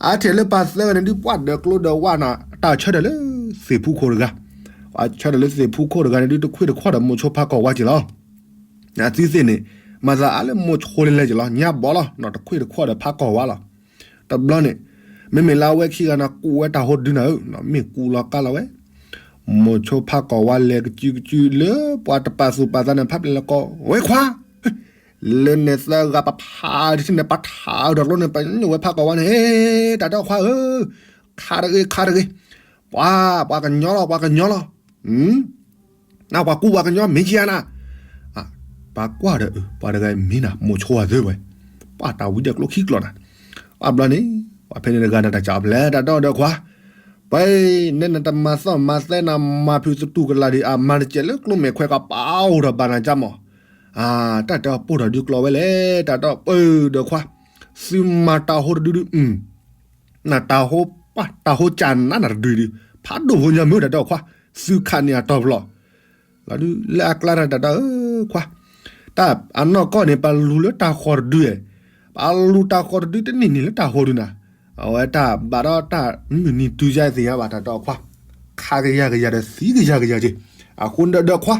အထံၣ်လၢပှၤသၢဂၤန့ၣ်ဒုး ပှၤဒၢးကျိဒၢးဝါနၤ တၢ်ဆၢထၢၣ်လၢသ့ၣ်ဖူခိၣ်တဂၤ, ပှၤဆၢထၢၣ်လၢသ့ၣ်ဖူခိၣ်တဂၤန့ၣ်ဒုး တခွ့ၣ်တခီၣ်ဒီးမိၤဆိဖးကီၢ်ဝါက့ၤလီၤ. အသုသ့ၣ်န့ၣ် မၤသးအါလၢမိၤဆိလဲၤလဲၤက့ၤလီၤ ညါဘီလီၤ တခွ့ၣ်တခီၣ်ဒီးဖးကီၢ်ဝါလီၤ. တဘျီန့ၣ် မ့မ့ၢ်လၢအဝဲခံဂၤန့ၣ် ကူးဝဲတၢ်ဟိတဒုနၤဧၢ, မ့ၢ်ကူးလီၤကါလီၤဝဲ မိၤဆိဖးကီၢ်ဝါလဲၤကစုကစုလၢပှၤတပာ်သူၣ်ပာ်သးန့ၣ် ဖးပျဲၢ်လၢကီး ဝဲခွါ, လၢန့ၣ်သၢဂၤပဖးတထံၣ်န့ၣ် ပထးဒီးကျိန့ၣ် ပညိၣ်ဝဲဖးကီၢ်ဝါန့ၣ် ဟ့ တၢ်တဲအီၤခွါဧၢ, ခးတဂ့ၤ ခးတဂ့ၤ, ပှၤ ပှၤကညီလီၤ ပှၤကညီလီၤ, နပှၤကူပှၤကညီမ့ၢ်ကယၤနၤ, ပှၤကွၢ်ဒီး ပှၤတဂၤမ့ၢ်နၤ မိၤဆိအသၢဝဲ, ပှၤတၢ်ဝံၤဒီးကျိခံကျိနၤ, အဘျီန့ၣ် ပှၤဖဲန့ၣ်တဂၤန့ၣ် တၢ်ကၢ်ဖျဲး တၢ်တဲအီၤဒီးခွါ ပှၤ နဲနတမၤသီၣ်မၤသဲနၤ မၤဖုးသတူၢ်ကလာ်ဒံး အမၤတစဲးလၢကျိမဲာ်ခွဲးကပၤအိၣ်ဒီးဘၣ်နၤကၢ်မး, တၢ်တဲအီၤပိၢ်ထီၣ်ဒုးကျိဝဲလဲၣ် တၢ်တဲအီၤပၢ်ဒီးခွါ, သုမၤတၢ်ဟိတဒုဒု နတၢ်ဟိပၢ်တၢ်ဟိကၢ်နးနၤတဒုဒု, ဖးဒိၣ်ဖိညါမ့ၢ်တၢ်တဲအီၤခွါ, သုခးန့ၢ်အတီၢ်ဖျီၣ် လီၤဒုး လၢအကျါတၢ်တဲအီၤခွါ, တၢ်အနီၢ်ကီၢ်န့ၣ် ပလူၤလၢတၢ်ဃီတဒု, ပလူၤတၢ်ဃီတဒုတန့ၢ်န့ၣ်လၢတၢ်ဟိဒုနၤ, အဝဲတၢ်ဘၣ်ဒီးတၢ်မုၢ်နံၤတုၤယါသ့ၣ်ညါဘၣ်တၢ်တဲအီၤခွါ, ခးကယၤကယၤဒီးသံကယၤကယၤက့ၤ, အဃိဒီးခွါ,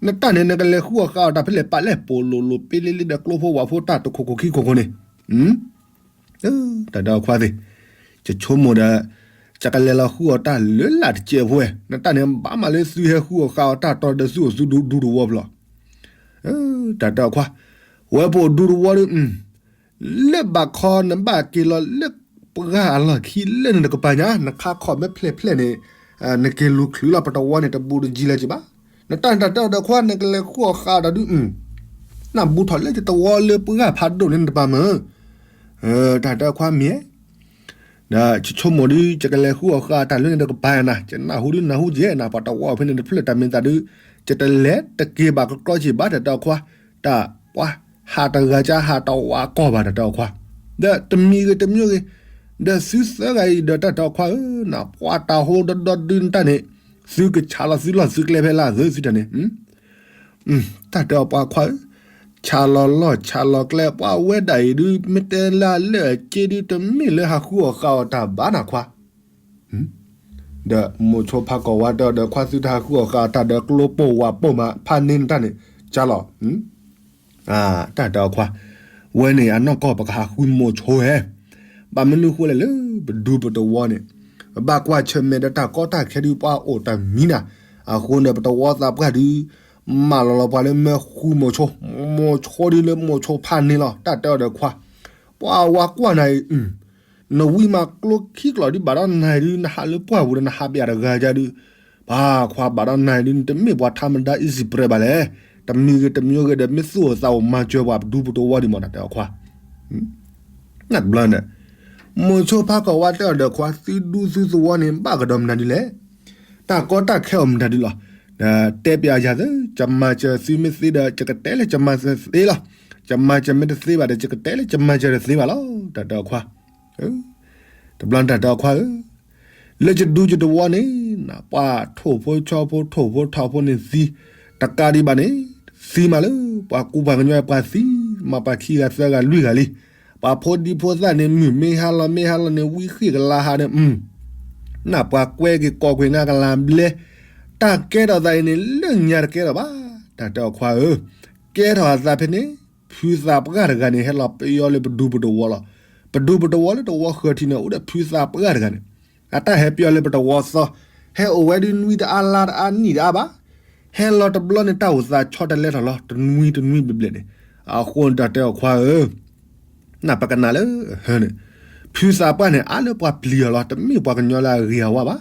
နတၢ်န့ၣ် နကလဲၤဃုအီၣ်ဃုအီၣ်တၢ်ဖဲလဲၣ် ပာ်လဲၣ်ပိာ်လိၤလိၤပ့လ့လ့ဒီးကျိဖိဝၣ်ဖိတၢ်တခိၣ်ခိၣ်ခံခိၣ်ခိၣ်န့ၣ် တၢ်တဲအီၤခွါသ့ၣ်, ယဆိကမိၣ်ဒီး ယကလဲၤလီၤဃုအီၣ်တၢ်လၢလၢ်တစဲးဖိဝဲ, နတၢ်န့ၣ် ဘၣ်မးလၢသုဟဲဃုအီၣ်ဃုအီၣ်တၢ်တီဒီးသုအိၣ်သုဒူဒူတဝီဖျီၣ်, တၢ်တဲအီၤခွါ, ဝဲပအိၣ်ဒူတဝီဒီး လၢဘၣ်ခီနဘၣ်က့ၤလီၤလၢပှၢ်အလီၢ်ခံလၢနတကပၤညါ နခါခီၣ်မ့ၢ်ဖျဲၣ်ဖျဲၣ်န့ၣ်, နက့ၤလူၤချုးလီၤပတဝီန့ၣ် တဘူးတယံၤလၢၤက့ၤဘၣ်, နတၢ်န့ၣ်တၢ်တဲအီၤဒီးခွါ နကလဲၤဃုအီၣ်ဃုအီၣ်တၢ်ဒုး နဘူးထီၣ်လၢယတဝီလၢပှၢ်ဖးဒိၣ်လၢနတပၤမၢ်, တၢ်တဲအီၤခွါမ့ၢ် ဒီးယဆိကမိၣ်ဒုး ယကလဲၤဃုအီၣ်ဃုအီၣ်တၢ်လၢနတကပၤနၤ ယနၢ်ဟူဒုးနၢ်ဟူကဲနၤ ပှၤတဝီဖဲန့ၣ်တဖျၢၣ်တၢ်မ့ၢ်သးဒုး, ယတလဲၤတက့ၤဘၣ်ကကျီက့ၤဘၣ်တၢ်တဲအီၤခွါ, တၢ်ပှၤဟးတဂၤကါဟးတဝီကီၢ်ဘၣ်တၢ်တဲအီၤခွါ, ဒီးတမံၤဂ့ၤတမံၤဂ့ၤ, ဒီးသုသၢဂၤအံၤဒီးတၢ်တဲအီၤခွါဧၢ, နပှၤတၢ်ဟိဒီဒီဒုးနတၢ်န့ၣ်, သုကဆးလီၤသုလီၢ်သုကျဲဖဲလၢအဂ့ၤသုတၢ်န့ၣ် တၢ်တဲအီၤပှၤခွါဧၢ, ဆးလီၤလီၢ်ဆးလီၤကျဲ ပှၤဝဲဒၣ်အံၤဒုး မ့ၢ်တဲလၢအလၢၢ်အက့ဒုး တမ့ၢ်လၢဟးဃုအီၣ်ဃုအီၣ်တၢ်ဘၣ်နၤခွါ, ဒီးမိၤဆိဖးကီၢ်ဝါတဲအီၤဒီးခွါ သုတဟးဃုအီၣ်ဃုအီၣ်တၢ်ဒီးကျိပိၢ်ဝးပိၢ်မး ဖးန့ၢ်နတၢ်န့ၣ် ကၢ်လီၤ တၢ်တဲအီၤခွါ, ဝဲန့ၣ်အနီၢ်ကီၢ်ပကဟးဃုမိၤဆိဝဲ, ဘၣ်မနုၤဃိလဲၣ်လၢ ပဒူပတဝီန့ၣ်, ပဘၣ်ကွၢ်ဆၢၣ်မဲာ်ဒီးတၢ်ကီတၢ်ခဲဒုးပှၤအိၣ်တၢ်မံနၤ, အဃိန့ၣ် ပတဝီသးပှၢ်ဒုး, မၢလီၤလီၤပှၤလၢမ့ၢ်ဃုမိၤဆိ, မိၤဆိဒုးလၢမိၤဆိဖးန့ၢ်လီၤ တၢ်တဲအီၤဒီးခွါ, ပှၤဝၤကွၢ်နၤအံၤ နဝံမးကျိခံကျိဒုးဘၣ်ဒီးနၤအံၤဒုး နဟးလၢပှၢ်ပူၤဒီးနဟးပယၣ်တဂၤကါဒုး, ပှၤခွါဘၣ်ဒီးနၤအံၤဒုး နတမ့ၢ်ပှၤထါမဒါ easy prey ဘၣ်လဲၣ်, တမံၤဂ့ၤတမံၤဂ့ၤဒီး မ့ၢ်သူၣ်အိၣ်သးအိၣ်မၤစၢၤပှၤပဒူပတဝီဒံးမး တၢ်တဲအီၤခွါ, နဘျီန့ၣ်, မိၤဆိဖါကီၢ်ဝါတဲအီၤဒီးခွါ သုဒူသုသဝီန့ၣ် ဘၣ်ကဒီးမနုၤဒ်လဲၣ်. တၢ်ကီတၢ်ခဲအိၣ်မနုၤဒ်လီၤ. တဲပျးယၤသ့, ကမၤစၢၤသုမ့ၢ်သ့ဒီး ယကတဲလၢကမၤစၢၤသ့လီၤ. ကမၤစၢၤမ့ၢ်တသ့ဘၣ်ဒီး ယကတဲလၢကမၤစၢၤတသ့ဘၣ်လီၤ. တၢ်တဲအီၤခွါ, တဘျီန့ၣ်တၢ်တဲအီၤခွါဧၢ, လၢယဒူယသဝီန့ၣ် ပှၤထိၣ်ဖိဆီဖိ ထိၣ်ဖိထီဖိန့ၣ်သံ, တကးဒံးဘၣ်န့ၣ် သံမးလၢ ပှၤကူပှၤကညီပှၤသံမး ပှၤခံဂၤသၢဂၤလွံၢ်ဂၤလံ. ပှၤဖိဒံဖိသၣ်န့ၣ် မုၢ်မ့ၢ်ဟါလီၤမ့ၢ်ဟါလီၤန့ၣ် ဝံဃ့ၢ်ကလါဟါဒီး နၢ်ပှၤကွဲက့ၤကိးကွံာ်နၤကလၤဘျဲ, တၢ်ကဲထီၣ်သးအံၤန့ၣ် လၢညါတကဲထီၣ်ဘၣ်. တၢ်တဲအီၤခွါဧၢ, ကဲထီၣ်အသးဖဲန့ၣ် ဖုသးပှၢ်တဂၤန့ၣ် ဟဲလီၤပယီၤလၢပဒူပတဝီလီၤ. ပဒူပတဝီလၢတဝီဃၢၤထံးန့ၣ် အိၣ်ဒီးဖုသးပှၢ်တဂၤန့ၣ်, အတၢ်ဟဲပယီၤလၢပတဝီသီ, ဟဲအိၣ်ဝဲဒုးနွံတအါလါတအါနံၣ်တအါဘၣ်. ဟဲလီၤတဘျီန့ၣ် တၢ်အိၣ်သးဆီတလဲထီၣ်လီၤ တနွံတနွံဘျဲၣ်ဘျဲၣ်န့ၣ်. အဃိန့ၣ်တၢ်တဲအီၤခွါဧၢ, နၢ်ပကနၣ်လၢဟၢန့ၣ်, ဖုသးပှၢ်န့ၣ် အါလၢပှၤပျံၤအီၤလီၤ. တမ့ၢ်ပှၤကညီလၢအဂ့ၤအဝါဘၣ်.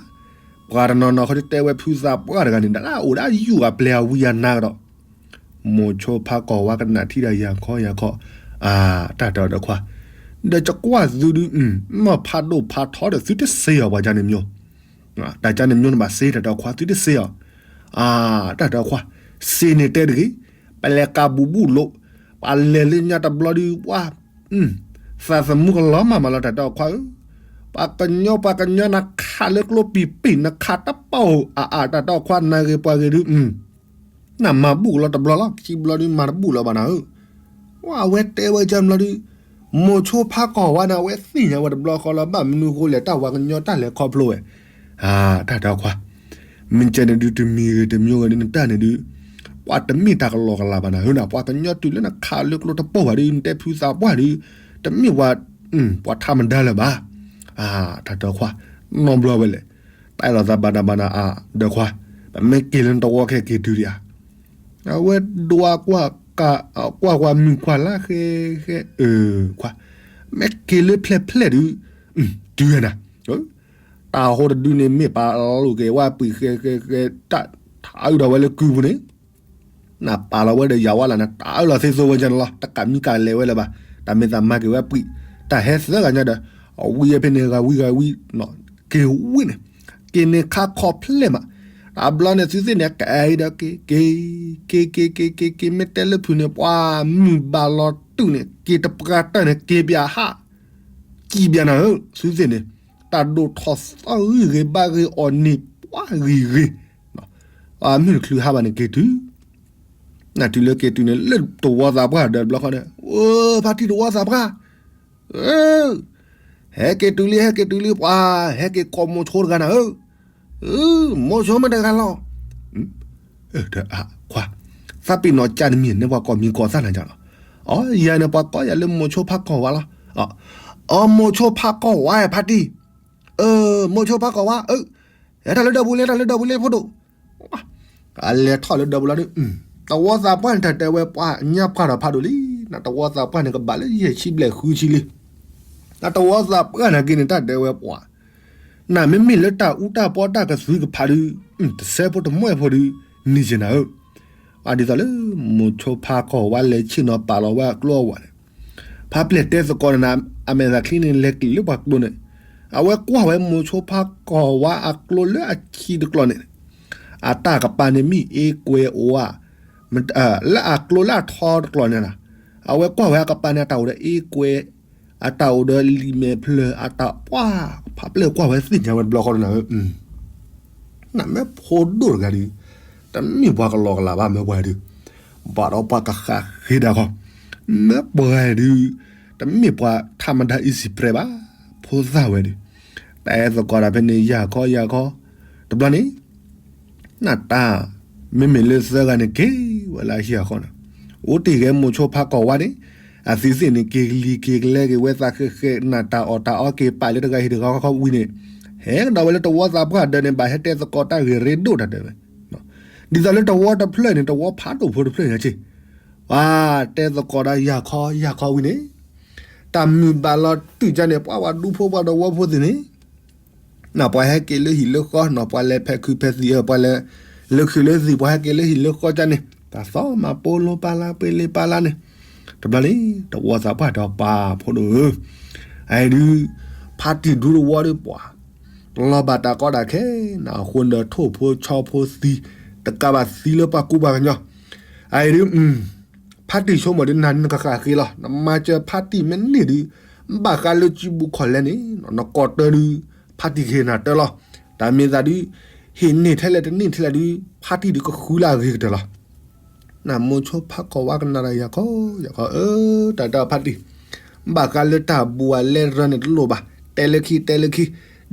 ပှၤတနီၤနီၤဃီတဲဝဲဖုသးပှၢ်တဂၤန့ၣ် ဒၣ်အိၣ်ဒၣ်ယူၢ်အပျဲၢ်အဝံအနါကဒီး. မိၤဆိဖါကီၢ်ဝါကနၣ်ထံၣ်ဒီးယၤခီယၤခီ, အတၢ်တဲအီၤဒီးခွါ, ဒီးယကွၢ်သုဒုး, မ့ၢ်ဖးဒိၣ်ဖးထီဒီးသုတစ့အီၤပှၤကန့ၣ်မၠိ, တၢ်ကန့ၣ်မၠိန့ၣ်ဘၣ်စ့ တၢ်တဲအီၤခွါ သုတစ့အီၤ, တၢ်တဲအီၤခွါ, စ့န့ၣ်တဲတဂ့ၤ, ပလဲၤကးဘူးဘူးလိာ်, ပှၤလဲၤလၢညါတဘျီဒုး ပှၤ သးသမူကလီၤမးမးလီၤ တၢ်တဲအီၤခွါဧၢ, ပှၤကညီပှၤကညီနခးလၢကျိပံာ်ပံာ် နခးတပီၢ်ဧိၤ အအါ တၢ်တဲအီၤခွါ နဂ့ၤပှၤဂ့ၤဒုး နမၤဘူၣ်ကလီၤတဘျီလီၤ ခံဘျီဒုး မၤတဘူၣ်လီၤဘၣ်နၤဧၢ, အဝဲတဲဝဲကၢဘျီဒုး, မိၤဆိဖါကီၢ်ဝါန့ၣ် အဝဲသ့ၣ်ညါဝဲတဘျီဃီလီၤ ဘၣ်မနုၤဃိလဲၣ် တၢ်ပှၤကညီတၢ်လဲၤခီဖျိဝဲ, တၢ်တဲအီၤခွါ, မ့ၢ်ကဲန့ၣ်ဒုး တမံၤဂ့ၤတမံၤဂ့ၤဒုး နတၢ်န့ၣ်ဒုး, ပှၤတမ့ၢ်တၢ်ကလီကလီဘၣ်နၤဧၢ, ပှၤကညီတုၤလၢနခးလၢကျိတပီၢ်ဘၣ်ဒုး နတဲဖုသးပှၢ်ဒုး, တမ့ၢ်ပှၤ, ပှၤထးမဒါလၢၤဘၣ်, တၢ်တဲအီၤခွါ, နီတဘျီဝဲလဲၣ် တၢ်အဲၣ်လိာ်သးဘၣ်နၤဘၣ်နၤအါ, ဒီးခွါ, ပမ့ၢ်က့ၤလၢနတဝီခဲက့ၤတုၤဒံးဧါ, အဝဲဒွးကွၢ်ကွၢ်ကွၢ်မုၢ်ကွၢ်လါဃဲဃဲ, ခွါ, မ့ၢ်က့ၤလၢဖျဲၣ်ဖျဲၣ်ဒုး, တုၤဝဲနၤ, တၢ်ဟိတဒုန့ၣ် မ့ၢ်ပာ်လီၤက့ၤဝဲပှံၤဃဲဃဲဃဲ, တၢ်ထးအုးဒီးဝဲလၢကုပူၤန့ၣ် နပာ်လီၤဝဲဒီးယၤဝါလၢ်န့ၣ် တၢ်အၢၣ်လီၤသ့သိဝဲကန့ၣ်လီၤ တကးမံကလဲၤဝဲလၢၤဘၣ်, တၢ်မ့ၢ်သးမၤက့ၤဝဲပှံၤ, တၢ်ဟဲသၢဂၤညါဒီး, အဝံၤဖဲန့ၣ် ဂၤဝံၤဂၤဝံၤ, က့ၤဝံၤန့ၣ်, က့ၤန့ၣ်ခါခီဖျဲၣ်မး, တဘျီန့ၣ် သုသ့ၣ်န့ၣ် ကအဲၣ်ဒီးက့ၤ, က့ၤ, က့ၤက့ၤက့ၤက့ၤက့ၤ မ့ၢ်တဲလၢဖုးန့ၣ် ပှၤမုၢ်ဘၣ်လီၤတုာ်န့ၣ် က့ၤတပှၢ်တၢၢ်န့ၣ် က့ၤပၠးဟး ကံၣ်ပၠးနၤဧၢ, သုသ့ၣ်န့ၣ်, တၢ်ဒိၣ်ထီၣ်သီဂံၢ်ဂ့ၤဘါဂ့ၤအီၣ်န့ၢ် ပှၤဂံၢ်ဂ့ၤ, မုၢ်တချုးဟါဘၣ်န့ၣ်က့ၤတုၤ, နတုၤလၢက့ၤတုၤန့ၣ် လၢတဝီသးပှၢ်ဒီးတဘျီဃီန့ၣ်, ဖါတံၢ်တဝီသးပှၢ်, ဟဲက့ၤတုၤလံ ဟဲက့ၤတုၤလံ ပှၤဟဲက့ၤကိးမိၤဆိတဂၤနၤဧၢ, မိၤဆိမ့ၢ်တဂၤလီၤ ခွါ, သးပ့ၤနီၣ်ကၢ်နမံၤန့ၣ် ပှၤကိးမံၤကိးသၣ်နၤကၢ်လီၤ, အီ ယၤန့ၣ် ပှၤကိးယၤလၢမိၤဆိဖါကီၢ်ဝါလီၤ, အီ မိၤဆိဖါကီၢ်ဝါ ဖါတံၢ်, မိၤဆိဖါကီၢ်ဝါ, ဟဲတၢ်လၢဒၢးပူၤလံ တၢ်လၢဒၢးပူၤလံဖိဒိၣ်, အလဲၤထီၣ်လၢဒၢးပူၤလီၤဒုး, တဝီသးပှၢ်န့ၣ် တၢ်တဲဝဲပှၤညါပှၢ်ထီၣ်ဖးဒိၣ်လံ, နတဝီသးပှၢ်န့ၣ် ကဘၣ်လၢယဲၢ်ဆံဘျဲၣ်ဃုဆံလံ, နတဝီသးပှၢ်န့ၣ်က့ၤန့ၣ် တၢ်တဲဝဲပှၤ နမ့မ့ၢ်လၢတၢ်အူတၢ်ပီတၢ်ကသုၣ်ကဖးဒုး, တစဲးဖိတမှဲၣ်ဖိဒုး, န့ၢ်က့ၤနၤဧၢ, ဒ်သိးလၢမိၤဆိဖါကီၢ်ဝါလဲၤဆ့ၣ်နီၤပာ်လီၤဝဲအကျိအဝဲၢ်န့ၣ်, ဖါပျဲၢ်တဲသကိးန့ၣ် အမဲာ်သးချံန့ၣ် လဲၤက့ၤလၢပှၤကျိန့ၣ်, အဝဲကွၢ်ဝဲမိၤဆိဖါကီၢ်ဝါအကျိလၢအခံတကျိာ်န့ၣ်, အတၢ်ကပၤန့ၣ်မ့ၢ်အ့ကွဲအိၣ်ဧါ, လၢအကျိလၢအထီတကျိာ်န့ၣ်, အဝဲကွၢ်ဝဲအကပၤန့ၣ် အတၢ်အိၣ်ဒီးအ့ကွဲ အတၢ်အိၣ်ဒီးလံာ်မဲာ်ဖျၢၣ် အတၢ်ပှၢ် ဖးပျဲၢ်ကွၢ်ဝဲသ့ၣ်ညါဝဲတဘျီဃီန့ၣ်, နမ့ၢ်ဖိဒိၣ်တဂၤဒီး, တမ့ၢ်ပှၤကလီကလီဘၣ်မ့ၢ်ပှၤဒီး, ဘၣ်ဒီးပှၤကဃးဃ့ဒၣ်ခီ, မ့ၢ်ပှၤဒီး, တမ့ၢ်ပှၤထးမဒါ easy prey ဘၣ်, ဖိသၣ်ဝဲဒီး, တဲသကိးတၢ်ဖဲန့ၣ် ယၤခီယၤခီ, တဘျီန့ၣ် နတၢ်, မ့မ့ၢ်လၢသၢဂၤန့ၣ်က့ၤဝဲလၢအဟံၣ်အဃီန့ၣ်, အိၣ်တ့ၢ်ဂဲၤမိၤဆိဖါကီၢ်ဝါန့ၣ်, အသုသ့ၣ်န့ၣ် က့ၤကလံၤက့ၤကလဲက့ၤဝဲသးဃဲးဃဲး နတၢ်အီၣ်တၢ်အီက့ၤပာ်လၢတဂၤဟံၣ်တဂၤခီခီဝံၤန့ၣ်, ဟဲကဒီးဝဲလၢတဝီသးပှၢ်ဒၢးန့ၣ် ဘၣ်ဟဲတဲသကိးတၢ်ဂ့ၢ်ရ့ဒိၣ်တၢ်ဒၢးဝဲ, ဒ်သိးလၢတဝီတဖျၢၣ်န့ၣ် တဝီဖးဒိၣ်ဖိတဖျၢၣ်ညါက့ၤ, ပှၤတဲသကိးဒီးယၤခီယၤခီဝံၤန့ၣ်, တၢ်မုၢ်ဘၣ်လီၤတုာ်ကန့ၣ် ပှၤဝဲဒူဖိပှၤဒီးဝီဖိသ့ၣ်န့ၣ် နပှၤဟဲက့ၤလၢဟံၣ်လၢဃီ နပှၤလဲၤဖဲးခုးဖဲးသံးဧၢ ပှၤလဲၤလၢခုးလၢသံး ပှၤဟဲက့ၤလၢဟံၣ်လၢဃီကန့ၣ် တၢ်သီမၤပိလိပာ်လၢပ့ၤလ့ပာ်လၢန့ၣ်, တဘျီန့ၣ် တဝီသးပှၢ်ဒီးပၢ်ဖိဒိၣ်ဧၢ, အအံၤဒုး, ဖါတံၢ်ဒူသဝီဒီးပှၤ တလီၤဘၣ်တၢ်ကီတၢ်ခဲ နအဃိဒီးထိၣ်ဖိဆီဖိသံ တကးဘၣ်သံလၢပှၤကူပှၤကညီ အအံၤဒုး ဖါတံၢ်ဆိကမိၣ်ဒုး နၤနကဃၣ်ဃ့လီၤ. နမၤစၢၤဖါတံၢ်မ့ၢ်န့ၢ်ဒုး ဘၣ်ဃးလၢစုပူၤခီၣ်လဲၣ်န့ၣ် နကိးတၢ်ဒုး ဖါတံၢ်ကဟ့ၣ်နၤတၢ်လီၤ. တၢ်မ့ၢ်သးဒုး ဟ့ၣ်န့ၢ်ထဲလဲၣ်တန့ၢ်ထဲလဲၣ်ဒုး ဖါတံၢ်ဒုးကဃုလၢအဂ့ၤကတၢၢ်လီၤ. နမိၤဆိဖးကီၢ်ဝါကနၣ်တၢ် ယၤခီ ယၤခီ အၢ တၢ်တၢ်ဖါတံၢ် ဘၣ်ဃးလၢတၢ်ဘူးအလဲၢ်တရၢန့ၣ်တလိၣ်ဘၣ်, တဲလၢခံ တဲလၢခံ,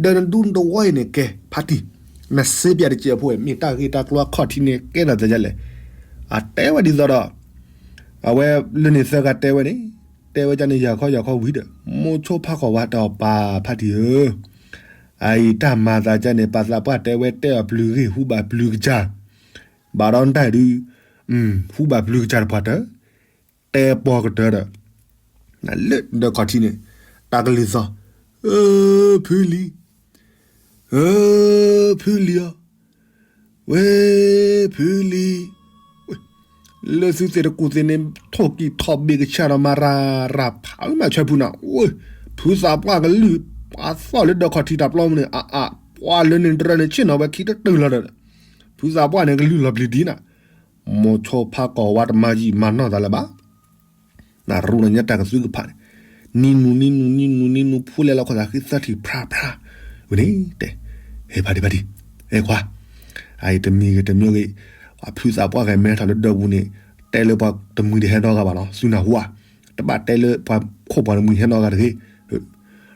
ဒီးနဒူနသဝီအံၤန့ၣ် ကဲ ဖါတံၢ် နစ့ပၠးတစဲးဖိ မ့ၢ်တၢ်ဂ့ၢ်တၢ်ကျိၤအခီၣ်ထံးန့ၣ် ကဲထီၣ်သးဒ်လဲၣ်. အတဲဝဲဒ်သိးဒီး အဝဲလၢန့ၣ်သၢဂၤတဲဝဲန့ၣ်, တဲဝဲဒ်န့ၣ် ယၤခီယၤခီဝံၤဒီး မိၤဆိဖးကီၢ်ဝါတၢ်အီၣ်ပာ် ဖါတံၢ်ဧၢ, အအံၤတၢ်မၤသးဒ်န့ၣ် ပှၤသးပှၢ်တဲဝဲ တဲအီၤပျုၤဂ့ၤ ဟူဘၣ်ပျုၤကစၢ်, ဘၣ်ဒီးနတၢ်ဒုး ဟူဘၣ်ပျုၤကစၢ်တပှၢ်တၢၢ်, တဲပီၢ်ကတၢၢ်ဒီး လၢဒီးခီၣ်ထံးန့ၣ် တၢ်ကလုၢ်သီၣ်, အၢ ဖုလံၤ, အၢ ဖုလံၤအီၤ, ဝဲ ဖုလံၤ, လၢသုသ့ၣ်တကူၣ်သ့ၣ်န့ၣ် ထိၣ်ကံၢ်ထီၣ်ဘ့ၣ်ကဆၣ်ဒီးမၤရၤရၤဖးမၤဆွဲဖုနၤ, ဝဲ ဖုသးပှၢ်ကလုၢ် ပှၤသီၣ်လၢဒီးခီၣ်ထံးတၢ်ပျီမူန့ၣ် အအါ ပှၤလၢန့ၣ်တရၢန့ၣ် ဆ့ၣ်နီၤဝဲခံတတုၤလီၤဒီး ဖုသးပှၢ်န့ၣ်ကလုၢ်လီၤပျံၤဒ်နၤ, မိၤဆိဖးကီၢ်ဝါတမၤယံာ်မၤနီၢ်သးလၢၤဘၣ်. နရူၢ်လီၤညါတၢ်ကသုကဖးန့ၣ်, နံၤနူၤ နံၤနူၤ နံၤနူၤ နံၤနူၤ ဖူလဲလီၤခီၣ်သးဃံသၢထံၣ်ဖြါဖြါ, ဝဲန့ၣ်တဲ, ဟဲဖါတံၢ်ဖါတံၢ်, ဟဲခွါ, အအံၤတမံၤဂ့ၤတမံၤဂ့ၤ, ပှၤဖုသးပှၢ်ဂၤမ့ၢ်ဟဲထီၣ်လၢဒၢးပူၤန့ၣ်, တဲလၢပှၤတမှံၤတဟဲနီတဂၤဘၣ်နီၤ သုနၢ်ဟူဧါ, တဘၣ်တဲလၢပှၤခိၣ်ပှၤတမှံၤဟဲနီတဂၤတဂ့ၤ.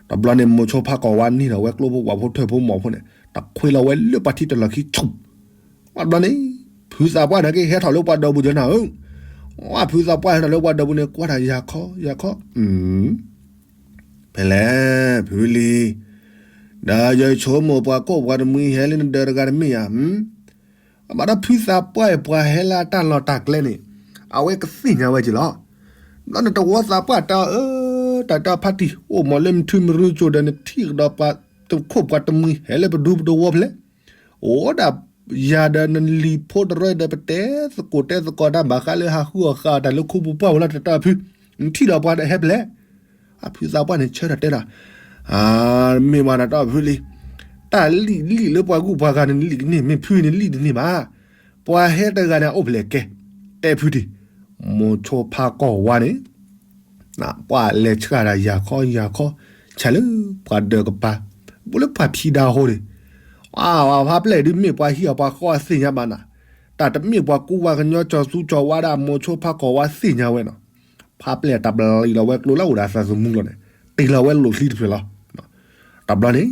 တဘျီန့ၣ် မိၤဆိဖးကီၢ်ဝါန့ၢ်ဒီးဝဲကျိဖိပှၤဖိထၢၣ်ဖိမီၢ်ဖိန့ၣ် တခွ့လီၤဝဲလၢပှၤထံတလီၢ်ခံဆူၣ် ဝဲဘျီန့ၣ် ဖုသးပှၢ်န့ၣ်က့ၤဟဲထီၣ်လၢပှၤဒၢးပူၤကနၤဧၢ, ဝဲဖုသးပှၢ်ဟဲထီၣ်လၢပှၤဒၢးပူၤန့ၣ် ကွၢ်တၢ်ယၤခီ ယၤခီ, ဖဲလဲၣ် ဖုလံၤ, ဒီးယဆိကမိၣ်ပှၤခိၣ်ပှၤတမှံၤဟဲလၢနဒၢးတဂၤတမ့ၢ်ဧါ, ဘၣ်ဒီးဖုသးပှၢ်အံၤ ပှၤဟဲလၢအတၢ်လီၢ်တၢ်ကျဲန့ၣ် အဝဲကသ့ၣ်ညါဝဲက့ၤလီၤ. ဘျီန့ၣ်တဝီသးပှၢ်တဲအီၤ အၢ တၢ်တၢ်ဖါတံၢ် အိၣ်မးလၢမထူမရူကၠိဒီး နထံၣ်ကဒီးပှၤခိၣ်ပှၤတမှံၤဟဲလၢပဒူပတဝီဖဲလဲၣ်, အိၣ်ဒၣ်ယၤဒီးနလံၤဖိတရၢဒီး ပတဲသကိးတဲသကိးတၢ်ဘၣ်ဃးလၢဟးဃုအီၣ်ဃာ်အီၣ်တၢ်လၢခိပူၤပှၢ်ဝဲလီၤ တၢ်တၢ်ဖု, နထံၣ်ဒီးပှၤဒီးဟဲဖဲလဲၣ်. အဖုသးပှၢ်န့ၣ်ဆၢထၢၣ်တဲဒီး မ့ၢ်ဝဲဒၣ်တၢ်ဖုလံၤ, တၢ်လံၣ်လံၣ်လၢပှၤဂုၤပှၤဂၤန့ၣ် လံၣ်တန့ၢ် မ့ၢ်ဖုန့ၣ်လံၣ်တန့ၢ်ဘၣ်. ပှၤဟဲတဂၤန့ၣ် အအိၣ်ဖဲလဲၣ်ကဲ, တဲဖုတံၢ်, မိၤဆိဖးကီၢ်ဝါန့ၣ် ပှၤလဲၤဆှၣ်တၢ်ယၤခီယၤခီ, ဆဲးလၢပှၤဒၢးကပၤ, ဘူးလၢပှၤဖံးဒါဟိန့ၣ်, အဖါပျဲၢ်ဒုးမ့ၢ်ပှၤဟံးအီၤပှၤဃီအသ့ၣ်ညါဘၣ်နၤ, တၢ်တမ့ၢ်ပှၤကူပှၤကညီကၠီၤသူကၠီၤဝါဒၣ် မိၤဆိဖးကီၢ်ဝါသ့ၣ်ညါဝဲနီၤ. ဖါပျဲၢ်တၢ်ပျံၤလီၤဝဲကျိလၢအိၣ်ဒီးအသးသမူလီၤန့ၣ်, တ့ၢ်လီၤဝဲလိာ်ချံတဖျၢၣ်လီၤ. တဘျီ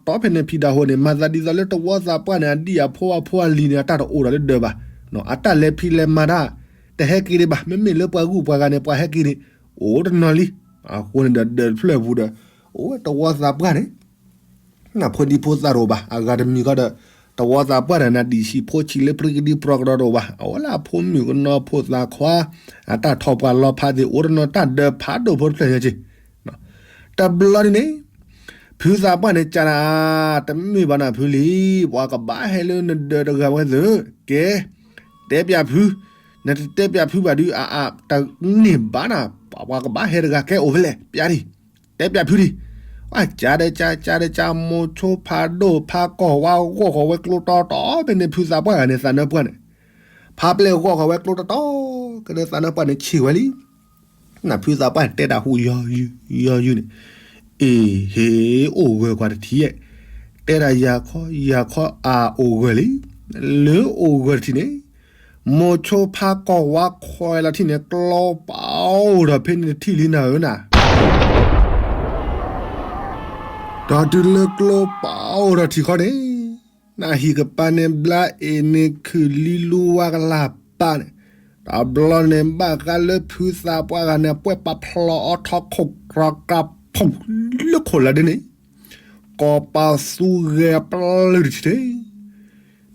န့ၣ် ဂီၢ်ဃီၤဝဲတီတီဖဲန့ၣ် ဖံးဒါဟိန့ၣ် မၤသးဒ်သိးလၢတဝီသးပှၢ်န့ၣ် အဒံၣ်အဖိအဖိအလံၤန့ၣ် အတၢ်တအိၣ်ဒီးလၢဒၢးဘၣ်, အတၢ်လဲၤဖံးလဲၤမၤတၢ် တဟဲက့ၤဒံးဘၣ်, မ့မ့ၢ်လၢပှၤဂုၤပှၤဂၤန့ၣ် ပှၤဟဲက့ၤန့ၣ် အိၣ်တနီၤလံ. အဃိန့ၣ်ဒီးဒၢးတဖျၢၣ်ပူၤဒီး အိၣ်ဝဲတဝီသးပှၢ်န့ၣ် ဖိဒံဖိသၣ်တအိၣ်ဘၣ်, အဂၤတမံၤဃီဒီး တဝီသးပှၢ်ဒီးနၤဒံၣ်ဆံးဖိဆံးလၢပြံကဒံပြီကဒီးတအိၣ်ဘၣ်, အဝဲလၢအဖိမုၣ်ကနီၤဖိသၣ်ခွါ အတၢ်ထီၣ်ပှၢ်လီၤဖးသ့ၣ် အိၣ်တနီၤတၢ်ဒၢးဖးဒိၣ်ဖိတဖျၢၣ်ညါက့ၤ. တဘျီန့ၣ်န့ၣ် ဖုသးပှၢ်န့ၣ်ကနၤ, တမ့ၢ်ဘၣ်နၤဖုလံၤ, ပှၤကဘၣ်ဟဲလၢနဒၢးတဂၤဝဲသ့ၣ်, ကဲ တဲပၠးဖု, နတတဲပၠးဖုဘၣ်ဒုး အအါ တန့ၢ်ဘၣ်နၤ, ပှၤကဘၣ်ဟဲတဂၤကဲအိၣ်ဖဲလဲၣ် ပၠးဒံး, တဲပၠးဖုဒံး. ကၠးဒီးကၠး ကၠးဒီးကၠး မိၤဆိဖးဒိၣ်ဖးကီၢ်ဝါဂီၢ်ဃီၤဝဲကျိတီတီဖဲန့ၣ် ဖုသးပှၢ်ဂၤန့ၣ် သးနၢပှၢ်န့ၣ်, ဖါပျဲၢ်ဂီၢ်ဃီၤဝဲကျိတီတီ ကဒီးသးနၢပှၢ်န့ၣ်ဆံးဝဲလံ. နဖုသးပှၢ်န့ၣ်တဲတၢ်ဟူယီၤယုၢ် ယီၤယုၢ်န့ၣ်, အ့ၣ် ဟ့ၣ် အိၣ်ဂၢၢ်ကွၢ်တထံၣ်ယဲၢ်, တဲဒၣ်ယၤခီ ယၤခီ အအိၣ်ဂၢၢ်လံ. လၢအိၣ်ဂၢၢ်တထံၣ်န့ၣ် မိၤဆိဖးကီၢ်ဝါခွဲးလီၤထံၣ်န့ၣ် ကျိပာ်အိၣ်ဒီးဖဲန့ၣ်တထံၣ်လံနၤဧၢနၤ. ဒီးတုၤလၢကျိပာ်အိၣ်ဒီးထံၣ်ခီန့ၣ် နဟံၣ်ကပၤန့ၣ် ဘျါအ့ၣ်န့ၣ် ခုၣ်လံလူဝါကလၢ်ပာ်န့ၣ်, တဘျီန့ၣ် ဘၣ်ဃးလၢဖုသးပှၢ်ဂၤန့ၣ် ပှဲၢ်ပာ်ဖျီအီၤထီခိၣ်ကြၢးကြၢးဖုလၢခိၣ်လၢဒ်န့ၣ်, ကီၢ်ပာ်သူဂဲၤပျုၢ်တထံၣ်န့ၣ်,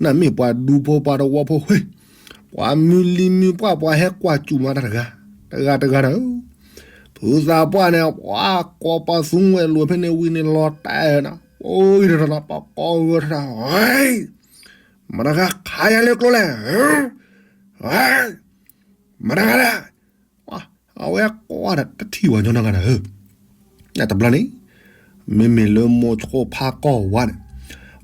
နမ့ၢ်ပှၤဒူဖိပှၤတဝီဖိဃ့, ပှၤမုၢ်လံၤမုၢ်ပှၢ် ပှၤဟဲကွၢ်စူၣ်မၤတၢ်တဂၤ, တဂၤတဂၤဒီး ဖုသးပှၢ်န့ၣ် ပှၤကီၢ်ပာ်သူဝဲလိာ်ဖဲန့ၣ်ဝံၤန့ၣ် လီၤတဲာ်နၤ, အိၣ်ဂံၢ်တထီၣ်နၤ ပကိးဂၢၢ်ထီၣ်, မတၤဂၤခးယၤလၢကျိလဲၣ်, မတၤဂၤလဲၣ်, အဝဲကွၢ်ဒီးတထံၣ်ဝဲညီနဂၤနၤဧၢ, တဘျီန့ၣ် မ့မ့ၢ်လၢမိၤဆိဖါကီၢ်ဝါန့ၣ်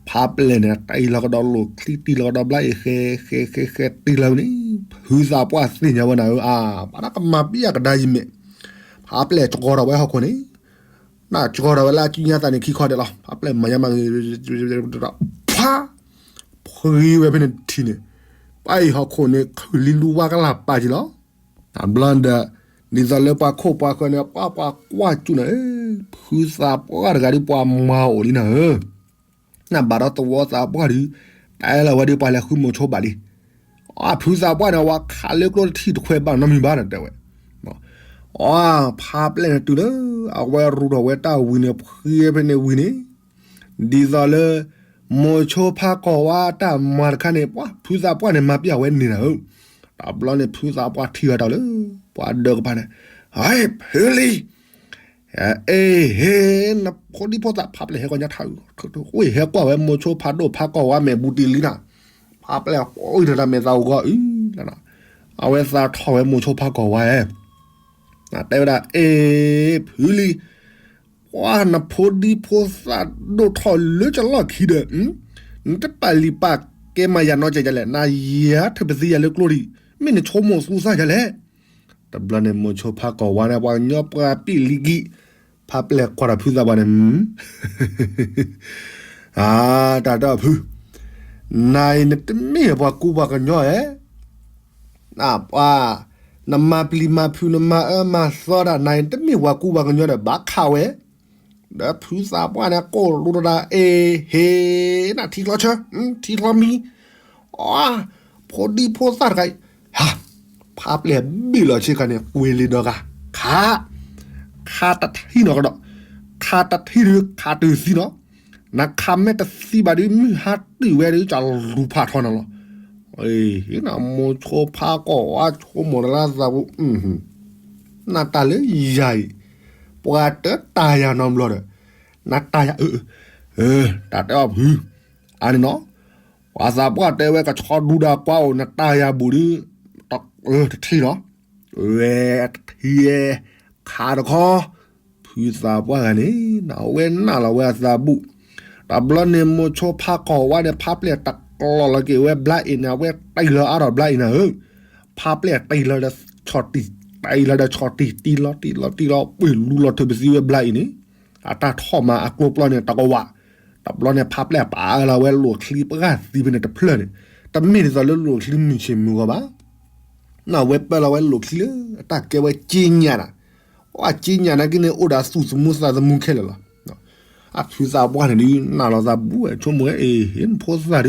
ဖါပျဲၢ်န့ၣ် တံၢ်လီၤကဒီးလိာ်ချံ တံၢ်လီၤကဒီးဘျါအ့ၣ် ဃဲဃဲဃဲဃဲ တံၢ်လီၤန့ၣ် ဖုသးပှၢ်သ့ၣ်ညါဝဲနၤဧၢ အါ ဘၣ်နကမၤပျံၤကဒါယံၤမဲာ် ဖါပျဲၢ်စှီၤထီၣ်ဝဲဟီၣ်ခိၣ်န့ၣ် နစှီၤထီၣ်ဝဲလၢအစုညါသးန့ၣ်ခံခီဒဲးလီၤ ဖါပျဲၢ်မၤညါမး ဖါ ဖှံဝဲဖဲန့ၣ်ထံၣ်န့ၣ် ပၢ်အံၤဟီၣ်ခိၣ်န့ၣ် ခုၣ်လံလူဝါကလၢ်ပာ်က့ၤလီၤ. တဘျီဒီး ဒ်သိးလၢပှၤခိၣ်ပှၤဃၢၤန့ၣ် ပှၤပှၤကွၢ်ကၠူၣ်နၤဧၢ, ဖုသးပှၢ်တဂၤဒ်ပှၤမၤအိၣ်လံနၤဧၢ, နဘၣ်ဒီးသဝီသးပှၢ်ဒုး တဲလီၤဝဲဒ်ပှၤလဲၤဃုမိၤဆိဘၣ်လံ. အဖုသးပှၢ်န့ၣ် ဝဲခးလၢကျိတထံၣ်တခွဲးဘၣ်နီတမံၤဘၣ်ဒီးတဲဝဲ, အဖါပျဲၢ်န့ၣ်တုၤလၢ အဝဲရူထီၣ်ဝဲတၢ်ဝံၤန့ၣ် ဖှံဖဲန့ၣ်ဝံၤန့ၣ် ဒ်သိးလၢ မိၤဆိဖါကီၢ်ဝါတၢ်မၤတခါန့ၣ် ပှၤဖုသးပှၢ်န့ၣ် မၤပျံၤဝဲန့ၣ်နၤဧၢ, တဘျီန့ၣ် ဖုသးပှၢ်ထံၣ်အီၤတၢ်လၢ ပှၤဒၢးကပၤန့ၣ်, ဟဲ ဖုလံ, အ့ ဟ့ နဖိဒံဖိသၣ် ဖါပျဲၢ်ဟဲကွၢ်ညါထးအုး, ဟဲကွၢ်ဝဲမိၤဆိဖါဒိၣ်ဖါကီၢ်ဝါမဲာ်ဘူးတံၢ်လံနၤ, ဖါပျဲၢ်အီၣ်အံၤတၢ်မဲာ်သးဂီၤအုး, အဝဲသးထီၣ်ဝဲမိၤဆိဖါကီၢ်ဝါဧၢ, တဲဝဲဒၣ် အ့ ဖုလံ ပှၤနဖိဒံဖိသၣ်ဒိၣ်ထီၣ်လၢကလီၢ်ခံဒီး နတပာ်လုၢ်ပာ်ကဲမၤယၤနီတစဲးဒ်လဲၣ်, နယၤထၢၣ်ပသံယၤလၢကျိဒံး, မ့ၢ်နဆိကမိၣ်သူသၣ်ဒ်လဲၣ်. တဘျီန့ၣ် မိၤဆိဖါကီၢ်ဝါန့ၣ် ပှၤကညီပှၤပံၣ်လံကံ, ဖါပျဲၢ်ကွၢ်ဒီးဖုသးပှၢ်န့ၣ် အါ တၢ်တဲအီၤဖု, နၤအံၤနတမ့ၢ်ပှၤကူပှၤကညီဧါ, နပှၤ, နမၤပျံၤမၤဖုး နမၤအၢမၤသီတၢ် နၤအံၤနတမ့ၢ်ပှၤကူပှၤကညီဒီး ဘၣ်ခးဝဲ, ဒီးဖုသးပှၢ်န့ၣ် ကိၣ်လူတဒၣ် အ့ ဟ့ နထံချီဆၢ, ထံချီမံၤ, အ ဖိဒံဖိသၣ်တဂၤအံၤ, ဟါ, ဖါပျဲၢ်ဘ့ၣ်လီၤဆ့ကၤန့ၣ် ကွံာ်လံဒီးဂၤ, ခး, ခးတထံၣ်နီၤကဒီး, ခးတထံၣ်ဒုးခးတုၤသံနီၤ, နခးမ့ၢ်တသံဘၣ်ဒုး မုၢ်ဟါတုၤဝဲဒုး ကလူၤဖးထီနၤလီၤ. မိၤဆိဖါကီၢ်ဝါဆိကမိၣ်တၢ်လၢသးပူၤ, နတၢ်လၢယၤအံၤ, ပှၤတတၢ်ယၤနီတဘျီဒီး, နတၢ်ယၤ, တၢ်တဲအီၤဖု, အါန့ၣ်နီၤ, ပှၤသးပှၢ်တဲဝဲကဆီဒူဒၣ်ကွၢ်အိၣ် နတၢ်ယၤဘူးဒုး, တထံၣ်နီၤ, ဝဲတထံၣ်, ခးတခီ, ဖုသးပှၢ်ဂၤန့ၣ် အဝဲနာ်လီၤဝဲအသးဘူး, တဘျီန့ၣ် မိၤဆိဖါကီၢ်ဝါန့ၣ် ဖါပျဲၢ်တကျီၢ်လီၤက့ၤဝဲဘျါအံၤန့ၣ် အဝဲတံၢ်လီၤအါထီၣ်ဘျါအံၤနၤဧၢ, ဖါပျဲၢ်တံၢ်လီၤဒီးဆီၣ်တံၢ်, တံၢ်လီၤဒီးဆီၣ်တံၢ် တံၢ်လီၤတံၢ်လီၤတံၢ်လီၤ ပှ့ၤလူလီၤထုးပသံဝဲဘျါအံၤန့ၣ်, အတၢ်ထီၣ်မၤအကျိပျီန့ၣ် တကဝး, တဘျီန့ၣ်ဖါပျဲၢ်ပာ်လီၤဝဲလိာ်ချံပှၢ်သံဖဲန့ၣ်တဖျၢၣ်န့ၣ်, တမ့ၢ်ဒ်သိးလၢလိာ်ချံမုၢ်ဆ့ၣ်မုၢ်ဂီၤဘၣ် နဝဲပာ်လီၤဝဲလိာ်ချံလၢ အတၢ်ကဲဝဲက့ညၣ်နၤ, အက့ညၣ်နာ်က့န့ၣ် အိၣ်ဒီးသူၣ်သမူသးသမူခဲလၢာ်လီၤ. အဖုသးပှၢ်န့ၣ်ဒုး နာ်လီၤသးဘူးဝဲ ဆိကမိၣ်ဝဲ အ့ ဟ့ၣ်နဖိသၣ်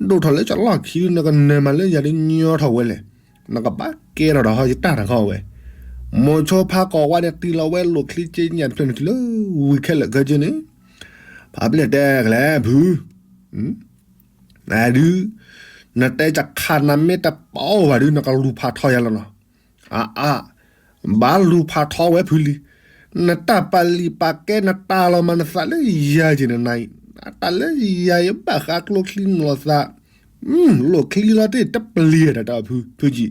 ဒုး ဒိၣ်ထီၣ်လၢကလီၢ်ခံဒုး နကနၢၤမးလၢယၤဒုးညီထီၣ်ဝဲလဲၣ်, နကဘၣ်ကဲထီၣ်ဒီးဟီယတၢ်တခီဝဲ, မိၤဆိဖါကီၢ်ဝါန့ၣ် တံၢ်လီၤဝဲလိာ်ချံက့ညၣ်တဖျၢၣ်န့ၣ်တုၤလၢဝံၤခဲလၢာ်ခဲဆ့န့ၣ်, ဖါပျဲၢ်တဲကလဲၣ်ဖု နဒုး, နတဲတခါနမ့ၢ်တပာ်အိၣ်ဘၣ်ဒုး နကလူၤဖးထီယၤလီၤနီၤ. အါအါ, ဘၣ်လူၤဖးထီဝဲဖုလံ. နတၢ်ပာ်လုၢ်ပာ်ကဲ နတၢ်လီၤမၤနသးလၢယၤက့ၤနနၤအံၤ, နတၢ်လၢယၤယဘၣ်ဃးကျိချံမျိာ်သး, လိာ်ချံလီၤတ့ၢ်တပျံၤတၢ်တၢ်ဖု ဖုကံ,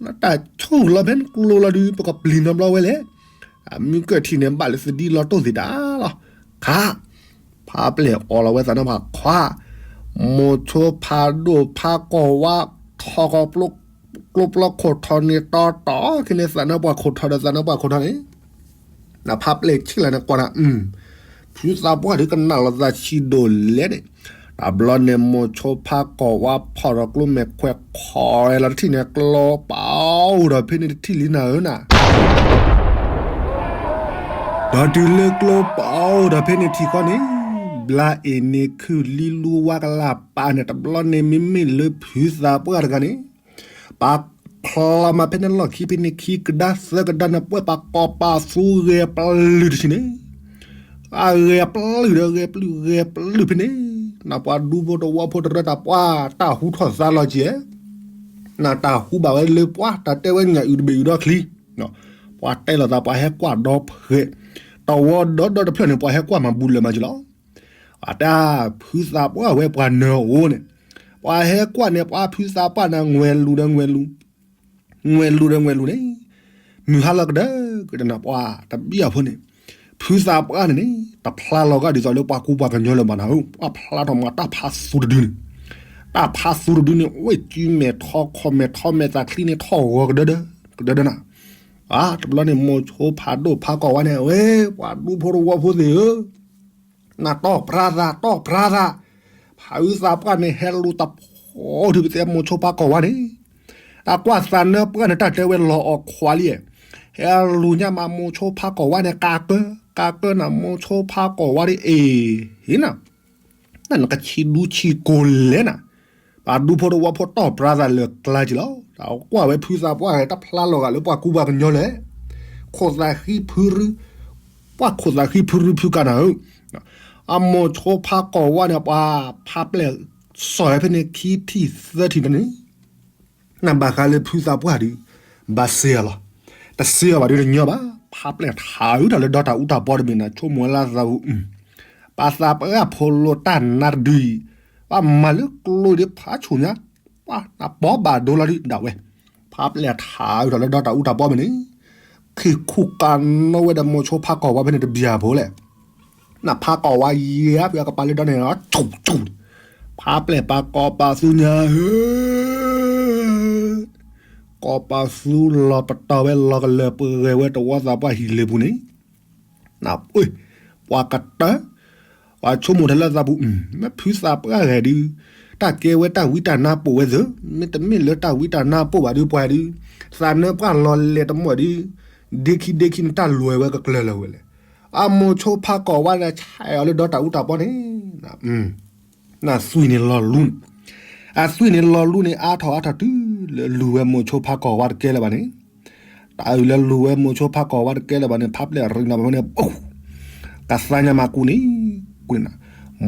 နတၢ်ဆိၣ်လီၤဖဲနကျိလီၤဒုး ပကပျံၤနီတဘျီဝဲလဲၣ်. အမုၢ်ကၢၢ်ထံးန့ၣ် ဘၣ်လၢသဒံလီၤတိၢ်သ့ၣ်တၢ်လီၤ. ခါ ဖါပျဲၢ်အီလီၤဝဲသးနါပှၢ်ခွါ, မိၤဆိဖးဒိၣ်ဖးကီၢ်ဝါ ထီၣ်ကီၢ် ကျိပျီခိၣ်ထီၣ်န့ၣ် တီတီခဲန့ၣ် သးနါပှၢ်ခိၣ်ထီၣ်ဒီးသးနါပှၢ်ခိၣ်ထီၣ်န့ၣ်, နဖါပျဲၢ်ဆံၣ်လၢန့ၣ်ကွၢ်နၤ, ဖုသးပှၢ်ဒုးကနၣ်လီၤသးဆံးဒိၣ်လဲၣ်န့ၣ်, တဘျီန့ၣ် မိၤဆိဖးကီၢ်ဝါဖီၣ်ဒီးကျိမဲာ်ခွဲးခီၣ်ဝဲလီၤတထံၣ်န့ၣ် ကျိပာ်အိၣ်ဒီးဖဲန့ၣ်တထံၣ်လံနၤဧၢနၤ ဒီးတုၤလၢကျိပာ်အိၣ်ဒီးဖဲန့ၣ်ထံၣ်ဃီန့ၣ်, ဘျါအ့ၣ်န့ၣ်ခုၣ်လံလူဝါကလၢ်ပာ်န့ၣ် တဘျီန့ၣ်မ့မ့ၢ်လၢဖုသးပှၢ်တဂၤန့ၣ်, ပာ်ချီမးဖဲန့ၣ်လီၢ်ခံဖဲန့ၣ်ခံကဒါသၢကဒါန့ၣ် ပှဲၤပာ်ကီၢ်ပာ်သူဂဲၤပလုၢ်တထံၣ်န့ၣ်, အဂဲၤပလုၢ်ဒီးဂဲၤပလုၢ်ဂဲၤပလုၢ်ဖဲန့ၣ်, နပှၤဒူဖိတဝီဖိတရၢတၢ်ပှၢ်တၢ်ဟူထီၣ်သါလီၤက့ၤ နတၢ်ဟူဘၣ်ဝဲလၢပှၤ တၢ်တဲဝဲညၣ်အုၣ်တဘ့ၣ်အုၣ်ဒီချံ, ပှၤတဲလိာ်သးပှၤဟဲကွၢ်ဒီဖှဲး, တဝီဒီဒီတဖျၢၣ်န့ၣ် ပှၤဟဲကွၢ်မၤဘူးလၢာ်မးက့ၤလီၤ. အတၢ်ဖုသးပှၢ်ဝဲပှၤနၢၤအိၣ်န့ၣ်, ပှၤဟဲကွၢ်န့ၣ် ပှၤဖုသးပှၢ်န့ၣ် ငွဲလူၤဒီးငွဲလူၤ ငွဲလူၤဒီးငွဲလူၤန့ၣ်, မုၢ်ဟါလီၤကဒီးကဒီးနၤ ပှၤတဘံၣ်အဖိန့ၣ်, ဖုသးပှၢ်န့ၣ်န့ၣ် တဖျါလီၤဂာ်ဒ်သိးလၢပှၤကူပှၤကညီလၢၤဘၣ်နၤဧၢ, ပှၤဖျါထီၣ်မၤတၢ်ဖးသူတဒုန့ၣ်, တၢ်ဖးသူတဒုန့ၣ် ဝဲၢ်ကၠံမဲာ်ထီ ခီၣ်မဲာ်ထီမဲာ်သးချံန့ၣ်ထီၣ်ဂီၤကဒၢဒၢ, ကဒၢဒၢနၤ, တဘျီန့ၣ် မိၤဆိဖးဒိၣ်ဖးကီၢ်ဝါန့ၣ် ဝဲ ပှၤဒူဖိတဝီဖိသ့ၣ်ဧၢ နတီၢ်ပြါသး တီၢ်ပြါသး, ဖုသးပှၢ်န့ၣ် ဟဲလူၤတဖိးဒုးပသဲမိၤဆိဖးကီၢ်ဝါန့ၣ်, တၢ်ကွၢ်သးနၢပှၢ်န့ၣ် တၢ်တဲဝဲလီၤအီၤခွါလံ, ဟဲလူၤညါမးမိၤဆိဖးကီၢ်ဝါန့ၣ် ကးကၢ ကးကၢနၤမိၤဆိဖးကီၢ်ဝါဒ်အံၤ, ဟ့ၣ်နၤ နနကဆံးဒူဆံးကိာ်လဲၣ်နၤ, ပှၤဒူဖိတဝီဖိတီၢ်ပြါသးလၢကျါက့ၤလီၤ, တၢ်ကွၢ်ဝဲဖုသးပှၢ်ဂၤတဖျါလီၤဂာ်လၢပှၤကူပှၤကညီလဲၣ်, ခိၣ်သးဃံဖုရူ, ပှၤခိၣ်သးဃံဖုရူဖုကးနၤဧၢ, အမိၤဆိဖးကီၢ်ဝါန့ၣ် ပှၤဖးပျဲၢ်စီၤဝဲဖဲန့ၣ် ခံထံၣ်သၢထံၣ်တန့ၣ် နဘၣ်ဃးလၢဖုသးပှၢ်ဒုး ဘၣ်စ့အီၤလီၤ, တစ့အီၤဘၣ်ဒုးတညီဘၣ်, ဖးပျဲၢ်ထးအုးထီၣ်လၢဒီတၢ်အူတၢ်ပီတဘ့ၣ်န့ၣ် ဆိကမိၣ်ဝဲလၢသးပူၤ, ပှၤသးပှၢ်ဖိလိာ်တၢ်နါတဒုအံၤ, ပှၤမၤလၢကျိဒ်ဖးဆူၣ်ညါ, ပှၤနပီဘၣ်ဒိလီၤဒုးဒၣ်ဝဲ, ဖးပျဲၢ်ထးအုးထီၣ်လၢဒီတၢ်အူတၢ်ပီဘ့ၣ်န့ၣ်, ခံခူၣ်ကးနီၣ်ဝဲဒီးမိၤဆိဖးကီၢ်ဝါဖဲန့ၣ်တဘျီဖိလဲၣ် နဖးကီၢ်ဝါယဲၢ်ဖဲအကပၤလၢဒီန့ၣ် ဆူၣ်ဆူၣ်, ဖးပျဲၢ်ပာ်ကီၤပာ်သူညါဧၢ, ကီၤပာ်သူလီၤပတီၢ်ဝဲလီၤကလၢၤပှဲၤဝဲတဝီသးပှၢ်ဟံၣ်လ့ၣ်ပူၤန့ၣ်, နပှ့ၤ, ပှၤကတၢၢ်, ပှၤဆိကမိၣ်ထဲလၢသးပူၤ, မ့ၢ်ဖုသးပှၢ်ဂၤဒုး, တၢ်ကဲဝဲတၢ်ဝံတၢ်နါပိာ်ဝဲသ့ၣ်, မ့တမ့ၢ်လၢတၢ်ဝံတၢ်နါပိာ်ဘၣ်ဒုးပှၤဒုး, သးနၢပှၢ်လီၤလဲၤတမီၣ်ဒုး, ဒ့ခံဒ့ခံန့ၣ်တၢ်လွဲၢ်ဝဲကကျၢၤလၢၤဝဲလဲၣ်, အမိၤဆိဖးကီၢ်ဝါဒီးဆဲးအီၤလၢဒီတၢ်အူတၢ်ပီန့ၣ်, နသွံၣ်န့ၣ်လီၤလူန့ၣ်, အသွံၣ်န့ၣ်လီၤလူန့ၣ် အါထီၣ်အါထီၣ်တုၤလၢလူၤဝဲမိၤဆိဖးကီၢ်ဝါတကဲလၢၤဘၣ်န့ၣ်, တၢ်အုၣ်လၢလူၤဝဲမိၤဆိဖးကီၢ်ဝါတကဲလၢၤဘၣ်န့ၣ် ဖးပျဲၢ်ရံးနီၢ်ဖဲန့ၣ်, ကသါညါမးကူန့ၣ်, ကူန့ၣ်,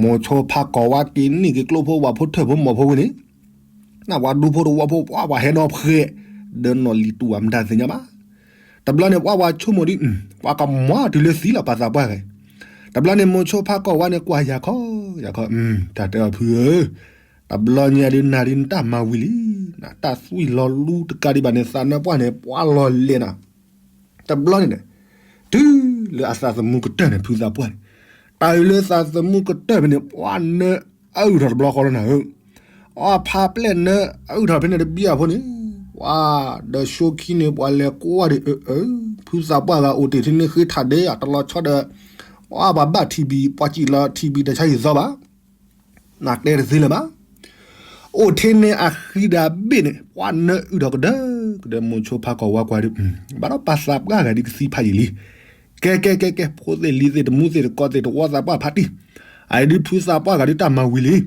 မိၤဆိဖးကီၢ်ဝါက့ၤနံၣ်က့ၤကျိဖိဝၣ်ဖိထၢၣ်ဖိမီၢ်ဖိဝံၤန့ၣ်, နပှၤဒူဖိတဝီဖိပှၤပှၤဟဲနီဖှဲး, ဒီးနီၢ်လံၤတူၢ်ဘၣ်မတၤသ့ၣ်ညါဘၣ် တဘျီန့ၣ် ပှၤပှၤဆိကမိၣ်ဒ်, ပှၤကမၤတုၤလၢသံလီၤပှၤသးပှၢ်ဂၤ, တဘျီန့ၣ် မိၤဆိဖးကီၢ်ဝါန့ၣ် ကွၢ်ယၤခီ, ယၤခီ, တၢ်တဲအီၤဖုဧၢ, တဘျီညါဒုးနၤဒုးနတၢ်မၤဝံၤလံ, တၢ်သွံၣ်လီၤလူတကးဒံးဘၣ်န့ၣ် သးနၢပှၢ်န့ၣ် ပှၤလီၤလဲၤနၤ, တဘျီန့ၣ်, တုၤလၢအသးသမူကတၢၢ်န့ၣ် ဖုသးပှၢ်န့ၣ်, တၢ်အုၣ်လၢသးသမူကတၢၢ်ဖဲန့ၣ် ပှၤနၢအုၣ်ထီၣ်တဘျီဃီလီၤနၤဧၢ အဖးပျဲၢ်နၢအုၣ်ထီၣ်ဖဲန့ၣ်တဘျီအဖိန့ၣ်, ပှၤဒီးဆိခံန့ၣ် ပှၤလဲၤကွၢ်ဒံးအၢအၢ, ဖုသးပှၢ်ဂၤအိၣ်တ့ၢ်ထံန့ၢ်ဃ့ထးဒဲး တလီၤဆီဒီး, ပှၤဘၣ်ဘၣ်ထံဘံၣ် ပှၤစံၣ်လီၤထံဘံၣ်တဆါယံၤသီဘၣ်, နတဲတသ့လၢၤဘၣ် အိၣ်ထဲန့ၣ်အဃံဒီးအဘ့ၣ်န့ၣ် ပှၤနၢအုၣ်ထီၣ်ကဒၢကဒၢ မိၤဆိဖးကီၢ်ဝါကွၢ်ဒုး, ဘၣ်ဒီးပှၤသးပှၢ်ဂၤဒုးကသံဖးယံာ်လံ, ကဲကဲကဲကဲ ဖိသ့ၣ်လံၤသ့ၣ်တမူသ့ၣ်တကိးသ့ၣ်တဝီသးပှၢ်ဖးတံၢ်, အအံၤဒုးဖုသးပှၢ်ဂၤဒုးတၢ်မၤဝံၤလံ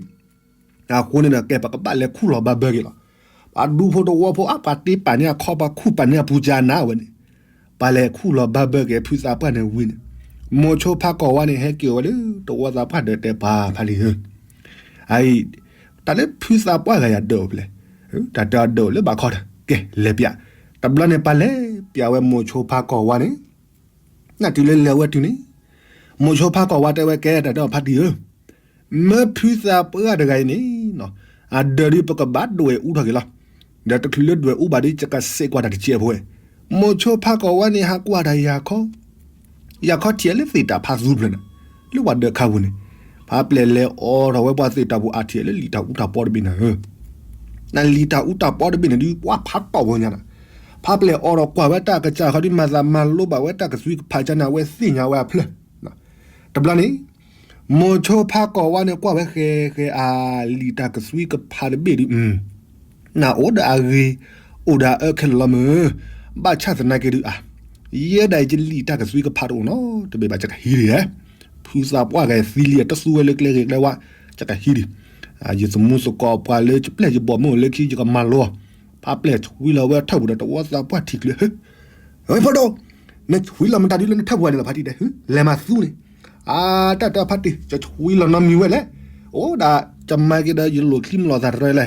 အဃိန့ၣ်ဒီး ကဲပကဘၣ်လဲၤခူၣ်လီၤဘၣ်ဘၢက့ၤလီၤ. ပှၤဒူဖိတဝီဖိအါ ပှၤတ့ပာ်န့ၢ်အခီ ပှၤခူၣ်ပာ်န့ၢ်အပူၤကနါဝဲန့ၣ်, ပှၤလဲၤခူၣ်လီၤဘၣ်ဘၢက့ၤဖုသးပှၢ်န့ၣ်ဝံၤန့ၣ်, မိၤဆိဖးကီၢ်ဝါန့ၣ် ဟဲက့ၤဝဲလၢတဝီသးပှၢ်ဒီးတဲပှၤဖးလံဧၢ, အအံၤ, တၢ်လၢဖုသးပှၢ်ဂၤယၤဒၢးအိၣ်ဖဲလဲၣ်, တၢ်တဲအီၤဒၢးအိၣ်လၢဘးခီဒီး ကဲလဲၤပျး, တဘျီန့ၣ်ပှၤလဲၤပျးဝဲမိၤဆိဖးကီၢ်ဝါန့ၣ် နတုၤလၢလဲၤဝဲတုၤန့ၣ်, မိၤဆိဖးကီၢ်ဝါတဲဝဲကဲ တၢ်တဲအီၤဖးတံၢ်ဧၢ, မၢဖုသးပှၢ်တဂၤအံၤန့ၣ်, အဒၢးဒုးပကဘၣ်ဒွဲၣ်အူထီၣ်က့ၤလီၤ. ဒီးတချုးလၢဒွဲၣ်အူဘၣ်ဒုး ယကစဲးကွၢ်တၢ်တစဲးဖိဝဲ, မိၤဆိဖးကီၢ်ဝါန့ၣ် ဟးကွၢ်တၢ်ယၤခီ ယၤခီထံၣ်လၢသ့ၣ်တၢ်ဖးသူဖျၢၣ်န့ၣ်, လၢပှၤဒၢးခါပူၤန့ၣ်, ဖးပျဲၢ်လဲၤအိးထီၣ်ဝဲပှၤသ့ၣ်တၢ်ပူၤအထံၣ်လၢလံာ်တၢ်အူတၢ်ပီတဘ့ၣ်န့ၣ်ဧၢ, နလံာ်တၢ်အူတၢ်ပီတဘ့ၣ်န့ၣ်ဒုး ပှၤဖးတီၢ်ဝဲညါနၤ, ဖးပျဲၢ်အိးထီၣ်ကွၢ်ဝဲတၢ်ကစၢ်ခီဒုး မၤသးမၤလိဘၣ်ဝဲတၢ်ကသွံကဖးကနၣ် အဝဲသ့ၣ်ညါဝဲအဖျၢၣ် တဘျီန့ၣ်, မိၤဆိဖးကီၢ်ဝါန့ၣ် ကွၢ်ဝဲဃဲဃဲအလံာ်တၢ်ကသွံကဖးတဘ့ၣ်ဒုး, နအိၣ်ဒီးအဂ့ၤ, အိၣ်ဒီးအအၢခဲလၢာ်လီၤမၢ်, ဘၣ်ဆၣ်သနာ်က့ဒုးအါ, ယဲဒၣ်ယလံာ်တၢ်ကသွံကဖးတအိၣ်နီတဘ့ၣ်ဘၣ် ယကဟံးဒံးဧါ, ဖုသးပှၢ်ဂၤသံလံ တသူဝဲလၢကျဲဂ့ၤကျဲဝါ, ယကဟံးဒံး, ယသမူသကိးပှၤလၢယပျဲၢ်ယဘီၣ်မ့ၢ်အိၣ်လၢခံ ယကမၤလိအီၤ, ဖးပျဲၢ်ဆွံလီၤဝဲထၢၣ်ပူၤဒီးတဝီသးပှၢ်ထံၣ်ကျၢၤ ဝဲဖိဒိၣ်, နဆွံလီၤမတၤဒုလၢနထၢၣ်ပူၤန့ၣ်လီၤ ဖးတံၢ်တဲ, လဲၤမၤသူန့ၣ်, အတၢ်တဲဖးတံၢ် ယဆွံလီၤနီတမံၤဝဲလဲၣ်, အိၣ်ဒၣ် ယမၤက့ၤဒီးယလိာ်ချံမလိာ်သးတရဲလဲၣ်,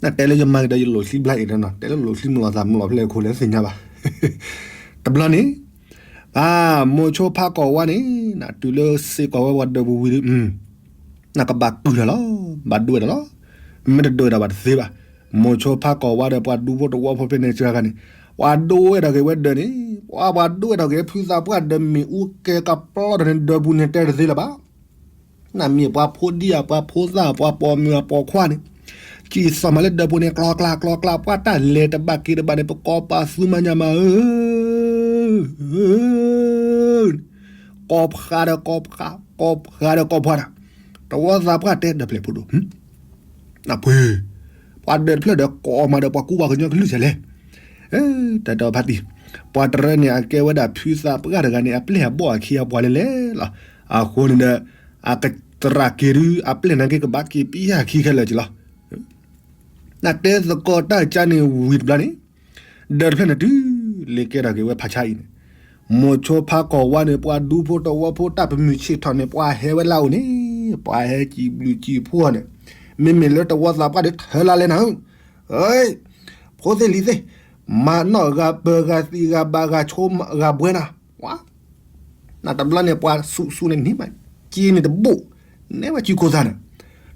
နတဲလၢယမၤက့ၤဒီးယလိာ်ချံဘျါအံၤဒီးနီၤ တဲလၢလိာ်ချံမလိာ်သးမလိာ်ဖဲလဲၣ်ခိၣ်လဲၣ်သ့ၣ်ညါဘၣ်, တဘျီန့ၣ်, မိၤဆိဖးကီၢ်ဝါန့ၣ်, တုၤလၢစ့ၢ်ကီးဝဲပှၤဒၢးပူၤဝံၤဒုး နကဘၣ်ကုၢ်တၢ်လီၤ, ဘၣ်ဒွဲၣ်တၢ်လီၤ, မ့ၢ်တဒွဲၣ်တၢ်ဘၣ်တသ့ဘၣ်, မိၤဆိဖးကီၢ်ဝါဒီးပှၤဒူဖိတဝီဖိဖဲန့ၣ်စှၤဂၤန့ၣ်, ပှၤဒိၣ်ဝဲဒၣ်က့ၤဝဲဒၢးန့ၣ်, ပှၤ ပှၤဒိၣ်ဝဲဒၣ်က့ၤဖုသးပှၢ်ဒီးမ့ၣ်အူကဲကပျီဒီးန့ၣ် ဒၢးပူၤန့ၣ်တဲတသ့လၢၤဘၣ်. နမ့ၢ်ပှၤဖိဒံဧါ, ပှၤဖိသၣ်, ပှၤပိာ်မုၣ်အပိာ်ခွါန့ၣ်, ကံၢ်သီၣ်မးလၢဒၢးပူၤန့ၣ် ကျီကျါကျီကျါ, ပှၤတၢ်လဲၤတဘၣ်က့ၤတဘၣ်န့ၣ် ပကိးပသူမၤညါမးဧၢ, ကိးဖှါဒီးကိးဖှါ, ကိးဖှါဒီးကိးဖှါတၢ်, တဝီသးပှၢ်တဲဒီးဖျဲၣ်ဖိဒိၣ် နပှ့ၤ, ပှၤဒၢးတဖျၢၣ်ဒီးကိးမးဒီး ပှၤကူပှၤကညီကလုၢ်စဲလဲၣ်. တၢ်တီဖါတံၢ်, ပှၤတရၢန့ၣ် အကဲဝဲဒၣ်ဖုသးပှၢ်တဂၤန့ၣ် အပျဲၢ်အဘီၣ်အခံအပှၤလဲၣ်လဲၣ်လီၤ. အဃိန့ၣ်ဒီး အကတရၢက့ၤဒုး အပျဲၢ်နာ်က့ ကဘၣ်က့ၤပံယၢ်ခံခဲလၢာ်က့ၤလီၤ. နတဲသကိးတၢ်ကါန့ၣ်ဝံၤတဘျီန့ၣ်, ဒၢးတဖျၢၣ်န့ၣ်တုၤလၢကဲထီၣ်က့ၤဝဲဖးဆါအံၤန့ၣ်, မိၤဆိဖးကီၢ်ဝါန့ၣ် ပှၤဒူဖိတဝီဖိတၢ်ပမုၢ်ဆ့ၣ်ထီၣ်န့ၣ် ပှၤဟဲဝဲလၢအအိၣ်န့ၣ်, ပှၤဟဲစံးဘျုးစံးဖှိၣ်န့ၣ်, မ့မ့ၢ်လၢတဝီသးပှၢ်ဒီးထၢလါလဲၣ်နၤဧၢ, ဖိသ့ၣ်လံၤသ့ၣ်, မၤနီၣ်ဂၤပၢၤဂၤသံဂၤဘၣ်ဂၤဆိဂၤဘှဲနၤ, နတဘျီန့ၣ် ပှၤဆူၣ်ဆူၣ်န့ၣ်န့ၢ်မး, က့န့ၣ်တဘိၣ်, နဲဝဲစုခိၣ်သးန့ၣ်,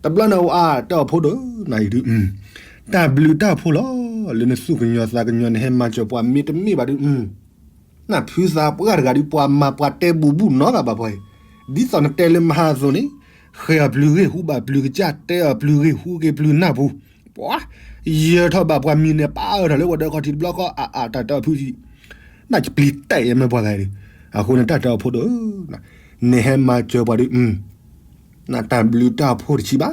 တဘျီန့ၣ် အတဲအီၤဖိဒိၣ်, နအံၤဒုး, တၢ်ဘျုးတၢ်ဖှိၣ်လီၤ, လၢနသူၣ်ကညီၤသးကညီၤ နဟဲမၤစၢၤပှၤမ့တမ့ၢ်ဘၣ်ဒုး, နဖုသးပှၢ်တဂၤဒုး ပှၤမၤပှၤတဲဘူးဘူးနီတဂၤဘၣ်ဖဲအံၤ, ဒ်သိးနတဲလၢမဟါအသိးန့ၣ်, ဃဲၤအီၤပျုၤဂ့ၢ်ဟူဘၣ်ပျုၤကစၢ် တဲအီၤပျုၤဂ့ၢ်ဟူက့ၤပျုၤနၢ်ပူၤ, ပှၤ, ယၢၤထီၣ်ဘၣ်ပှၤမံၤန့ၣ် ပာ်အၢထီၣ်လၢပှၤဒၢးခီၣ်ထံးတဘျီဃီ အအတၢ်တၢ်ဖုၣ်, နပျံၤတဲာ်အမဲာ်ပှၤဂၤဒုး, အဃိန့ၣ် တၢ်တဲအီၤဖိဒိၣ်, နဟဲမၤစၢၤပှၤဒုး, နတၢ်ဘျုးတၢ်ဖှိၣ်တဆံးဘၣ်,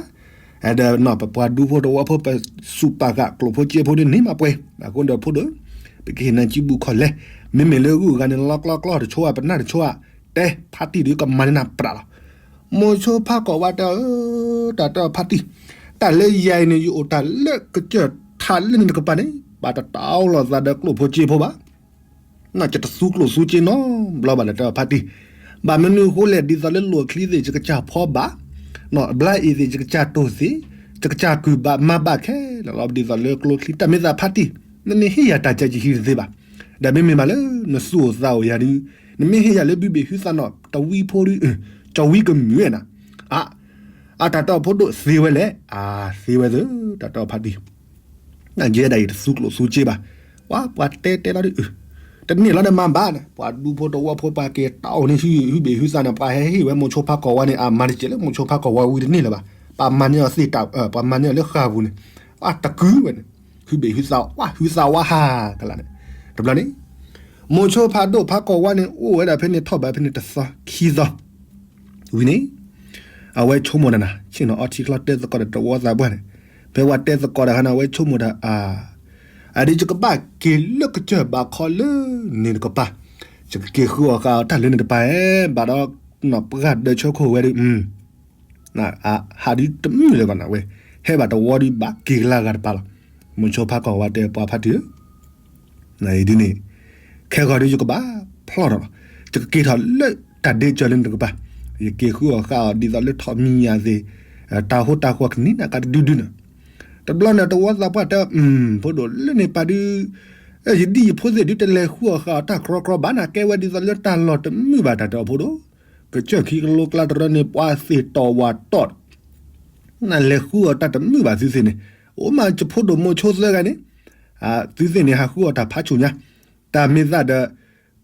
ဒီးပပှၤဒူဖိတဝီဖိ ပစူၢ်ပာ်ဃာ်ကျိၣ်ဖိစ့ဖိဒုးန့ၣ်မးပှဲၤ, အဃိဒီးဖိဒိၣ်, ပကဟ့ၣ်နၤစုဘူးခီၣ်လဲၢ်, မ့မ့ၢ်လၢဂုၢ်ဂၤန့ၣ် လီကျီကျီတဆိဧါ ပနၢ်တဆိဧါ, တဲဖါတံၢ်ဒုးကမၤန့ၢ်နၤပြးလီၤ. မိၤဆိဖးကီၢ်ဝါတဲအီၤ, တၢ်တဲအီၤဖါတံၢ်, တၢ်လၢယၤအံၤန့ၣ် ယအိၣ်တၢ်လၢကစၢၢ်ထးလၢန့ၣ်တကပၤန့ၣ် ဘၣ်တတၢ်အိၣ်လီၤသးဒီးကျိၣ်ဖိစ့ဖိဘၣ် နကတသူကျိၣ်သူစ့နီတဘျီဘၣ်လၢတၢ်ဖါတံၢ်, ဘၣ်မနုၤအဃိလဲၣ် ဒ်သိးလၢလိၣ်အချံသ့ၣ် ယကစၢ်ဖီဘၣ်, ဘျါအ့ၣ်သ့ၣ် ယကစၢ်တိၢ်သ့ၣ်, ယကစၢ်ကုၢ်ဘၣ်မၤဘၣ်ခဲလၢာ်လီၤ. ဒ်သိးလၢကျိချံ တၢ်မ့ၢ်သးဖါတံၢ်, နမ့ၢ်ဟ့ၣ်ယၤတၢ်ကဲယဟံးတသ့ဘၣ်, ဒီးမ့မ့ၢ်မးလၢနသူၣ်အိၣ်သးအိၣ်ယၤဒုး, နမ့ၢ်ဟ့ၣ်ယၤလၢဘုဘ့ၣ်ဟုသးနီၣ် တဝံဖိဒုး, ကၠီဝံကမုာ်ဝဲနၤ, အ အတၢ်တဲအီၤဖိဒိၣ်သ့ဝဲလဲၣ်, အသ့ဝဲသ့ၣ် တၢ်တဲအီၤဖါတံၢ် နကဲဒၣ်အံၤတသူကျိၣ်သူစ့ဘၣ်, ပှၤ ပှၤတဲတဲလီၤဒုး, တန့ၢ်လီၤဒီးမၤဘၣ်န့ၣ် ပှၤဒူဖိတဝီဖိ ပှၤက့ၤတၢ်အိၣ်န့ၣ် ဟုဘ့ၣ်ဟုသးန့ၣ် ပှၤဟဲဟ့ၣ်ဝဲမိၤဆိဖးကီၢ်ဝါန့ၣ် အမၤတစဲးလၢမိၤဆိဖးကီၢ်ဝါဝံၤတန့ၢ်လၢၤဘၣ်, ပှၤမၤန့ၢ်အီၤသ့ၣ်တၢ်, ပှၤမၤန့ၢ်အီၤလၢဃာ်ပူၤန့ၣ်, ပှၤတကုဝဲန့ၣ်, ဟုဘ့ၣ်ဟုသး ပှၤဟုသးဝါဟးကလးန့ၣ်, တဘျီန့ၣ် မိၤဆိဖးဒိၣ်ဖးကီၢ်ဝါန့ၣ် အိၣ်ဝဲဒၣ်ဖဲန့ၣ် ထီၣ်ဘၣ်ဖဲန့ၣ်တသီခံသီ ဝံၤန့ၣ်, အဝဲဆိကမိၣ်တၢ်နၤ ဆ့ၣ်နီၤအီထံချီတဲသကိးဒီးတဝီသးပှၢ်န့ၣ်, ဖဲဝဲတဲသကိးတၢ်ခါန့ၣ် အဝဲဆိကမိၣ်တၢ်, အဒုး ယကဘၣ်က့ၤလၢကစၢၢ်ဘးခီလၢန့ၣ်တကပၤ, ယကက့ၤဃုအီၣ်ဃာ်အီၤတၢ်လၢန့ၣ်တကပၤဧဲ, ဘၣ်ဒီး ပှၤဒၢးဆၢခိၣ်ဝဲဒုး, ဟးဒုးတမုာ်လၢၤဘၣ်နၤဝဲ, ဟဲဘၣ်တဝီဒုး ဘၣ်က့ၤကလၢဂၤတပၤလီၤ. မိၤဆိဖးကီၢ်ဝါတဲပှၤဖါတံၢ်ဧၢ နအံၤဒ်န့ၣ်, ခဲဂီၤဒုးယကဘၣ်ဖျီၣ်ထီၣ်လီၤ, ယကက့ၤထီၣ်လၢတၢ်ဒ့စၢၤလၢန့ၣ်တကပၤ, ယက့ၤဃုအီၣ်ဃာ်အီၤဒ်သိးလၢထီၣ်မံၤညၣ်သ့ၣ်, တၢ်ဟိတၢ်ဃီၤကနံၤနၤကးတဒုဒုန့ၣ်, တဘျီန့ၣ် တဝီသးပှၢ်တဲ ဖိဒိၣ်လၢန့ၣ်ပၤဒုး, ယဒ်ယဖိသ့ၣ်ဒုးတလဲၤဃုအီၣ်ဃာ်အီၤတၢ်ကြီကြီဘၣ်နၤ ကဲဝဲဒ်သိးလၢတၢ်လီၢ်တမုာ်ဘၣ် တၢ်တဲအီၤဖိဒိၣ်, ကစၢၢ်ခံကလိကျါတရၢန့ၣ် ပှၤသ့ၣ်တီၢ်ဝၣ်တီၢ် နလဲၤဃုအီၣ်တၢ်တမုာ်ဘၣ်သုသ့ၣ်န့ၣ်, အိၣ်မးယဖိဒိၣ်မိၤဆိသၢဂၤန့ၣ်, သုသ့ၣ်န့ၣ် ဟးဃုအီၣ်တၢ်ဖးဆူၣ်ညါ, တၢ်မ့ၢ်သးဒီး,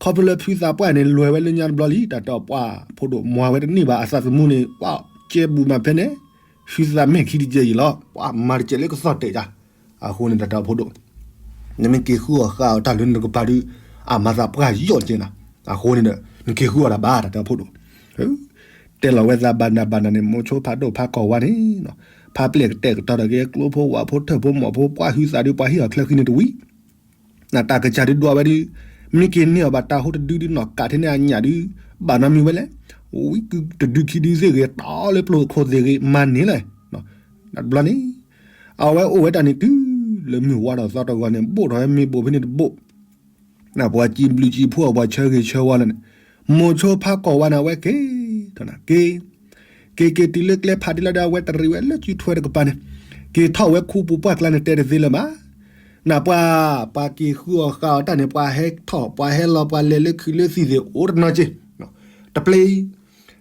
ခီဖျိလၢဖုသးပှၢ်န့ၣ် လဲၤဝဲလၢညါတဘျီလံ တၢ်တဲအီၤပှၤဖိဒိၣ်မွၤဝဲတန့ၢ်ဘၣ် အသးသမူန့ၣ် ပှၤကဲဘူးမးဖဲန့ၣ်, ဖုသးမဲာ်ခံတကဲယံၤလီၤ ပှၤမၤတကဲလၢကသီၣ်တဲာ်ယါ, အဃိန့ၣ် တၢ်တဲအီၤဖိဒိၣ် နမ့ၢ်က့ၤဃုအီၣ်ဃာ်အီၤတၢ်လၢနကပၤဒုး, အမၤသးပှၢ်ယီၣ်ကဲနၤ, အဃိန့ၣ်ဒီး နက့ၤဃုအီၣ်တၢ်ဘၣ် တၢ်တဲအီၤဖိဒိၣ်, တဲလီၤဝဲသးဘၣ်နၤဘၣ်နၤန့ၣ် မိၤဆိဖးဒိၣ်ဖးကီၢ်ဝါန့ၣ်, ဖးပျဲၢ်ကတဲာ်ကတီၤတၢ်က့ၤကျိဖိဝၣ်ဖိထၢၣ်ဖိမီၢ်ဖိ ပှၤဟုသးဒုး ပှၤဟ့ၣ်အီၤချၢဃံန့ၣ်တဝံၤ နတၢ်ကစၢ်ဒုးဒွးဝဲဒုး, မ့ၢ်က့ၤန့ၢ်အီၤဘၣ်တၢ်ဟိတဒုဒုနီၢ်ကးထဲန့ၣ်အညၣ်ဒုး, ဘၣ်နီတမံၤဝဲလဲၣ်, ဝံၤကုတဒုခံဒုသ့ၣ်ဂ့ၤ တီလၢပျိၢ်ခိၣ်သ့ၣ်ဂ့ၤ မၤန့ၢ်လဲၣ်, တဘျီန့ၣ်, အဝဲအိၣ်ဝဲတၢ်န့ၣ်တုၤလၢမုၢ်ဝါထီၣ်သီတဂီၤန့ၣ် ဘိၣ်ထီၣ်ဝဲမ့ၤဘိၣ်ဖဲန့ၣ်တဘိၣ် နပှၤစံးဘျုးစံးဖှိၣ်အပှၤဆၢဂ့ၤဆၢဝါလၢန့ၣ်, မိၤဆိဖးကီၢ်ဝါန့ၣ် အဝဲက့ၤထီၣ်နၤက့ၤ, က့ၤက့ၤတုၤလၢကျဲဖးဒံလီၤဒီး အဝဲတရံးဝဲလၢစုထွဲတကပၤန့ၣ်, က့ၤထီၣ်ဝဲခူပူၤပှၢ်ကျါန့ၣ် တဲတသ့လၢၤဘၣ်, နပှၤ, ပှၤက့ၤဃုအီၣ်ဃာ်အီၤတၢ်န့ၣ် ပှၤဟဲထီၣ်ပှၤဟဲလီၤပှၤလဲၤလၢခုးလၢသံၣ်သ့ၣ် အိၣ်တနီၤက့ၤ, တပျ့ၤ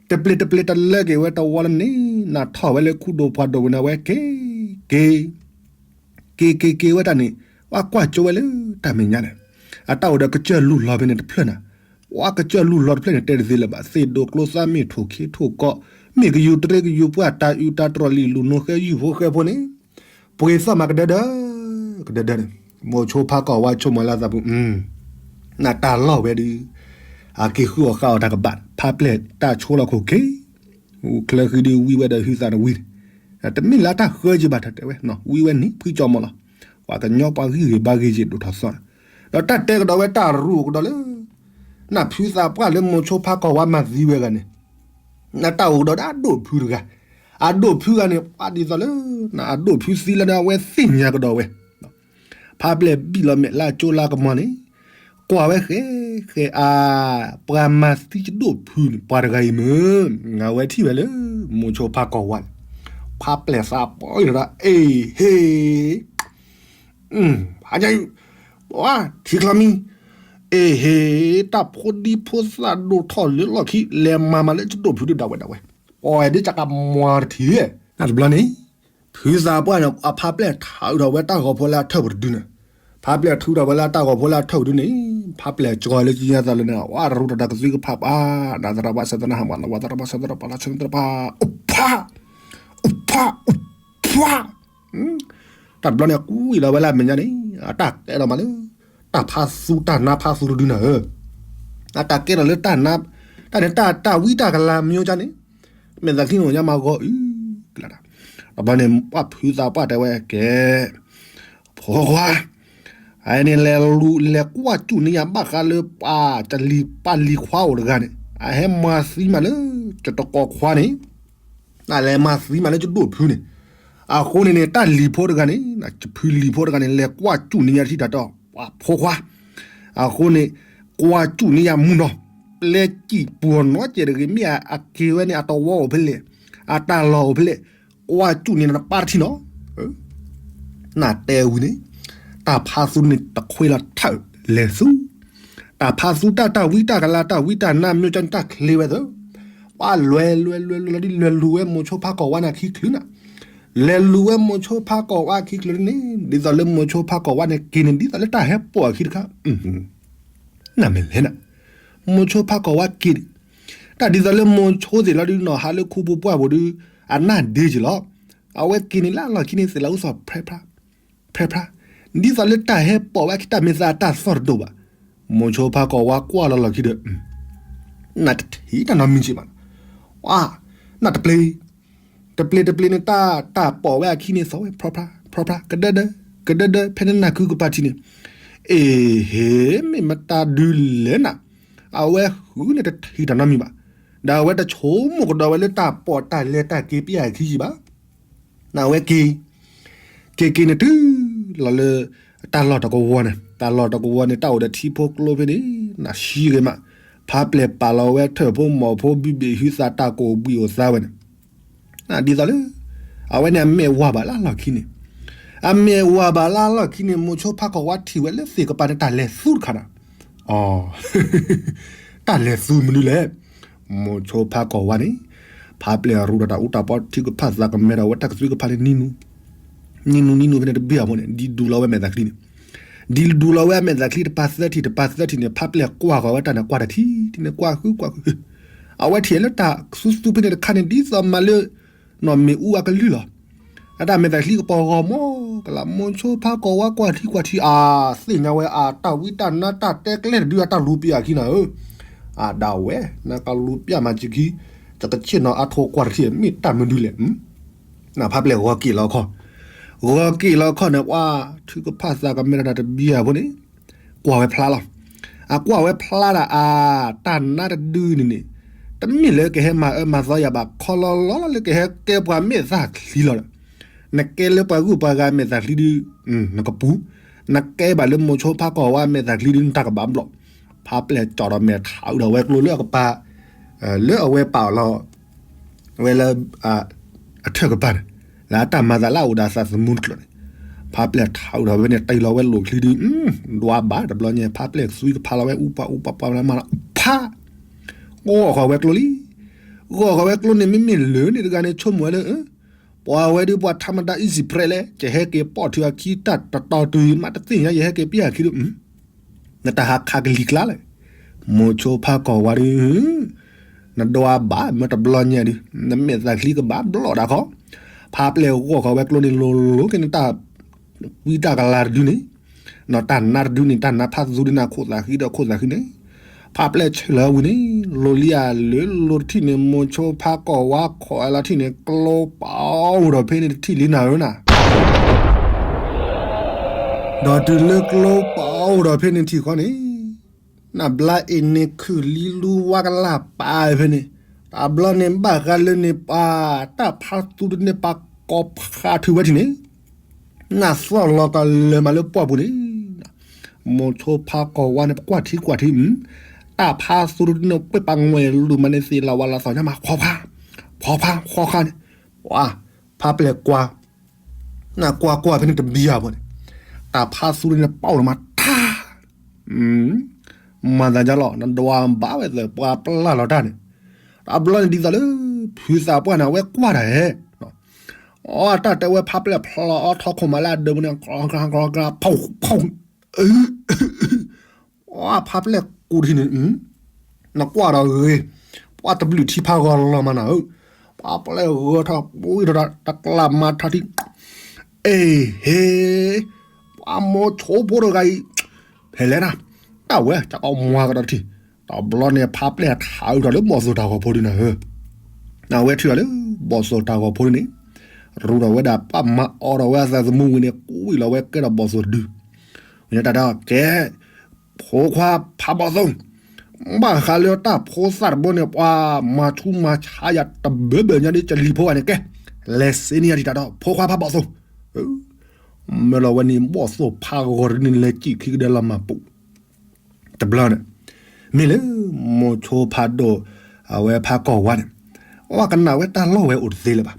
တပျ့ၤတပျ့ၤတလၢက့ၤဝဲတဝီလၢန့ၣ်, နထီၣ်ဝဲလၢခူဒိၣ်ပှၢ်ဒိၣ်ဝဲန့ၣ် အဝဲက့ၤ, က့ၤ က့ၤက့ၤက့ၤဝဲတၢ်န့ၣ်, ပှၤကွၢ်ကၠိဝဲလၢတၢ်မဲာ်ညါန့ၣ်, အတၢ်အိၣ်ဒီးကစၢၢ်လူၢ်လီၤဖဲန့ၣ်တဖျၢၣ်နၤ, ပှၤကစၢၢ်လူၢ်လီၤတဖျၢၣ်န့ၣ် တဲတသ့လၢၤဘၣ်, သ့ၣ်ဒိၣ်ကျိသၣ်မ့ၢ်ထိၣ်ခ့ထိၣ်ကီ, မ့ၢ်ကယူၤတရ့ကယူၤပှၢ် တၢ်အုးတၢ်တြီၢ်လံာ်လူၤနိဃဲ ယူၢ်ဖိဃဲဖိန့ၣ်, ပှ့ၤသီၣ်မးကဒၢဒၢ, ကဒၢဒၢန့ၣ်, မိၤဆိဖါကီၢ်ဝါဆိကမိၣ်လၢသးပူၤ, နတၢ်လီၢ်ဝဲဒုး အက့ၤဃုအီၣ်ဃုအီတၢ်ကဘၣ်, ဖးပျဲၢ်တၢ်ဆိလီၤခိၣ်က့ၤ အိၣ်ချၢဃံဒုး ဝံဝဲဒီးဟုသးတဝံၤန့ၣ်, တမ့ၢ်လၢတၢ်ဃၢက့ၤဘၣ် တၢ်တဲဝဲ, ဝံဝဲန့ၣ် ဖှံကၠီမီၤလီၤ, ပှၤကညီပှၤဂံၢ်ဂ့ၤဘါဂ့ၤက့ၤဒိၣ်ထီၣ်သီန့ၣ်, ဒီးတၢ်တဲကဒီးဝဲတၢ်ရူးအိၣ်ကဒီးလၢ နဖုသးပှၢ်လၢမိၤဆိဖါကီၢ်ဝါမၤသံဝဲဂၤန့ၣ်, နတၢ်အိၣ်ကဒီးဒၣ်အဒိၣ်ဖုတဂၤ, အဒိၣ်ဖုဂၤန့ၣ် ပှၤဒ်သိးလၢ နအဒိၣ်ဖုသံလၢဒီးအဝဲသ့ၣ်ညါကဒီးဝဲ ဖးပျဲၢ်ဘံၣ်လီၤမဲာ်လၢကၠိလၢကမီၤန့ၣ်, ကွၢ်ဝဲဃဲဃဲအါ, ပှၤမၤသံယဒိၣ်ဖုန့ၣ် ပှၤတဂၤအံၤမ့ၢ်, ငါဝဲထံၣ်ဝဲလၢ မိၤဆိဖါကီၢ်ဝါန့ၣ်, ဖးပျဲၢ်သးပီၢ်အံၤဒီး အ့ဟ့, ဖးညါအံၤ, ပှၤထံချီမံ, အ့ဟ့, တၢ်ဖိဒံဖိသၣ်ဒိၣ်ထီၣ်လၢလီၢ်ခံ လဲၤမၤမးလၢယဒိၣ်ဖုဒုးဒၣ်ဝဲဒၣ်ဝဲ, ပှၤဒ်ကကမၤတထံၣ်, တဘျီန့ၣ် ဖုသးပှၢ်န့ၣ် အဖးပျဲၢ်ထးအုးထီၣ်ဝဲတၢ်ဂီၤဖိလၢအထၢၣ်ပူၤတဒုန့ၣ်, ဖးပျဲၢ်ထးအုးထီၣ်ဝဲလၢတၢ်ဂီၤဖိလၢအထၢၣ်ပူၤတဒုန့ၣ်, ဖးပျဲၢ်ကၠီလၢကံညါသးလၢန့ၣ် ဝဲရူးတၢ်တၢ်ကသွံကဖးပှၤ, နသရၣ်ဘၣ်ဆၢသနၢ်ဟးမး နဝဲသရၣ်ဘၣ်ဆၢသရၣ်ပှၤလၢဆၢသရၣ်ပှၤ, အိၣ်ဖး, အိၣ်ဖး, အိၣ်ဖး, တၢ်တဘျီန့ၣ် ကွံာ်လီၤဝဲလၢအမဲာ်ညါန့ၣ် အတၢ်ကဲထီၣ်မးလၢ တၢ်ဖးသူတၢ်နါဖးသူတဒုန့ၣ်ဧၢ, အတၢ်ကဲထီၣ်လၢတၢ်နါ, တၢ်န့ၣ် တၢ်ဝံတၢ်ကလၤမ့ၢ်ကန့ၣ်, မဲာ်သးချံန့ၣ်ညါမၤဂီၤအုးကလးတၢ်, တဘျီန့ၣ် ပှၤဖုသးပှၢ်တဲဝဲကဲ ဖိခွါ, အန့ၣ်လဲၤလူၤလဲၤကွၢ်စူၣ်န့ၢ်ယၤဘၣ်ဃးလၢပှၤတလံၤပှၤလံၤခွါအိၣ်တဂၤန့ၣ် အဟဲမၤသံမးလၢ ယတကိးခွါန့ၣ်, နလဲၤမၤသံမးလၢယဒိၣ်ဖုန့ၣ်, အဃိန့ၣ်န့ၣ် တၢ်လံၤဖိတဂၤန့ၣ် ယဖုလံၤဖိတဂၤန့ၣ် လဲၤကွၢ်စူၣ်န့ၢ်ယၤတထံၣ်တၢ်တီ ပှၤဖိခွါ, အဃိန့ၣ် ကွၢ်စူၣ်န့ၢ်ယၤမုၢ်နီၤ, ပျဲစံာ်ပှီၤနီတစဲးတဂ့ၤ မ့ၢ်အက့ၤဝဲန့ၣ် အတဝီအိၣ်ဖဲလဲၣ်, အတၢ်လီၢ်အိၣ်ဖဲလဲၣ်, ကွၢ်စူၣ်န့ၢ်နပၢ်တထံၣ်နီၤ, နတဲဝံၤန့ၣ်, တၢ်ဖးသူန့ၣ်တခွ့လီၤထၢၣ်လဲၤသူ တၢ်ဖးသူတၢ်တၢ်ဝံတၢ်ကလၤတၢ်ဝံတၢ်နါမ့ၢ်ကန့ၣ် တၢ်ချ့ဝဲသၢ, ပှၤလဲၤလဲၤလဲၤလဲၤလဲၤဒ်လဲၤလူၤဝဲမိၤဆိဖါကီၢ်ဝါန့ၣ်အခံချုးနၤ, လဲၤလူၤဝဲမိၤဆိဖါကီၢ်ဝါအခံချုးန့ၣ် ဒ်သိးလၢမိၤဆိဖါကီၢ်ဝါန့ၣ်က့ၤန့ၣ် ဒ်သိးလၢတၢ်ဟဲပိာ်အခံတခါ, နမ့ၢ်လဲၤနၤ, မိၤဆိဖါကီၢ်ဝါက့ၤန့ၣ်, တၢ်ဒ်သိးလၢမိၤဆိသ့ၣ်လီၤဒုးနီၤ ဟးလၢခူပူၤပှၢ်ပူၤဒုး, အနၢ်ဒ့က့ၤလီၤ, အဝဲက့ၤန့ၣ်လၢအလီၢ်ခံန့ၣ် သ့ၣ်လီၤအူသီၣ်ဖြဲဖြါ ဖြဲဖြါ, ဒ်သိးလၢတၢ်ဟဲပိာ်ဝဲအခံတၢ်မ့ၢ်သးတၢ်သီၣ်တဒိၣ်ဘၣ်, မိၤဆိဖါကီၢ်ဝါကွၢ်လီၤလီၢ်ခံဒီး, နတထံၣ်တၢ်နီတမံၤက့ဘၣ်, နတပျ့ၤ, တပျ့ၤတပျ့ၤန့ၣ် တၢ်တၢ်ပိာ်ဝဲအခံန့ၣ် သီၣ်ဝဲဖြဲဖြါ ဖြဲဖြါ ကဒၢဒၢ ကဒၢဒၢ ဖဲန့ၣ်နၢ်ခုကပၤထံန့ၣ်, အ့ဟ့ မ့ၢ်မတၤဒုးလဲၣ်နၤ, အဝဲဃုန့ၣ်တထံၣ်တၢ်နီတမံၤဘၣ်, ဒီးအဝဲတဆိကမိၣ်ကဒီးဝဲလၢတၢ်ပိာ်တၢ်လဲၤတၢ်က့ၤပျၢ်အခံယံၤဘၣ် နဝဲက့ၤ, က့ၤက့ၤန့ၣ်တုၤလီၤလၢ တၢ်လီၢ်တကဝီၤန့ၣ် တၢ်လီၢ်တကဝီၤန့ၣ် တၢ်အိၣ်ဒီးထံဖိကျိဖဲန့ၣ် နဆံဂ့ၤမး, ဖးပျဲၢ်ပာ်လီၤဝဲထၢၣ်ဖိမီၢ်ဖိ ဘံၣ်ဘ့ၣ်ဟုသးတၢ်ကိၢ်ဘှံးအိၣ်သါဝဲန့ၣ်, ဒ်သိးလၢ အဝဲန့ၣ်အမဲာ်ဝၤဘၣ်လၢအလီၢ်ခံန့ၣ်, အမဲာ်ဝၤဘၣ်လၢအလီၢ်ခံန့ၣ် မိၤဆိဖါကီၢ်ဝါထံၣ်ဝဲလၢသ့ၣ်ကပၤန့ၣ် တၢ်လဲၤသူတခါဒီး တၢ်လဲၤသူမနုၤလဲၣ်, မိၤဆိဖါကီၢ်ဝါန့ၣ်, ဖးပျဲၢ်ရူးဒီးတၢ်အူတၢ်ပီထံကဖၣ်သးကမဲဒီးဝဲတၢ်ကသွံကဖၣ်န့ၣ် နံၤနူ, နံၤနူနံၤနူဖဲန့ၣ်တဘ့ၣ်အဖိန့ၣ် ဒ်ဒူလီၤဝဲမဲာ်သးချံန့ၣ်, ဒ်ဒူလီၤဝဲအမဲာ်သးချံတပၤသၢထံၣ်တပၤသၢထံၣ်န့ၣ် ဖးပျဲၢ်ကွၢ်ဃီၤဝဲတၢ်န့ၣ် ကွၢ်တထံၣ်ထံၣ်န့ၣ် ကွၢ်ဃုကွၢ်ဃု, အဝဲထံၣ်လၢတၢ်သူသူဖဲန့ၣ်တခါန့ၣ် ဒ်သိးမၤလၢ နီၢ်မ့ၣ်အူအကလုၢ်လီၤ. အတၢ်မဲာ်သးချံကပီၤဂီၤမီၢ်ကလး မိၤဆိဖါကီၢ်ဝါကွၢ်ထံကွၢ်ထံအါ, သ့ၣ်ညါဝဲအါ တၢ်ဝံတၢ်နါတၢ်တဲကျဲတဒုအတၢ်လူၤပျၢ်အခံနၤဧၢ, အဒၣ်ဝဲ နကလူၤပျၢ်မၤစခံ, တကဆ့ၣ်နီၤအထိၣ်ကွၢ်တထံၣ် မ့ၢ်တၢ်မနုၤလဲၣ်, နဖးပျဲၢ်ဂီၤက့ၤလီၤခီ, ဂီၤက့ၤလီၤခီန့ၣ် ပှၤ ထုကဖၣ်သးကမဲထီၣ်တၢ်တဘံၣ်အဖိန့ၣ် ကွၢ်ဝဲဖျါလီၤ. အကွၢ်ဝဲဖျါဒၣ်အါ, တၢ်နါတဒုန့ၣ်န့ၣ် တမ့ၢ်လၢကဟဲမၤအၢမၤသီယၤဘၣ်, ခီလီၤလီၤလၢကဟဲကဲပှၤမဲာ်သးချံလီၤဒီး, နကဲလၢပှၤဂုၢ်ပှၤဂၤမဲာ်သးချံဒုး နကပူၤ, နကဲဘၣ်လၢမိၤဆိဖါကီၢ်ဝါ မဲာ်သးချံဒုး နတၢ်ကဘၣ်ဘျီၣ်, ဖးပျဲၢ်ကၠီၣ်ဒီးမဲာ်ထးအုးဒီးဝဲကျိလၢအကပၤ လၢအဝဲပာ်အီၤလီၤ ဝဲလၢ အထၢၣ်ကပၤန့ၣ် လၢအတၢ်မၤသးလၢအအိၣ်ဒီးအသးသမူတကျိၤန့ၣ်, ဖးပျဲၢ်ထးအုးဒီးဝဲန့ၣ် တ့ၢ်လီၤဝဲလိာ်ချံဒုး ဒွးဘၣ်တဘျီညါ ဖးပျဲၢ်ကသွံကဖးလီၤဝဲ အူပှၤအူပှၤပှၤလၢမၤလီၤ ဖး ဂီၢ်ဃီၤဝဲကျိလံ, ဂီၢ်ဃီၤဝဲကျိန့ၣ် မ့မ့ၢ်လၢန့ၣ်တဂၤန့ၣ် ဆိကမိၣ်ဝဲလၢ ပှၤဝဲဒုးပှၤထါမတၤအံၣ်စံးပြဲးလဲၣ်, ယဟဲက့ၤပိာ်ထုအခံတၢ်တတီတုၤမးတသ့ၣ်ညါ ယဟဲက့ၤပျၢ်အခံဒုး နတၢ်ဟးခးကလံၤကျါလဲၣ်. မိၤဆိဖါကီၢ်ဝါဒုး, နဒွးဘၣ်မ့ၢ်တဘျီညါဒုး, နမဲာ်သၣ်ချံကဘၣ်ဘျီၣ်တၢ်ခီ, ဖးပျဲၢ်ဂီၢ်ဃီၤဝဲကျိန့ၣ်လိၤလိၤက့ၤန့ၣ် တၢ်ဝံတၢ်ကလၤတဒုန့ၣ်, နတၢ်နါတဒုန့ၣ် တၢ်နါဖးသူဒုန့ၣ် ခိၣ်သၣ်ဃံဒီးခိၣ်သၣ်ဃံန့ၣ်, ဖးပျဲၢ်ဆဲးလီၤဝံၤန့ၣ်, လိၤလံအလိၤတထံၣ်န့ၣ် မိၤဆိဖါကီၢ်ဝါခိးအလီၤထံၣ်န့ၣ် ကျိပာ်အိၣ်ဒီးဖဲန့ၣ်တထံၣ်လံနၤဧၢနၤ ဒီးတုၤလၢကျိပာ်အိၣ်ဒီးဖဲန့ၣ်ထံၣ်ဃီန့ၣ်, နဘျါအ့ၣ်န့ၣ်ခုၣ်လံလူဝါကလၢ်ပာ်ဖဲန့ၣ်, တဘျီန့ၣ်ဘၣ်ဃးလၢန့ၣ်ပှၤ, တၢ်ဖးသူတန့ၢ်ပှၤကိးဖးထုးဝဲထံၣ်န့ၣ်, နသီၣ်လီၤကလၢၤမးလၢပှၢ်ပူၤန့ၣ်, မိၤဆိဖါကီၢ်ဝါန့ၣ် ပကွၢ်ထံကွၢ်ထံ, တၢ်ဖးသူတန့ၢ်ပှဲၤပှၤငွဲၢ်လူၤမးန့ၣ် သ့ၣ်လၤဝါလၤသီၣ်ညါမး ဃီခွါ, ဃီခွါဃီခွါန့ၣ်, ပှၤ, ဖးပျဲၢ်ကွၢ် နကွၢ်ကွၢ်ဖဲန့ၣ်တဘံယၤဖိန့ၣ်, တၢ်ဖးသူန့ၣ်ပာ်အိၣ်လီၤမးထါ, မၤသးဒ်လီၤ နဒွးဘၣ်ဝဲသ့ၣ်ပှၤပျၢ်လီၤတၢ်န့ၣ်, တဘျီန့ၣ်ဒ်သိးလၢ, ဖုသးပှၢ်န့ၣ် အဝဲကွၢ်တၢ်ဟဲ, အတၢ်တဲဝဲဖးပျဲၢ်ဖျီအီထီခိၣ်မးလၢအဒၢးပူၤန့ၣ် ကျီကျီကျီကျီ ဖီၣ်ဖီၣ် အဖးပျဲၢ်ကူးထံၣ်န့ၣ်, နကွၢ်ဒီးဂ့ၤ, ပှၤတဘျုးထံဖးဂီၤလီၤမးနၤဧၢ, ပှၤပျဲၢ်ဂၢၤထီၣ်ပှံထီၣ်တၢ်တကျးမၤထါထံ, အ့ဟ့, ပှၤမိၤဆိဖိတဂၤအံၤ, ဖဲလဲၣ်နၤ, တၢ်ဝဲ ကကီမွၤကဒီးတထံၣ်, တဘျီန့ၣ်ဖးပျဲၢ်ထးအုးထီၣ်လၢဘီၣ်သိၣ်တၢ်ဂီၤဖိဒုန့ၣ်ဧၢ အဝဲထံၣ်အီၤလၢ, ဘီၣ်သိၣ်တၢ်ဂီၤဖိဒုန့ၣ်, ရူးထီၣ်ဝဲဒၣ်ပၢ်မၤအီၤထီၣ်ဝဲအသးသမူဝံၤန့ၣ် ကွံာ်လီၤဝဲကဲထီၣ်ဘီၣ်သိၣ်တဒု, ဝံၤန့ၣ်တၢ်ဒီးကဲ, ဖိခွါဖးဘီၣ်သိၣ်, ဘၣ်ဃးလၢတၢ်ဖိသၣ်တဘိန့ၣ် ပှၤမၤဆူးမၤဆါယၤတဘၢဘၢညါဒ်ကလံၤဖိဂၤန့ၣ်ကဲ, လဲၤစ့န့ၢ်ယၤဒံးတၢ်ဒီး ဖိခွါဖးဘီၣ်သိၣ်, မ့ၢ်လီၤဝဲန့ၣ် ဘီၣ်သိၣ်ဖးဂီၤတဒုန့ၣ် လဲၤစံၣ်ခံကဒါလီၤမၤပူၤ တဘျီန့ၣ်, မ့ၢ်လၢ, မိၤဆိဖးဒိၣ်, အဝဲဖးကီၢ်ဝါန့ၣ်, အဝဲကနၣ်ဝဲတၢ်လီၢ်ဝဲအိၣ်တသ့လၢၤဘၣ်,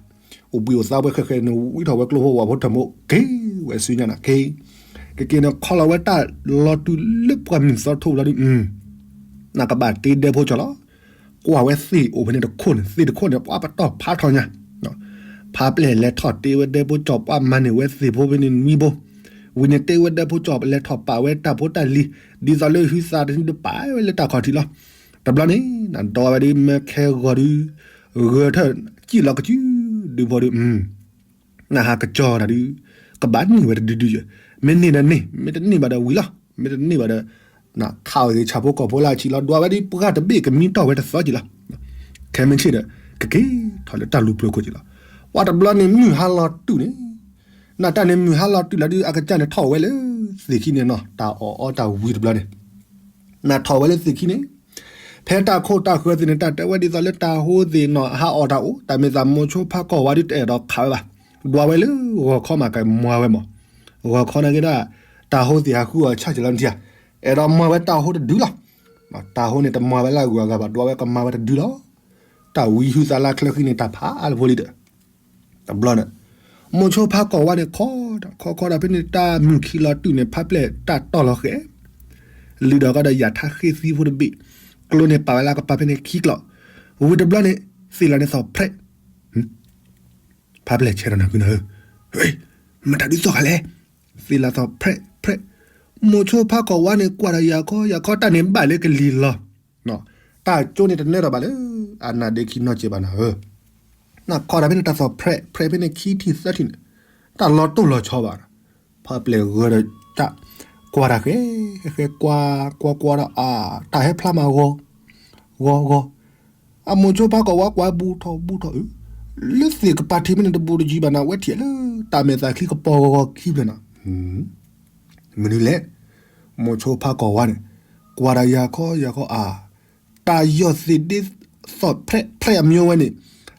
အိၣ်ဘှံးအိၣ်သါဝဲဃဲးဃဲးန့ၣ် ဝံထီၣ်ဝဲကျိဖိဝဲဖိထၢၣ်မိၣ်က့ၤဝဲဆူညါနၤက့ၤ, ကက့ၤန့ၣ်ခီလီၤဝဲတၢ်လီၤတုၤလၢပှၢ်မုၢ်သီထိလီၤဒု, နကဘၣ်တ့ဒဲဖိကၠီလီၤ, ကွၢ်ဝဲသ့ၣ်အိၣ်ဖဲန့ၣ်တခိၣ်န့ၣ် သ့ၣ်တခိၣ်န့ၣ် ပှၤပတီၢ်ဖးထီညါ ဖးပျဲၢ်လဲၤထီၣ်တ့ဝဲဒဲဖိကၠီ ပှၤမၤန့ၢ်ဝဲသ့ၣ်ဖိဖဲန့ၣ်နွံဘိ, ဝံၤန့ၣ်တ့ဝဲဒဲဖိကၠီ လဲၤထီၣ်ပာ်ဝဲတၢ်ဖိတၢ်လံၤ, ဒ်သိးလၢဟုသးတနံၤဒုးပာ်ဝဲလၢတၢ်ခီၣ်ထံးလီၤ, တဘျီန့ၣ် နဒိးဝဲဒုးမ့ၢ်ခဲဂီၤဒုး, ဂဲၤထၢၣ်စံၣ်လီၤကစုဒုးဖိဒုး, နဟးကစီၤတၢ်ဒုး, ကဘၣ်န့ၢ်ဝဲတဒုဒုယဲ, မ့ၢ်န့ၢ်ဒီးန့ၢ် မ့ၢ်တန့ၢ်ဘၣ်ဒီးဝံၤလီၤ, မ့ၢ်တန့ၢ်ဘၣ်ဒီး ခးအီၤဂ့ၤဆၣ်ဖိကီၢ်ဖိလၢအဆံးလီၤ ဒွးဝဲဒ်ပှၢ်တဘ့ၣ်ကမံတီၢ်ဝဲတသီက့ၤလီၤ, ခဲမုၢ်ဆ့ၣ်ဒီး ကက့ၤထီၣ်လၢတၢ်လူၤပျိၤခိၣ်က့ၤလီၤ, ပှၤတဘျီန့ၣ်မုၢ်ဟါလီၤတုၤန့ၣ်, နတၢ်န့ၣ်မုၢ်ဟါလီၤတုၤလီၤဒုးအကစၢ်န့ၣ်ထီၣ်ဝဲလၢ, သ့ၣ်ခံန့ၣ်နီၤ တၢ်အီၣ်အီတၢ်ဝံၤတဘျီန့ၣ် နထီၣ်ဝဲလၢသ့ၣ်ခံန့ၣ်, ဖဲတၢ်ခိၣ်တၢ်ဃၢၤသ့ၣ်န့ၣ် တၢ်တဲဝဲဒ်သိးလၢတၢ်ဟိသ့ၣ်နီၤ အဟးအီၣ်တၢ်အိၣ် တၢ်မ့ၢ်သးမိၤဆိဖးကီၢ်ဝါဒုးတအဲၣ်ဒိးခးဝဲဘၣ်, ဒွးဝဲလၢဂီၤခီမးကမၤဝဲမး, ဂီၤခီန့ၣ်က့ဒၣ်, တၢ်ဟိသ့ၣ်ဟးဃုအီၤဆၣ်က့ၤလီၤနထံၣ်ဧါ, အဲၣ်ဒိးမၤဝဲတၢ်ဟိတဒုလီၤ, တၢ်ဟိန့ၣ်တမၤဝဲလၢအဂုၤအဂၤဘၣ် ဒွးဝဲကမၤဝဲတဒုလီၤ, တၢ်ဝံဟုသးလၢချၢဃံန့ၣ် တၢ်ဖးအါလၢဖိလံဒီး တဘျီန့ၣ်, မိၤဆိဖးကီၢ်ဝါန့ၣ်ခီ, ခီခီဒီးဖဲန့ၣ်တၢ်မုၢ်ခံလီၤတုၤန့ၣ် ဖးပျဲၢ်တၢ်တီၢ်လီၤဃဲၤ, လုၢ်ဒီးကီဒီးယၣ်ထါဃ့သံဖိတဘ့ၣ်, ကျိန့ၣ်ပာ်ဝဲလၢကပၤဖဲန့ၣ်ခံကျီၢ်, ဝံၤတဘျီန့ၣ်, သ့ၣ်လီၤန့ၣ်သီၣ်ဖြဲး, ဖးပျဲၢ်ဆဲးဒီးနၤကွံနၤဧၢ, မတၤဒုးသီၣ်ဃာ်လဲၣ်, သ့ၣ်လီၤသီၣ်ဖြဲးဖြဲး, မိၤဆိဖးကီၢ်ဝါန့ၣ်ကွၢ်ဒီးယၤခီယၤခီတၢ်န့ၣ်ဘၣ်လၢကလံၤလီၤ တၢ်ကၠိန့ၣ်တနၢဒီးဘၣ်လၢ, အနၢ်ဒ့ခံနီၢ်ကဲးဘၣ်နၤဧၢ, နခီဒီးဖဲန့ၣ်တၢ်သီၣ်ဖြဲးဖြဲးဖဲန့ၣ်ခံထံၣ်သၢထံၣ်န့ၣ်, တၢ်လီၤတိၢ်လီၤဆီဘၣ်, ဖးပျဲၢ်ဂၢၤဒီးတၢ်, ကွၢ်တၢ်ဃဲ, ဃဲကွၢ်ကွၢ်ကွၢ်ဒီးအါ, တၢ်ဟဲဖျါမးဂီၤ, ဂီၤဂီၤ, အမိၤဆိဖးကီၢ်ဝါကွၢ်ဘူးထီၣ်ဘူးထီၣ်အၢ, လၢသ့ၣ်ကပၤထံးဖဲန့ၣ်တဘူးတယံၤဘၣ်နၤဝဲထံၣ်လၢ, တၢ်မဲာ်သးချံကပီၤဂီၤဂီၤခံဖျၢၣ်နၤ မနုၤလဲၣ်, မိၤဆိဖးကီၢ်ဝါန့ၣ်, ကွၢ်ဒီးယၤခီယၤခီအါ, တၢ်ယီၢ်သ့ၣ်ဒ့သီၣ်ဖြဲးဖြဲးအမၠိဝဲန့ၣ်,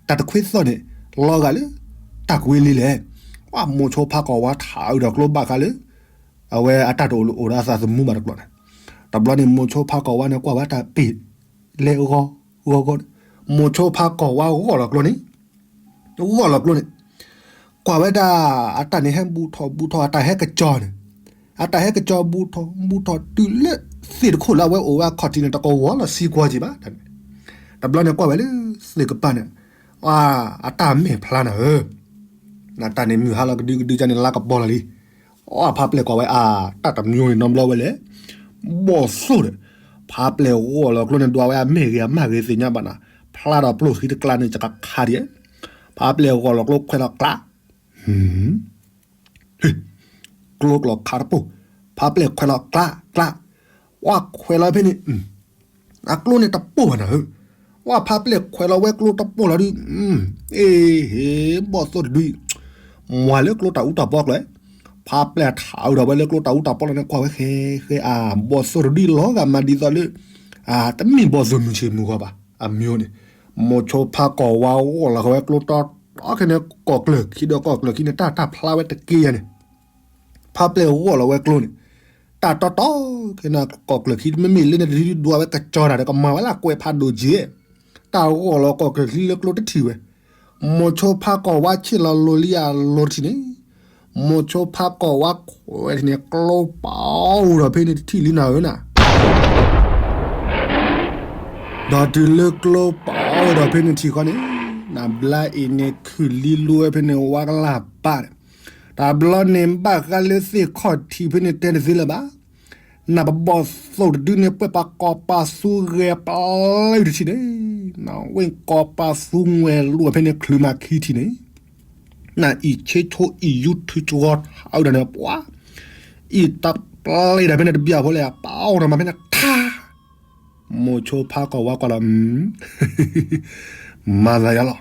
တၢ်တခွ့သီၣ်န့ၣ်, လီၤဂာ်လၢ, တၢ်ကွ့လံလဲၣ်, ပှၤမိၤဆိဖးကီၢ်ဝါထးအုးဒီးကျိဘၣ်ဃးလၢ, အဝဲအတၢ်တအိၣ်လၢအိၣ်ဒီးအသးသမူဘၣ်တကျိန့ၣ်, တဘျီန့ၣ်မိၤဆိဖးကီၢ်ဝါန့ၣ်ကွၢ်ဝဲတၢ်ပ့ၢ်, လဲၤဂီၤ, ဂီၤဂီၤ, မိၤဆိဖးကီၢ်ဝါဂီၢ်လီၤကျိန့ၣ် ဂီၢ်လီၤကျိန့ၣ်, ကွၢ်ဝဲဒၣ်, အတၢ်န့ၣ်ဟဲဘူးထီၣ်ဘူးထီၣ်အတၢ်ဟဲကစီၤန့ၣ်, အတၢ်ဟဲကစီၤဘူးထီၣ်ဘူးထီၣ်တုၤလၢ, သ့ၣ်တခိၣ်လၢအဝဲအိၣ်ဝဲအခီၣ်ထံးန့ၣ် တကဝီၤလီၤဆံကွၢ်က့ၤဘၣ်, တဘျီန့ၣ်ကွၢ်ဝဲလၢ, သ့ၣ်ကပၤန့ၣ်, အတၢ်မဲာ်ဖျါနၤဧၢ, နတၢ်န့ၣ်မုၢ်ဟါလီၤကဒုကဒုကန့ၣ်လါကပီၤလီၤလံ, အဖးပျဲၢ်ကွၢ်ဝဲအါ, တၢ်တမၠိန့ၣ်နီတဘျီဝဲလဲၣ်, ဘီၣ်သိၣ်ဒီး, ဖးပျဲၢ်ဂီၢ်လီၤကျိန့ၣ် ဒွးဝဲအမဲာ်ဂ့ၤအမၢ်ဂ့ၤသ့ၣ်ညါဘၣ်နၤ, ဖျါဒီးပျိၢ်ဃံတကျါန့ၣ် ကခးဒံး, ဖးပျဲၢ်ဂီၢ်လီၤကျိခွဲးလီၤကျါ, ဟ့ၣ် ကျိကျီခါတပိၢ်, ဖးပျဲၢ်ခွဲးလီၤကျါကျါ, ဝဲခွဲးလီၤဖဲန့ၣ်, အကျိန့ၣ်တပိၢ်ဘၣ်နၤဧၢ, ဝဲဖးပျဲၢ်ခွဲးလီၤဝဲကျိတပိၢ်လီၤဒုး, အ့ဟ့ၣ် ဘီၣ်သိၣ်တဒုအံၤ, မွၤလၢကျိတၢ်အူတၢ်ပီကျဲ, ဖးပျဲၢ်ထးအုးဒီးဝဲလၢကျိတၢ်အူတၢ်ပီလီၤန့ၣ် ကွၢ်ဝဲဃဲဃဲအါ, ဘီၣ်သိၣ်တဒုအံၤလီၤဂာ်မးဒ်သိးလၢ တမ့ၢ်ဘီၣ်သိၣ်မုၢ်ဆ့ၣ်မုၢ်ဂီၤဘၣ်, အမံၤန့ၣ်, မိၤဆိဖးကီၢ်ဝါဂီၢ်လီၤဃာ်ဝဲကျိတီတီခဲန့ၣ် ကီၢ်ကျၢၢ်ခံဒီးကီၢ်ကျၢၢ်ခံန့ၣ် တၢ်တၢ်ဖျါဝဲတက့ၢ်ယၤန့ၣ်, ဖးပျဲၢ်ဂီၢ်လီၤဝဲကျိန့ၣ်, တၢ်တီတီခဲန့ၣ် ကီၢ်ကျၢၢ်ခံမ့မ့ၢ်လၢန့ၣ်တဒုဒွးဝဲကစီၤတၢ်ဒီးကမၤဝဲလၢကွဲးဖးဒိၣ်က့ၤ, တၢ်ဂီၢ်လီၤကီၢ်ကျၢၢ်ခံလၢကျိတထံၣ်ဝဲ, မိၤဆိဖးကီၢ်ဝါဆ့ၣ်လီၤလိၤလံအလိၤတထံၣ်န့ၣ်, မိၤဆိဖးကီၢ်ဝါခွဲးထံၣ်န့ၣ် ကျိပာ်အီၤဒီးဖဲန့ၣ်တထံၣ်လံနၤဧၢနၤ ဒီးတုၤလၢကျိပာ်အီၤဒီးဖဲန့ၣ်ထံၣ်ဃီန့ၣ်, နဘျါအံၤန့ၣ် ခုၣ်လံလိဝဲဖဲန့ၣ်ဝါကလၢ်ဘၣ်ဒီး, တဘျီန့ၣ်ဘၣ်ဃးလၢသ့ၣ်ခီၣ်ထံးဖဲန့ၣ်တဲတသ့လၢၤဘၣ်, နပဘီၣ်သိၣ်တဒုန့ၣ် ပှဲၤပှၤကီၢ်ပာ်သူဂဲၤပျဲတထံၣ်န့ၣ်, နဝ့ၢ်ကီၢ်ပာ်သူငွဲၣ်လိာ်ဖဲန့ၣ်ချုးမးခံထံၣ်န့ၣ် နအံၣ်ဆ့ဆိအံၣ်ယူထုးကီၤထးအုးဒီးန့ၣ် ပှၤ အံၣ်တပျဲဒၣ်ဖဲန့ၣ်တဘျီဖိလဲၣ် ပာ်အီၤဒီးမးဖဲန့ၣ်ထါ, မိၤဆိဖးကီၢ်ဝါကွၢ်လီၤ, မၤသးယါလီၤ,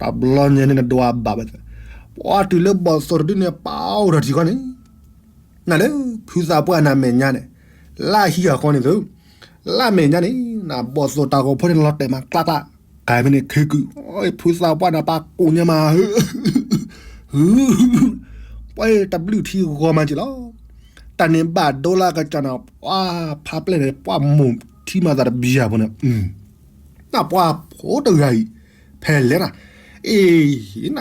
တဘျီညါန့ၣ်နဒွးဘၣ်ဝဲ, ပှၤတုၤလၢဘီၣ်သိၣ်တဒုန့ၣ် ပာ်အီၤဒီးထံၣ်ဃီန့ၣ် နလၢဖုသးပှၢ်နမဲာ်ညါန့ၣ်, လၢဟံၣ်အဃီန့ၣ်သု, လၢမဲာ်ညါန့ၣ် နဘီၣ်သိၣ်တၢ်ဂီၤဖိန့ၣ်လီၤတဲာ်မးကျါကျါ, ကဲဖဲန့ၣ်ခ့ကုၢ်, ဖုသးပှၢ်နပာ်ကိးညါမး, ပှၤတဘျုးထံဂီၤမးက့ၤလီၤ, တၢ်န့ၣ်ဘၣ်ဒိလၢကစၢ်နၤ ပှၤဖးပျဲၢ်န့ၣ် ပှၤမိၢ်ထံမၤသးတဘျီဖိန့ၣ် နပှၤဖိတဂၤအံၤ ဖဲလဲၣ်နၤ, အ့ န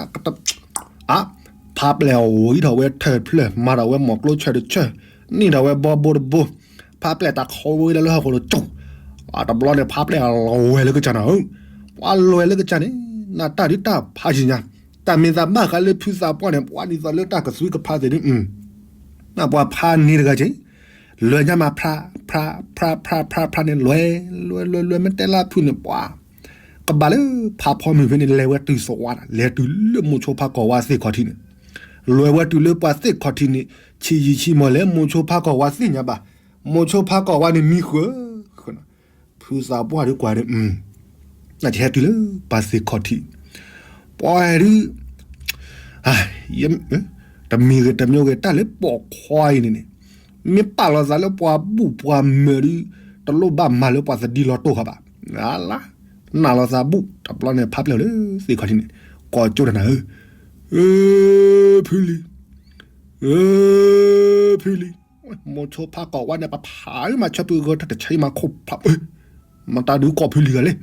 ဖးပျဲၢ်ဝံထီၣ်ဝဲထၢၣ်ဖျၢၣ် မၤထီၣ်ဝဲမိၢ်ကျိဆၢၣ်တဆၢၣ်, န့ၢ်ထီၣ်ဝဲဘီဘိတဘိ, ဖးပျဲၢ်တၢ်ခီဝဲဒၣ်လၢဟီၣ်ခိၣ်တကၠိၢ်, တဘျီန့ၣ် ဖးပျဲၢ်အလီၤဝဲလၢကစၢ်နၤဧၢ, ပှၤလီၤဝဲလၢကစၢ်န့ၣ် နတၢ်ဒုးတၢ်ဖးယံၤညါ, တၢ်မ့ၢ်သးဘၣ်ဃးလၢဖုသးပှၢ်န့ၣ် ပှၤဒ်သိးလၢတၢ်ကသွံကဖးသ့ၣ်ဒုး နပှၤဖးန့ၢ်တဂၤက့ၤ, လၢညါမးဖျါ ဖျါ ဖျါ ဖျါ ဖျါ ဖျါန့ၣ် လွဲ လွဲ လွဲ လွဲ မ့ၢ်တဲလၢဖုန့ၣ် ပှၤ ကဘၣ်လၢဖးဖီမုၢ်ဖဲန့ၣ် လဲၤဝဲတုၤသဝါဒၣ် လဲၤတုၤလၢမိၤဆိဖးကီၢ်ဝါသ့ၣ်ခီၣ်ထံးန့ၣ်, လဲၤဝဲတုၤလၢပှၤသ့ၣ်ခီၣ်ထံးန့ၣ် ဆံးယံာ်ဆံးမီၢ်လဲၣ် မိၤဆိဖးကီၢ်ဝါသ့ၣ်ညါဘၣ်, မိၤဆိဖးကီၢ်ဝါန့ၣ်မံဃၢၤ ဃၢၤနီၤ, ဖုသးပှၢ်ဒုးကွၢ်ဒီး နကဟဲတုၤလၢပှၤသ့ၣ်ခီၣ်ထံး, ပှၤဒုး တမံၤဂ့ၤတမံၤဂ့ၤ တၢ်လၢပိာ်ခွါအံၤန့ၣ်န့ၣ်, မ့ၢ်ပာ်လီၤသးလၢပှၤဘူၣ်ပှၤမၢၤဒုး တလိၣ်ဘၣ်မၤလၢပှၤသဒံလီၤတိၢ်ဃီဘၣ်, နးလီၤသးဘူၣ် တဘျီန့ၣ် ဖးပျဲၢ်လၢသ့ၣ်ခီၣ်ထံးန့ၣ် ကိးကၠိတနၤဧၢ, ဖုလံၤ ဖုလံၤ, မိၤဆိဖးကီၢ်ဝါန့ၣ် ပဖးမၤဆၢပုၢ်ဂၢၢ်ထၢၣ်တဆၢမၤခိၣ်ဖး, မတၤဒုးကိးဖုလံၤဂၤလဲၣ်,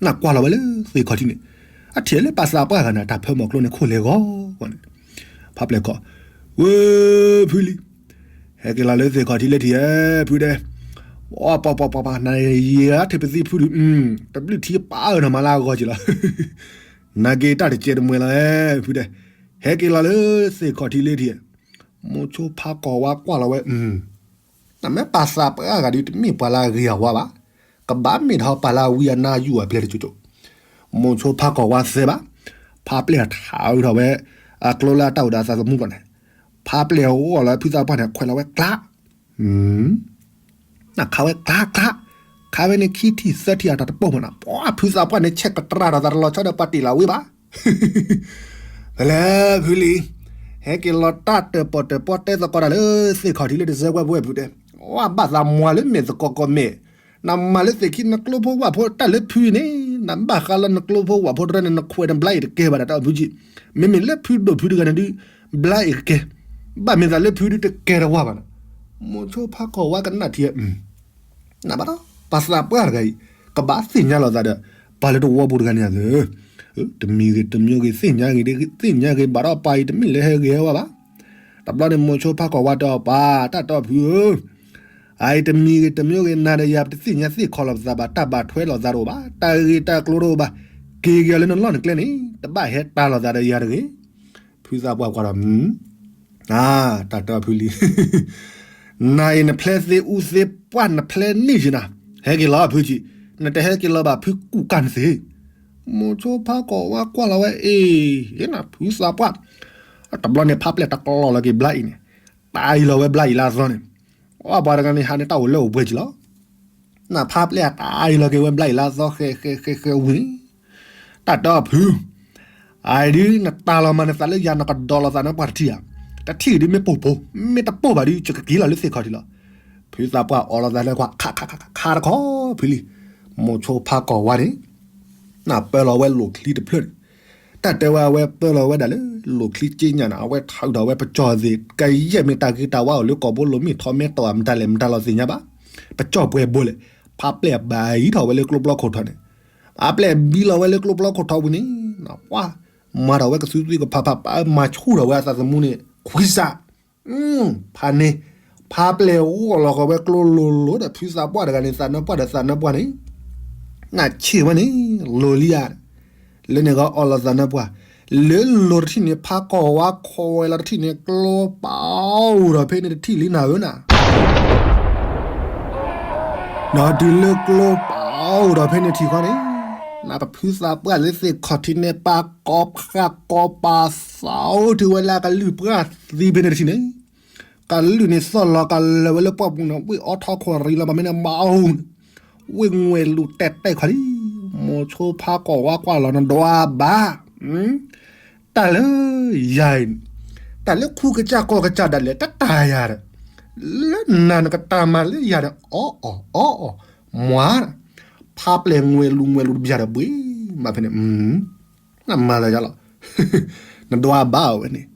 နကွၢ်လီၤဝဲလၢသ့ၣ်ခီၣ်ထံးန့ၣ်, အထံၣ်လၢပှၤသးပှၢ်ဂၤန့ၣ် တၢ်ဖၢမီၤကျိန့ၣ်ခိၣ်လဲၤဂီၤန့ၣ်, ဖးပျဲၢ်ကိး, ဝဲဖုလံၤ, ဟဲက့ၤလီၤလၢသ့ၣ်ခီၣ်ထံးလၢထံၣ်ဧၢ ဖုဒဲး, ပှၤပှၤပှၤပှၤ နယံၤထံၣ်ပသံဖုဒုး, တဘျုးထံပာ်အၢနီၤမးလၢအဂီၢ်က့ၤလီၤ, နာ်က့ၤတၢ်တစဲးတမှဲၤလီၤ ဖုဒဲး, ဟဲက့ၤလီၤလၢသ့ၣ်ခီၣ်ထံးလၢထံၣ်, မိၤဆိဖးကီၢ်ဝါကွၢ်လီၤဝဲ, နမ့ၢ်ပှၤသးပှၢ်ဂၤဒုး တမ့ၢ်ပှၤလၢအဂ့ၤအဝါဘၣ်, ကဘၣ်မ့ၢ်ထီၣ်ပှၤလၢအဝံအနါယူၢ်အပျဲၢ်တကၠိကၠိ, မိၤဆိဖးကီၢ်ဝါသဲဘၣ်, ဖးပျဲၢ်ထးအုးထီၣ်ဝဲ, အကျိလၢအတၢ်အိၣ်ဒီးအသးသမူကျီၢ်န့ၣ်, ဖးပျဲၢ်ဂီၢ်လီၤဖုသးပှၢ်န့ၣ် ခွဲးလီၤဝဲကျါ နခးဝဲကျါကျါ, ခးဝဲန့ၣ်ခံထံၣ်သၢထံၣ်အတၢ်တပိာ်မးနီၤ, ပှၤဖုသးပှၢ်န့ၣ် ဆဲးကတြၢ်ဒီးသးတလီၤဆီဒီးပှၤတ့ၢ်လီၤဝံဘၣ်, ဖဲလဲၣ်ဖုလံၤ, ဟဲက့ၤလီၤတၢ်တၢၣ်ပီၣ်တၢၣ်ပီတဲသကိးတၢ်လၢသ့ၣ်ခီၣ်ထံးလၢတစဲးဝဲပဝဲဖုတဲ, ဝဲဘၣ်သးမွၤလၢမဲာ်သကိးကီၢ်မဲာ်, နမၤလၢသ့ၣ်ခံနကျိဖိဝၣ်ဖိတၢ်လၢဖုန့ၣ်, နဘၣ်ဃးလၢနကျိဖိဝၣ်ဖိတရၢန့ၣ် နခွဲးနဘျါအံၤတကဲဘၣ်ဒီးတၢ်ဖုကံ, မ့မ့ၢ်လၢဖုဒိၣ်ဖုတဂၤန့ၣ်ဒုး ဘျါအံၤကကဲ, ဘၣ်မ့ၢ်သးလၢဖုဒုးတကဲတဝါဘၣ်နီၤ, မိၤဆိဖးကီၢ်ဝါကနၣ်ထံဧၢ, နဘၣ်ဒီး ပှၤသးပှၢ်တဂၤအံၤ ကဘၣ်သ့ၣ်ညါလီၤသးဒီး ပှၤလၢတဝီပူၤတဂၤန့ၣ်ဧါသၢ, တမံၤဂ့ၤတမံၤဂ့ၤ သ့ၣ်ညါဂ့ၤ သ့ၣ်ညါဂ့ၤ ဘၣ်ဒီးပှၤအံၤတမ့ၢ်လၢဟဲဂ့ၤဟဲဝါဘၣ်, တဘျီန့ၣ်မိၤဆိဖးကီၢ်ဝါတဲအီၤ ပှၤတၢ်တီဖုဧၢ အအံၤတမံၤဂ့ၤတမံၤဂ့ၤ နၤဒီးယၤပတသ့ၣ်ညါသ့ၣ်ခီၣ်လီၤပသးဘၣ် တၢ်ဘၣ်ထွဲလိာ်သးတအိၣ်ဘၣ် တၢ်ဂ့ၢ်တၢ်ကျိၤတအိၣ်ဘၣ် က့ၤက့ၤအီၤလၢနလီၢ်နကျဲန့ၣ် တဘၣ်ဟဲတၢ်လိာ်သးဒီးယၤတဂ့ၤ. ဖုသးပှၢ်ကွၢ်ဒီး တၢ်တီဖုလံၤ နၤအံၤနဖျဲသ့အူသ့ပှၢ်နဖျဲန့ၢ်ယံၤနၤ, ဟဲက့ၤလီၤဖုကံ, နတဟဲက့ၤလီၤဘၣ်ဖုကူၣ်ကၢ်နသ့. မိၤဆိဖါကီၢ်ဝါကွၢ်လီၤဝဲအ့ၣ်, နဖုသးပှၢ်, တဘျီန့ၣ်ဖါပျဲၢ်တကျီလီၤက့ၤဘျါအံၤန့ၣ်, တၢ်အံၤလီၤဝဲဘျါအံၤလၢအသီန့ၣ်, အပှၤတဂၤန့ၣ်ဟးန့ၣ်တၢ်အိၣ်လၢအိၣ်ပှဲၤကံလီၤ. နဖါပျဲၢ်အတၢ်အံၤလီၤက့ၤဝဲဘျါအံၤလၢအသီဃဲဃဲဃဲဃဲဝံၤန့ၣ်, တၢ်တဲအီၤဖု အအံၤဒုး နတၢ်လီၤမၤနသးလၢယၤနကဒီးလီၤသးနၢပှၢ်တထံၣ်ဧါ, တထံၣ်ဒုးမ့ၢ်ပိၢ်ပိၢ်, မ့ၢ်တပိၢ်ဘၣ်ဒုး ယကက့ၤလီၤလၢသ့ၣ်ခီၣ်ထံးလီၤ. ဖုသးပှၢ်အီလီၤသးလၢကွၢ် ခးခးခးခးတခီ ဖုလံ, မိၤဆိဖါကီၢ်ဝါန့ၣ် နပၢလီၤဝဲလိာ်ချံတဖျၢၣ်န့ၣ်, တၢ်တဲဝဲအဝဲပၢလီၤဝဲဒၣ်လၢလိာ်ချံက့ညါန့ၣ် အဝဲထုးထီၣ်ဝဲပကၠီၣ်သ့ၣ် ကယဲၢ်မ့ၢ်တၢ်ဂ့ၤတၢ်ဝါအိၣ်လၢကီၢ်ဘိလိၤမ့ၢ်ထီၣ်မ့ၢ်တီၢ်မတၤလဲၣ်မတၤလီၤသ့ၣ်ညါဘၣ်, ပကၠီၣ်ပှဲၤဘိလဲၣ်, ဖါပျဲၢ်ဘၣ်အံၤထီၣ်ဝဲလၢကျိပျီခိၣ်ထီၣ်န့ၣ်, ဖါပျဲၢ်ဘံလီၤဝဲလၢကျိပျီခိၣ်ထီၣ်ဝံၤန့ၣ်, ပှၤ မၤထီၣ်ဝဲကသုသံကဖးဖး ပမၤဆူၣ်ထီၣ်ဝဲအသးသမူန့ၣ် ခွံစး ဖးန့ၣ်, ဖါပျဲၢ်ဂီၢ်လီၤဃီၤဝဲကျိလိၤလိၤဒီး ဖုသးပှၢ်တဂၤန့ၣ် သးနၢပှၢ်ဒီးသးနၢပှၢ်န့ၣ်, နဆ့ၣ်ဝဲန့ၣ် လိၤလံဧါ, လၢန့ၣ်ဂီၢ်အီလီၤသးနၢပှၢ်, လၢလိၤတထံၣ်န့ၣ် ဖါကီၢ်ဝါခိးဝဲလီၤတထံၣ်န့ၣ် ကျိပာ်အိၣ်ဒီးဖဲန့ၣ်တထံၣ်လံနၤဧၢနၤ ဒီးတုၤလၢကျိပာ်အိၣ်ဒီးဖဲန့ၣ်ထံၣ်ဃီန့ၣ်, နပဖုသးပှၢ်လၢသ့ၣ်ခီၣ်ထံးန့ၣ် ပာ်ကီၤဖးကီၤပာ်သးအိၣ်ထံၣ်ဝဲလၢကလုၢ်ပှၢ်သံဖဲန့ၣ်တထံၣ်န့ၣ်, ကလုၢ်န့ၣ်သီၣ်လီၤကလၢၤဝဲလၢပှၢ်ပူၤန့ၣ် ဝ့ၢ်အီထီခိၣ်ရံလီၤဘၣ်မ့ၢ်န့ၣ် ဘၣ်အိၣ်န့ၣ်, ဝ့ၢ်ငွဲၤလူၤတဲာ်တဲာ်ခီလံ, မိၤဆိဖါကီၢ်ဝါကွၢ်လီၤနဒွးဘၣ် တၢ်လၢယၤအံၤန့ၣ်, တၢ်လၢခူကစၢ်ကီၢ်ကစၢ်ဒၣ်လဲာ် တၢ်တၢ်ယၤဒီး, လၢနၤနကတၢ်မၤလၢယၤဒီး အီၣ်အီၣ်အီၣ်အီၣ်, မွၤ, ဖါပျဲၢ်ငွဲၤလူၤငွဲၤလူၤတဘျီဒီးဘှ့ၣ်, မ့ၢ်ဖဲန့ၣ်, နမၤလၢယၤလီၤ, နဒွးဘၣ်ဝဲန့ၣ်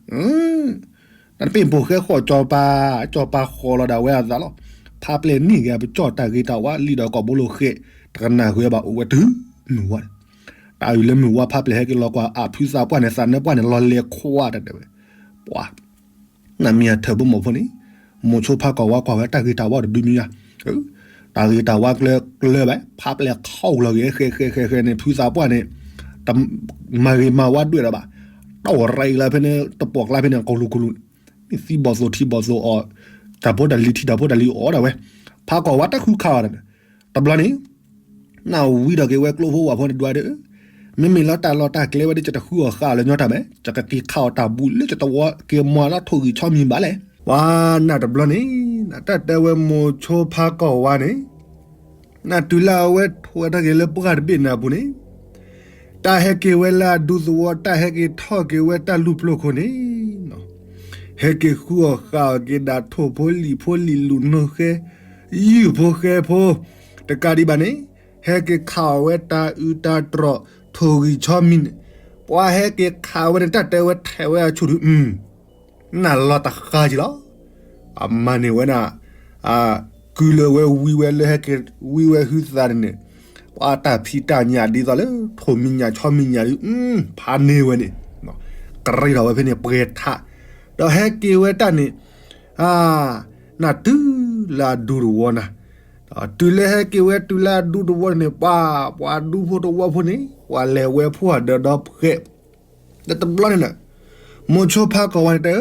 တၢ်တပ့ၢ်ပိာ်ဃဲဃီၣ်ကၠီၤပၤ, ကၠီၤပၤဃီၤလီၤဒၣ်ဝဲအသးလီၤ, ဖါပျဲၢ်န့ၢ်က့ၤအပကၠီၣ်တၢ်ဂ့ၤတၢ်ဝါလံဒီးကီၢ်ဘိလိၤဃဲ, တကနၣ်ဃုာ်ဘၣ်အိၣ်ဝဲတုၤမုၢ်ဝါန့ၣ်, တၢ်အုၣ်လၢမုၢ်ဝါဖါပျဲၢ်ဟဲက့ၤလီၤကွၢ်အဖုသးပှၢ်န့ၣ် သးနၢပှၢ်န့ၣ် လီၤလဲၤခွါတၢ်တဲဝဲ, ပှၤ နမ့ၢ်အထၢၣ်ဘိမုၢ်ဖိန့ၣ်, မိၤဆိဖါကီၢ်ဝါကွၢ်ဝဲတၢ်ဂ့ၤတၢ်ဝါတဒုမံၤညါ, တၢ်ဂ့ၤတၢ်ဝါကျၢၤကျၢၤဘၣ် ဖါပျဲၢ်ခီၣ်လီၤက့ၤဃဲဃဲဃဲဃဲန့ၣ် ဖုသးပှၢ်န့ၣ်, မၤဂ့ၤမၤဝါဒွဲၣ်လၢၤဘၣ်, တၢ်အိၣ်ရၤအံၤလၢဖဲန့ၣ် တပိာ်ကျါဖဲန့ၣ် ကလူၤကလူၤန့ၣ်, မ့ၢ်သံဘီၣ်သိၣ်ထံဘီၣ်သိၣ်အီၤ, တၢ်ဖိတၢ်လံၤထံတၢ်ဖိတၢ်လံၤအီၣ်ဒၣ်ဝဲ, ဖါကီၢ်ဝါတၢ်ဃုခးအီၤန့ၣ်, တဘျီန့ၣ် နဝံဒီးက့ၤဝဲကျိဖိဝၣ်ဖိန့ၣ်ဒွးဒီး, မ့မ့ၢ်လီၤတၢ်လီၤတၢ်ကျဲဝဲဒၣ် ယတဃုအီၣ်ဃာ်အီၤလၢညီတၢ်မဲာ်, ယကက့ၤခးအီၣ်တၢ်ဘူးလၢယသဝီက့ၤမၤလီၤထိၣ်ဂံၢ်ဆီမံၤဘၣ်လဲၣ်. ပှၤနၢ်တဘျီန့ၣ်, နတၢ်တဲဝဲမိၤဆိဖါကီၢ်ဝါန့ၣ်, နတုၤလၢအဝဲထိၣ်ဝဲတၢ်က့ၤလၢပှၢ်တဘ့ၣ်န့ၣ်အပူၤန့ၣ်, တၢ်ဟဲက့ၤဝဲလၢအဒူသဝီ တၢ်ဟဲက့ၤထီၣ်က့ၤဝဲတၢ်လူၢ်ပျိၢ်ခိၣ်န့ၣ် ဟဲက့ၤဃုအီၣ်ဃာ်အီၤက့ၤဒၣ်ထိၣ်ဖိလံာ်ဖိလံာ်လူၤနိၢ်ဃဲ ယုၢ်ဖိဃဲဖိ, တကးဒံးဘၣ်န့ၣ်, ဟဲက့ၤခးအီၣ်ဝဲတၢ်အုးတၢ်တြီၢ်ထိၣ်ဂံၢ်ဆီမံၤန့ၣ်, ပှၤဟဲက့ၤခးဝဲန့ၣ် တၢ်တဲဝဲထဲးဝဲအဆူၣ်ဒုး နၢ်လီၤတဃါက့ၤလီၤ. အမၤန့ၢ်ဝဲဒၣ်, ကုလၢဝဲဝံဝဲလၢဟဲက့ၤဝံဝဲဟုသးန့ၣ်န့ၣ်, ပှၤတၢ်ဖံးတၢ်ညၣ်ဒ်သိးလၢထိၣ်မံၤညၣ်ဆီမံၤညၣ်ဒုး, ဖးန့ၢ်ဝဲန့ၣ်, ကရံးထီၣ်ဝဲဖဲန့ၣ်ပှဲၤထး, ဒီးဟဲက့ၤဝဲတၢ်န့ၣ်, နၢ်တုၤလၢအဒူသဝီနၤ, တုၤလၢဟဲက့ၤဝဲတုၤလၢအဒူသဝီန့ၣ် ပှၤ, ပှၤဒူဖိသဝီဖိန့ၣ် ပှၤလဲၤဝဲဖှီၣ်ဒီးဒီဖှဲး ဒီးတဘျီန့ၣ်ဒီး, မိၤဆိဖါကီၢ်ဝါန့ၣ်တဲ,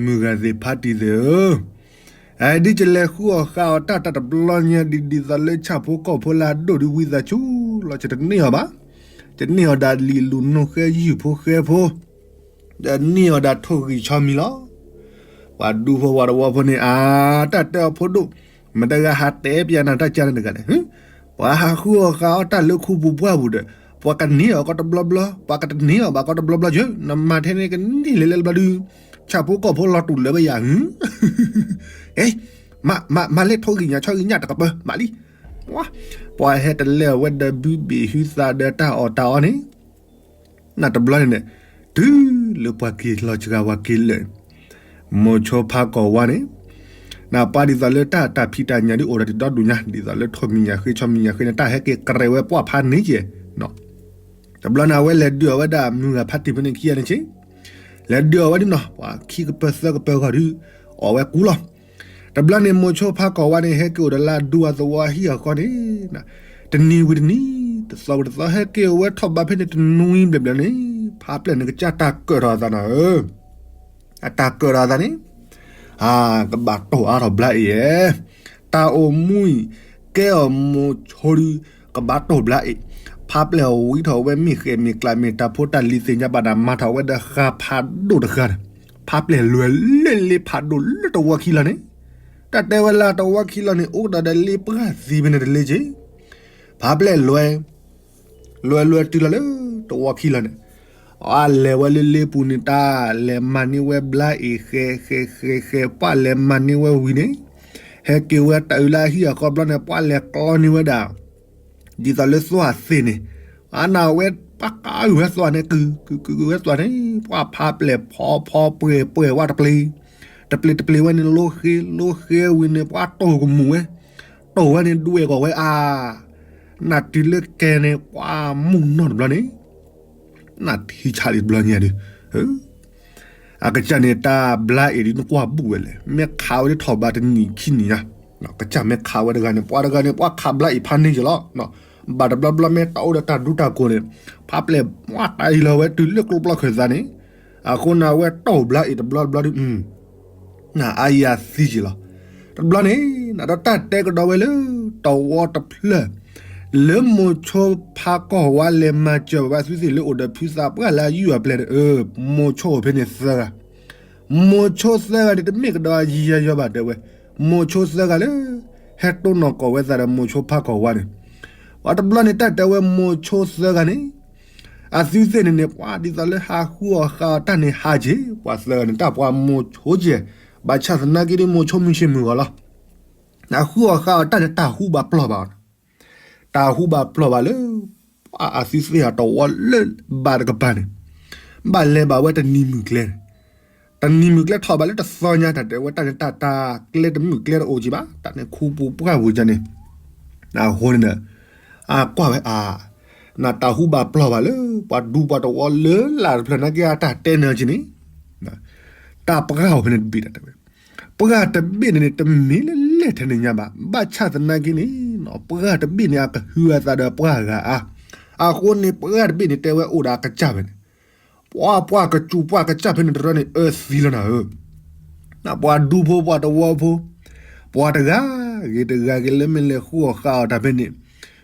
မုၢ်ဂၤသ့ၣ်ဖါတံၢ်သ့ၣ်ဧၢ, အဒ်ယလဲၤဃုအီၣ်ဃာ်အီၤတၢ်တၢ်တဘျီညါဒ်ဒ်သိးလၢဆၣ်ဖိကီၢ်ဖိလၢအဒိၣ်ဒုး ဝံသးစူၤလီၤ ယတန့ၢ်အီၤဘၣ်, ယန့ၢ်အီၤဒၣ်လံာ်လူၤနိၢ်ဃဲယုၢ်ဖိဃဲဖိ, ဒီးန့ၢ်အီၤဒၣ်ထိၣ်ဂံၢ်ဆီမံၤလီၤ. ပှၤဒူဖိဝဲသဝီဖိန့ၣ် အါ, တၢ်တဲအီၤဖိဒိၣ်, မတၤတဂၤဟးတဲပျးနၤတၢ်ကါန့ၣ်တဂၤလဲၣ် ပှၤဟးဃုအီၣ်ဃာ်အီၤတၢ်လၢခူပူၤပှၢ်ပူၤဒီး, ပှၤကန့ၢ်အီၤကီးတဘျီဘျီ, ပှၤကတန့ၢ်အီၤဘၣ်ကီးတဘျီဘျီကၢ, နမၤထဲန့ၣ်ကန့ၢ်လၢလၢဘျီဒုး, ဆၣ်ဖိကီၢ်ဖိလီၤတူာ်လၢပယၤဧၢ, မၤလဲၤထိၣ်ဂံၢ်ညၣ်ဆီဂံၢ်ညၣ်တကပၢၤမးလံ, ပှၤဟဲတလဲၤဝဲဒီးဘုဘ့ၣ်ဟုသးဒီးတၢ်အီၣ်တၢ်အီန့ၣ် နတဘျီန့ၣ်န့ၣ်, တုၤလၢပှၤက့ၤလီၤစှၤပှၤက့ၤလၢာ်, မိၤဆိဖါကီၢ်ဝါန့ၣ်, နပၢ်ဒ်သိးလၢတၢ်တၢ်ဖံးတၢ်ညၣ်ဒ်အိၣ်ဒီးတံၤဒီဒူၣ်ညါ ဒ်သိးလၢထိၣ်မံၤညၣ်ဃ့ဆီမံၤညၣ်ဃ့န့ၣ် တၢ်ဟဲက့ၤကရဲးဝဲပှၢ်ဖးန့ၢ်ကဲ, တဘျီန့ၣ် အဝဲလဲၤဒုးအီၤဝဲဒၣ်မုၢ်ဂၤဖါတံၢ်ဖဲန့ၣ်ခံဂၤန့ၣ်ဆ့, လဲၤဒုးအီၤဝဲဒ်နီၤ ပှၤခံကပၢၤသၢကပၢၤဂီၢ်ဒုး, အီၣ်ဝဲကူလီၤ တဘျီန့ၣ် မိၤဆိဖါကီၢ်ဝါန့ၣ် ဟဲက့ၤအိၣ်ဒီးလၢအဒူအသဝီအဟံၣ်အဃီန့ၣ်, တနံၤဝံၤတနံၤ, တသီဝံၤတသီ ဟဲက့ၤအိၣ်ဝဲထီၣ်ဘးဖဲန့ၣ်တနွံဘျဲၣ်ဘျဲၣ်န့ၣ်, ဖါပျဲၢ်န့ၣ်ကစၢ်တၢ်ကၢၣ်ထီၣ်အသးနၤဧၢ, အတၢ်ကၢၣ်ထီၣ်အသးန့ၣ်, အါ ကဘၣ်တိၢ်အါထီၣ်ဘျါအ့ၣ်ဧၢ, တၢ်အိၣ်မူအံၤ ကဲအီၤမိၤဆိဒုး ကဘၣ်တိၢ်ဘျါအ့ၣ်, ဖးပျဲၢ်ဝံထီၣ်ဝဲ မ့ၢ်ဃဲးမ့ၢ်ကျးမ့ၢ်တၢ်ဖိတၢ်လံၤသ့ၣ်ညါဘၣ်တၢ်မၤထီၣ်ဝဲဒီးဃါဖးဒိၣ်တဃါန့ၣ်, ဖးပျဲၢ်လွဲၢ်လၢလ့ဖးဒိၣ်လၢတဝီခံလီၤန့ၣ်, တၢ်တဲဝဲလၢတဝီခံလီၤန့ၣ် အိၣ်ကဒီးဒီးလ့ပှၢ်သံဖဲန့ၣ်တလ့က့ၢ်, ဖးပျဲၢ်လွဲၢ် လွဲၢ်လွဲၢ်တုၤလီၤလၢတဝီခံလီၤန့ၣ်, အလဲၤဝဲလၢလ့ပူၤန့ၣ် တၢ်လဲၤမၤန့ၢ်ဝဲဘျါအ့ၣ်ဃဲးဃဲးဃဲးဃဲးဃဲး ပှၢ်လဲၤမၤန့ၢ်ဝဲဝံၤန့ၣ်, ဟဲက့ၤဝဲတၢ်အုးလၢအဟံၣ်အဃီဘျီန့ၣ် ပှၢ်လဲၤကျီန့ၢ်ဝဲဒၣ် ဒ်သိးလၢသွၣ်သ့ၣ်န့ၣ်, အနၢ်ဝဲပှၢ်ကါအုးဝဲသွၣ်န့ၣ် ကုၤကုၤကုၤဝဲသွၣ်န့ၣ် ပှၢ်ဖးပျဲၢ်ဖီဖီပှဲၤပှဲၤဝဲတပျ့ၤ, တပျ့ၤတပျ့ၤဝဲန့ၣ် လိဃ့လိဃ့ဝံၤန့ၣ် ပှၢ်တိၢ်ကမူၣ်ဝဲ, တိၢ်ဝဲန့ၣ် ဒွဲၣ်ကီၢ်ဝဲအါ, နၢ်တုၤလၢကဲန့ၣ် ပှၢ်မုၢ်နီၢ်တဘျီန့ၣ် နၢ်ထံဆးလံတဘျီညါဒုး, အကစၢ်န့ၣ် တၢ်ဘျါအ့ၣ်ဒုးနကွၢ်ဘူၣ်ဝဲလဲၣ်, မ့ၢ်ခးဝဲဒၣ်ထီၣ်ဘးတနံၤခံနံၤညါ, ကစၢ်မ့ၢ်ခးဝဲတဂၤန့ၣ် ပှၤတဂၤန့ၣ် ပှၤခးဘျါအ့ၣ်ဖးန့ၢ်က့ၤလီၤ, ဘၣ်တဘျီဘျီမ့ၢ်တၢ်အိၣ်ဒီးတၢ်ဒူတၢ်ကိၢ်န့ၣ်, ဖးပျဲၢ်ပှၤတၢ်အံၤလီၤဝဲတုၤလၢကျိပျီခၢၣ်သးန့ၣ်, အဃိန့ၣ် အဝဲတိၢ်ဘျါအ့ၣ်တဘျီတဘျီဒုး နအါယၤသံက့ၤလီၤ. တဘျီန့ၣ် နဒီးတၢ်တဲကဒီးဝဲလၢ တဝီတဖျၢၣ်, လၢမိၤဆိဖးကီၢ်ဝါလဲၤမၤစၢၤဘၣ်ဝဲအသုသ့ၣ်လၢအိၣ်ဒီးဖုသးပှၢ်လၢအယုၢ်အပျဲၢ်ဒီး မိၤဆိအိၣ်ဖဲန့ၣ်သၢဂၤ, မိၤဆိသၢဂၤန့ၣ် တမ့ၢ်ကဒီးအယံၤယၤယီၤဘၣ်တဲဝဲ, မိၤဆိသၢဂၤလၢ ဟဲတိၢ်နီၢ်ကီၢ်ဝဲသးဒီးမိၤဆိဖးကီၢ်ဝါန့ၣ်, ပှၤတဘျီန့ၣ် တၢ်တဲဝဲမိၤဆိသၢဂၤန့ၣ် အသုသ့ၣ်န့ၣ်န့ၣ် ပှၤဒ်သိးလၢဟးဃုအီၣ်ဃုအီတၢ်န့ၣ်ဟးက့ၤ, ပှၤသၢဂၤန့ၣ် တၢ်ပှၤမိၤဆိက့ၤ, ဘၣ်ဆၣ်သနာ်က့ဒီးမိၤဆိမုၢ်ဆ့ၣ်မုၢ်ဂီၤလီၤ. ဟးဃုအီၣ်ဃုအီတၢ်န့ၣ် တၢ်ဟူဘၣ်ပျီၢ်ဘၣ်နီၤ, တၢ်ဟူဘၣ်ပျီၢ်ဘၣ်လၢ ပှၤအသုသ့ၣ်အတဝီလၢဘၣ်တကပၤန့ၣ်, ဘၣ်လဲၤဘၣ်ဝဲတနံၤမုၢ်ကျဲန့ၣ်, တနံၤမုၢ်ကျဲထီၣ်ဘၣ်လၢတသီညါ တၢ်တဲဝဲတၢ်န့ၣ် တၢ်တၢ်ကျဲတမုၢ်ကျဲတအိၣ်က့ၤဘၣ်, တၢ်န့ၣ်ခူပူၤပှၢ်ပူၤကန့ၣ်, အဃိန့ၣ်ဒီး အကွၢ်ဝဲအါ, နတၢ်ဟူဘၣ်ပျီၢ်ဘၣ်လၢ ပှၤဒူပှၤတဝီလၢလာ်တဖျၢၣ်နာ်က့ အတၢ်တဲနၢၤက့ၤန့ၣ်, တၢ်ပှၢ်အိၣ်ဖဲန့ၣ်တဘ့ၣ်တၢ်တဲဝဲ, ပှၢ်တဘ့ၣ်န့ၣ်န့ၣ် တမ့ၢ်လၢလဲၣ်ထဲန့ၣ်ညါဘၣ်, ဘၣ်ဆၣ်သနာ်က့န့ၣ် ပှၢ်တဘ့ၣ်န့ၣ် အကဟုအသးဒီးပှၢ်ဂၤအါ, အဃိန့ၣ် ပှၢ်တဘ့ၣ်န့ၣ် တဲဝဲအိၣ်ဒီးအကစၢ်ဖဲန့ၣ်, ပှၤပှၢ်ကစူၤပှၢ်ကစၢ်ဖဲန့ၣ်တရၢန့ၣ် အၢသံလီၤနၤဧၢ ပှၤဒူဖိပှၤတဝီဖိ, ပှၤတဂၤဂ့ၤတဂၤဂ့ၤလၢမ့ၢ်လဲၤဃုအီၣ်ဃုအီတၢ်ဖဲန့ၣ်,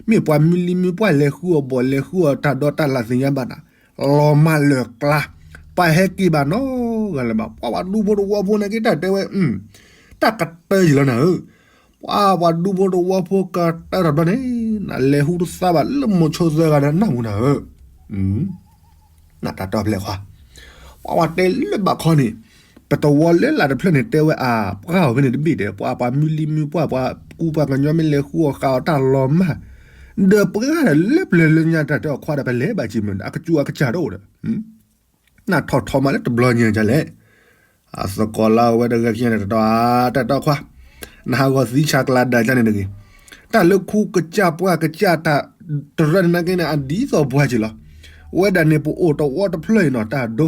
မ့ၢ်ပှၤမုၢ်လံမုၢ်ပှၢ်လဲၤဃုအီၣ်ဘီၣ်လဲၤဃုအီၣ်တၢ်ဒီးတၢ်လၢသ့ၣ်ညါဘၣ်တၢ်, လီၤမၢ်လၢာ်ကျါ, ပှၤဟဲက့ၤဘၣ်နီတဂၤလၢၤဘၣ်, ပှၤပှၤဒူဖိတဝီဖိန့ၣ်က့ တၢ်တဲဝဲ, တၢ်ကတၢၢ်ယံၤလီၤနၤဧၢ ပှၤပှၤဒူဖိတဝီဖိကတၢၢ်တဘျီန့ၣ်, နလဲၤဟူတသါဘၣ်လၢမိၤဆိသၢဂၤဒီးနၢ်မူနၤဧၢ, နတၢ်တဲအီၤဖဲလဲၣ်ခွါ, ပှၤပှၤတဲလၢဘၣ်ခီန့ၣ်, ပတဝီလၢလာ်တဖျၢၣ်န့ၣ်တဲဝဲအါ, ပှၢ်အိၣ်ဖဲန့ၣ်တဘ့ၣ်ဒီး ပှၤပှၤမုၢ်လံမုၢ်ပှၢ် ပှၤကူပှၤကညီမ့ၢ်လဲၤဃုအီၣ်ဃုအီတၢ်လီၤမၢ်, ဒီးပှၤဒီးလၢပျၢၤလၢညါတၢ်တဲအီၤခွါဒီး ပလဲၤဘၣ်က့ၤမုၢ် အကစူၤအကစၢ်တအိၣ်ဒီး နထီၣ်ထီမးလၢတဘျီညါဒ်လဲၣ်, အသကိးလၢအဝဲတဂၤခံဂၤန့ၣ်တတီၤ တၢ်တဲအီၤခွါ, နဟးဂီၤသံဆးကျးဒၣ်ကန့ၣ်တဂ့ၤ, တၢ်လၢခူကစၢ်ပှၢ်ကစၢ်တၢ်တရၢန့ၣ်နာ်က့န့ၣ် အဒ်သိးပှၤက့ၤလီၤ, ဝဲဒၣ်န့ၣ် ပအိၣ်တဝီတဖျၢၣ်အံၤနီၤ တၢ်ဒိ,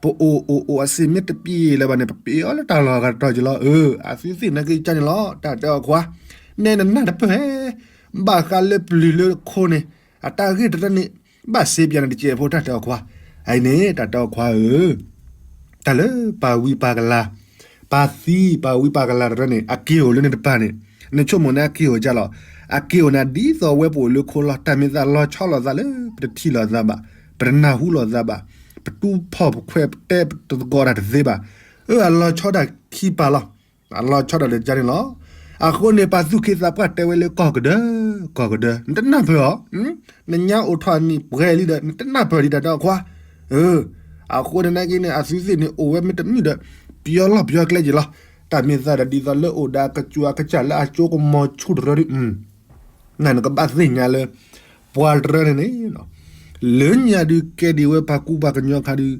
ပအိၣ်အိၣ်အိၣ်အစ့မ့ၢ်တပျံၤလၢၤဘၣ်န့ၣ် ပပျံၤအီၤလၢတၢ်လီၢ်အဂၤတတီၤက့ၤလီၤ, အသုသ့ၣ်နာ်က့ကန့ၣ်လီၤ တၢ်တဲအီၤခွါ, နဲနနၢ်တပၢၢ်ဟဲ, ဘၣ်ဃးလၢပျၢၤလၢခိန့ၣ် အတၢ်ဂ့ၢ်တရၢန့ၣ် ဘၣ်စ့ပၠးနတစဲးဖိ တၢ်တဲအီၤခွါ, အအံၤန့ၣ် တၢ်တဲအီၤခွါဧၢ, တၢ်လၢပၢ်ဝံပၢ်ကလၤ, ပၢ်သံပၢ်ဝံပၢ်ကလၤတရၢန့ၣ် အက့ၤအိၣ်လၢန့ၣ်တပၤန့ၣ်, နဆိကမိၣ်န့ၣ်အက့ၤအိၣ်ကလီၤ, အက့ၤအိၣ်န့ၣ်ဒ်သိးဝဲပအိၣ်လၢခိလီၤ, တၢ်မ့ၢ်သးလီၤဆီလိာ်သးလၢ ပတထံၣ်လိာ်သးဘၣ်, ပတနၢ်ဟူလိာ်သးဘၣ်, ပတူၢ်ဖီၣ်ပခွဲးပတဲပတသကိးတၢ်တသ့ဘၣ်, အၢအလီၤဆီဒၣ်ခံပၤလီၤ အလီၤဆီဒၣ်လၢကန့ၣ်လီၤ. အဃိန့ၣ် ပၢ်သူၣ်က့သးပှၢ်တဲဝဲလၢကီၢ်ကဒၢ, ကီၢ်ကဒၢ, နတနၢ်ပၢၢ်အီၤ, နညါအိၣ်ထီၣ်နံၣ်ပှဲၤလံဒီး နတနၢ်ပၢၢ်ဒံးတၢ်တဲအီၤခွါ, အဃိန့ၣ်နာ်က့န့ၣ် အသုသ့ၣ်န့ၣ် အိၣ်ဝဲမ့ၢ်တမုာ်ဒီး ပယီၤလီၢ်ပယီၤကျဲက့ၤလီၤ. တၢ်မ့ၢ်သးဒီးဒ်သိးလၢအိၣ်ဒီးအကစူၤအကစၢ်လၢအကၠိကမီၤဆူၣ်တရၢဒုး နနကဘၣ်သ့ၣ်ညါလၢ ပှၤတရၢန့ၣ်န့ၣ် လၢညါဒုးကဲဒံးဝဲပှၤကူပှၤကညီခါဒုး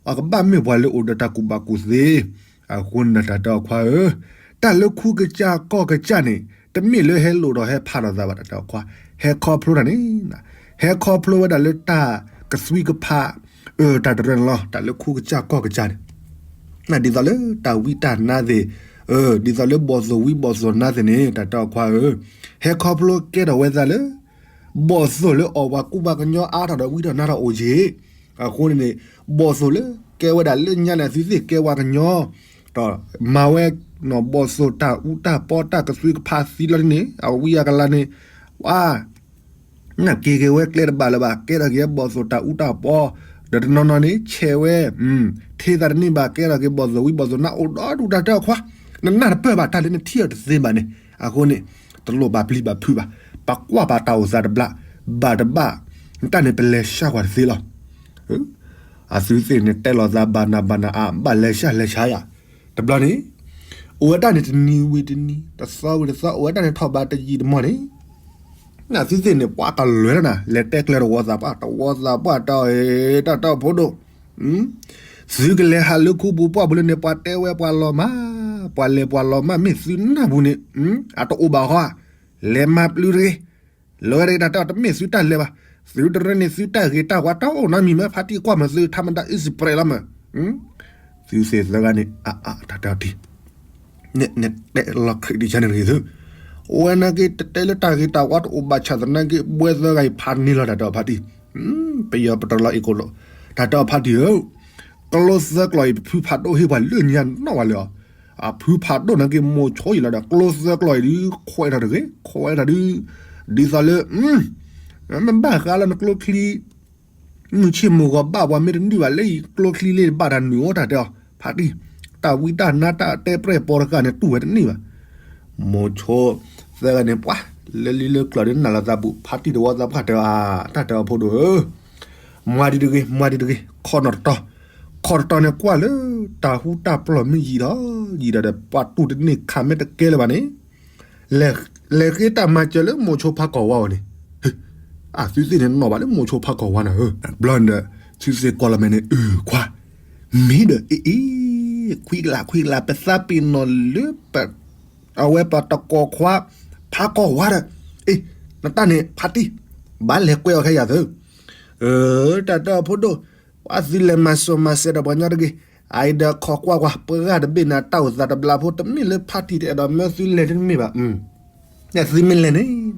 အကဘၣ်မ့ၢ်ပှၤလၢအိၣ်ဒီးတၢ်ကူၣ်ဘၣ်ကူၣ်သ့, အဃိန့ၣ်တၢ်တဲအီၤခွါဧၢ, တၢ်လၢခူကစၢ်ကီၢ်ကစၢ်န့ၣ် တမ့ၢ်လၢဟဲလိာ်ဒီးဟဲဖးလိာ်သးဘၣ် တၢ်တဲအီၤခွါ, ဟဲခီဖျိတၢ်န့ၣ်, ဟဲခီဖျိဝဲဒၣ်လၢတၢ်ကသွံကဖး, အၢ တၢ်တရၢန့ၣ်လီၤ. တၢ်လၢခူကစၢ်ကီၢ်ကစၢ်န့ၣ် ဒ်သိးလၢတၢ်ဝံတၢ်နါသ့ၣ်, ဒ်သိးလၢဘီၣ်သိၣ်ဝံဘီၣ်သိၣ်နါသ့ၣ်န့ၣ် တၢ်တဲအီၤခွါဧၢ, ဟဲခီဖျိကဲထီၣ်ဝဲသးလၢ ဘီၣ်သိၣ်လၢအီၣ်ပှၤကူပှၤကညီအါထီၣ်ဒီးဝံထီၣ်နါထီၣ်အိၣ်က့ၤ, အဃိန့ၣ်န့ၣ် ဘီၣ်သိၣ်လၢကဲဝဲဒၣ်လၢညါန့ၣ် အသုသ့ၣ်ကဲပှၤကညီ, ဒီးမၤဝဲ နီၢ်ဘီၣ်သိၣ်တၢ်အူတၢ်ပီတၢ်ကသွံကဖးသံလီၤဒ်န့ၣ် အဝံအကလၤန့ၣ် ဝါ နာ်က့ဂ့ၤဝဲကျဲတဘၣ်လၢၤဘၣ် ကဲထီၣ်က့ၤဘီၣ်သိၣ်တၢ်အူတၢ်ပီ, ဒီးတနီၤနီၤန့ၣ် ဆဲးဝဲ, ထ့သးတန့ၢ်ဘၣ် ကဲထီၣ်က့ၤဘီၣ်သိၣ်ဝံဘီၣ်သိၣ်နါအိၣ်ဒီဒူၣ်တၢ်တဲအီၤခွါ, နနၢ်တပၢၢ်ဘၣ်တၢ်လၢနထံၣ်အီၤတသ့ဘၣ်န့ၣ်, အဃိန့ၣ် တလိၣ်ဘၣ်ပျံၤဘၣ်ဖုးဘၣ်, ပကွၢ်ဘၣ်တၢ်အိၣ်သးတဘျီ, ဘၣ်တဘၣ်, တၢ်န့ၣ်ပလဲၤဆှၢကွၢ်တသ့လီၤ. အသုသ့ၣ်န့ၣ်တဲလီၤသးဘၣ်နၤဘၣ်နၤအါ ဘၣ်လဲၤဆှၢလဲၤဆှၢယၤ, တဘျီန့ၣ် အိၣ်ဝဲဒၣ်န့ၣ်တနံၤဝံၤတနံၤ တသီဝံၤတသီ အိၣ်ဝဲဒၣ်န့ၣ်ထီၣ်ဘးတယံာ်တမီၢ်န့ၣ်, အသုသ့ၣ်န့ၣ် ပှၤကလဲၤလီၤနၤ လဲၤတဲကျဲတဝီသးပှၢ် တဝီသးပှၢ်တဲအီၤ တၢ်တၢ်အိၣ်ဖှိၣ်ဒိၣ်, သုကလဲၤဟးလၢခူပူၤပှၢ်ပူၤလၢန့ၣ် ပှၤတဲဝဲပှၤလီၤမၢ်, ပှၤလဲၤပှၤလီၤမၢ် မ့ၢ်သုနၢ်ပူၤန့ၣ် အတအိၣ်ဘၣ်ဃီ, လဲၤမၤပျုၤတဂ့ၤ, လဲၤဝဲတဂ့ၤ တၢ်တဲအီၤ တမ့ၢ်သုတၢ်လဲၤဘၣ်, သုတရၢန့ၣ်သုတၢ်ဂ့ၤတၢ်ဝါတၢ်အိၣ်နီတမံၤမ့ၢ် ဖါတံၢ်ကွၢ်မၤသု ထါမတၤအံၣ်စပရဲးလီၤမၢ်, သုသ့ၣ်သၢဂၤန့ၣ် အါအါ တၢ်တဲအီၤတံၢ် နတဲလီၤခရံာ်ဒံးဆါန့ၣ်တဂ့ၤသု, အိၣ်ဝဲနာ်က့ တတဲလၢတၢ်ဂ့ၤတၢ်ဝါတအိၣ်ဘၣ်ဆၣ်သနာ်က့ ဘှဲသၢဂၤအံၤဖးန့ၢ်လီၤ တၢ်တဲအီၤဖါတံၢ်, ပယီၤပတလီၤအ့ၣ်ကိၣ်လိာ်, တၢ်တဲအီၤဖါတံၢ်ဧၢ, ကျိသၢကျီၤအံၤ ပဖုဖးဒိၣ်ဟ့ၣ်ပှၤလၢညါနီၣ်ဝဲလၢအီၤ, အဖုဖးဒိၣ်နာ်က့ မိၤဆိအံၤလီၤဒီး ကျိသၢကျီၤအံၤဒုး ခွဲးထီၣ်တဂ့ၤ ခွဲးထီၣ်ဒုး, ဒ်သိးလၢ မ့ၢ်ဘၣ်ဃးလၢနကျိချံ မုၢ်ဆ့ၣ်မုၢ်ဂီၤဘၣ်ပှၤမ့ၢ်တနုာ်ဘၣ်လၢအံၤ ကျိချံလ့ၢ်ဘၣ်တၢ်နုာ်အိၣ်တၢ်တဲအီၤ ဖါတံၢ်, တၢ်ဝံတၢ်နါတၢ်တဲပြဲၢ်ပီတဃာ်န့ၣ် တူၢ်ဝဲတန့ၢ်ဘၣ်, မိၤဆိသၢဂၤန့ၣ် ပှၤလၢလံလၢကျိၤဒုးနၢ်လီၤသးဘူး ဖါတံၢ်တဝီသးပှၢ်တဲအီၤ တၢ်တဲအီၤဖိဒိၣ်ဧၢ, မၤဒံးတဂ့ၤ မၤဒံးတဂ့ၤ ခီနီၢ်တတီၤ, ခီတတီၤန့ၣ်ကွၢ်လၢ တၢ်ဟူတၢ်ပျီၢ်မ့ၢ်ယံာ်ဒီး ယံာ်ဒီး ပှၤတူၢ်တန့ၢ်ခးမ့ၢ်တကဲလၢၤဘၣ်န့ၣ် လဲၤဃ့တၢ်မၤစၢၤလၢမိၤဆိဖးကီၢ်ဝါအီၤန့ၣ်, အသုသ့ၣ်န့ၣ်နီၣ်ဘၣ်လၢမိၤဆိဖးကီၢ်ဝါန့ၣ်ဧၢ, ဘျီန့ၣ်ဒီး သုသ့ၣ်ကွၢ်လီၤမဲာ်န့ၣ် အုၣ်ခွါ, မ့ၢ်ဒီးအ့ၣ်အ့ၣ်, ခွံကလးခွံကလး ပသးပ့ၤနီၣ်လၢ အဝဲပတကီၢ်ခွါ ဖးကီၢ်ဝါဒီး, အ့ၣ်, နတၢ်န့ၣ်ဖါတံၢ်, ဘၣ်လဲၤကွဲအီၤခဲယၤသၢ, တၢ်တဲအီၤဖိဒိၣ်, ပှၤသုလဲၤမၤစိၤမၤစဲးဒီးပှၤညီတဂ့ၤ, အအံၤဒီးခိးကွၢ်ကွၢ် ပှၤတဘ့ၣ်န့ၣ် တၢ်အိၣ်သးတဘျါဖိ တမ့ၢ်လၢဖါတံၢ်တအဲၣ်ဒိးမၢသုလဲၤတမ့ၢ်ဘၣ်, သုမ့ၢ်လဲၤန့ၣ်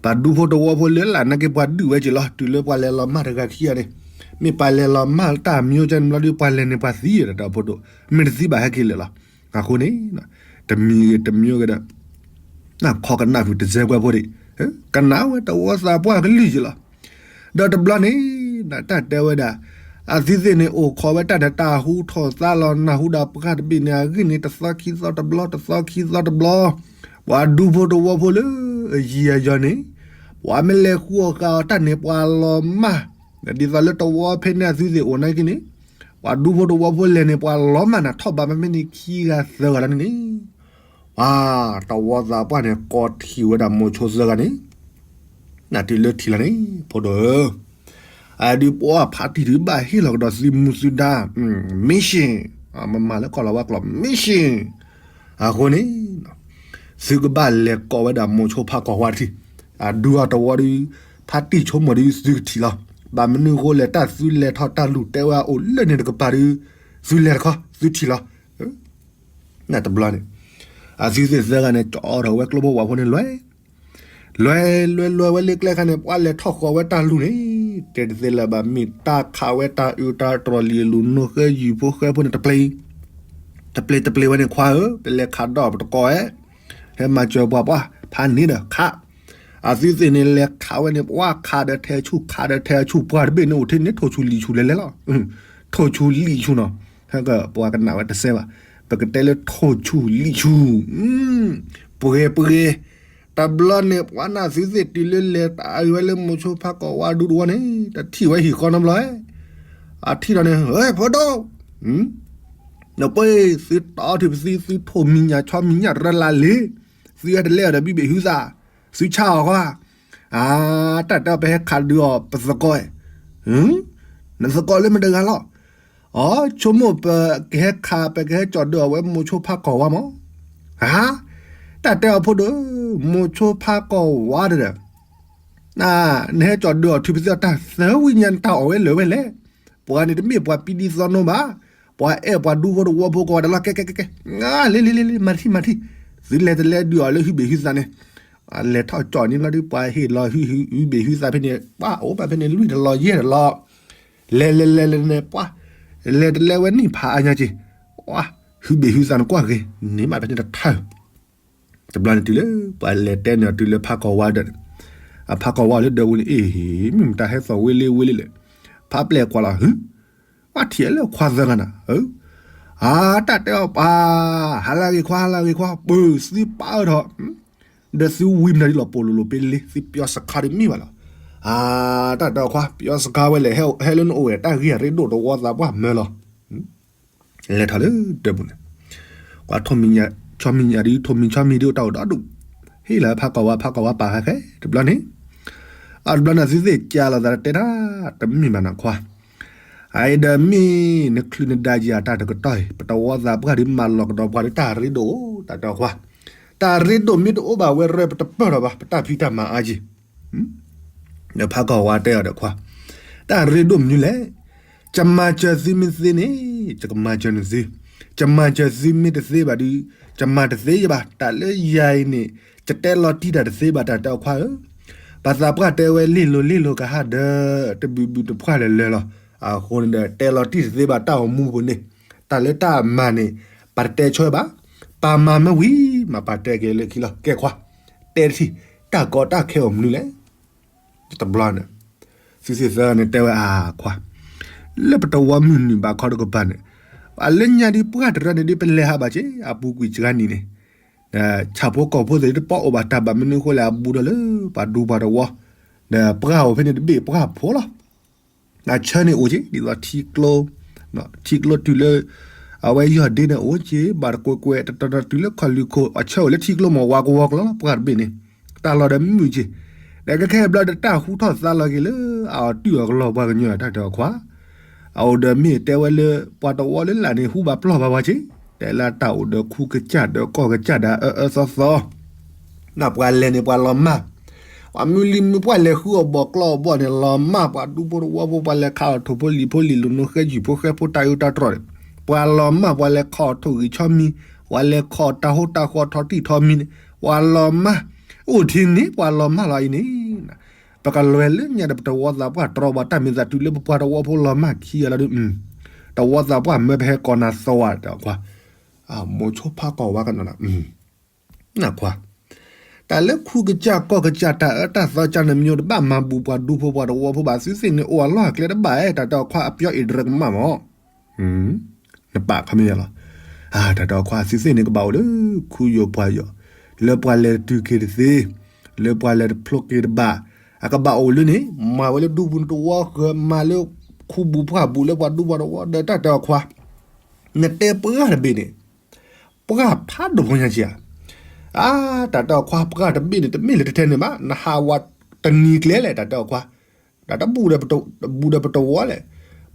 ပှၤဒူဖိတဝီဖိလၢလာ်နာ်က့ ပှၤဒုးဝဲက့ၤလီၤ တုၤလၢပှၤလဲၤလီၤမၢ်တဂၤခံဂၤန့ၣ်, မ့ၢ်ပှၤလဲၤလီၤမၢ်တၢ်မံၤကဲန့ၣ်ဘျီဒုး ပှၤလဲၤန့ၣ်ပှၤသံဒီးတၢ်ဖိဒိၣ်, မ့ၢ်တသံဘၣ်ဟဲက့ၤလၢာ်လီၤ, အဃိန့ၣ်, တမံၤဂ့ၤတမံၤဂ့ၤဒီး နခီကနၣ်ဖုတစဲကွဲဖိဒံး, ကနၣ်ဝဲတဝီသးပှၢ်ကလုၢ်ယံၤလီၤ. ဒီးတဘျီန့ၣ်, တၢ်တဲဝဲဒၣ်, အသုသ့ၣ်န့ၣ်အိၣ်ခိးဝဲတၢ်န့ၣ် တၢ်ဟူထီၣ်သါလီၤနၢ်ဟူဒီးပှၤတဘ့ၣ်န့ၣ် အဂ့ၢ်န့ၣ် တသီခံသီတဘျီ တသီခံသီတဘျီ, ပှၤဒူဖိတဝီဖိလၢ ယံာ်ယံာ်ယီၤန့ၣ်, ပှၤမ့ၢ်လဲၤဃုအီၣ်ဃာ်အီၤတၢ်န့ၣ် ပှၤလီၤမၢ်, ဒ်သိးလၢတဝီဖဲန့ၣ်အသုသ့ၣ်အိၣ်နာ်က့န့ၣ်, ပှၤဒူဖိတဝီဖိလဲၤန့ၣ် ပှၤလီၤမၢ်နၤထီၣ်ဘးမ့ၢ်ဖဲန့ၣ် ခံဂၤသၢဂၤလီၤန့ၣ်န့ၣ် ပှၤတဝီသးပှၢ်န့ၣ် ကိးထံၣ်ဝဲဒၣ်မိၤဆိသၢဂၤန့ၣ်, နတုၤလၢထံၣ်လီၤန့ၣ် ဖိဒိၣ်ဧၢ, အဒုးပှၤဖါတံၢ်ဒုးဘၣ်ဟ့ၣ်လီၤကဒီးသုမူသုဒါ, mission, မမၤလၢကီၢ်လီၤဝါကျိာ် mission, အဃိန့ၣ်, သုကဘၣ်လဲၤကိးဝဲဒၣ်မိၤဆိဖးကီၢ်ဝါတထံၣ်, အဒုးအီၤတဝီဒုး, ဖါတံၢ်ဆိကမိၣ်ဒုးသုကထံၣ်လီၤ, ဘၣ်မနုၤအဃိလဲၣ် တၢ်သုလဲၤထီၣ်တၢ်လူၢ်တဲဝဲအိၣ်လၢန့ၣ်တကပၤဒုး, သုလဲၤတခီ သုထံၣ်လီၤ. နတဘျီန့ၣ်, အသုသ့ၣ်သၢဂၤန့ၣ် ကၠီထီၣ်ဝဲကျိဖိဝၣ်ဖိန့ၣ်လွဲ, လွဲလွဲလွဲဝဲလၢကျဲခါန့ၣ် ပှၤလဲၤထီၣ်ဃီၤဝဲတၢ်လူၢ်န့ၣ်, တဲတသ့လၢၤဘၣ် မ့ၢ်တၢ်ခးဝဲတၢ်အုးတၢ်တြီၤလံာ်လူၤနိၣ်ဃဲယုၢ်ဖိဃဲဖိန့ၣ်တပျ့ၤ, တပျ့ၤတပျ့ၤဝဲန့ၣ် ခွါဧၢ, တလဲၤခးဒီးပတကိးဧဲ, ဟဲမၤစၢၤပှၤပှၢ် ဖးန့ၣ်ဒီးခး, အသုသ့ၣ်န့ၣ်လဲၤခးဝဲန့ၣ် ပှၤခးဒီးထဲဆူၣ် ခးဒီးထဲဆူၣ် ပှၤတဘ့ၣ်န့ၣ်အိၣ်ထဲန့ၣ် ထိၣ်ဆူၣ်လံာ်ဆူၣ်လဲၤလဲၤလီၤ. ထိၣ်ဆူၣ်လံာ်ဆူၣ်နီၤ, ဟဲကပှၤကနၣ်ဝဲတစဲးဘၣ်, ပကတဲလၢထိၣ်ဆူၣ်လံာ်ဆူၣ်, ပှဲၤပှဲၤ, တဘျီန့ၣ် ပှၤနၢ်သုသ့ၣ်တုၤလၢလဲၤတၢ်အုးဝဲလၢမိၤဆိဖးကီၢ်ဝါဒူတဝီန့ၣ် တထံၣ်ဝဲဟံၣ်ဃီနီတဘျီ, အထံၣ်ဒီးန့ၣ် ဧၢ ဖိဒိၣ်, နပှ့ၤသုတီထံၣ်ပသံ သုထိၣ်မံၤညၣ်ဆီမံၤညၣ်ရလးလံ, သုဟဲတလဲအီၤဒီးဘံၣ်ဘ့ၣ်ဟုသး, သုဆါအီၤဃီ, အါ, တၢ်တဲအီၤ ပဟဲခးဒုးအီၤပသကိး, နသကိးလၢမတဂၤလီၤ. အီ, ဆိကမိၣ်ပကဟဲခး ပကဟဲကၠီၣ်ဒုးအီၤဝဲမိၤဆိဖးကီၢ်ဝါမး, အါ, တၢ်တဲအီၤဖိဒိၣ်, မိၤဆိဖးကီၢ်ဝါဒီး နဟဲကၠီၣ်ဒုးအီၤ ထုးပသံအီၤ တၢ်သၢဝံၣ်ညါ နတၢ်အီၣ်ဝဲလၢာ်ဝဲလဲၣ်, ပှၤန့ၣ်တမ့ၢ်ပှၤပံဒံသီနိဘၣ်, ပှၤအဲၣ်ပှၤဒူဖိတဝီဖိကိးဂၤဒဲးလီၤ, ကဲကဲကဲကဲ, လံလံလံလံ မၤထံၣ်မၤထံၣ်, သုလဲၤတလဲဒုးအီၤလၢဟုဘ့ၣ်ဟုသးန့ၣ်, လဲၤထီၣ်ကၠီၣ်န့ၣ်ဘျီဒုး ပှၤဟ့ၣ်လီၤဟုဘ့ၣ်ဟုသးဖဲန့ၣ် ပှၤအိၣ်ဘၣ်ဖဲန့ၣ် လွံၢ်တလီၤယဲၢ်တလီၤ, လဲၤလဲၤလဲၤလဲၤန့ၣ် ပှၤ, လဲၤတလဲဝဲနံၣ်ဖးအါညါက့ၤ, ပှၤ ဟုဘ့ၣ်ဟုသးနကွၢ်ဂ့ၤ န့ၢ်မးဖဲန့ၣ်တထၢၣ် တဘျီန့ၣ်တုၤလၢ ပှၤလဲၤတဲန့ၢ်အီၤတုၤလၢဖးကီၢ်ဝါဒီး အဖးကီၢ်ဝါလၢဒၢးပူၤန့ၣ် အ့ မ့ၢ်မတၤဟဲသီၣ်ဝ့လ့ဝ့လ့လဲၣ်, ဖးပျဲၢ်ကွၢ်လီၤ ဟု ဘၣ်ထံၣ်လၢခွါသၢဂၤနၤ, အတၢ်တဲအီၤပၢ်, ဟါလၢဂ့ၤခွါ ဟါလၢဂ့ၤခွါ ပၢၢ်သုပၢၢ်ထီၣ်, ဒီးသုဝံၤမတၤဒ်လီၤပိာ်လိၤလိၤပ့လ့ သုပျီစခါတမ့ၢ်ဘၣ်လီၤ, အတၢ်တဲအီၤခွါ ပျီစခါဝဲလဲၣ် ဟဲလၢနအိၣ်ဝဲတၢ်ဂ့ၢ်အရ့ဒိၣ်တဝီသးပှၢ်မၢလီၤ လဲၤထီၣ်လၢဒၢးပူၤန့ၣ်, ကွၢ်ထိၣ်မံၤညၣ် ဆီမံၤညၣ်ဒ် ထိၣ်မံၤဆီမံၤဒ်အိၣ်တၢ်အိၣ်ဒီဒူၣ်, ဟ့ၣ်လီၤဖးကီၢ်ဝါ ဖးကီၢ်ဝါပာ်ဃဲဃဲ တဘျီန့ၣ်, အတဘျီန့ၣ်သုသ့ၣ်ကၢလီၤသးတဲတၢ်, တမ့ၢ်ဘၣ်နခွါ, အအံၤဒီးမ့ၢ်နချုးနဒါယၤတၢ်တကတီၢ်အံၤ ပတဝီသးပှၢ်ဒ်မၤလီၤကဒီးပှၤဒ်တၢ်ရ့ဒိၣ်အိၣ် တၢ်တဲအီၤခွါ, တၢ်ရ့ဒိၣ်မ့ၢ်တအိၣ်ဘၣ်ဝဲရဲပတပၢၢ်ထီၣ်ဘၣ် ပတၢ်ဖံးတၢ်မၤအါက့ၤ ဒီးဖးကီၢ်ဝါတဲအီၤဒီးခွါ, တၢ်ရ့ဒိၣ်မနုၤလဲၣ်, ကမၤစၢၤသုမ့ၢ်သ့န့ၣ် ကမၤစၢၤနသု, ကမၤစၢၤသုမ့ၢ်တသ့ဘၣ်ဒီး, ကမၤတသ့ယဘၣ် တၢ်လၢယၤအံၤန့ၣ်, ကတဲလီၤတံၢ်တၢ်တသ့ဘၣ် တၢ်တဲအီၤခွါဧၢ, ပှၤသးပှၢ်တဲဝဲလ့ၣ်လိၤလ့ၣ်လိၤကဟးဒၢး, တဘုးဘုးတဖှၢ်လၢလၢလီၤ, အဃိန့ၣ်ဒီး တဲလီၤတံၢ်တသ့ဘၣ်တၢ်အိၣ်မူပူၤန့ၣ်, တၢ်လၢတၢ်မၤန့ၣ်, ပတတဲဆၢဘၣ်, ပမၤမ့ၢ်ဝံၤမး ပတဲက့ၤလၢခံလီၤ ကဲခွါ, တဲတထံၣ်, တၢ်ကီတၢ်ခဲအိၣ်မနုၤလဲၣ် တဘျီန့ၣ်, သုသ့ၣ်သၢဂၤန့ၣ်တဲဝဲအခွါ, လၢပတဝီမုၢ်နုာ်ဘၣ်ခီတကပၤန့ၣ်, အလၢညါဒ်ပှၢ်တရၢန့ၣ်ဒ်ပလဲၤဟးဘၣ်က့ၤ အပူၤကွံာ်စှၤနံၤန့ၣ်, ဆၣ်ဖိကီၢ်ဖိသ့ၣ်တပီၢ်အိၣ်ဘၣ်တၢ်ဘၣ်မနုၤအဃိလဲၣ် အဘူးဒီးလၢပှၤဒူပှၤတဝီ, ဒီးပှၢ်အိၣ်ဖဲန့ၣ်တဘ့ၣ်ပှၢ်ဖိလီၤ အဆၢန့ၣ်အိၣ်က့ၤ ဒ်သိးထံကျိ, ထံကျိတုၤလၢ အဝဲယီၢ်ဒ့န့ၣ်အိၣ်က့ၤ ဘၣ်တကွဲးကွဲး တတီၤတီၤတုၤလၢခီၣ်လွံၢ်ခိၣ် အဆၢအိၣ်လၢထံကျိမ့ၢ်ဝါကဝီၤကျီလီၤ ပှၢ်တဘ့ၣ်န့ၣ်, တၢ်လီၢ်ဒီးမုာ်က့ၤ, ဒီးကခဲအံၤဘျီဒီးတၢ်ဟူထီၣ်သါလီၤက့ၤလၢ အအီၤတုၢ်အီၤကလီၢ်ပှၤကညီတၢ်တဲအီၤခွါ, အအိၣ်ဒီးမ့ၢ်တဲဝဲလၢ ပှၤတဝီလၢလာ်န့ၣ် ဟူဘၣ်ပျီၢ်ဘၣ်ဝဲက့ၤ, တဲလၢတၢ်အိၣ်ဒီးခူကစၢ်ဒီးကီၢ်ကစၢ်ဒၣ်အၢအၢသီသီ နပှၤလဲၤန့ၣ် ပှၤလီၤမၢ်, ပှၤမုၢ်လံမုၢ်ပှၢ်လဲၤဃုအီၣ်ဘီၣ်ကျီအီၣ်ဘီၣ်န့ၣ် လီၤမၢ် ပှၤဒူဖိတဝီဖိ ပှၤလဲၤခးအီၣ်ထိၣ်ဖိလံၤဖိလံၤလိၤနိဃဲယုၢ်ဖိဃဲဖိတၢ်အၢတၢ်တြီၢ်န့ၣ်, ပှၤလီၤမၢ် ပှၤလဲၤခီအီၣ်ထိၣ်ဂံၢ်ဆီမံၤ, ပှၤလဲၤခီအီၣ်တၢ်ဟိတၢ်ဃီထီတံၢ်ထီမံၤန့ၣ်, ပှၤလီၤမၢ်, အိၣ်ထံန့ၣ် ပှၤလီၤမၢ်လီၤအံၤန့ၣ်, ပကလဲၤလၢညါဒီးပတဝီသးပှၢ်တြီဘၣ်တၢ်မ့ၢ်သးတုၤလၢပပှၤတဝီဖိလီၤမၢ်ခံဂၤလီၤဒီး, တဝီသးပှၢ်မၢပဟဲကိးနၤသီဝဲတၢ်ခွါ, မိၤဆိဖးကီၢ်ဝါကနီၤနၤ နခွါ, တၢ်လၢခူကစၢ်ကီၢ်ကစၢ်တၢ်အၢတၢ်သီကၢ်န့ၣ် မ့ၢ်တဘၣ်မၤဘူးပှၤဒူဖိပှၤတဝီဖိဘၣ် သုသ့ၣ်န့ၣ်အိၣ်အလီၢ်အကျဲတဘၣ်အဲၣ် တၢ်တဲအီၤခွါအပျီအ့ၣ်ဒြဲကမၣ်မး, နပာ်ခီမ့ၢ်ယါလီၤ, တၢ်တဲအီၤခွါသုသ့ၣ်န့ၣ်ကဘၣ်အိၣ်လၢခူယိာ်ပှၤယိာ်, လၢပှၤလဲၤတုၤက့ၤတသ့, လၢပှၤလဲၤတဖျိက့ၤတဘၣ်, အကဘၣ်အိၣ်လၢန့ၣ် မၤဝဲလၢဒူပူၤတဝီဃၢၤ မၤလၢခူဘူးပှၢ်ဘူးလၢပှၤဒူပှၤတဝီ ဒီးတၢ်တဲအီၤခွါ, နတဲပှၢ်တဘ့ၣ်န့ၣ် ပှၢ်ဖးဒိၣ်ဖိညါက့ၤဧါ, အါ တၢ်တဲအီၤခွါ ပှၢ်တဘ့ၣ်န့ၣ် တမ့ၢ်လၢတထဲန့ၣ်ဘၣ် နဟးဝးတနံၤကျဲလဲၣ် တၢ်တဲအီၤခွါ, တၢ်တဘူၣ်ဒီးပတဝီလဲၣ်,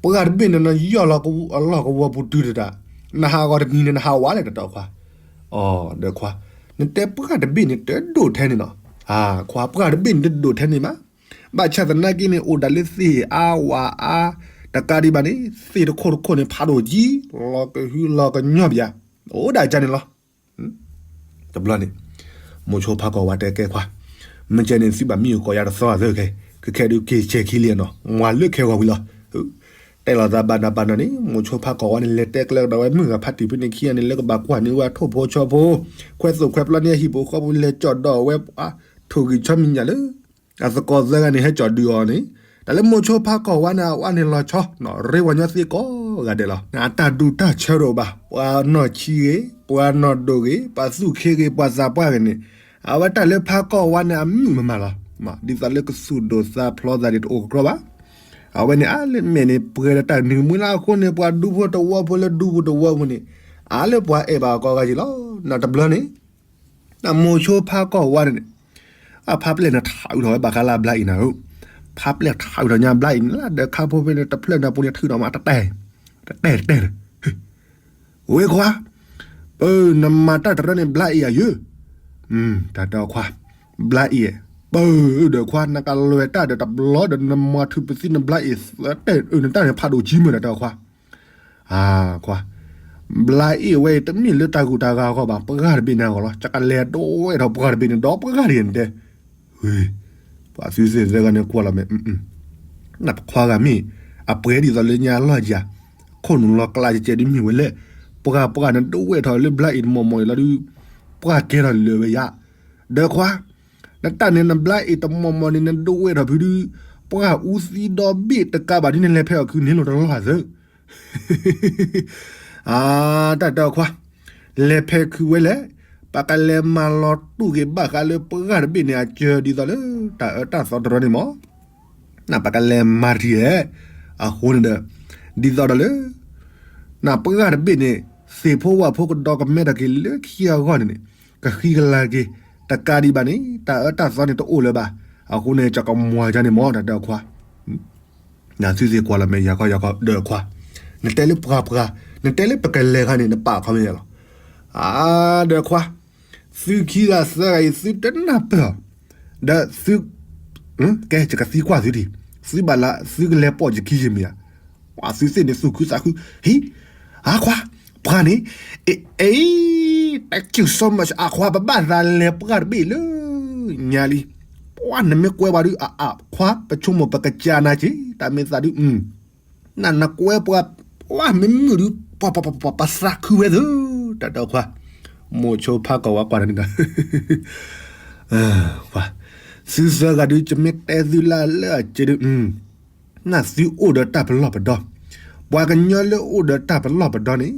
ပှၢ်တဘ့ၣ်န့ၣ် နယီၢ်လီၤအလီၢ်ကဝီၤပူၤတုၤတတၢ်, နဟးဂီၤတနံၤန့ၣ် နဟးဝးလဲၣ် တၢ်တဲအီၤခွါ, အီၤ ဒီးခွါ, နတဲပှၢ်တဘ့ၣ်န့ၣ် တဒိၣ်ထဲန့ၣ်လီၤ, အါ ခွါ ပှၢ်တဘ့ၣ်န့ၣ် တဒိၣ်ထဲန့ၣ်ဘၣ် ဘၣ်ဆၣ်သနာ်က့န့ၣ် အိၣ်ဒၣ်လၢသ့ၣ်အါဝၣ်အါ, တကးဒံးဘၣ်န့ၣ် သ့ၣ်တခိၣ်တခိၣ်န့ၣ် ဖးဒိၣ်ကံ, လီၤကဟုလီၤကညီဘၣ်, အိၣ်ဒၣ်ကန့ၣ်လီၤ. တဘျီန့ၣ် မိၤဆိဖးကီၢ်ဝါတဲကဲခွါ, မ့ၢ်ကဲန့ၣ် သုဘၣ်မံအိၣ်ကီးယါတသီသၢခဲ, ကခဲဒုးက့ၤဆဲးခံလံနီၤ, မွၤလၢခဲဂီၤဝံၤလီၤ. တဲလိာ်သးဘၣ်နၤဘၣ်နၤန့ၣ် မိၤဆိဖးကီၢ်ဝါန့ၣ် လဲၤတဲကျဲကဒီးဝဲမုၢ်ဂၤဖးတံၢ်ဖဲန့ၣ်ခံဂၤန့ၣ် လၢကဘၣ်ကွၢ်န့ၢ်ဝဲအထိၣ်ဖိဆီဖိ, ခွဲသိၣ်ခွဲပျီန့ၢ်အဟံၣ်ဖိဃီဖိ လဲၤကၠီၣ်ဒီးဝဲ ထိၣ်ဂံၢ်ဆီမံၤညၣ်လၢ အသကိးသၢဂၤန့ၣ် ဟဲကၠီၣ်ဒုးအီၤန့ၣ်, တၢ်လၢမိၤဆိဖးကီၢ်ဝါန့ၣ် အဝဲန့ၣ်လီၤဆီ, ရ့ပှၤညီသ့ကိးဂၤဒဲးလီၤ. အတၢ်ဒူတၢ်ဆၢတအိၣ်ဘၣ်, ပှၤနီၢ်ဆံးဂ့ၤ, ပှၤနီၢ်ဒိၣ်ဂ့ၤ, ပှၤသူၣ်ခ့ဂ့ၤ, ပှၤသးပှၢ်ဂ့ၤန့ၣ်, အဝဲတၢ်လၢဖးကီၢ်ဝါန့ၣ် အမုာ်မးမးလီၤ. ဒ်သိးလၢကသူၣ်ဒိၣ်သးဖျိးသးဒ်တအိၣ်ကကြီဘၣ်. အဝဲန့ၣ် အါလၢမဲာ်န့ၣ် ပှဲၤဒီးတၢ်နုာ်မှံလၢအဃိန့ၣ် ပှၤဒူဖိတဝီဖိလၢဒူပူၤတဝီပူၤန့ၣ်, အါလၢပှၤအဲၣ်ဘၣ်အီၤကိးဂၤက့ၤလီၤ. နီၢ်တဘျီန့ၣ် မိၤဆိဖးကီၢ်ဝါန့ၣ်, အဖးပျဲၢ်န့ၣ်ထးအုးထီၣ်ဝဲဘၣ်ဃးလၢအဘျါအံၤနၤဧၢ, ဖးပျဲၢ်ထးအုးထီၣ်ညါဘျါအံၤန့ၣ်လၢ ဒီးခါဖိဖဲန့ၣ် တဖျၢၣ်န့ၣ်ပူၤန့ၣ်ထုးဒီးမးတတဲ, တတဲတတဲလၢ, ဝဲခွါ, ပၢ်နမၤတၢ်တရၢန့ၣ်ဘျါအံၤဧါယၢ, တၢ်တဲအီၤခွါ, ဘျါအံၤ, ပၢ်ဒီးခွါ နကလဲၤတၢ်ဒီးတဘျီဒီးနမၤထုးပသံနဘျါအံၤ သၢတဲအုးနတၢ်န့ၣ်ဖးဒိၣ်ကံမုၢ်တၢ်တဲအီၤခွါ ခွါ, ဘျါအံၤဝဲအံၤ တမ့ၢ်လၢတၢ်ဂုၤတၢ်ဂၤအဂီၢ်ဘၣ် ပှၢ်တဘ့ၣ်န့ၣ်အဂီၢ်လီၤ. ယကလဲၤဒိးဝဲဒီးပှၢ်တဘ့ၣ်န့ၣ် ဒီးပှၢ်တဘ့ၣ်န့ၣ်တဲ, ပှၤသုသ့ၣ်သၢဂၤန့ၣ်ကွၢ်လီၤမဲာ်, နပခွါဂၤမ့ၢ် အပှဲၤဒ်သိးလၢညါအလီၢ်ယၤ, ခိၣ်နူာ်လီၤကျါကဲကဲဒ်မ့ၢ်ဝဲလဲၣ်, ပှၢ်ပှၢ်နဒိးဝဲၢ်ထီၣ်လၢဘျါအ့ၣ်တမီၢ်မီၢ်အံၤလီၤဒုး, ပှၢ်ကဲထီၣ်လၢာ်ဝဲယါ, ဒီးခွါ, နတၢ်န့ၣ်နဘျါအ့ၣ်တမီၢ်မီၢ်န့ၣ် နဒိးဝဲၢ်ထီၣ်ဖုဒုး, ပှၢ်အူသံဒီဘ့ၣ်တကးဘၣ်ဒုး နလဲၤဖဲအီၣ်ခုန့ၣ်လိၣ်တလီၢ်သၢ အါ, တၢ်တဲအီၤခွါ, လဲၤဖဲခုဝဲလဲၣ်, ပကလဲၤမၤလီၤတူၢ်က့ၤဘၣ်ဃးလၢပှၢ်တဘ့ၣ်န့ၣ် အစၢၤဒ်သိးလၢ တၢ်အၢတၢ်သီတရီန့ၣ်မီၢ်, နပကလဲၤမၤတံၢ်ဧဲ, အဃိန့ၣ်ဒီး, ဒ်သိးဒီးလၢ နပှၢ်တဘ့ၣ်န့ၣ် သ့ၣ်ဖိဝၣ်ဖိကဒီးကမဲထီၣ်က့ၤလၢခံအဂီၢ်န့ၣ်န့ၣ်, ကဃံကလၤက့ၤ, တကးဒံးဘၣ်န့ၣ် တၢ်အၢတၢ်သီန့ၣ်တအိၣ်လၢၤဘၣ်, အဃိန့ၣ် ကကမွၤကန့ၣ်မီၢ် တၢ်တဲအီၤခွါ နသုသ့ၣ်ကွၢ်လီၤမဲာ်ယၤခီယၤခီ ဒီးခွါ, နတဲလၢပှၤပှၤ, နတဲလၢပကလဲၤခါန့ၣ် နပာ်ခီမ့ၢ်ယၤလီၤ, အါ, ဒီးခွါ, သုခံဂၤသၢဂၤအံၤ သုတနၢ်ပၢၢ်အီၤ, ဒီးသု, ကဲ ယကသံကွၢ်သုဒံး, သုဘၣ်လၢသုကလဲၤပိာ်ယခံယမ့ၢ်ဧါ, ပှၤသုသ့ၣ်န့ၣ်သူၣ်ခုသးခု, ဟံ, အါခွါ, ပှၤန့ၣ်, အ့, အ့, thank you so much အါခွါ ပဘၣ်သးလဲၤပှၢ်တဘ့ၣ်လၢ ညါလံ, ပှၤနမ့ၢ်ကွဲပှၤဒုး အါခွါ ပဆိကမိၣ်ပကစၢ်နၤက့ၤ တၢ်မ့ၢ်သးဒုး, နနကွဲပှၤ, ပှၤမ့ၢ်မုာ်ဒုး, ပှၤပှၤပှၤပှၤပသးခုဝဲသၢ, တၢ်တဲအီၤခွါ, မိၤဆိဖးကီၢ်ဝါကွၢ်တၢ်န့ၣ်, သုသၢဂၤဒုး ယမ့ၢ်တဲသုလၢလၢအက့ဒုး, နသုအိၣ်ဒီးတၢ်ပလီၢ်ပဒီ, ပှၤကညီလၢအိၣ်ဒီးတၢ်ပလီၢ်ပဒီန့ၣ်,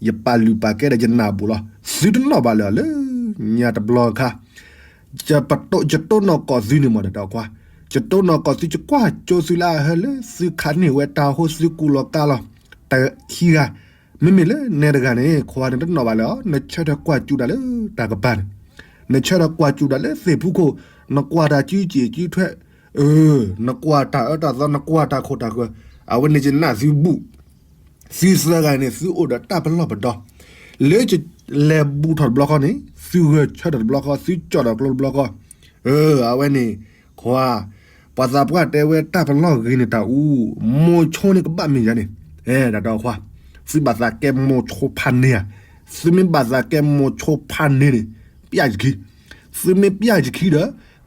ယပာ်လုၢ်ပာ်ကဲဒီးယနၢ်ပူၤလီၤ, သုတနီၣ်ဘၣ်လၢၤလၢ ညါတဘျီအခါ ယတိၢ်နီၣ်ကီၢ်သုန့ၣ်မီၢ် တၢ်တဲအီၤခွါ, ယတိၢ်နီၣ်ကီၢ်သု ယကွၢ်ကၠိသုလၢအဟၢလၢသုခးန့ၢ်ဝဲတၢ်ဟိ သုကူလီၤကါလီၤ, တခံဂၤ, မ့မ့ၢ်လၢနဲတဂၤန့ၣ် ခွါန့ၣ်တနီၣ်ဘၣ်လၢၤ, နဆၢထၢၣ်ကွၢ်စူၣ်တၢ်လၢတၢ်ကပၤန့ၣ်, နဆၢထၢၣ်ကွၢ်စူၣ်တၢ်လၢသ့ၣ်ဖူခိၣ်, နကွၢ်တၢ်စုစ့ၣ်စုထွဲ, နကွၢ်တၢ်အၢတၢ်သီ နကွၢ်တၢ်ခိၣ်တၢ်ဃၢၤ, အဝဲန့ၣ်ယနာ်သုဘူး သုသၢဂၤန့ၣ် သုအိၣ်ဒီးတၢ်ပလီၢ်ပဒီ, လၢယလဲၤဘူးထီၣ်တဘျီဃီန့ၣ် သုဂဲၤဆၢထၢၣ်တဘျီဃီ သုကၠီၣ်ဒီးကျိတဘျီဃီ, အဝဲန့ၣ်, ခွါ, ပှၤသးပှၢ်တဲဝဲတၢ်ပလီၢ်ဂ့ၤန့ၣ်တၢ်အူ, မိၤဆိန့ၣ်ကဘၣ်မ့ၢ်ယၤန့ၣ်, တၢ်တဲအီၤခွါ, သုဘၣ်သးကဲမိၤဆိဖးန့ၢ်ဧါ, သုမ့ၢ်ဘၣ်သးကဲမိၤဆိဖးန့ၢ်န့ၣ်, ပျၢ်ယခံ, သုမ့ၢ်ပျၢ်ယခံဒီး,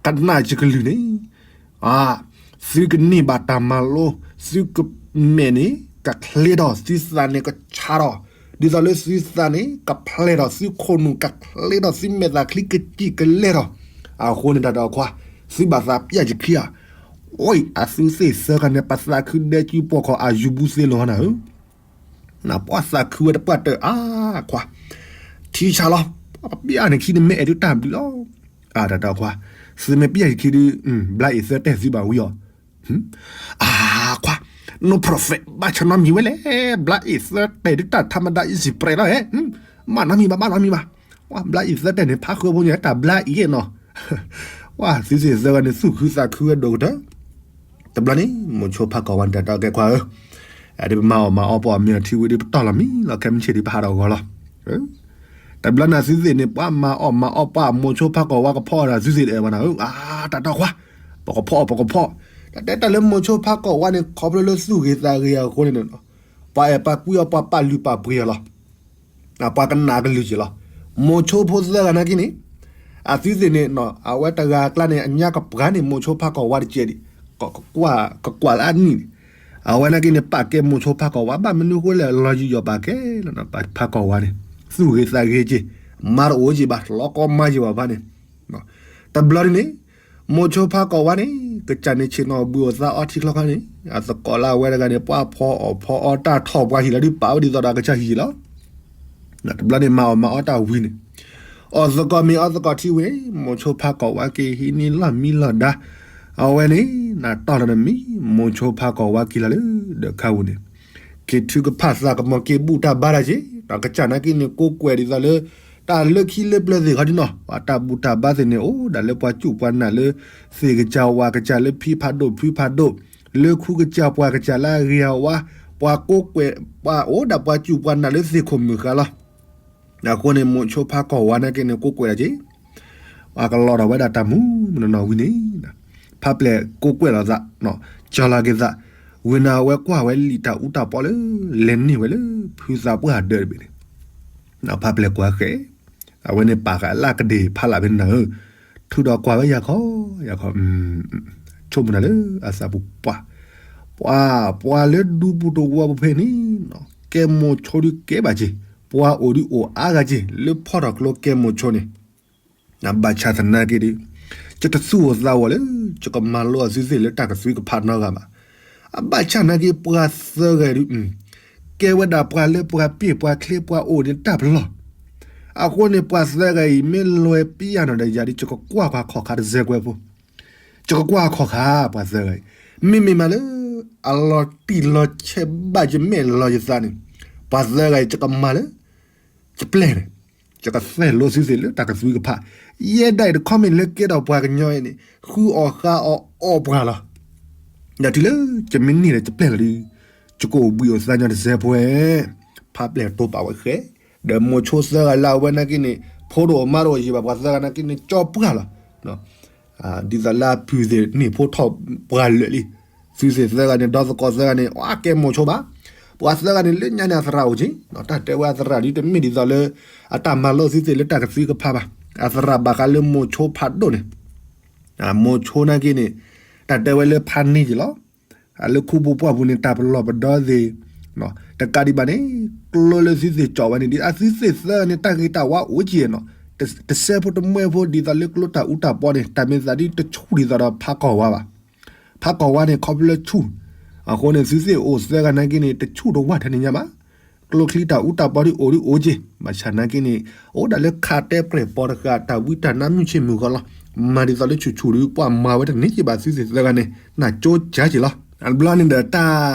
ကနၣ်ယကလုၢ်န့ၣ် အါ, သုကန့ၢ်ဘၣ်တၢ်မၤလိ, သုကမဲာ်န့ၣ် ကချ့ထီၣ်, သုသးန့ၣ်ကဆါထီၣ်, ဒ်သိးလၢသုသးန့ၣ် ကဖျဲးထီၣ်, သုခိၣ်နူာ်ကချ့ထီၣ်, သုမဲာ်သးချံကစံၣ်ကလဲထီၣ်, အဃိန့ၣ်တၢ်တဲအီၤခွါ, သုဘၣ်သးပျၢ်ယခံဧါ, အိ, အသုသ့ၣ်သၢဂၤန့ၣ် ပသးခုဒဲကုပိာ်ခီၣ်အယူၤဘူးသ့လီၤနၤဧၢ နပှၤသးခုဝဲတပှၢ်တၢၢ်အါခွါ, ထံဆါလီၤ, ပျၢ်န့ၣ်ခံန့ၣ်မ့ၢ်အဲၣ်ဒုးတၢ်ဘျုးလီၤ, တၢ်တဲအီၤခွါ, သုမ့ၢ်ပျၢ်ယခံဒုး, ဘျါအ့ၣ်သၢတဲာ်သုဘၣ်ဝံၤအီၤ, အါခွါ, no profit ဘၣ်ဆၢနီတမံၤဝဲလဲၣ်, ဘျါအ့ၣ်သၢတဲာ်ဒုးတၢ်ထးမဒၣ် easy bread လီၤဟဲ, ဘၣ်နီတမံၤဘၣ်, ဘၣ်နီတမံၤဘၣ်, ပှၤဘျါအ့ၣ်သၢတဲာ်န့ၣ် ဖးဃုဖိန့ၣ် တၢ်ဘျါအ့ၣ်နီၤ, ပှၤသုသ့ၣ်သၢဂၤန့ၣ် သူၣ်ခုသးခုဝဲဒိၣ်ကတၢၢ် တဘျီန့ၣ် မိၤဆိဖးကီၢ်ဝါန့ၣ် တၢ်တဲအီၤကဲခွါဧၢ, အဒုးပမၤအီၣ်မၤအီပှၤအီၣ်မ့ၤအီထံဝံၤဒုး ပတီၢ်လီၤမံလီၤ ခဲမုၢ်ဆ့ၣ်ဒုး ပဟးထီၣ်ဂီၤလီၤ, တဘျီန့ၣ်သုသ့ၣ်န့ၣ် ပှၤမၤအီၣ်မၤအီပှၤမိၤဆိဖးကီၢ်ဝါကဖီအီၣ်ဒီးသုသ့ၣ်တအဲၣ်ဘၣ်နၤဧၢ, အါ တၢ်တဲအီၤခွါ, ပကဖီအီၣ် ပကဖီ, တၢ်တဲတၢ်လၢမိၤဆိဖးကီၢ်ဝါန့ၣ် ခီဖျိလၢသူၣ်ဂ့ၤသးဂ့ၤအဃိန့ၣ်, ပှၤအဲၣ်ပှၤကွံအီၤ ပှၤပာ်လုၢ်ပာ်ပှ့ၤအီၤလီၤ ပှၤကနၣ်ကလုၢ်က့ၤလီၤ, မိၤဆိဖိသၢဂၤနာ်က့န့ၣ်, အသုသ့ၣ်န့ၣ် အဝဲတဂၤအကျါန့ၣ် အညါကပှၤန့ၣ် မိၤဆိဖးကီၢ်ဝါတကဲးဒံး, ကကွၢ်လၢအနံၣ်န့ၣ်, အဝဲနာ်က့န့ၣ် ပာ်ကဲမိၤဆိဖးကီၢ်ဝါ ဘၣ်မနုၤဃိလဲၣ် လီၤယံာ်ယီၣ်ပာ်ကဲလီၤ ဖးကီၢ်ဝါန့ၣ်, သူၣ်ဂ့ၤသးဂ့ၤက့ၤ, မၤတအိၣ်က့ၤဘၣ် လီၤကီမါက့ၤဘၣ်ဖးန့ၣ်, တဘျီဒ်န့ၣ်, မိၤဆိဖးကီၢ်ဝါန့ၣ် ကစၢ်န့ၣ်ဆ့ၣ်နီၤဘုၣ်အသးအီထံချီခါန့ၣ် အသကိးလၢအဝဲတဂၤန့ၣ် ပှၤဖီအီၣ်ဖီအီတၢ်ထီၣ်ပှၤဟံၣ်လီၤဒုး ပာ်ဝဲဒ်သိးဒီးအကစၢ်ဟံၣ်လီၤ, တဘျီန့ၣ် မၤအီၣ်မၤအီတၢ်ဝံၤန့ၣ်, အီၣ်သကိးမ့ၤအီသကိးထံဝံၤန့ၣ် မိၤဆိဖးကီၢ်ဝါက့ၤဟံးန့ၢ်လီၢ်မံလီၢ်ဒါ, အဝဲန့ၣ် နတီၢ်လီၤနမံၤ မိၤဆိဖးကီၢ်ဝါက့ၤလီၤလၢ ဒီးခါဝံၤန့ၣ် က့ၤထုကဖၣ်သးကမီၤက့ၤဘူၣ်တၢ်ဘါတၢ်က့ၤ, ဒီးကစၢ်နာ်က့န့ၣ် ကိးကွဲးဒ်သိးလၢ တၢ်လၢခံလၢပျၢၤသ့ၣ်ခီဒ်နီၤ ပှၤတၢ်ဘူၣ်တၢ်ဘါသ့ၣ်န့ၣ် အိၣ်ဒၣ်လၢပှၤစူၣ်ပှၤနာ်လၢ သ့ၣ်ကစၢ်ဝၣ်ကစၢ်လၢဖံဖးဒိၣ်ဖုဖးဒိၣ်, လၢခူကစၢ်ပှၤကစၢ်လၢအဂ့ၤအဝါ, ပှၤကိးကွဲး ပှၤအိၣ်ဒၣ်ပှၤစူၣ်ပှၤနာ်လၢသ့ၣ်ခိၣ်မုၢ်ဃာ်လီၤ. အဃိန့ၣ် မိၤဆိဖးကီၢ်ဝါနာ်က့န့ၣ် ကိးကွဲးဒၣ်က့ၤ ပှၤကလီၤဒီးဝဲဒၣ်တၢ်မူးမနီၢ်နီၢ်ဝံၤန့ၣ်, ဖးပျဲၢ်ကိးကွဲးလိာ်သး, ကၠီလီၤက့ၤသး, ဝံၤန့ၣ်အဝဲကွၢ်ဝဲလံာ်တၢ်အူတၢ်ပီလၢ လဲၤန့ၢ်ဝဲလၢ ဖုသးပှၢ်ဒၢးတဘ့ၣ်န့ၣ်, ဖးပျဲၢ်ကွၢ်ဃဲ, အဝဲန့ၣ်ပာ်ဃာ်အလၢကဒ့ၣ်ဖးလၢ်ဖဲန့ၣ်နၤဧၢ, ထုးဒီးကွၢ်ဝဲယၤခီ, ယၤခီ, ဆိကမိၣ်နၤလၢအသးပူၤပှၢ်, ပှၤ, ပှၤလၢဒူပူၤတဝီပူၤဖဲန့ၣ်, ကဲမိၤဆိဒုးကဲဘၣ်က့ၤ, ပှၤအိၣ်ဒုးအိၣ်အါဂၤက့ၤ လၢဖီထီၣ်ကျိကဲမိၤဆိန့ၣ်, ဘၣ်ဆၣ်သနာ်က့ဒီး ယတသူၣ်အိၣ်သးအိၣ်လၢ ယကမၤလိအီၤသုသ့ၣ်လၢတၢ်ကသွံကဖးနီတဂၤဘၣ်. အဘၣ်ဆၣ်သနာ်က့ ပှၤသၢဂၤဒုး ကဲဝဲဒၣ်ပှၤလၢပှၤပ့ၢ်ပှၤချ့ပှၤအိၣ်န့ၣ်တၢ်ပလီၢ်. အဃိန့ၣ် ပှၤသၢဂၤအံၤ မ့ၢ်လဲၤပျၢ်နီၣ်ဒီးယၤဒီး ယကကွၢ်ကွၢ်ခီၣ်ခါတစဲးကွဲဖိ, ယကကွၢ်ခီၣ်ခါ ပှၤသၢဂၤအံၤ, မ့မ့ၢ်မးလၢ အလီၤတံၢ်လီၤဆဲးဘၣ်ယမဲာ်လီၤယသးန့ၣ်, ပှၤသၢဂၤအံၤ ယကမၤလၢ ယပျဲၢ်န့ၣ်, ယကသဲးလိသုသ့ၣ်လၢတၢ်ကသွံကဖး, ယဲဒၣ်အံၤတခီမ့ၢ်လၢကဲထီၣ်ပှၤကညီအံၤန့ၣ် ဃုအီၣ်ဃုအီၣ်အီၣ်ပှၤလီၤ. ဒီးတုၤလၢယမ့ၢ်န့ၢ်ဒီးယပျဲၢ်လီၤဒီး ယကအိၣ်ဘှံးအိၣ်သါညီတစဲးဖိ, ဖးပျဲၢ်တိပာ်ဝဲဃဲ, ဒီးမိၤဆိသၢဂၤလၢအဝဲနာ်က့န့ၣ် ဖိတအိၣ်မါတအိၣ်ယံၤဘၣ် ပှၤသၢဂၤနာ်က့န့ၣ် ကၠီပှၢ်လီၤ. ဒ်သိးလၢအပုၢ်သ့ၣ်န့ၢ်ဖိထီၣ်ပှၤလၢာ်လံ. သုသ့ၣ်သၢဂၤန့ၣ် ဒီသကိးသၢဂၤန့ၣ် အကဲမိၤဆိဘၣ်. ပှၤသၢဂၤန့ၣ် လၢညါန့ၣ်အသရၣ်အိၣ်က့ၤ, တၢ်တဲဝဲအသရၣ်ဒ်တမ့ၢ်ဒ်သိးလၢ အတၢ်မၤလိသုသ့ၣ်လၢတၢ်ကသွံကဖးဘၣ်. အသရၣ်ဘၣ်ဃးလၢမိၤဆိဖးဒိၣ်န့ၣ်, မိၤဆိနာ်က့န့ၣ် တၢ်တဲဝဲလၢဖးန့ၢ်က့ၤလီၤ. လၢခူပူၤပှၢ်ပူၤန့ၣ် တၢ်ပလီၢ်ပဒီသ့ၣ် တကးဒံးဘၣ်န့ၣ် ကျိလၢသုသ့ၣ်ကၠီၣ်ဝဲန့ၣ် ဒ်အသုသ့ၣ်သၢဂၤန့ၣ် တၢ်ဂ့ၤတၢ်ဝါအိၣ်က့ၤနီၤ, တစဲးဖိတမှဲဖိ ဒ်သိးလၢကျိတၢ်အူတၢ်ပီန့ၣ် တၢ်မ့ၢ်သးဒ်တဆူၣ်ဒ်သိးဒီးဖးကီၢ်ဝါဘၣ်. ဖးကီၢ်ဝါန့ၣ် ခီဖျိလၢဆူၣ်, အဃိန့ၣ် သုသ့ၣ်အိၣ်သၢဂၤနာ်က့န့ၣ် တဆူၣ်တဝၢ်ထဲန့ၣ်ညါဘၣ်. ကျိချံတၢ်အူတၢ်ပီဒ်အိၣ်ဒ်အိၣ်က့ၤ, ဘၣ်ဆၣ်နာ်က့န့ၣ် အိၣ်ဒၣ်လၢခးတဲပြဲၢ်ပီၤတဃာ် တၢ်ဝံတၢ်နါမုၢ်ဆ့ၣ်မုၢ်ဂီၤလီၤ. မၤဒ်သိးလၢဆူၣ်ဆူၣ်ဒီး ပှၤမၤဝဲတန့ၢ်က့ၤဘၣ် သုသ့ၣ်သၢဂၤန့ၣ် နၢ်ကၠိကၢ်က့ၤလီၤ. တဘျီန့ၣ်ဒီး တၢ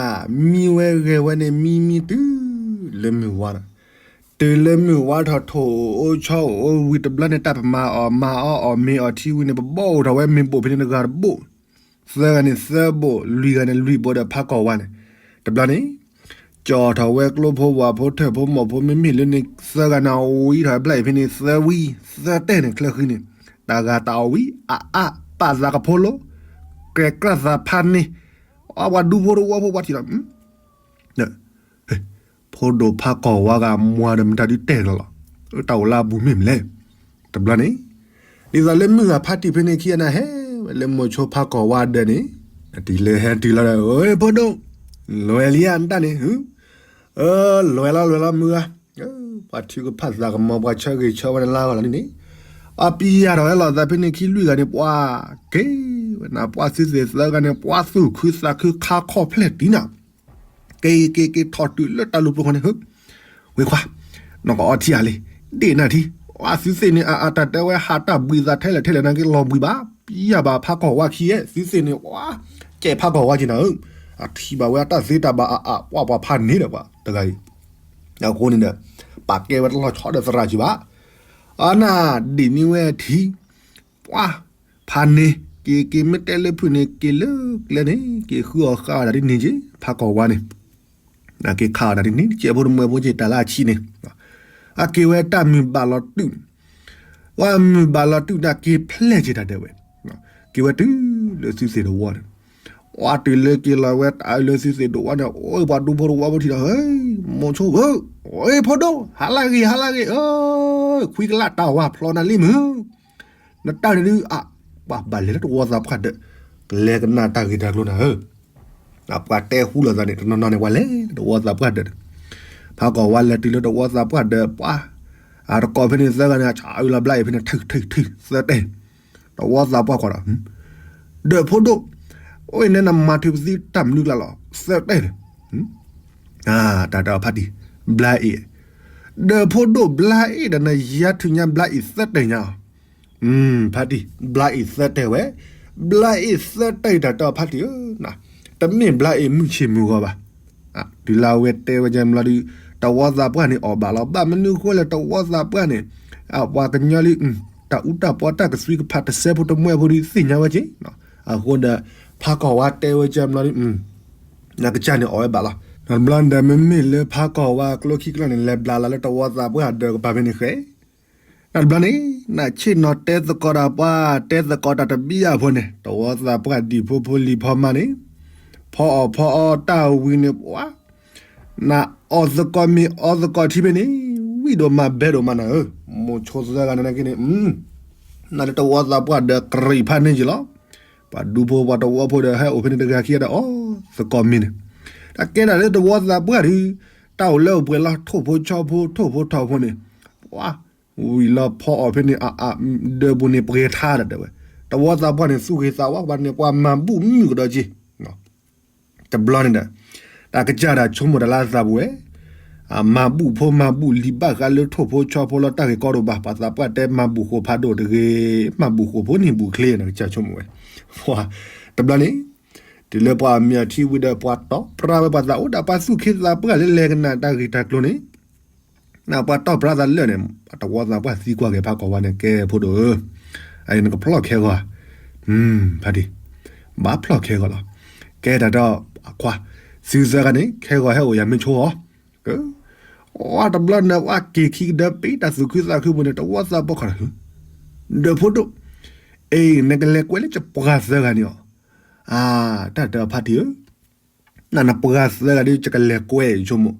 ်မံဝဲဂဲၤဝဲန့ၣ် မံမံတုၤလၢမုၢ်ဝါဒီး, တုၤလၢမုၢ်ဝါထီၣ်ထိၣ်အိၣ်ဆီအိၣ်ဝံၤတဘျီန့ၣ် တၢ်ပမၤအီၣ်မၤအီအီၣ်မ့ၤအီၣ်ထံဝံၤန့ၣ် ပဘီအိၣ်ထီၣ်ဝဲမ့ၣ်ဘိၣ်ဖဲန့ၣ်တဂၤတဘိၣ်, သၢဂၤန့ၣ်သၢဘိၣ် လွံၢ်ဂၤန့ၣ်လွံၢ်ဘိၣ်ဒီးဖးကီၢ်ဝါန့ၣ်, တဘျီန့ၣ် ကၠီၣ်ထီၣ်ဝဲကျိဖိဝၣ်ဖိထၢၣ်ဖိမိၢ်ဖိမ့မ့ၢ်လၢန့ၣ် သၢဂၤန့ၣ်အဝံထီၣ်ဘျါအံၤဖဲန့ၣ် သၢဝံ သၢတဲၢ်န့ၣ် ချၢဃံန့ၣ်, တၢ်ဂၤတၢ်အီၣ်ဝံအါအါ ပာ်သးကဖိလိ, ကြဲးကြၢ်သးဖးန့ၢ်, အပှၤဒူဖိတဝီဖိပှၤထံၣ်လီၤ ဖိဒိၣ်ဖးကီၢ်ဝါဂၤမွၤဒီးမတၤဒုတဲာ်လီၤလီၤ, တၢ်အိၣ်လၢအပူၤမ့ၢ်မနုၤလဲၣ်. တဘျီန့ၣ် ဒ်သိးလၢမုၢ်ဂၤဖးတံၢ်ဖဲန့ၣ်ခံဂၤန့ၣ် ဟဲဝဲလၢမိၤဆိဖးကီၢ်ဝါဒၢးန့ၣ်, တုၤလၢဟဲတုၤလီၤဒီး ဖိဒိၣ်, လဲၤလံဧါနတၢ်န့ၣ်, လဲၤလီၤလဲၤလီၤမုၢ်ဂၤ, ပှၤထုကဖၣ်သးကမီၤ ပှၤဆၢဂ့ၤဆၢဝါန့ၣ်လၢအဂီၢ်လီၤန့ၣ်, အပျဲၢ်ထီၣ်ဝဲလီၤသးဖဲန့ၣ်ခံလွံၢ်ဂၤန့ၣ် ပှၤက့ၤဝဲနၤ ပှၤသုသ့ၣ်သၢဂၤန့ၣ် ပှၤသူၣ်ခုသးခုခါခီၣ်ဖျဲၣ်တံၢ်နၤ က့ၤက့ၤက့ၤထီၣ်တုၤလၢတၢ်လူၤပျိၤဃီန့ၣ် ဝ့ခွါ, နီၢ်ကအီထံအါလံ, ဒ့ၣ်နၢ်ထံ, အသုသ့ၣ်န့ၣ် အတၢ်တဲဝဲဟးတၢ်ဘှံးသးထဲလဲၣ်ထဲလဲၣ်နာ်က့ လီၤဘှံးဘၣ်, ပျၢ်ဘၣ်ဖးကီၢ်ဝါခံဧဲ, သုသ့ၣ်န့ၣ် ပှၤကဲဖးကီၢ်ဝါက့ၤနၤဧၢ, အထံၣ်ဘၣ်ဝဲအတၢ်သ့တၢ်ဘၣ်အါအါ ပှၤပှၤဖးန့ၣ်ဒီး ပှၤတဂၤအံၤ, အဃိန့ၣ်ဒီး ပာ်ကဲဝဲတလီၤဆီဒီးသရၣ်က့ၤဘၣ်, အနၢ်ဒ်န့ၣ်ဝဲထံ ပှၤဖးန့ၣ် က့ၤက့ၤမ့ၢ်တဲလၢဖုၣ်န့ၣ် က့ၤလၢကျဲန့ၣ် က့ၤဃုအီၣ်ဃုအီတၢ်ဒ်န့ၣ်က့ၤ ဖးကီၢ်ဝါန့ၣ်, က့ၤခးအီၣ်တၢ်ဒ်န့ၣ် ကဲဖိတမှဲဖိက့ၤတၢ်လၢအဆံးန့ၣ်, အက့ၤဝဲတၢ်မုၢ်ဘၣ်လီၤတုာ်န့ၣ်, ပှၤမုၢ်ဘၣ်လီၤတုာ်န့ၣ် က့ၤဖျဲၣ်က့ၤတၢ်ဒဲးဝဲ, က့ၤဝဲတုၤလၢသုသ့ၣ်တဝီန့ၣ်, ပှၤတုၤလၢက့ၤလီၤဝဲတၢ်လၢသုသ့ၣ်တဝီန့ၣ် အိၣ်ပှၤဒူဖိတဝီဖိထံၣ်ဒီး ဟဲ မိၤဆိဧၢ, အိ ဖိဒိၣ် ဟါလၢဂ့ၤ ဟါလၢဂ့ၤ ခွံကလးတၢ်ဝါဖျီနၤလံမုၢ် နတၢ်န့ၣ်ဒုး အ ပှၤဘၣ်လဲၤလၢတဝီသးပှၢ်ဒၢး, ကလဲၤကနၣ်တၢ်ဂ့ၢ်တၢ်ကျိၤနၤဧၢ, ပှၤတဲဃူလိာ်သးန့ၣ် တနီၤနီၤန့ၣ် ပှၤလဲၤတဝီသးပှၢ်ဒၢး, ဖးကီၢ်ဝါလဲၤတုၤလၢတဝီသးပှၢ်ဒၢး ပှၤ အတကိးဖဲန့ၣ်သၢဂၤန့ၣ် ဆၣ်အုးလီၤဘျါအံၤဖဲန့ၣ် ထုထုထု သၢတဲာ်, တဝီသးပှၢ်ကွၢ်ဒီး ဒၢးဖိဒိၣ်, အိၣ်အံၤနဲနမၤထုးပသံတၢ်မနုၤကျါလီၤ သၢတဲာ်န့ၣ်, တၢ်တဲအီၤဖးတံၢ်, ဘျါအံၤ, ဒၢးဖိဒိၣ်ဘျါအံၤဒီးနယါထုးညါဘျါအံၤသၢတဲာ်ညါအီၤ, ဖးတံၢ် ဘျါအံၤသၢတဲာ်ဝဲ, ဘျါအံၤသၢတဲာ်တၢ်တဲအီၤဖးတံၢ်ဧၢ, တမ့ၢ်ဘျါအံၤမုၢ်ဆ့ၣ်မုၢ်ဂီၤဘၣ်, တုၤလၢအဝဲတဲဝဲကဲဘျီဒုး တဝီသးပှၢ်န့ၣ်အီၣ်ဘၣ်လီၤ, ဘၣ်မနုၤဃိလဲၣ် တဝီသးပှၢ်န့ၣ် ပှၤကညီလံ တၢ်အူတၢ်ပီတၢ်ကသွံကဖးတစဲးဖိတမှဲဖိဒုးသ့ၣ်ညါဝဲက့ၤ, အဃိဒီး ဖးကီၢ်ဝါတဲဝဲကဲဘျီဒုး နကစၢ်န့ၣ်အီၣ်ဝဲဘၣ်လီၤ, တဘျီန့ၣ်ဒီးမ့မ့ၢ်လၢဖးကီၢ်ဝါကျိခံကျီန့ၣ် လဲၤဘျါလီၤလၢတဝီသးပှၢ်ဒၢးကပၤဖဲန့ၣ်ဃဲ တဘျီန့ၣ် နဆ့ၣ်နီၤတဲသကိးတၢ်ပှၤ တဲသကိးတၢ်တဘျုးအဖိန့ၣ် တဝီသးပှၢ်ဒံၣ်ဖိဖိလံၤဖီမါန့ၣ် ဖီအီၣ်ဖီအီတၢ်ဝံၤန့ၣ်ပှၤ နအီၣ်သကိးမ့ၤအီသကိးထံဖဲန့ၣ် ဝံၣ်ဒိၣ်မးဘဲဒိၣ်မးနၤဧၢ, မိၤဆိသၢဂၤန့ၣ်နာ်က့န့ၣ် နလၢတဝီသးပှၢ်ဒၢးကရံၣ်ဖးန့ၢ်က့ၤလီၤ, ပှၤဒူဖိပှၤတဝီဖိဒီးဟဲအိၣ်ဖဲန့ၣ်တဂၤခံဂၤဒီးအီၣ်သကိးမ့ၤန့ၣ်, တၢ်ကဲဒၣ်လၢတဝီသးပှၢ်ဒုး တၢ်အိၣ်လၢအိၣ်ပှဲၤလီၤ ထိၣ်ဖိဆီဖိ ထိၣ်ဖိထီဖိန့ၣ်, ပှၤ ဝံၤလီၤဖီအီၤဖဲန့ၣ် အဒၢးပူၤန့ၣ် ပှဲၤထါဒီးတဲဝဲ, တဝီသးပှၢ်န့ၣ် သူၣ်ဂ့ၤသးဝါ ပှၤန့ၣ်ပှၤမၤဘူၣ်မုၢ်ကဒီးက့ၤ တဘျီန့ၣ်ဒီး တၢ်ကစၢ်ဒၣ်ဆိကမိၣ်တၢ်လၢအသးပူၤဝဲ, မၤဘူၣ်ဖိမၤဘူၣ်လံၤဘၣ်ဃးလၢထိၣ်ဖိဆီဖိလီၤ တၢ်ဂ့ၢ်ကီတအိၣ်ဘၣ်, ပှၤသးပှၢ်တဲမၤဘူၣ်ဃိာ်ဖးဒိၣ်တဂ့ၤ, မၤဘူၣ်ဃိာ်ဖိန့ၣ်ဘူၣ်ချ့ တၢ်ကစၢ်ဆိကမိၣ်ဝဲ, ပှၤ တဘျီန့ၣ် တုၤလၢပှၤမၢအထံဝံၤဒီး ပှၤတီၢ်ပြၢဝဲပှၤသးအိၣ်ဒီးပှၤသူၣ်က့သးပှၢ်လၢလဲၤကနၣ်တၢ်ဂ့ၢ်တၢ်ကျိၤန့ၣ် နပှၤတီၢ်ပြၢသးလၢာ်န့ၣ် တဝီသးပှၢ်သံကွၢ်က့ၤဖးကီၢ်ဝါန့ၣ် ကဲဖိဒိၣ်ဧၢ, အအံၤနကဖျီၣ်ခဲဂီၤဧါ, ဖါတံၢ်, ဘၣ်ဖျီၣ်ခဲဂီၤလီၤ, ကဲတၢ်ဒီးအခွါ, သုသၢဂၤန့ၣ် ခဲဂီၤဟဲအိၣ်ယၤမ့ၢ်ဆိအီၤ, အတဘျီန့ၣ် ပှၤက့ၤခံကဒၢပ့ၤတၢ်သူၣ်ခုသးခုပူၤန့ၣ် တဝီသးပှၢ်ခီၣ်, ဒီးဖိဒိၣ်, အ့ နကလဲၤကွဲလၢယပှၤသၢဂၤန့ၣ်အီၤ, အတၢ်တဲအီၤဖါတံၢ်ဧၢ နနပှၤသၢဂၤဒ်ယကလဲၤကွဲ ယဆိကမိၣ်,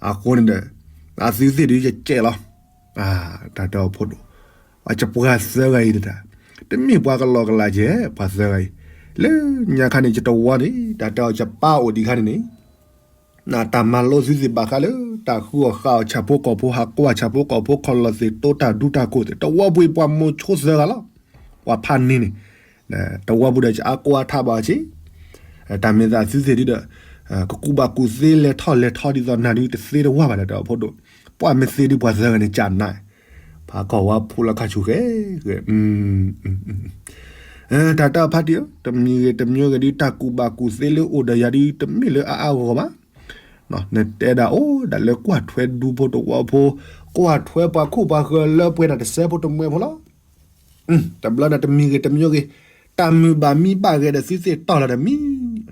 အဃိန့ၣ်ဒီး အသုသ့ၣ်ဒ်ယကဲလီၤ, တၢ်တဲအီၤဖိဒိၣ်, အယပှၤသၢဂၤအံၤတတၢ်, တမ့ၢ်ပှၤကလီကလးကဲ ပှၤသၢဂၤအံၤ, လၢညါခါန့ၣ် ယတဝီန့ၣ် တၢ်တဲအီၤယပၢ်အိၣ်ဒံးခါန့ၣ်န့ၣ် နတၢ်မၤလိသုသ့ၣ်ဘၣ်ဃးလၢ တၢ်ဃုအီၣ်ဃုအီဆၣ်ဖိကီၢ်ဖိ ဟးကွၢ်ဆၣ်ဖိကီၢ်ဖိ ခီၣ်လီၢ်သ့ၣ်တိတၢ်ဒူတၢ်ကိၢ်သ့ၣ် တဝီပူၤပှၤမိၤဆိသၢဂၤလီၤ, ပှၤဖးန့ၢ်န့ၣ်, တဝီပူၤဒီးကအါကိးအါထးဘၣ်အီၤဆ့, တၢ်မ့ၢ်သးသုသ့ၣ်ဒ်ဒီး ကကူးဘၣ်ကူးသ့လဲၤထီၣ်လဲၤထီဒ်သိးနၤဒ်တသ့တဝၢ်ဘၣ်ဒီး တၢ်ဖိဒိၣ်, ပှၤမ့ၢ်သ့ဒ်ပှၤသၢဂၤန့ၣ် ကနၣ်, ဖးကီၢ်ဝါဖိလၢခါဆူၣ်ဃဲဃဲ တၢ်တၢ်ဖါတံၢ်ဧၢ, တမံၤဂ့ၤတမံၤဂ့ၤဒ်တၢ်ကူးဘၣ်ကူးသ့လၢအိၣ်ဒီးယၤဒ်တမ့ၢ်လၢအါအါဂီၢ်ဂီၢ်ဘၣ်, နတဲဒၣ်အိၣ်ဒၣ်လၢကွၢ်ထွဲဒူဖိတဝီဖိ, ကွၢ်ထွဲပှၤခိၣ်ပှၤဃၢၤလၢပှဲၤဒီးတစဲးဖိတမှဲဖိလီၤ, တဘျီန့ၣ်တမံၤဂ့ၤတမံၤဂ့ၤ, တၢ်မုာ်ဘၣ်မံဘၣ်ဂဲၤဒီးသုသ့ၣ်တီၢ်လီၤဒီးမံ,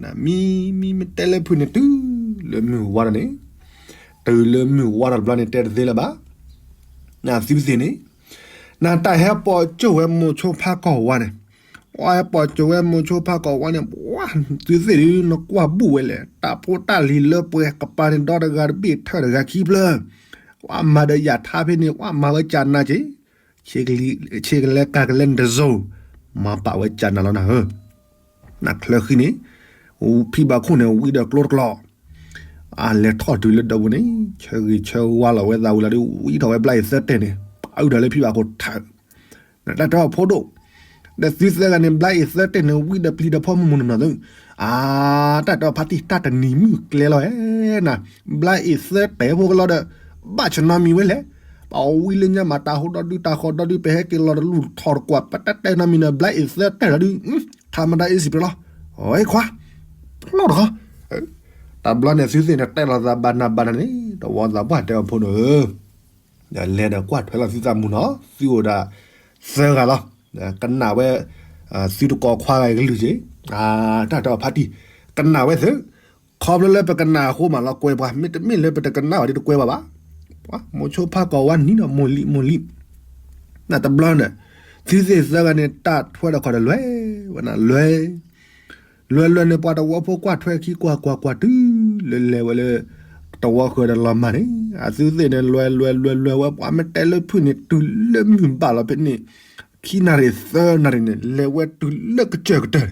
မံမံမ့ၢ်တဲလၢဖုၣ်န့ၣ်တုၤလၢမုၢ်ဝါဒီးန့ၣ်, တုၤလၢမုၢ်ဝါဒီးတဘျီန့ၣ်တဲတသ့လၢၤဘၣ် နသုသ့ၣ်န့ၣ်, နတၢ်ဟဲပိာ်ကၠိၣ်ဝဲမိၤဆိဖးကီၢ်ဝါန့ၣ်, ပှၤဟဲပိာ်ကၠိၣ်ဝဲမိၤဆိဖးကီၢ်ဝါန့ၣ် ပှၤသုသ့ၣ်ဒ်နကွၢ်ဘူၣ်ဝဲလဲၣ် တၢ်ဖိတၢ်လံၤလၢပှဲၤကပၤန့ၣ်ဒီတဂၤတဘ့ၣ်ထၢၣ်တဂၤခံဖျၢၣ်, ပှၤမၤဒီးယၤထါဖဲန့ၣ် ပှၤမၤဝဲကနၣ်က့ၤ, ဆ့ကလဲကၤကလဲန့ၣ်တစိၤ, မၤပာ်ဝဲကနၣ်လီၤနၤဧၢ နချၢဃံန့ၣ်, ဖံဘၣ်ခိၣ်န့ၣ် ဝံဒီးကျိတကျိး, အလဲၤထီၣ်တုၤလၢဒီပူၤန့ၣ် ဆၢဂ့ၤဆၢဝါလီၤဝဲသးဝံၤလီၤဒီး ဝံထီၣ်ဝဲဘျါအံၤသၢတဲာ်န့ၣ် ပအုၣ်ဒီးလၢဖံဘၣ်ခိၣ်ထၢၣ်, တၢ်တဲအီၤဖိဒိၣ်, ဒီးသုသၢဂၤန့ၣ် ဘျါအံၤသၢတဲာ်န့ၣ် ဝံဒီးပျံၤဒီးဖီမုၢ်မုၢ်နီၢ်နီၢ်သု, အါ တၢ်တဲအီၤဖါတံၢ် တၢ်တနံၤမုၢ်ကျဲလီၤဧဲနၤ, ဘျါအံၤသၢတဲာ်ဖိကလီၤဒီး ဘၣ်ဆၢနီတမံၤဝဲလဲၣ်, ပဝံလၢညါမး တၢ်ဟိဒီဒုတၢ်ဃီဒီဒု ပဟဲက့ၤလီၤတလူၢ်ထီၣ်တကွၢ် ပတတဲနီတမံၤန့ၣ် ဘျါအံၤသၢတဲာ်လီၤဒုး, ထါမတၤအ့စံးပှဲၤလီၤ, အခွါ, ဖျီၣ်တခီ, တဘျီန့ၣ် သုသ့ၣ်န့ၣ် တဲလီၤသးဘၣ်နးဘၣ်နးန့ၣ် တဝီသးပှၢ်တဲအီၤဖိဒိၣ်ဧၢ ဒီးလဲၤဒီးကွၢ်ထွဲလီၤသုသးမုၢ်နီၤ သုအိၣ်ဒၣ်သၢဂၤလီၤ, ကနၣ်ဝဲ သုတကိးခွါဂၤအံၤကလုၢ်က့ၤ, တၢ်တဲအီၤဖါတံၢ်, ကနၣ်ဝဲသု, ခီဖျိလၢပကနၣ်အဃိမးလီၤကွဲပှၤ မ့တမ့ၢ်လၢပတကနၣ်ဘၣ်ဒီးတကွဲဘၣ်ဘၣ်, မိၤဆိဖးကီၢ်ဝါနံၤဒီးမိၢ်လံမိၢ်လံ, နတဘျီန့ၣ်, သုသ့ၣ်သၢဂၤန့ၣ် တၢ်ထွဲဒီးခီၣ်ဒီးလွဲၢ်ဝဲနၤလွဲၢ် လွဲၢ်လွဲၢ်န့ၣ် ပှၤတဝီဖိကွၢ်ထွဲခံကွၢ်ကွၢ်ကွၢ်တုၤလၢလဲၤဝဲလၢ တဝီဃၢၤဒီးလီၤမၢ်န့ၣ် အသုသ့ၣ်န့ၣ် လွဲၢ်လွဲၢ်လွဲၢ်လွဲၢ်ဝဲ ပှၤမ့ၢ်တဲလၢဖုၣ်န့ၣ် တုၤလၢမုၢ်ဘၣ်လီၤဖဲန့ၣ် ခံနၣ်ရံၣ်သၢနၣ်ရံၣ်န့ၣ် လဲၤဝဲတုၤလၢကစၢၢ်ကတၢၢ်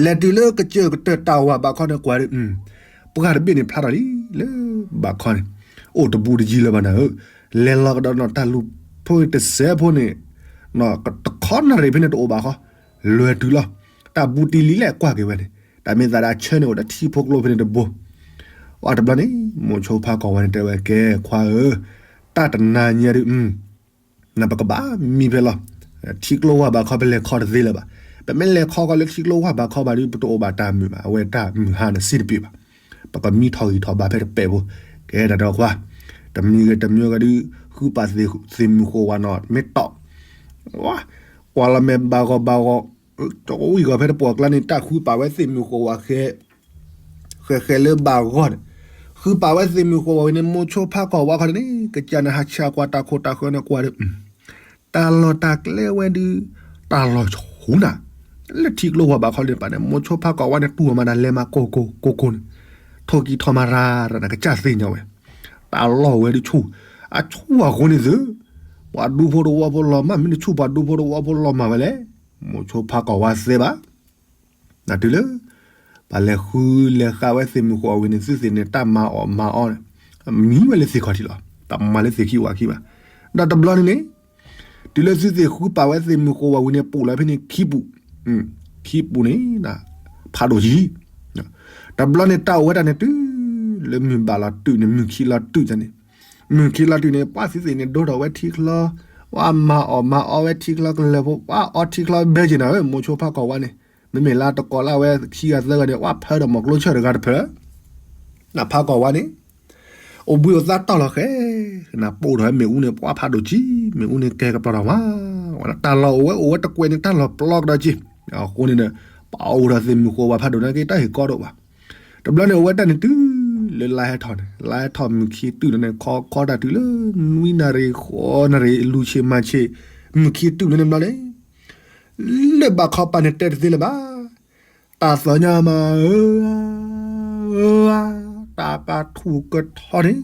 လဲၤတုၤလၢကစၢၢ်ကတၢၢ်တၢ်ဝၤဘးခီန့ၣ်ကွၢ်ဒီး ပှၢ်တဘ့ၣ်န့ၣ်ဖျါထီၣ်လံလၢဘးခီန့ၣ် အိၣ်တဘူးတယံၤလၢၤဘၣ်နၤဧၢ, လဲၤလီၤကဒီးနီၢ်တၢ်လူၤဖိတစဲးဖိန့ၣ် တခီနၣ်ရံၣ်ဖဲန့ၣ်တအိၣ်ဘၣ်ဃီ, လွဲၢ်တုၤလီၤ, တၢ်ဘူးတံၢ်လံလဲၣ်ကွၢ်က့ၤဝဲန့ၣ်, တၢ်မ့ၢ်သးဒၣ်ဆၢန့ၣ်အိၣ်ဒီးထံဖိကျိဖဲန့ၣ်တဘိ, အတဘျီန့ၣ် မိၤဆိဖးကီၢ်ဝါန့ၣ်တဲဝဲကဲခွါဧၢ, တၢ်တနၤညါဒုး နပကဘၣ်မံဖဲလီၤ, ထံကျိဝၢ်ဘးခီပလဲၤခီတသ့လၢၤဘၣ်, ပမ့ၢ်လဲၤခီကီးလၢထံကျိဝၢ်ဘးခီဘၣ်ဒုး ပတအိၣ်ဘၣ်တၢ်မုာ်ဘၣ်, အဝဲတၢ်မုာ်ဟါန့ၣ်စ့တပ့ၤဘၣ်, ပကမံထီၣ်ဂံၢ်ထီၣ်ဘါဖဲတပဲာ်ဖိ, ကဲတၢ်ဒီးခွါ, တမံၤဂ့ၤတမံၤဂ့ၤဒုး ဃုပာ်သ့ၣ်မုၣ်ဃိၣ်ဝါနီၢ်မ့ၢ်တီၢ်, ကွၢ်လီၤမဲာ်ဘၣ်ဂီၢ်ဘၣ်ဂီၢ်, တဝံၣ်ဂီၢ်ဖဲတပိာ်ကျါန့ၣ် တၢ်ဃုပာ်ဝဲသ့ၣ်မုၣ်ဃိၣ်ဝါဃဲ ဃဲဃဲလၢဘၣ်ဂီၢ်န့ၣ်, ဃုပာ်ဝဲသ့ၣ်မုၣ်ဃိၣ်ဝါဝဲန့ၣ် မိၤဆိဖးကီၢ်ဝါခီန့ၣ် ကစၢ်န့ၣ်ဟးဆှဲးကွၢ်တၢ်ခိၣ်တၢ်ဃၢၤန့ၣ်ကွၢ်ဒီး တၢ်လီၢ်တၢ်ကျဲဝဲဒုး တၢ်လီၢ်ဆူၣ်နၤ, လၢထံကျိဝၢ်ဘးခီလၢပာ်န့ၣ် မိၤဆိဖးကီၢ်ဝါန့ၣ် တူၢ်အမၤတၢ်လဲၤမၤကိၢ်ကိၢ်ကိၢ်ကိၢ်န့ၣ်, ထိၣ်ကံၢ်ထီၣ်မၤရၤရၤန့ၣ် ကစၢ်သ့ၣ်ညါဝဲ, တၢ်လီၢ်ဝဲဒုးဆူၣ်, အဆူၣ်အဃိန့ၣ်သု, ပှၤဒူဖိတဝီဖိလီၤမၢ် မ့ၢ်တဆူၣ်ပှၤဒူဖိတဝီဖိလီၤမၢ်ဝဲလဲၣ်, မိၤဆိဖးကီၢ်ဝါသ့ဘၣ် နတုၤလၢ ပှၤလဲၤဃုလဲၤဃာ်ဝဲသ့ၣ်မုၣ်ဃိးဝံၤန့ၣ် သုသ့ၣ်န့ၣ် တၢ်မၤအီၣ်မၤအီန့ၣ် မံဝဲလၢသ့ၣ်ခီၣ်ထံးလီၤ. တမၤလၢသ့ၣ်ခံဝၣ်ခံဘၣ်. ဒီးတဘျီန့ၣ်န့ၣ် တုၤလၢသုသ့ၣ်ဃုပာ်ဝဲသ့ၣ်မုၣ်ဃိးဝံၤန့ၣ် ပူးလီၤဖဲန့ၣ်ခံပူး, ခံပူးန့ၣ် ဖးဒိၣ်ကံ တဘျီန့ၣ် တၢ်အိၣ်ဝဲတၢ်န့ၣ်တုၤ လၢမုၢ်ဘၣ်လီၤတုာ်န့ၣ် မုၢ်ခံလီၤတုာ်န့ၣ်, မုၢ်ခံလီၤတုာ်န့ၣ် ပှၤသုသ့ၣ်န့ၣ် ဒိၣ်ထီၣ်ဝဲထံချီ, ပှၤမၤအီၣ်မၤအီဝဲထံချီကလၢၤဖိ ပှၤအီထံချီဘဲက့ၤနၤဧၢ မိၤဆိဖးကီၢ်ဝါန့ၣ်, မ့မ့ၢ်လၢတကိးလၢအဝဲခံဂၤသၢဂၤန့ၣ် ပှၤဖၢဒီးမီၤကျိဆၢၣ်တဂၤတဖျၢၣ်, နဖးကီၢ်ဝါန့ၣ် အိၣ်ဘှံးအိၣ်သါတီၢ်လီၤဃဲ, နပိာ်ထီၣ်ဝဲမ့ၣ်အူန့ၣ် ပှၤဖးဒိၣ်ကံ, မ့ၣ်အူန့ၣ်ကဲကပျီထီၣ်မး, တၢ်လီၢ်အိၣ်ဝဲအိၣ်ဝဲတကွဲးန့ၣ် တၢ်လီၢ်ပျီကဒီးက့, အဃိန့ၣ်ဒီး ပအိၣ်ဒီးသ့ၣ်မုၣ်ဃိးဝါဖးဒိၣ်နာ်က့ တၢ်ဟ့ၣ်ကီဒိၣ်ဘၣ်. တဘျီန့ၣ် အိၣ်ဝဲတၢ်န့ၣ်တုၤလၢလါဟဲထီၣ်န့ၣ်, လါဟဲထီၣ်မုၢ်ခံတုၤလီၤန့ၣ် ခီခီတၢ်တုၤလၢ နွံနၣ်ရံၣ် ဃိးနၣ်ရံၣ် လူၤဆ့ၣ်မၤဆ့ၣ်, မုၢ်ခံတုၤလီၤန့ၣ်ဘျီန့ၣ် လၢဘၣ်ခီပၤန့ၣ်တဲတသ့လၢၤဘၣ်. တၢ်သီၣ်ညါမၤဧၢ, တၢ်ကထူၣ်ကထီ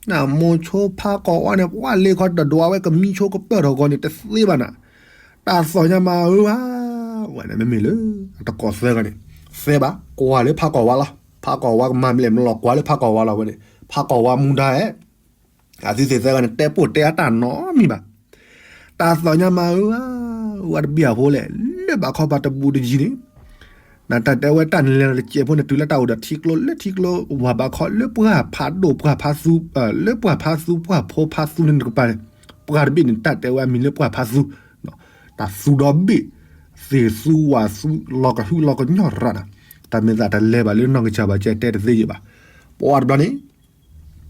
န့ၣ်, မိၤဆိဖးကီၢ်ဝါန့ၣ် ပှၤလ့ခီတဒွးဝဲကမံဆိကပၢၢ်ထီၣ်ဂီၤန့ၣ် တသ့ဘၣ်နၤ, တၢ်သီၣ်ညါမၤဧၢဧါ, ဝဲန့ၣ်မ့မ့ၢ်လၢ တကိးသၢဂၤန့ၣ် သ့ဘၣ် ကွၢ်လၢဖးကီၢ်ဝါလီၤ. ဖးကီၢ်ဝါကမၤမလဲၣ်မလီၤ ကွၢ်လၢဖးကီၢ်ဝါလီၤဝဲန့ၣ် ဖးကီၢ်ဝါမူဒါဧဲ အသုသ့ၣ်သၢဂၤန့ၣ် တဲပိာ်တဲအတၢ်နီတမံၤဘၣ်. တၢ်သီၣ်ညါမၤဧၢဧါ, ဝဲတဘံၣ်အဖိလဲၣ်, လၢဘၣ်ခီပၤတဘူးတယံၤန့ၣ်, နတၢ်တဲဝဲတၢ်နလဲၤတစဲးဖိန့ၣ် တုၤလၢတၢ်အိၣ်ဒီးထံကျိလၢထံကျိ ဝၤဘၣ်ခီလၢပှၢ်ဖးဒိၣ်ပှၢ်ဖးသူ, လၢပှၢ်ဖးသူပှၢ်ဖိဖးသူန့ၣ်တကပၤန့ၣ်, ပှၢ်တဘ့ၣ်န့ၣ် တၢ်တဲဝဲအမံၤလၢပှၢ်ဖးသူ, တၢ်သူဒီဘ့ၣ်, သ့ၣ်သူဝၣ်သူ လီၤကဟုလီၤကညီၢ်ရၣ်နၤ, တၢ်မ့ၢ်သးတလဲၤဘၣ်လၢနီၢ်ကစၢ်ဘၣ်ကဲတဲတသ့ယဲၢ်ဘၣ်. ပှၤတဘျီန့ၣ်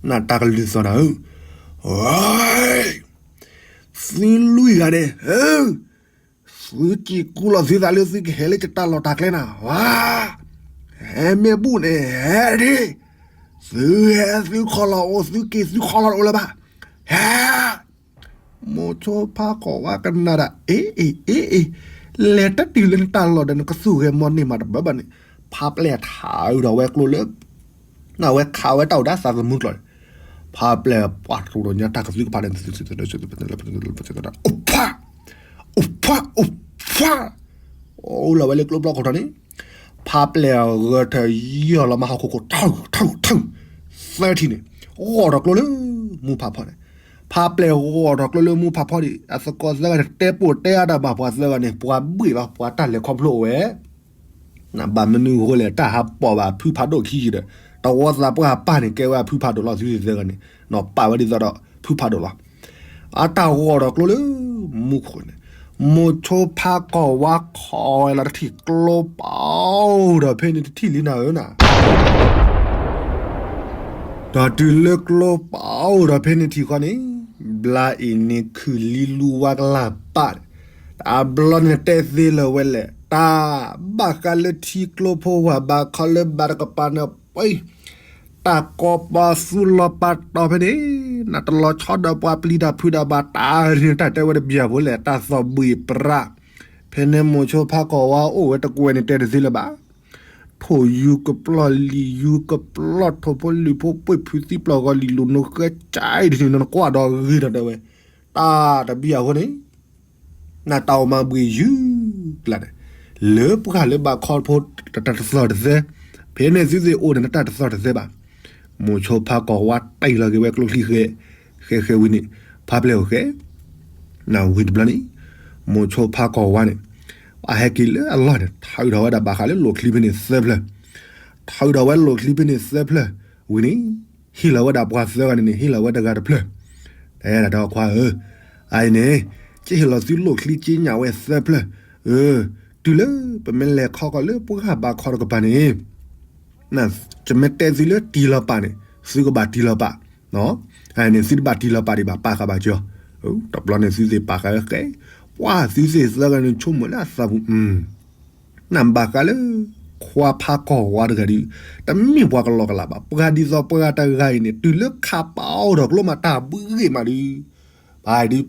နတၢ်ကလုၢ်သီၣ်နၤဧၢ, သုလွံၢ်ဂၤန့ၣ်, သုစံးကူလီၤသုသးလၢသုကဟဲလၢယတၢ်လီၢ်တၢ်ကျဲနၤ, ဝါ, ဟဲမ့ၢ်ဘူၣ်န့ၣ် ဟဲဒၣ်, သုဟဲသုခီၣ်လီၤအိၣ် သုက့ၤသုခီၣ်လီၤအိၣ်လၢၤဘၣ်, ဟဲ မိၤဆိဖးကီၢ်ဝါကနၣ်ဒၣ် အ့ အ့ အ့ အ့, လဲၤတတုၤလၢနတၢ်လီၢ်ဒီးနကသူၣ်ဂဲၤမီၢ်န့ၢ်မးတဘၣ်ဘၣ်န့ၣ်, ဖးပျဲၢ်ထးအုးဒီးဝဲကျိလၢ နဝဲခးဝဲတၢ်အိၣ်ဒၣ်သးသမူကျိာ်န့ၣ်, ဖးပျဲၢ်ပှၤထူၣ်ဒီးညါတၢ်ကသုကဖးန့ၣ်, အိၣ်ဖး, အိၣ်ဖး, အိၣ်ဖး, အိၣ်လီၤဝဲလၢကျိဘျီခိၣ်ထီၣ်န့ၣ်, ဖးပျဲၢ်ဂဲၤထၢၣ်ယီၢ်လီၤမးဟီၣ်ခိၣ်ခိၣ် ထုး ထုး ထုး သၢထံၣ်န့ၣ်, ဂီၢ်ထီၣ်ကျိလၢမူဖးဖီန့ၣ်, ဖးပျဲၢ်ဂီၢ်ထီၣ်ကျိလၢမူဖးဖီဒံး အသကိးသၢဂၤန့ၣ် တဲပိာ်တဲအါတၢ်ဘၣ်ပှၤသၢဂၤန့ၣ် ပှၤဘှ့ၣ်လီၤ ပှၤတၢ်လဲၤခီဖျိအိၣ်ဝဲ နဘၣ်မနုၤအဃိလဲၣ် တၢ်ဟးပိာ်ဘၣ်ဖုဖးဒိၣ်ခံယံၤဒီး တဝီသးပှၢ်ပၢ်န့ၣ် ကဲဝဲအဖုဖးဒိၣ်လီၤ သုသ့ၣ်သၢဂၤန့ၣ် နီၢ်ပာ်ဝဲဒ်သိးဒီးဖုဖးဒိၣ်လီၤ. အတၢ်ဂီၤဒီးကျိလၢမူခိၣ်န့ၣ် မိၤဆိဖးကီၢ်ဝါခီဝဲလီၤတထံၣ်ကျိပာ် အိၣ်ဒီးဖဲန့ၣ်တထံၣ်လံနၤဧၢနၤ ဒီးတုၤလၢကျိပာ်အိၣ်ဒီးဖဲန့ၣ်ထံၣ်ဃီန့ၣ် ဘျါအံၤန့ၣ်ခုၣ်လံလူဝါကလၢ်ပာ်န့ၣ် တဘျီန့ၣ်တဲသ့လၢၤဝဲလဲၣ် တၢ်ဘၣ်ဃးလၢထံကျိဖိဝၤဘၣ်ခီလၢဘၣ်တကပၤန့ၣ်ပှၤ တၢ်ကီပာ်သူလီၤပာ်တီၤဖဲန့ၣ် နတလီၤဆီဒီးပှၤပျံၤတၢ်ဖုးတၢ်ဘၣ်တၢ်န့ၣ် တၢ်တဲဝဲတဘျီဖိလဲၣ် တၢ်သီၣ်ဘှံးပြး ဖဲန့ၣ်မိၤဆိဖးကီၢ်ဝါအိၣ်ဝဲတကွဲးန့ၣ်တဲတသ့လၢၤဘၣ် ထိၣ်ယူၤကပျီၢ်လံာ်ယူၤကပျီၢ် ထိၣ်ဖိလံာ်ဖိပှ့ၤဖုးသံပျီၢ်ဂီၤလံာ်လိာ်နိဃဲကၠဲအံၤတန့ၣ် နကွၢ်ဒီးဂ့ၤဒီးတဲဝဲ တၢ်တဘံၣ်အဃိန့ၣ် နတၢ်အိၣ်မၤဘှံးယုၢ်ကျါန့ၣ် လၢပှၢ်လၢဘၣ်ခီဖိတၢ်တသီၣ်တသဲ ဖဲန့ၣ်သုသ့ၣ်အိၣ်န့ၣ် နတၢ်တသီၣ်တသဲဘၣ် မိၤဆိဖးကီၢ်ဝါတ့ၢ်လီၤက့ၤဝဲကျိချံဃဲ ဃဲဃဲဝံၤန့ၣ် ဖးပျဲၢ်အိၣ်ဃဲ နဝံၤတဘျီန့ၣ် မိၤဆိဖးကီၢ်ဝါန့ၣ် အဟဲက့ၤလၢအလီၢ်န့ၣ် ထုးထီၣ်ဝဲဒၣ်ဘၣ်ဃးလၢလိာ်ချံဖဲန့ၣ်သၢဖျၢၣ် ထုးထီၣ်ဝဲလိာ်ချံဖဲန့ၣ်သၢဖျၢၣ်ဝံၤန့ၣ် ဟ့ၣ်လီၤဝဲဒၣ်ပှၤသၢဂၤန့ၣ်န့ၣ် ဟ့ၣ်လီၤဝဲတဂၤတဖျၢၣ် တဲဒၣ်ဒီးခွါဧၢ အအံၤန့ၣ် ကဟ့ၣ်လီၤသုလိာ်ချံက့ညၣ်ဝဲသၢဖျၢၣ် တုၤလၢပမ့ၢ်လဲၤခီကီၢ်လၢပှၢ်ဘၣ်ခီတကပၤန့ၣ် ယမ့ၢ်တဲသုလၢတံၢ်လီၤပာ်န့ၣ် သုကဘၣ်တံၢ်လီၤပာ် န့ၣ်သုတဘၣ်တံၢ်လီၤပာ်ဒံးဘၣ် ပာ်ဃာ်ဘၣ်ကၠီ တဘျီန့ၣ်သုသ့ၣ်ပာ်ဃာ်ဝဲဃဲ ပှၤသုသ့ၣ်သၢဂၤန့ၣ်ဆိကမိၣ်လၢအသးပူၤ နဘၣ်ဃးလၢ ခွါဖးကီၢ်ဝါတဂၤဒီး တမ့ၢ်ပှၤကလီကလးဘၣ် ပှၤဒ်သိးပှၤတဂၤအံၤန့ၣ် တုၤလၢခးပာ်အိၣ်ဒီးကျိမးတၢ်ဘှံးဂ့ၤမးဒီး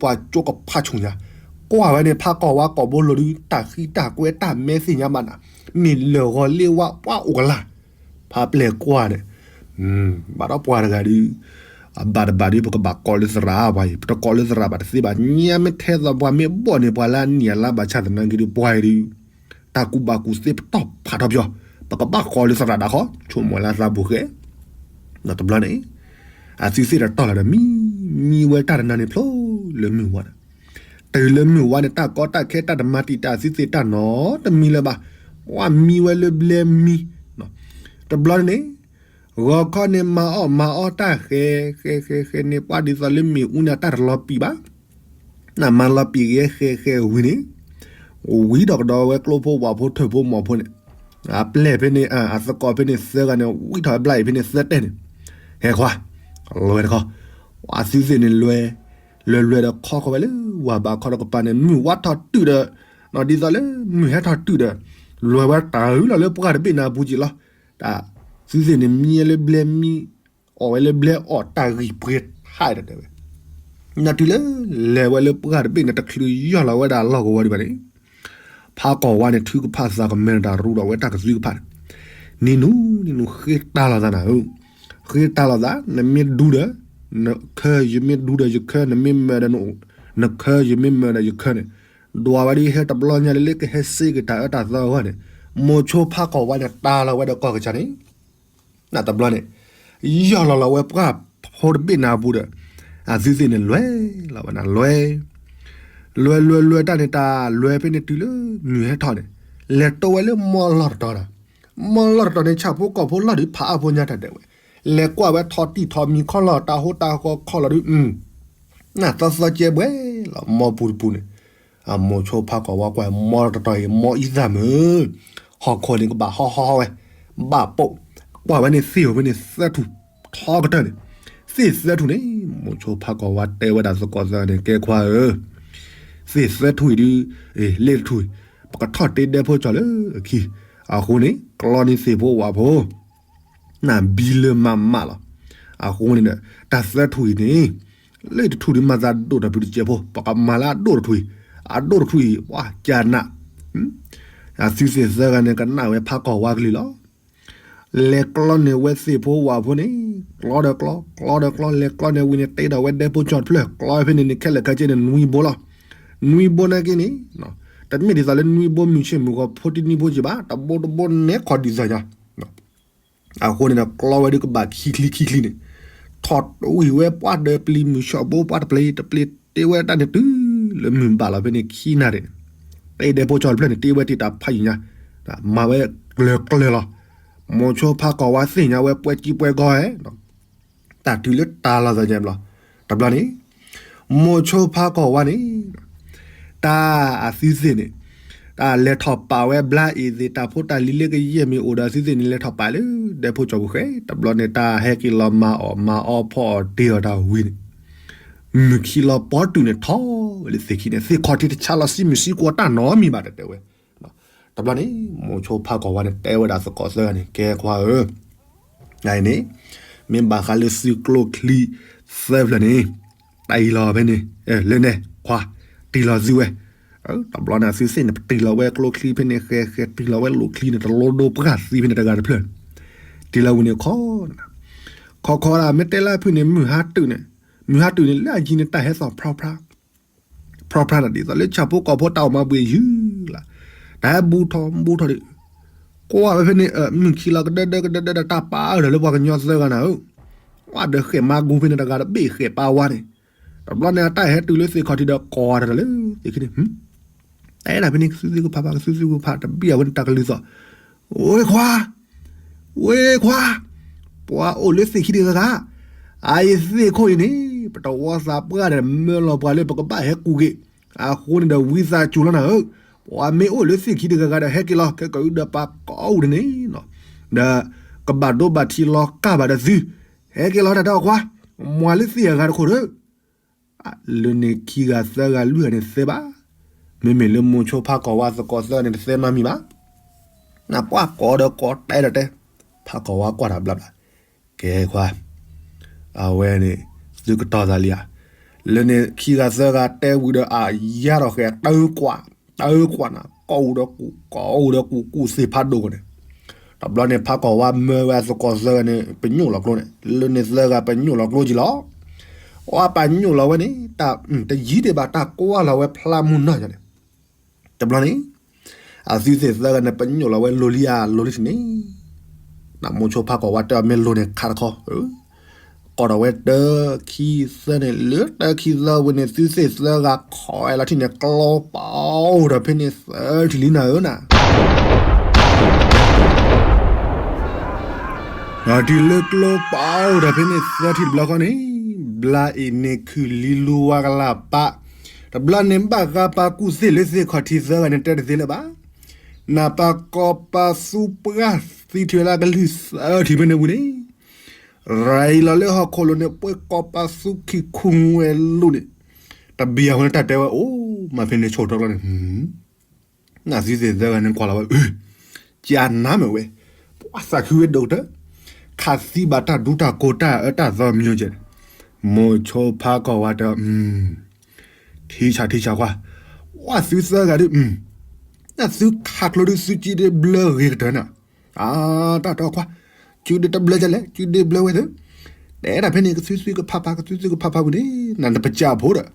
ပှၤဒ်ပှၤကၠိကဖးဆူၣ်ညါ ကွၢ်ဝဲန့ၣ်ဖးကီၢ်ဝါကိာ်ဘိလိၤဒီး တၢ်ဃံတၢ်ကွဲတၢ်မဲသ့ၣ်ညါဘၣ်နၤ မ့ၢ်လၢာ်ဂီၤလ့ဝါပှၤအိၣ်ကလၤ ဖးပျဲၢ်ကွၢ်န့ၣ် ဘၣ်ဒီးပှၤတဂၤဒီး အဘၣ်တဘၣ်ဒီး ပကဘၣ်ကိးလၢသရၣ်ပှၤအံၤ ပတကိးလၢသရၣ်ဘၣ်တသ့ဘၣ် ညါမ့ၢ်ထဲသိးပှၤမ့ၢ်ဘီၣ်န့ၣ် ပှၤလၢအနံၣ်အလါဘၣ်ဆၣ်သနာ်က့ဒီး ပှၤအံၤဒီး တၢ်ကူၣ်ဘၣ်ကူၣ်သ့ပတီၢ်ဖးထီပယီၤ ပကဘၣ်ဃီလၢသရၣ်ဒၣ်ဃီ ဆိကမိၣ်လၢသးပူၤဃဲ ဒီးတဘျီန့ၣ် အသုသ့ၣ်တတီၢ်လီၤဒီးမံ, မံဝဲတၢ်တနၤန့ၣ်ဖျိလၢမုၢ်ဝါဒီး, တုၤလၢမုၢ်ဝါန့ၣ် တၢ်ကီတၢ်ခဲတၢ်တမၤတံာ်တာ်သုသ့ၣ်တၢ်နီတမံၤလၢၤဘၣ်, ပှၤမံဝဲလၢဘျဲမံ, တဘျီန့ၣ် ဂီၤခီန့ၣ်မၤအီၣ်မၤအီၣ်တၢ်ဃဲ, ဃဲဃဲဃဲန့ၣ် ပှၤဒ်သိးလၢမ့ၣ်အူန့ၣ် အတၢ်တလီၤပံာ်ဘၣ် နမၤလီၤပံာ်ဂဲၤဃဲဃဲဝံၤန့ၣ်, ဝံၤဒီးကဒီးဝဲကျိဖိဝၣ်ဖိထၢၣ်ဖိမီၤဖိန့ၣ်, အပျဲၢ်ဖဲန့ၣ် အသကိးဖဲန့ၣ်သၢဂၤန့ၣ် ဝံထီၣ်ဘျါအံၤဖဲန့ၣ်သၢတဲၢ်န့ၣ်, ဟဲခွါ, လွဲတခီ, အသုသ့ၣ်န့ၣ်လွဲ, လွဲလွဲဒီးခီဃီၤဝဲလၢဝၢ်ဘးခီတကပၤန့ၣ် မုၢ်ဝါထီၣ်တုာ်ဒီး, ဒ်သိးလၢမုၢ်ဟဲထီၣ်တုာ်ဒီး, လွဲဝဲတၢ်အုးလီၤလၢပှၢ်တဘ့ၣ်နၤအပူၤက့ၤလီၤ. တၢ်သုသ့ၣ်န့ၣ်မံလၢဘျဲမံ, အီၣ်ဝဲလၢဘျဲအီၣ်တၢ်ဂံၢ်ပှဲၤထါဒီးတဲဝဲ, နတုၤလၢလဲၤဝဲလၢပှၢ်တဘ့ၣ်န့ၣ် တချုးယီၢ်လီၤဝဲဒၣ်လီၢ်ကဝီၤဒံးဘၣ်န့ၣ်, ဖးကီၢ်ဝါန့ၣ် ထုကဖၣ်သးကမဲထီၣ်တၢ်ရူဒီးဝဲတၢ်ကသုကဖၣ်န့ၣ်, နံၤနူၤ နံၤနူၤ ဃ့တၢ်လီၤသးနၤဧၢ, ဃ့တၢ်လီၤသး နမ့ၢ်ဒူဒီး, နခၢ ယမ့ၢ်ဒူဒီးယခၢ နမ့ၢ်မၢဒီး, နခၢ ယမ့ၢ်မၢဒီးယခၢန့ၣ်, ဒွးဝဲဒ်ဟဲတဘျီညါလၢလၢကဟဲစ့က့ၤတၢ်အၢတၢ်သီအဂီၢ်န့ၣ်, မိၤဆိဖးကီၢ်ဝါန့ၣ် တၢ်လီၤဝဲဒီးကီၢ်ကစၢ်န့ၣ် နတဘျီန့ၣ်, ယီၢ်လီၤလီၤဝဲပှၢ်ဖိတဘ့ၣ်နၤအပူၤဒီး, အသုသ့ၣ်န့ၣ်လွဲလီၤဝဲနၤလွဲ, လွဲလွဲလွဲတၢ်န့ၣ် တၢ်လွဲဖဲန့ၣ်တုၤလၢမုၢ်ဟဲထီၣ်န့ၣ်, လဲၤတိဝဲလၢမီၢ်လီၢ်တတီၤဒီး, မီၢ်လီၢ်တတီၤန့ၣ် ဆၣ်ဖိကီၢ်ဖိလီၢ်ဒုးဖးအါဖိညါတၢ်ဒဲးဝဲ, လဲၤကွၢ်ဝဲထီၣ်တံၢ်ထီၣ်မံၤခီလီၤ တၢ်ဟိတၢ်ဃီခီလီၤဒုး, နသီသီကဲဘှဲလီၤ မီၢ်ပူၤတပူၤန့ၣ်, အမိၤဆိဖးကီၢ်ဝါကွၢ်မီၢ်တတီၤအံၤ မီၢ်အံသၣ်မုာ်, ဟီၣ်ခိၣ်န့ၣ်ကဘၣ်ဟီဟီဟီဝဲ, ဘၣ်ပိာ်, ကွၢ်ဝဲန့ၣ်သ့ၣ်ဧိၤဖဲန့ၣ်သၢထူၣ်ထီကတၢၢ်န့ၣ်, သ့ၣ်သၢထူၣ်န့ၣ် မိၤဆိဖးကီၢ်ဝါတဲဝဲဒၣ်သကိးသၢဂၤန့ၣ် ကဲခွါဧၢ, သ့ၣ်သၢထူၣ်အံၤဒုး, လ့ၣ်တထူၣ်အံၤ, ပကထီၣ်တ့ဒဲဖိကၠီလၢအခံ, အဃိန့ၣ် ကျီန့ၢ်သ့ၣ်ဖိဝၣ်ဖိ နဘံလၢမးမးလီၤ. အဃိန့ၣ်ဒီး တၢ်သၢထူၣ်အံၤန့ၣ်, လၢတထူၣ်ဒုးမၤသးဒိၣ်တၢ်ပတစဲးဖိ ပကမၤလၢအဒိၣ်တထူၣ်အံၤ, အဒိၣ်တထူၣ်အံၤ ပှၤကနၣ်, အသုသ့ၣ်သၢဂၤန့ၣ် ကနၣ်ဝဲဖးကီၢ်ဝါကလုၢ်လီၤ. လဲၤကျီန့ၢ်ဝဲသ့ၣ်ဖိဝၣ်ဖိန့ၣ်, ကျီဒီးကျီ, ကျီဒီးကျီ, လဲၤကျီန့ၢ်ဝံၤန့ၣ် တ့ဒီးဝဲဒဲဖိကၠီတဖျၢၣ်, ကျီဖဲန့ၣ်န့ၣ် ခဲလၢာ်ခဲဆ့န့ၣ် နွံဘိလီၤ. နွံဘိနာ်က့န့ၣ်, တမ့ၢ်ဒ်သိးလၢနွံဘိမုၢ်ဆ့ၣ်မုၢ်ဂီၤဖိတနွံဘိက့ၤဘၣ်, တဘိတဘိနဲခီဒ်သိးညါ အဃိန့ၣ်ဒီး ကျီဝဲဒုးကဘၣ်ခံချံခံချံန့ၣ်, ထီၣ်တဝံၣ်ဝဲပှၢ်ဒီးပျံၤမုၢ်ဆှီၣ်ဘိပှၢ်တပျံၤတပျံၤ တ့ဝဲတၢ်န့ၣ်တုၤလၢမုၢ်ဘၣ်လီၤဖဲန့ၣ်ခံနၣ်ရံၣ်န့ၣ်, တ့ဒဲဖိကၠီတဖျၢၣ်န့ၣ် တ့ဝဲတံာ်တာ်ဖးယံာ်ညါ, မၤဝဲကျၢၤကျၢၤလီၤ. မိၤဆိဖးကီၢ်ဝါသ့ၣ်ညါဝဲပှဲၤကံပှဲၤဂီၤဟဲ တၢ်တုၤလၢတၢ်လီၤသးညါဘျီ, တဘျီန့ၣ်, မိၤဆိဖးကီၢ်ဝါန့ၣ်, တၢ်အသုသ့ၣ်န့ၣ်, တၢ်လဲၤထီၣ်ပာ်ဝဲဘျါအံၤသ့ၣ် တၢ်ဖိတၢ်လံၤလၢကယဲၢ်မ့ၢ်အိၣ်ဒီးအသုသ့ၣ်န့ၣ် လဲၤထီၣ်ပာ်လၢဒဲဖိကၠီပူၤဃဲ, တဘျီန့ၣ် တၢ်ဟဲက့ၤလီၤမၤအီၣ်မၤအီဖီအီၣ်တ့အီၣ်တၢ်ဝံၤန့ၣ်, မုၢ်ခံလီၤပီတုာ်န့ၣ်ထီၣ်ဝဲလၢသ့ၣ်ခံန့ၣ် သ့ၣ်ခီၣ်ထံးတဆါလီၤစံမုၢ်စံကွီၤတၢ်နီတမံၤဘၣ်တဲတဲဝဲ တဘျီန့ၣ် မိၤဆိဖးကီၢ်ဝါန့ၣ် တဲဝဲဒၣ်သကိးသၢဂၤန့ၣ် ကဲခွါဧၢ, နန့ၣ်, မ့ၢ်ဘၣ်ဃးလၢသုကျိချံသၢဖျၢၣ်န့ၣ်, တၢ်အံၤလီၤဖဲန့ၣ်, လၢန့ၣ်ခွါ, တံၢ်လီၤသုဝဲ, တဘျီန့ၣ် အသုသ့ၣ်န့ၣ် ပတံၢ်လီၤဝဲကျိချံဖဲန့ၣ် ဃဲဃဲတံၢ်လီၤဝဲလိၣ်ချံန့ၣ် တလိဒိပှၢ်သံဖဲန့ၣ်တဂၤတဖျၢၣ်, တံၢ်လီၤဝံၤန့ၣ်ခီ, ခီခီဒၣ် မ့ၢ်တဲလၢဖုၣ်န့ၣ် မုၢ်ဟါတုာ်န့ၣ်, မုၢ်ဟါတုာ်န့ၣ် လၢအယံၤန့ၣ် တၢ်ဟဲသီၣ်ဖြီဖြါ ဖြီဖြါန့ၣ် ဒ်သိးလၢဆၣ်ဖိကီၢ်ဖိတၢ်အိၣ်မၤဘှံးယုၢ်လၢ်, တၢ်ဟဲဘူးထီၣ်ဘူးထီၣ်ဒီး, ကွၢ်ဝဲဖဲန့ၣ် မုၢ်ခံလီၤကဒၢဒၢကဒၢဒၢဒီး တၢ်ပာ်အၢၣ်ဒီးလၢပှၤကညီသၢဂၤနၤဧၢ, ကွၢ်ဒီးဃဲးမၤကူဖဲန့ၣ်တဂၤတဘ့ၣ်ဃဲးပာ်ဝါန့ၣ်, တဘျီန့ၣ် အတၢ်ဟဲတုၤလၢသ့ၣ်ခီၣ်ထံးဒီး ကိးတၢ်လၢသ့ၣ်ခံန့ၣ် တဲဒၣ်ဖဲန့ၣ် ကသုသုကဖးဘၣ် ကသုသုကဖး တဘံၣ်အဝဲန့ၣ်တၢ်ကလုၢ်သီၣ်, ဝ့ခွါ, ဝ့ခွါ, ပှၤအိၣ်လၢသ့ၣ်ခံတဂၤဂၤ, အအံၤသ့ၣ်ခိၣ်အံၤန့ၣ် ပတဝီသးပှၢ်ဒီးမၢလီၤပှၤလၢပကဘၣ်ဟဲကူးက့ၤ, အဃိန့ၣ်ဒီးဝံသးစူၤလီၤနၤဧၢ, ပှၤမ့ၢ်အိၣ်လၢသ့ၣ်ခံတဂၤဂၤဒီး ဟဲက့ၤလီၤ ခဲကဒုဒီးပှၤကိးအူဒန့ၣ်, ဒီးကဘၣ်ဒိဘၣ်ထံးလီၤကၢ်ဘၣ်ဒီးသု, ဟဲက့ၤလီၤတၢ်တဲအီၤခွါ, မွၤလၢသ့ၣ်အဂၤတခိၣ်ဒီး လၢန့ၣ်ခံဂၤသၢဂၤလွံၢ်ဂၤန့ၣ်သဲဘၣ်, မ့မ့ၢ်လၢမိၤဆိဖးကီၢ်ဝါသကိးသၢဂၤန့ၣ် တသဲနီတမံၤဘၣ်, နပှၢ်ကိးဒီးကိးတဲဒီးတဲ, ဖးကီၢ်ဝါကွၢ်တၢ်ဘျါဘျါ, ကဲခွါ, အဝဲန့ၣ် သုကတီၤသးလံဧါ, လၢန့ၣ်ခံဂၤသၢဂၤတဲဝံၤဒီးအယါထီၣ်ဃဲၤ တၢ်အုၣ်ကွၢ်, တၢ်အုၣ်ကွၢ်နၤ ကိးအူဒီးကူး ကိးအူဒီးကူး ကူးသ့ၣ်ဖးဒိၣ်န့ၣ်, တဘျီန့ၣ် ဖးကီၢ်ဝါမၢဝဲအသကိးသၢဂၤန့ၣ် ပညိၣ်လီၤကျိန့ၣ် လၢန့ၣ်သၢဂၤပညိၣ်လီၤကျိက့ၤလီၤ, အပညိၣ်လီၤဝဲန့ၣ် တၢ်တယံၤဒံးဘၣ် တၢ်ကွၢ်လီၤဝဲဖျါမုၢ်နီၢ်ယၤန့ၣ်, တဘျီန့ၣ် အသုသ့ၣ်သၢဂၤန့ၣ် ပညိၣ်လီၤဝဲလိၤလံဧါ လိၤလံန့ၣ်, နမိၤဆိဖါကီၢ်ဝါတဲအီၤမ့ၢ်လိၤန့ၣ်ခးတခီ, ကိးဒီးဝဲတၢခံသၢန့ၣ် လၢတၢခံသၢဝံၤန့ၣ် သုသ့ၣ်သၢဂၤခိးဝဲလီၤထံၣ်န့ၣ် ကျိပာ်အိၣ်ဒီးဖဲန့ၣ်သၢထံၣ်လံနၤဧၢနၤ ဒီးတုၤလၢကျိပာ်အိၣ်ဒီးဖဲန့ၣ်သၢထံၣ်တဘျီဃီန့ၣ်, ဘျါအံၤန့ၣ်ခုၣ်လံလူဝါကလၢ်ပာ်, တဘျီန့ၣ်ဘၣ်ဃးပာ်ကူၣ်သ့ၣ်လၢသ့ၣ်ခီၣ်ထံးသၢဂၤန့ၣ် တဲတသ့လၢၤဘၣ်, နပာ်ကီၤပာ်သူပှၢ်သံထံၣ်ဝဲလၢကလုၢ်သၢထံၣ်ဖဲန့ၣ်ဝံၤန့ၣ်, ရၤအံၤလီၤလၢဟီၣ်ခိၣ်လိၤန့ၣ် ပှဲၤကီၤပာ်သူခံခူဝဲလိၤန့ၣ်, တဘံၣ်အဃိန့ၣ် တၢ်တဲဝဲအိၣ်မးဖဲန့ၣ်ဆိၣ်ထီၣ်ကျီန့ၣ် နသုသ့ၣ်သၢဂၤန့ၣ်ကွၢ်လီၤဝဲ, ကနါမ့ၢ်ဝဲ, ပှၤသးခုဝဲဒိၣ်ကတၢၢ်, ခးသံဘၣ်တၢ်ဒူတၢ်ကိၢ်တၢ်အၢတၢ်သီမညိကဲ, မိၤဆိဖါကီၢ်ဝါတဲ, ထံဆးထံဆးကွၢ်, ပှၤသုသၢဂၤဒုး, နသုခးကျိဒုးသုကံဒုးဘျၢဂ့ၤကတၢၢ်နၤ, အတၢ်တီခွါ, ကံဒုးတဘျၢကလဲၣ် ကံဒုးဘျၢဝဲသ့, တဲဒၣ်ဖဲန့ၣ် ကသုသုကဖးဖး ကသုသုကဖးဖးဝံၤန့ၣ် နတပစၢ်ဖိဒီး,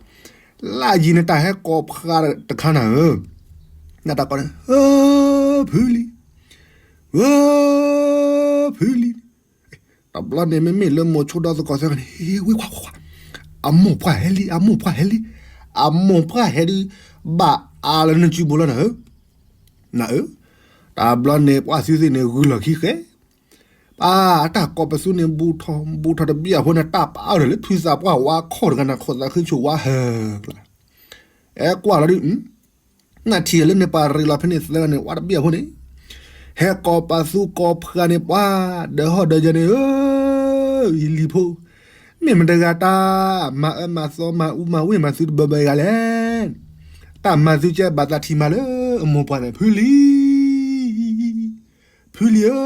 လၢယံၤန့ၣ်တၢ်ဟဲကိးဖှါတခါနၤဧၢ, နတၢ်ကိးန့ၣ်, ဧၢ, ဖုလံ, ဧၢ, ဖုလံ, တဘျီန့ၣ်မ့မ့ၢ်လၢမိၤဆိဒီသကိးသၢဂၤန့ၣ် ဟ့ၣ်ဝ့ခွါခွါခွါ, အမိၢ်ပှၢ်ဟဲလံ အမိၢ်ပှၢ်ဟဲလံ, အမိၢ်ပှၢ်ဟဲဒုး, ဘၣ်အါလၢနစုဘိလီၤနၤဧၢ, နၤဧၢ, တဘျီန့ၣ်ပှၤသုသ့ၣ်န့ၣ်ဂုာ်လီၤခံဃဲ, ပၢ်အတၢ်ကိးပသူန့ၣ် ဘူးထီၣ်ဘူးထီၣ်တဘံၣ်အဃိန့ၣ် တၢ်ပာ်အါထီၣ်လၢဖုသးပှၢ်ဝါခီၣ်တဂၤန့ၣ် ခိၣ်သးခုဆိၣ်ဝါဟၢကျါ, အဲကွၢ်လီၤဒုး, နထံၣ်လၢန့ၣ်ပှၤရ့လီၤဖဲန့ၣ်သၢဂၤန့ၣ် ဝါတဘံၣ်အဃိန့ၣ်, ဟဲကိးပသူကိးဖှါန့ၣ် ပှၤ, ဒီးဟီၣ်ဒီးယၤန့ၣ်ဧၢ, ယလံၤဖိ, မ့ၢ်မတဂၤတၢ်, မၤအၢမၤသီမၤအူမၤဝ့ၢ်မၤသုတဘၢဘၢအဂၤလဲၣ်, တၢ်မၤသုကဲဘၣ်သးထံၣ်မၤလၢအမိၢ်ပှၢ်န့ၣ် ဖုလံ, ဖုလံဧ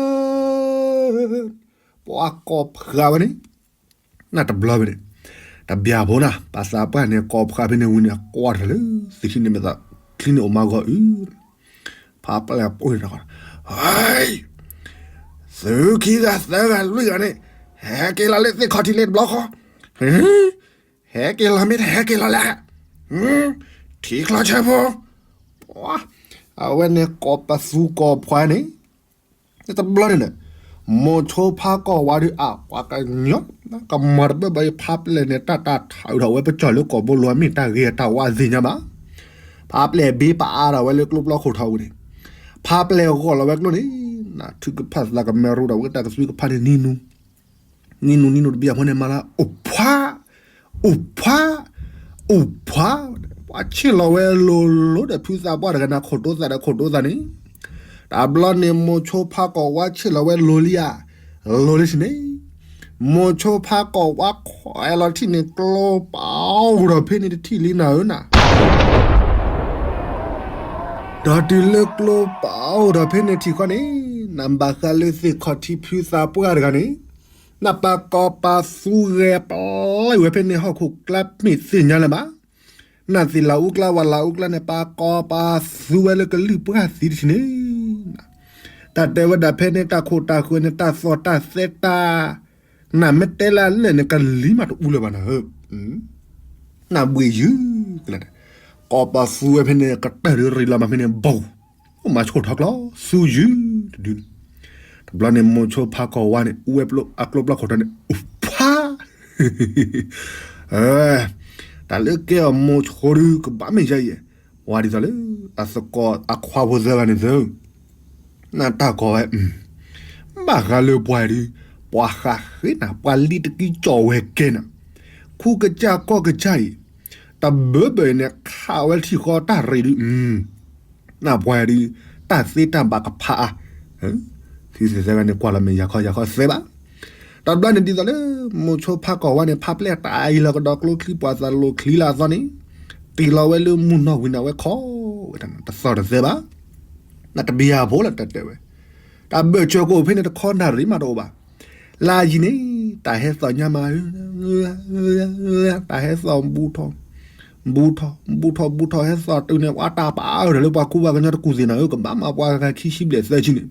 ၢ, ပှၤကိးဖှါဝဲန့ၣ်, နတဘျီဖဲန့ၣ်, တဘံၣ်အဖိနၤ ပှၤသးပှၢ်န့ၣ်ကိးဖှါဖဲန့ၣ်ဝံၤန့ၣ် ကွၢ်တၢ်လၢ, သုခံန့ၣ်မ့ၢ်သး, ချံန့ၣ်အိၣ်မးဂီၤအု, ဖးပျဲၢ်ပိၢ်န့ၣ်တခီ, ဟဲ, သုခံဂၤသၢဂၤလွံၢ်ဂၤန့ၣ်, ဟဲက့ၤလီၤလၢသ့ၣ်ခီၣ်ထံးလ့တဘျီဃီ, ဟဲက့ၤလီၤမ့ၢ်တဟဲက့ၤလီၤလဲၣ်, ထံချီဆၢဖိ, အဝဲန့ၣ်ကိးပသူကိးဖှါန့ၣ် တဘျီန့ၣ်, မိၤဆိဖါကီၢ်ဝါဒုးအပှၤကညီ, ကမၤတဘၢဘၣ်အံၤဖးပျဲၢ်န့ၣ် တၢ်တၢ်ထးအုးထီၣ်ဝဲပကၠီၣ်လၢကီၢ်ဘိလိၤမ့ၢ်တၢ်ဂ့ၤအတၢ်ဝါသ့ၣ်ညါဘၣ်, ဖးပျဲၢ်ဘ့ပအါထီၣ်ဝဲလၢကျိပျီခိၣ်ထီၣ်ဝံၤန့ၣ်, ဖးပျဲၢ်ဂီၢ်လီၤဝဲကျိန့ၣ်, နထုကဖၣ်သးကမဲရူဒီးဝဲတၢ်ကသွံကဖးန့ၣ်နံၤနူ နံၤနူနံၤနူတဘံၣ်အဃိန့ၣ်မၤလၢ အိၣ်ဖှါ, အိၣ်ဖှါ, ပှၤဆ့ၣ်လီၤဝဲလိၤလိၤဒီးဖုသးပှၢ်တဂၤန့ၣ် ခိၣ်တိသးဒီးခိၣ်တိသးန့ၣ်, တဘျီန့ၣ်မိၤဆိဖါကီၢ်ဝါဆ့ၣ်လီၤဝဲလိၤလံဧါ, လိၤလံဆ့န့ၣ်, မိၤဆိဖါကီၢ်ဝါခွဲးလီၤထံၣ်န့ၣ် ကျိပာ်အိၣ်ဒီးဖဲန့ၣ်တထံၣ်လံနၤဧၢနၤ ဒီးတုၤလၢကျိပာ်အိၣ်ဒီးဖဲန့ၣ်ထံၣ်ဃီန့ၣ်, နဘၣ်ဃးလၢသ့ၣ်ခီၣ်ထံးဖုသးပှၢ်တဂၤန့ၣ်, နပာ်ကီၤပာ်သူဂဲၤပျဲဝဲဖဲန့ၣ်ဟီၣ်ခိၣ်ကျါမ့ၢ်သ့ၣ်ညါလၢၤဘၣ်, နသ့ၣ်လၤအူကျါဝဲလၤအူကျါန့ၣ် ပာ်ကီၤပာ်သူဝဲလၢကလုၢ်ပှၢ်သံတထံၣ်န့ၣ် တၢ်တဲဝဲဒၣ်ဖဲန့ၣ် တၢ်ခိၣ်တၢ်ဃၢၤန့ၣ် တၢ်သီၣ်တၢ်သဲတၢ်, နမ့ၢ်တဲလၢအလဲၣ်န့ၣ် ကလံၤမးတအူလၢၤဘၣ်နၤဧၢ, နဘှံးယုၢ်ကလဲာ်, ကီၤပသူဝဲဖဲန့ၣ် ကတၢၢ်ဒုးရံးလီၤမးဖဲန့ၣ် ဘီၣ်, အိၣ်မးဆိၣ်ထီၣ်ကျီ သူယုၢ်တဒုန့ၣ်, တဘျီန့ၣ်မိၤဆိဖါကီၢ်ဝါန့ၣ် အူဝဲအကျိပျီခိၣ်ထီၣ်န့ၣ် အိၣ်ဖး တၢ်လၢကဲအီၤမိၤဆိဒုး ကဘၣ်မ့ၢ်ယါအံၤ, ဝါဒ်သိးလၢ အသကိးအခွါဖိသၢဂၤန့ၣ်သၢ, နတၢ်ကီဝဲ, ဘၣ်ဃးလၢပှၤဒုး, ပှၤဃးဃ့နၤ ပှၤလံတကံကၠီၣ်ဝဲကဲနၤ, ခူကစၢ်ကီၢ်ကစၢ်အံၤ, တဘၢဘၢအံၤန့ၣ် ခးဝဲထံၣ်ဃီတၢ်ရံးဒုး နပှၤဒုး, တၢ်သ့တၢ်ဘၣ်ကဖးအါ, သုသ့ၣ်သၢဂၤန့ၣ် ကွၢ်လီၤမ့ၢ်ယၤခီယၤခီသဲဘၣ်. တဘျီန့ၣ်ဒ်သိးလၢ မိၤဆိဖါကီၢ်ဝါန့ၣ် ဖးပျဲၢ်တၢ်အံၤလီၤကဒီးကျိချံ ပှၤသးလိၤချံလၢအသီန့ၣ်, တံၢ်လီၤဝဲလၢမုၢ်နီၢ်ဝံၤန့ၣ် အဝဲခီဝဲတသီၣ်တသဲဘၣ်. နတဘံၣ်ယၤဖိလၢတၢ်တဲဝဲ, တၢ်ဘၢၣ်စၢၤကအိၣ်ဖဲန့ၣ်တခီနၣ်ရံၣ်မးတအိၣ်ဘၣ်. လၢယံၤန့ၣ် တၢ်ဟဲသီၣ်ညါမးဧၢ, တၢ်ဟဲသီၣ်ဘူးထီၣ်, ဘူးထီၣ် ဘူးထီၣ် ဘူးထီၣ် ဟဲသီၣ်တုၤန့ၣ် ပှၤတၢ်ပာ်အါထီၣ်လၢပှၤကူပှၤကညီတကူၣ်သ့ၣ်နၤဧၢ, ကဘၣ်မၤပှၤဂၤခံဆံဘျဲၣ်သၢဆံန့ၣ်,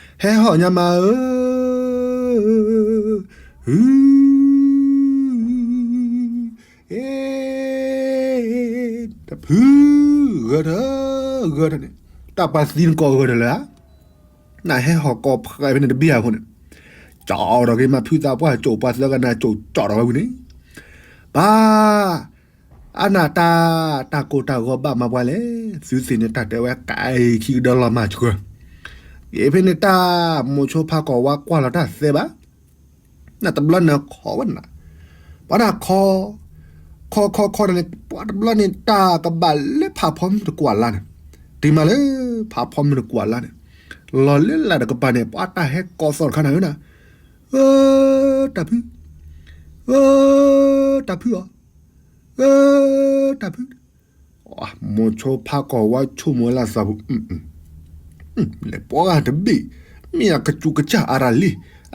ဟဲဟီၣ်ညါမးဧၢ, တဖုဂၢၢ်ထၢၣ်, ဂၢၢ်ထၢၣ်န့ၣ် တၢ်ပှၤသံနကိးဂၤဒီးလၢ နဟဲဟီၣ်ကိးဖှဲးဖဲန့ၣ်တဘ့ၣ်အဃိန့ၣ်, ကၠီဒီးက့ၤမၤဖုသးပှၢ်ကၠိပှၤသၢဂၤန့ၣ် ကၠိကၠီဒီးဝဲဝံၤန့ၣ်, ပၢ် အနၢ်တၢ် တၢ်ကိၢ်တၢ်ဂီၤဘၣ်မၤပှၤလဲၣ်, သုသ့ၣ်န့ၣ်တၢ်တဲဝဲကဲခံကဒီလီၤမၤဆှၢ, ယဖဲန့ၣ်တၢ်မိၤဆိဖးကီၢ်ဝါကွၢ်လီၤတၢ်သဲဘၣ် နတဘျီန့ၣ်ခီဝဲနၤ, ပှၤတၢ်ခီ, ခီခီခီန့ၣ် ပှၤတဘျီန့ၣ်တၢ်ကဘၣ်လၢဖးဖီမုၢ်တကွၢ်လါန့ၣ်, တ့ၢ်မးလၢ ဖးဖီမုၢ်တကွၢ်လါန့ၣ်, လီၤလၢလၢ်တကပၤန့ၣ် ပှၤတၢ်ဟဲကိးသီၣ်တခါနၤဧၢနၤ, ဧၢ, တၢ်ဖု, ဧၢ, တၢ်ဖုအီၤ, ဧၢ, တၢ်ဖု မိၤဆိဖးကီၢ်ဝါဆိကမိၣ်လၢသးပူၤ, လဲၤပှၤဂၤတဘ့ၣ်, မ့ၢ်အကစူးကစၢ်အါရၤလံ,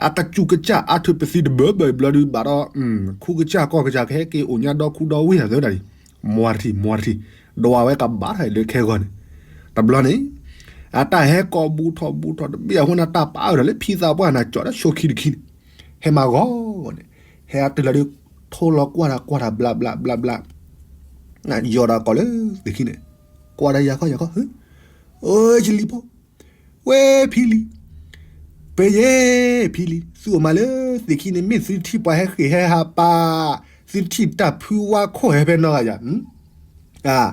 အကစူးကစၢ်အါထုးပသံတဘၢဘၢဘျီဒုးဘၣ်ဒီး, ခူကစၢ်ကီၢ်ကစၢ်ကဟဲက့ၤအိၣ်ညါဒီခူဒီဝ့ၢ်အသၢဒၣ်လံ, မွၤတထံၣ်မွၤတထံၣ်, ဒွးဝဲကဘၣ်ထီၣ်လၢခဲဂီၤန့ၣ်, တဘျီန့ၣ်, အတၢ်ဟဲကိးဘူးထီၣ်ဘူးထီၣ်တဘ့ၣ်အဃိန့ၣ် တၢ်ပာ်အၢၣ်ဒီးလၢဖံသးပှၢ်န့ၣ် ကၠီဒီးဆိခံတခံန့ၣ်, ဟဲမၤဂီၤဂီၤန့ၣ်, ဟဲအတုၤလီၤဒုး ထိလီၤကွၢ်တၢ်ကွၢ်တၢ်ဘျးဘျးဘျးဘျး, ယီၤဒီးကိးလၢသ့ၣ်ခံန့ၣ်, ကွၢ်တၢ်ယၤခီယၤခီ, အိ ယလံၤဖိ, ဝဲဖံလံၤ, ပယဲဖံလံၤ သုအိၣ်မးလၢသ့ၣ်ခံန့ၣ် မ့ၢ်သုထံၣ်ပှၤဟဲဃ့ၢ်ဟဲဟးပၢ်, သုထံၣ်တၢ်ဖုဝါခိၣ်ဟဲဖဲနီၢ်ဂၤယၤ, အ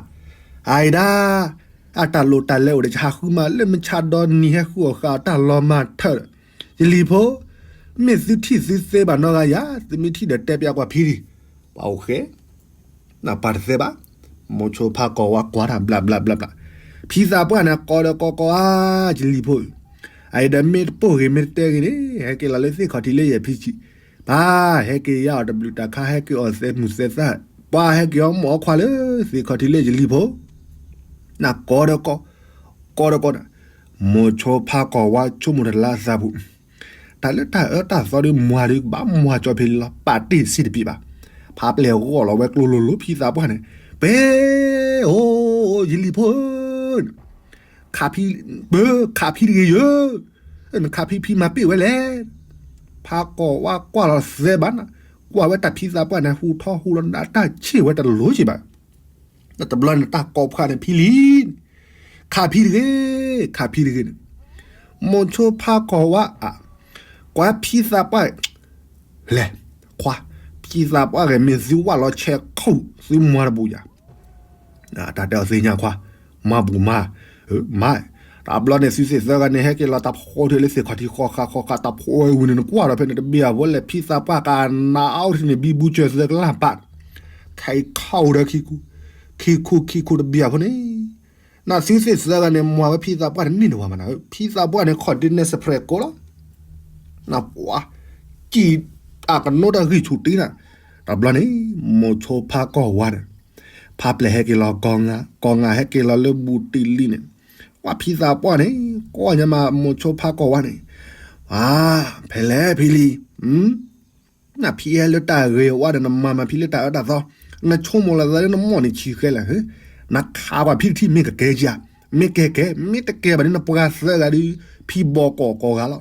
အံၤဒၣ်, အတၢ်လိၣ်တၢ်လဲၤအိၣ်ဒီး ယဟးဃုမၤလၢမုၢ်ဆါဒီနံၤ ဟဲဃုအီၣ်ဃာ်တၢ်လီၤမၢ်ထၢၣ်, ယလံၤဖိ, မ့ၢ်သုထံၣ်သုသ့ဘၣ်နီၢ်ဂၤယၤ, သုမ့ၢ်ထံၣ်ဒီးတဲပျးကွၢ်ဖံလံၤ, ပှၤအိၣ်ဃဲ နပှၤတသဲဘၣ်, မိၤဆိဖးကီၢ်ဝါကွၢ်တၢ်ဘျးဘျးဘျးဘျး, ဖံသးပှၢ်န့ၣ် ကိးဒီးကိးကိးဧါ, ယလံၤဖိ, အအံၤဒီးမ့ၢ်တပိၢ်ဂ့ၤမ့ၢ်တတဲဂ့ၤန့ၣ် ဟဲက့ၤလီၤလၢသ့ၣ်ခီၣ်ထံးလၢယဲၢ်ဖံဆံး, ပၢ်ဟဲက့ၤယါအီၤတဘျုးတခါ ဟဲက့ၤအီၣ်သဲမုၢ်သဲသၣ်, ပှၤဟဲက့ၤအီၣ်မုၢ်အီခွါလၢသ့ၣ်ခီၣ်ထံးလၢယလံၤဖိ, နကိးဒီးကိး, ကိးဒီးကိးန့ၣ်, မိၤဆိဖးကီၢ်ဝါဆိကမိၣ်တၢ်လၢအသးပူၤ တၢ်လၢတၢ်အၢတၢ်သီဒုးမွၤဒုးဘၣ်မွၤကၠီဖဲလံလီၤ ပာ်တ့ၢ်စံးတပံးဘၣ်, ဖးပျဲၢ်ဂီၢ်လီၤဝဲကျိလိၤလိၤဖံသးပှၢ်န့ၣ်, ပှဲၤ, အိ ယလံၤဖိဧၢ, ခးဖံ, ပၢ်ခးဖံတဂ့ၤယၢ်, နခးဖံဖံမၤပ့ၢ်ဝဲလဲၣ်, ဖးကီၢ်ဝါကွၢ်လီၤသဲဘၣ်နၤ, ကွၢ်ဝဲတၢ်ဖံသးပှၢ်န့ၣ် ဟူထီၣ်ဟူလီၤနးတၢ်ဆ့ၣ်ဝဲတလိၤက့ၤဘၣ် တဘျီန့ၣ်တၢ်ကိးဖှိၣ်န့ၣ်ဖံလံၤ, ခးဖံတဂ့ၤ, ခးဖံတဂ့ၤန့ၣ်, မိၤဆိဖးကီၢ်ဝါအါ, ကွၢ်ဖံသးပှၢ်, လဲၤ, ခွါ, ဖံသးပှၢ်ဂ့ၤ မ့ၢ်သုဝၣ်လီၤဆဲးခိၣ် သုမွၤတဘူးယၤ တၢ်တဲအီၤသ့ၣ်ညါခွါ, မၤဘူးမၤ, မၤ, တဘျီန့ၣ် သုသ့ၣ်သၢဂၤန့ၣ် ဟဲက့ၤလီၤတၢ်ဖိထံလၢသ့ၣ်ခီၣ်ထံးဃီဃာ်ဃီဃာ် တၢ်ဖိဝဲဝံၤန့ၣ် နကွၢ်ဒီးဖဲန့ၣ်တဘ့ၣ်အဖိလဲၣ် ဖံသးပှၢ်ကနးအီထံန့ၣ် ဘံဘူစၢၤသၢကလၢ်ပာ်, ခဲအံၤခီၣ်ဒီးခံခူ, ခံခူခံခူတဘ့ၣ်အဖိန့ၣ်, နသုသ့ၣ်သၢဂၤန့ၣ် မွၤဝဲဖံသးပှၢ်န့ၣ် မ့ၢ်တဝၤမနုၤ, ဖံသးပှၢ်န့ၣ် ခီၣ်ဒ့နဲစဲးဖရဲးကိးလီၤ နပှၤ, ကံၣ်အကနိတၢ်ဂံၢ်ဆူၣ်တ့နၤ, တဘျီန့ၣ်, မိၤဆိဖးကီၢ်ဝါန့ၣ်, ဖးပျဲၢ်ဟဲက့ၤလီၤကီၢ်ငါ, ကီၢ်ငါဟဲက့ၤလီၤလၢဘူးတံၢ်လံန့ၣ်, ကွၢ်ဖံသးပှၢ်န့ၣ်, ကွၢ်ညါမးမိၤဆိဖးကီၢ်ဝါန့ၣ်, ဝါ, ဖဲလဲၣ်ဖံလံၤ, နဖံဟဲလၢတၢ်ဂ့ၤဝါဒီး နမၤမၤဖံလၢတၢ်အၢတၢ်သီ, နဆိကမိၣ်လီၤသးလၢနမိၢ်န့ၣ်ဆံးဃဲလဲၣ်, နခးကွၢ်ဖံတထံၣ်မ့ၢ်ကကဲက့ၤဧါ, မ့ၢ်ကဲကဲ, မ့ၢ်တကဲဘၣ်န့ၣ် နပှၤသၢဂၤဒီး ဖံဘီကီၢ်ကိးဂၤလီၤ.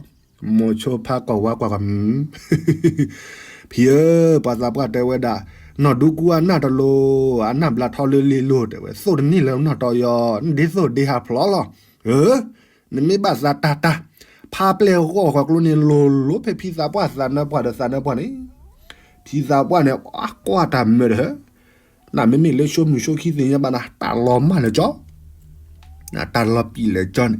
မိၤဆိဖးကီၢ်ဝါကွၢ်ကွၢ်, ဖံဧၢ, ပှၤသးပှၢ်တဲဝဲဒၣ်, နီၢ်ဒူကူအနၢ်တလိၤ, အနၢ်ဘျါထီလၢလ့လိၤ တဲဝဲ, သိၣ်တနံၣ်လၢနီၢ်တီယီၤ, ဒ်သိးဒ့ဟးဖျိးလီၤ. ဧၢ, နမ့ၢ်ဘၣ်သးတၢ်တၢ်, ဖးပျဲၢ်ဂီၢ်ဃီၤကျိန့ၣ်လိၤလိၤဖဲဖံသးပှၢ်သးနၢပှၢ်ဒီးသးနၢပှၢ်န့ၣ်, ဖံသးပှၢ်န့ၣ် ကွၢ်တၢ်မၢဒီး, နမ့မ့ၢ်လၢၡိမုၢ်ၡိခံသ့ၣ်ညါဘၣ်နၤ တၢ်လီၤမၢ်လၢကၠီ တၢ်လီၤပံာ်လၢကၠီန့ၣ်,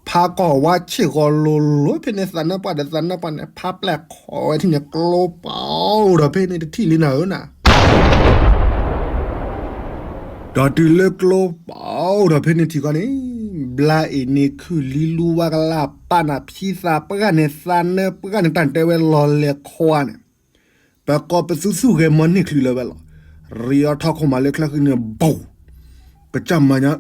ဖးကီၢ်ဝါဆ့ၣ်ဃီၤလိၤလိၤဖဲန့ၣ်သးနၢပှၢ်ဒီးသးနၢပှၢ်န့ၣ် ဖးပျဲၢ်ခိးဝဲထံၣ်န့ၣ် ကျိပာ်အိၣ်ဒီးဖဲန့ၣ်တထံၣ်လံနၤဧၢနၤ ဒီးတုၤလၢကျိပာ်အိၣ်ဒီးဖဲန့ၣ်ထံၣ်ဃီန့ၣ်, ဘျါအ့ၣ်န့ၣ်ခုၣ်လံလူဝါကလၢ်ပာ်နၤဖံသးပှၢ်န့ၣ် သးနၢပှၢ်န့ၣ် တၢ်တဲဝဲလီၤလဲၤခွါန့ၣ်, ပကိးပသူသူၣ်ဂဲၤမီၢ်န့ၢ်ချုးလၢၤဝဲလီၤ. ရံအီထီၣ်ခိၣ်မးလၢချၢဃံန့ၣ် ဘိၣ်, ကစၢ်မၤညါ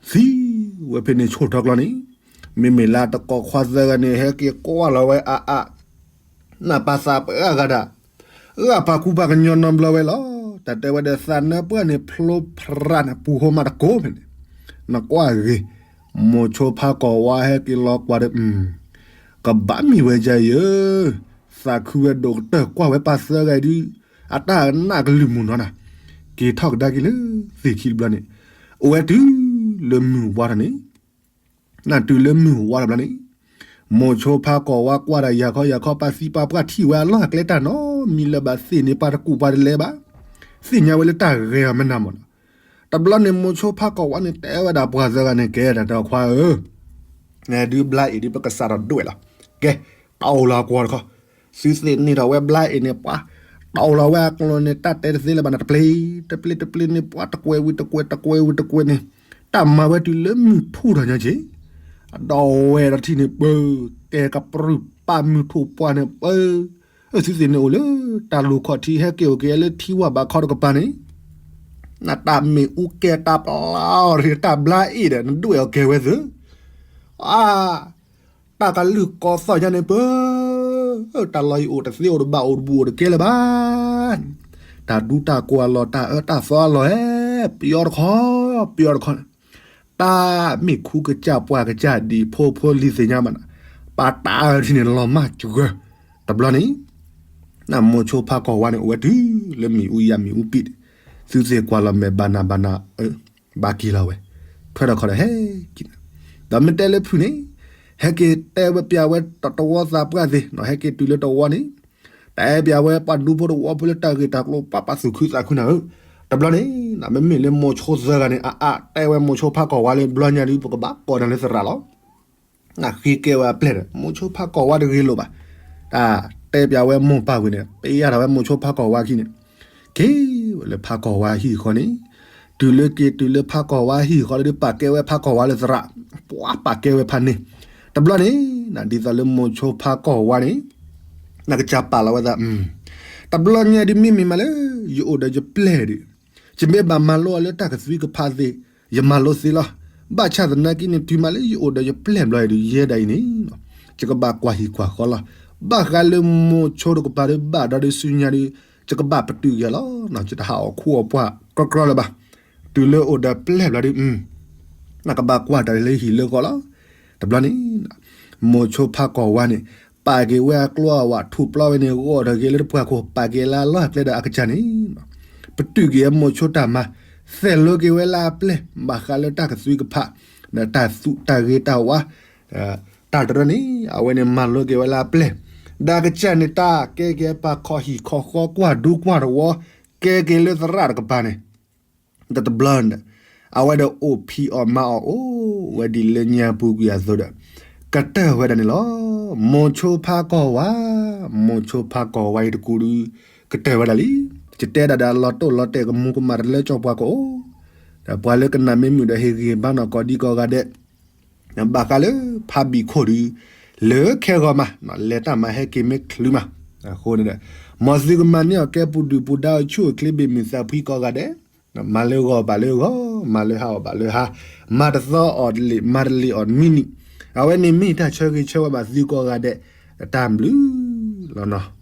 သံဝဲဖဲန့ၣ်ဆိၣ်ထီၣ်ကျီန့ၣ်, မ့မ့ၢ်လၢတကိးခွါသၢဂၤန့ၣ် ဟဲက့ၤကွၢ်လီၤဝဲအါအါ, နပာ်သးပှၢ်ဂၤဒၣ်, ဂၤပာ်ခူပာ်ကညီနီတဘျီဝဲလီၤ. တၢ်တဲဝဲဒီးသးနၢပှၢ်န့ၣ် ဖျိဖရးန့ၣ် ပူၤဟိမးတကိးဖဲန့ၣ်, နကွၢ်ဂ့ၤ, မိၤဆိဖးကီၢ်ဝါဟဲက့ၤလီၤကွၢ်ဒီး ကဘၣ်မ့ၢ်ဝဲဒ်ယဲ, သးခုဝဲဒိၣ်ကတၢၢ်ကွၢ်ဝဲပၢ်သၢဂၤဒုး, အတၢ်နၢ်ကလုၢ်မုၢ်နီၤနၤ, က့ၤထီၣ်ကဒါက့ၤလၢသ့ၣ်ခံတဘျီန့ၣ် အိၣ်ဝဲတုၤလၢမုၢ်ဝါထီၣ်န့ၣ် နတုၤလၢမုၢ်ဝါတဘျီန့ၣ် မိၤဆိဖါကီၢ်ဝါကွၢ်တၢ်ယၤခီယၤခီ ပှၤသံပှၤပှၢ်ထံၣ်ဝဲအလီၢ်အကျဲတၢ်နီတမံၤလၢၤဘၣ် သ့ၣ်န့ၣ်ပှၤတကူၣ်ပှၤတလဲဘၣ် သ့ၣ်ညါဝဲလၢတၢ်ဂဲၤအီၤမ့ၢ်နၤမၢ်နီၤ. တဘျီန့ၣ်မိၤဆိဖါကီၢ်ဝါန့ၣ် တဲဝဲဒၣ်ပှၤသၢဂၤန့ၣ် ကဲဒၣ်တၢ်ခွါဧၢ ဒုးဘျါအ့ၣ်ဒုးပကစးထီၣ်ဒွဲၣ်လီၤ. ကဲ တၢ်အိၣ်လီၤအကွီၢ်တခီ သုသ့ၣ်န့ၢ်ထီၣ်ဝဲဘျါအ့ၣ်န့ၣ် ပှၤ တၢ်အိၣ်လီၤဝဲအကျိၤန့ၣ် တၢ်တဲတသ့လၢၤဘၣ်န့ၣ် တပျ့ၤ တပျ့ၤတပျ့ၤန့ၣ် ပှၤတကွဲးဝံၤတကွဲး တကွဲးဝံၤတကွဲးန့ၣ် တၢ်မၤဝဲတုၤလၢမုၢ်ထူၣ်ထီၣ်ညါက့ၤ အဒီးဝဲဒီးထံၣ်န့ၣ်ပၢ ကဲကပြုၢ်ပာ်မုၢ်ထူၣ်ပှၢ်န့ၣ်ပၢ သုသ့ၣ်န့ၣ်အိၣ်လၢ တၢ်လူၢ်ခီၣ်ထံး ဟဲက့ၤအိၣ်က့ၤလၢထံဝၢ်ဘးခီတကပၤန့ၣ် နတၢ်မ့ၣ်အူကဲတၢ်ပျီအီၤတဂ့ၤ တၢ်ဘျါအ့ၣ်ဒီး နဒွဲၣ်အီၤကဲဝဲသု အါ တၢ်ကလုၢ်ကီသီၣ်ညါန့ၣ်ပၢ တၢ်လီၢ်အံၤအိၣ်တသ့အိၣ်တဘၣ်အိၣ်တဘူးအိၣ်တကဲလၢၤဘၣ် တၢ်ဒူတၢ်ကွီၤအလီၢ် တၢ်အၢတၢ်သီအလီၢ်ဧၢ ပယီၤတခီ ပယီၤတခီန့ၣ် တၢ်မ့ၢ်ခူကစၢ်ပှၢ်ကစၢ်ဒံး ဖိဖိလံၤသ့ၣ်ညါမးနီၤ ပာ်တၢ်အၢထံန့ၣ် လီၤမၢ်စှၢၤ တဘျီန့ၣ် နမိၤဆိဖါကီၢ်ဝါန့ၣ် အိၣ်ဝဲတုၤလၢမ့ၣ်အူယၢ်မ့ၣ်အူပံၣ် သုသ့ၣ်ကွၢ်လီၤမဲာ်ဘၣ်နၤဘၣ်နၤ ဘၣ်က့ၤလီၤဝဲ ထွဲထီၣ်ခီဒီးဟဲက့ၤ ဒီးမ့ၢ်တဲလၢဖုၣ်န့ၣ် ဟဲက့ၤတဲဝဲပျးဝဲတဝီသးပှၢ်သ့ၣ် ဟဲက့ၤတုၤလၢတဝီန့ၣ် တဲပျးဝဲပှၤဒူဖိတဝီဖိလၢတၢ်ဂ့ၢ်တၢ်ကျိၤ ပာ်ပာ်သူၣ်ခုသးခုနၤဧၢ တဘျီန့ၣ် မ့မ့ၢ်လၢမိၤဆိသၢဂၤန့ၣ် အအါတဲဝဲမိၤဆိဖါကီၢ်ဝါလၢ ဘျီညါဒုး ပကဘၣ်ကိးနၤလၢသရၣ်လီၤ နဃ့ကဲဝဲအပျဲၢ်ဒီး မိၤဆိဖါကီၢ်ဝါတဂ့ၤလိာ်ဘၣ် တၢ်တဲပျးဝဲမိၢ်ပၢ်ဝံၤန့ၣ် ပယၢ်ထီၣ်ဝဲမိၤဆိဖါကီၢ်ဝါခံန့ၣ် က့ၤဝဲလၢဖါကီၢ်ဝါဟံၣ်ဃီန့ၣ် တုၤလၢက့ၤတုၤလၢဖါကီၢ်ဝါဟံၣ်ဃီလၢဒုး ပာ်ကဲဝဲဖါကီၢ်ဝါလၢသရၣ် ပှၤပာ်ကဲဝဲဖါန့ၣ် တဘျီန့ၣ် ဒ်သိးလၢမိၤဆိဖါကီၢ်ဝါန့ၣ် နကစၢ်ပာ်လီၤဝဲသး တဘျီညါဒုး မ့မ့ၢ်မးလၢ ယအိၣ်ဒီးယပျဲၢ်ဒီး ယမ့ၢ်ဘၣ်မၤလိအီၤလၢတၢ်ကသွံကဖးသ့ၣ် ယမၤလိသ့လီၤ. ဘၣ်ဆၣ်သနာ်က့န့ၣ် တုၤမးလၢယအိၣ်ဒီးယပျဲၢ်ဘျီအံၤဒုး ယဲဒၣ်အံၤန့ၣ် ယကဘၣ်ကွၢ်ဟံၣ်ကွၢ်ဃီလီၤ. ဘၣ်ဃးလၢမိၤဆိတကပၤဒုး ဘၣ်ဒီးဒုးဆူညါဒုး ယကဘၣ်ပတုာ်က့ၤလီၤ. ယတဟးအီၣ်ခူအီၣ်ပှၢ်ကြီကြီလၢၤဘၣ်. တုၤလၢအိၣ်ဒီးပျဲၢ်ဘျီဒုး နကဘၣ်ကွၢ်တၢ်လၢဟံၣ်လၢဃီလီၤ. တဘျီန့ၣ် မိၤဆိဖးကီၢ်ဝါန့ၣ် ပာ်က့ၤဝဲအကျိအဝး ထူၣ်ပျီဝဲန့ၣ် ဂီၢ်ဒီးဂ့ၤလၢတပှၢ်ခိၣ် ပာ်က့ၤလၢအလီၢ်အကျဲဒီးအကစၢ်န့ၣ် ပတုာ်က့ၤအမိၤဆိတၢ်မၤ သဲးလိက့ၤဝဲလၢအပျဲၢ် ဘၣ်ဃးလၢတၢ်ကသွံကဖး ဒီးတၢ်သူၣ်တၢ်ဂ့ၤတၢ်ဝါ တၢ်တရၢန့ၣ် အဝဲန့ၣ်မၤလိက့ၤဝဲလၢအပျဲၢ် ဒီးအကစၢ်န့ၣ် တၢ်ကဲက့ၤအပၢ်ခီဟံၣ်ခီဃီ ကွၢ်ဒူကွၢ်တဝီ ကဲက့ၤလၢသရၣ်တကပၤန့ၣ် ဒီးတဘျီန့ၣ် အဝဲဒီးအိၣ်ဖံးအီၣ်မၤအီၣ်အိၣ်ဝဲဒ်လၢညါပူၤကွံာ်အသိးဒီး ကတၢၢ်ဝဲဒၣ်န့ၣ်လီၤ. မိၤဆိဖးကီၢ်ဝါ, မိၤဆိဖးကီၢ်ဝါအံၤတကူးဒုး ကတၢၢ်ဝဲဒၣ်လံ. ယတဲဒၣ်ဒီးလီၤတိၢ်လီၤတဲာ်ကမူၤကမၣ်တလၢကၠီပှၤကအိၣ်, ဒီးပှၤလၢကနၣ်မ့ၢ်မုာ်ဒီးဟ့ၣ်ဂံၢ်ဟ့ၣ်ဘါနီၢ်ကိးဒံကိးဂၤဒဲး ဘၣ်ဃးလၢဖးဘံၣ်ခိၣ်ဒုး လၢခဲဂီၤမး လဲၤတၢ်မၤဟဲက့ၤမ့ၢ်ချုးမး, အဃိန့ၣ်ဒီး မ်သုကမၤန့ၢ်အီၣ်ကဲပူၤဒုၣ်ပူၤဒါအီၤဆူၣ်အိၣ်ချ့ဘ့ၣ်မုၢ်သးဖှံကိးဂၤဒဲး, မၤလၢဂီၤဘၣ်လၢဂီၤ, မၤလၢဟါအီၣ်ဘၣ်လၢဟါ, မၤတသီအီၣ်တလ့ၣ် မၤတလ့ၣ်အီၣ်တမံၤနံၤ, အဝဲန့ၣ်မ့ၢ်တၢ်ဆၢဂ့ၤဆၢဝါဘၣ်သုကိးဂၤဒဲး, တၢ်ဘျုးလီၤနီၤ.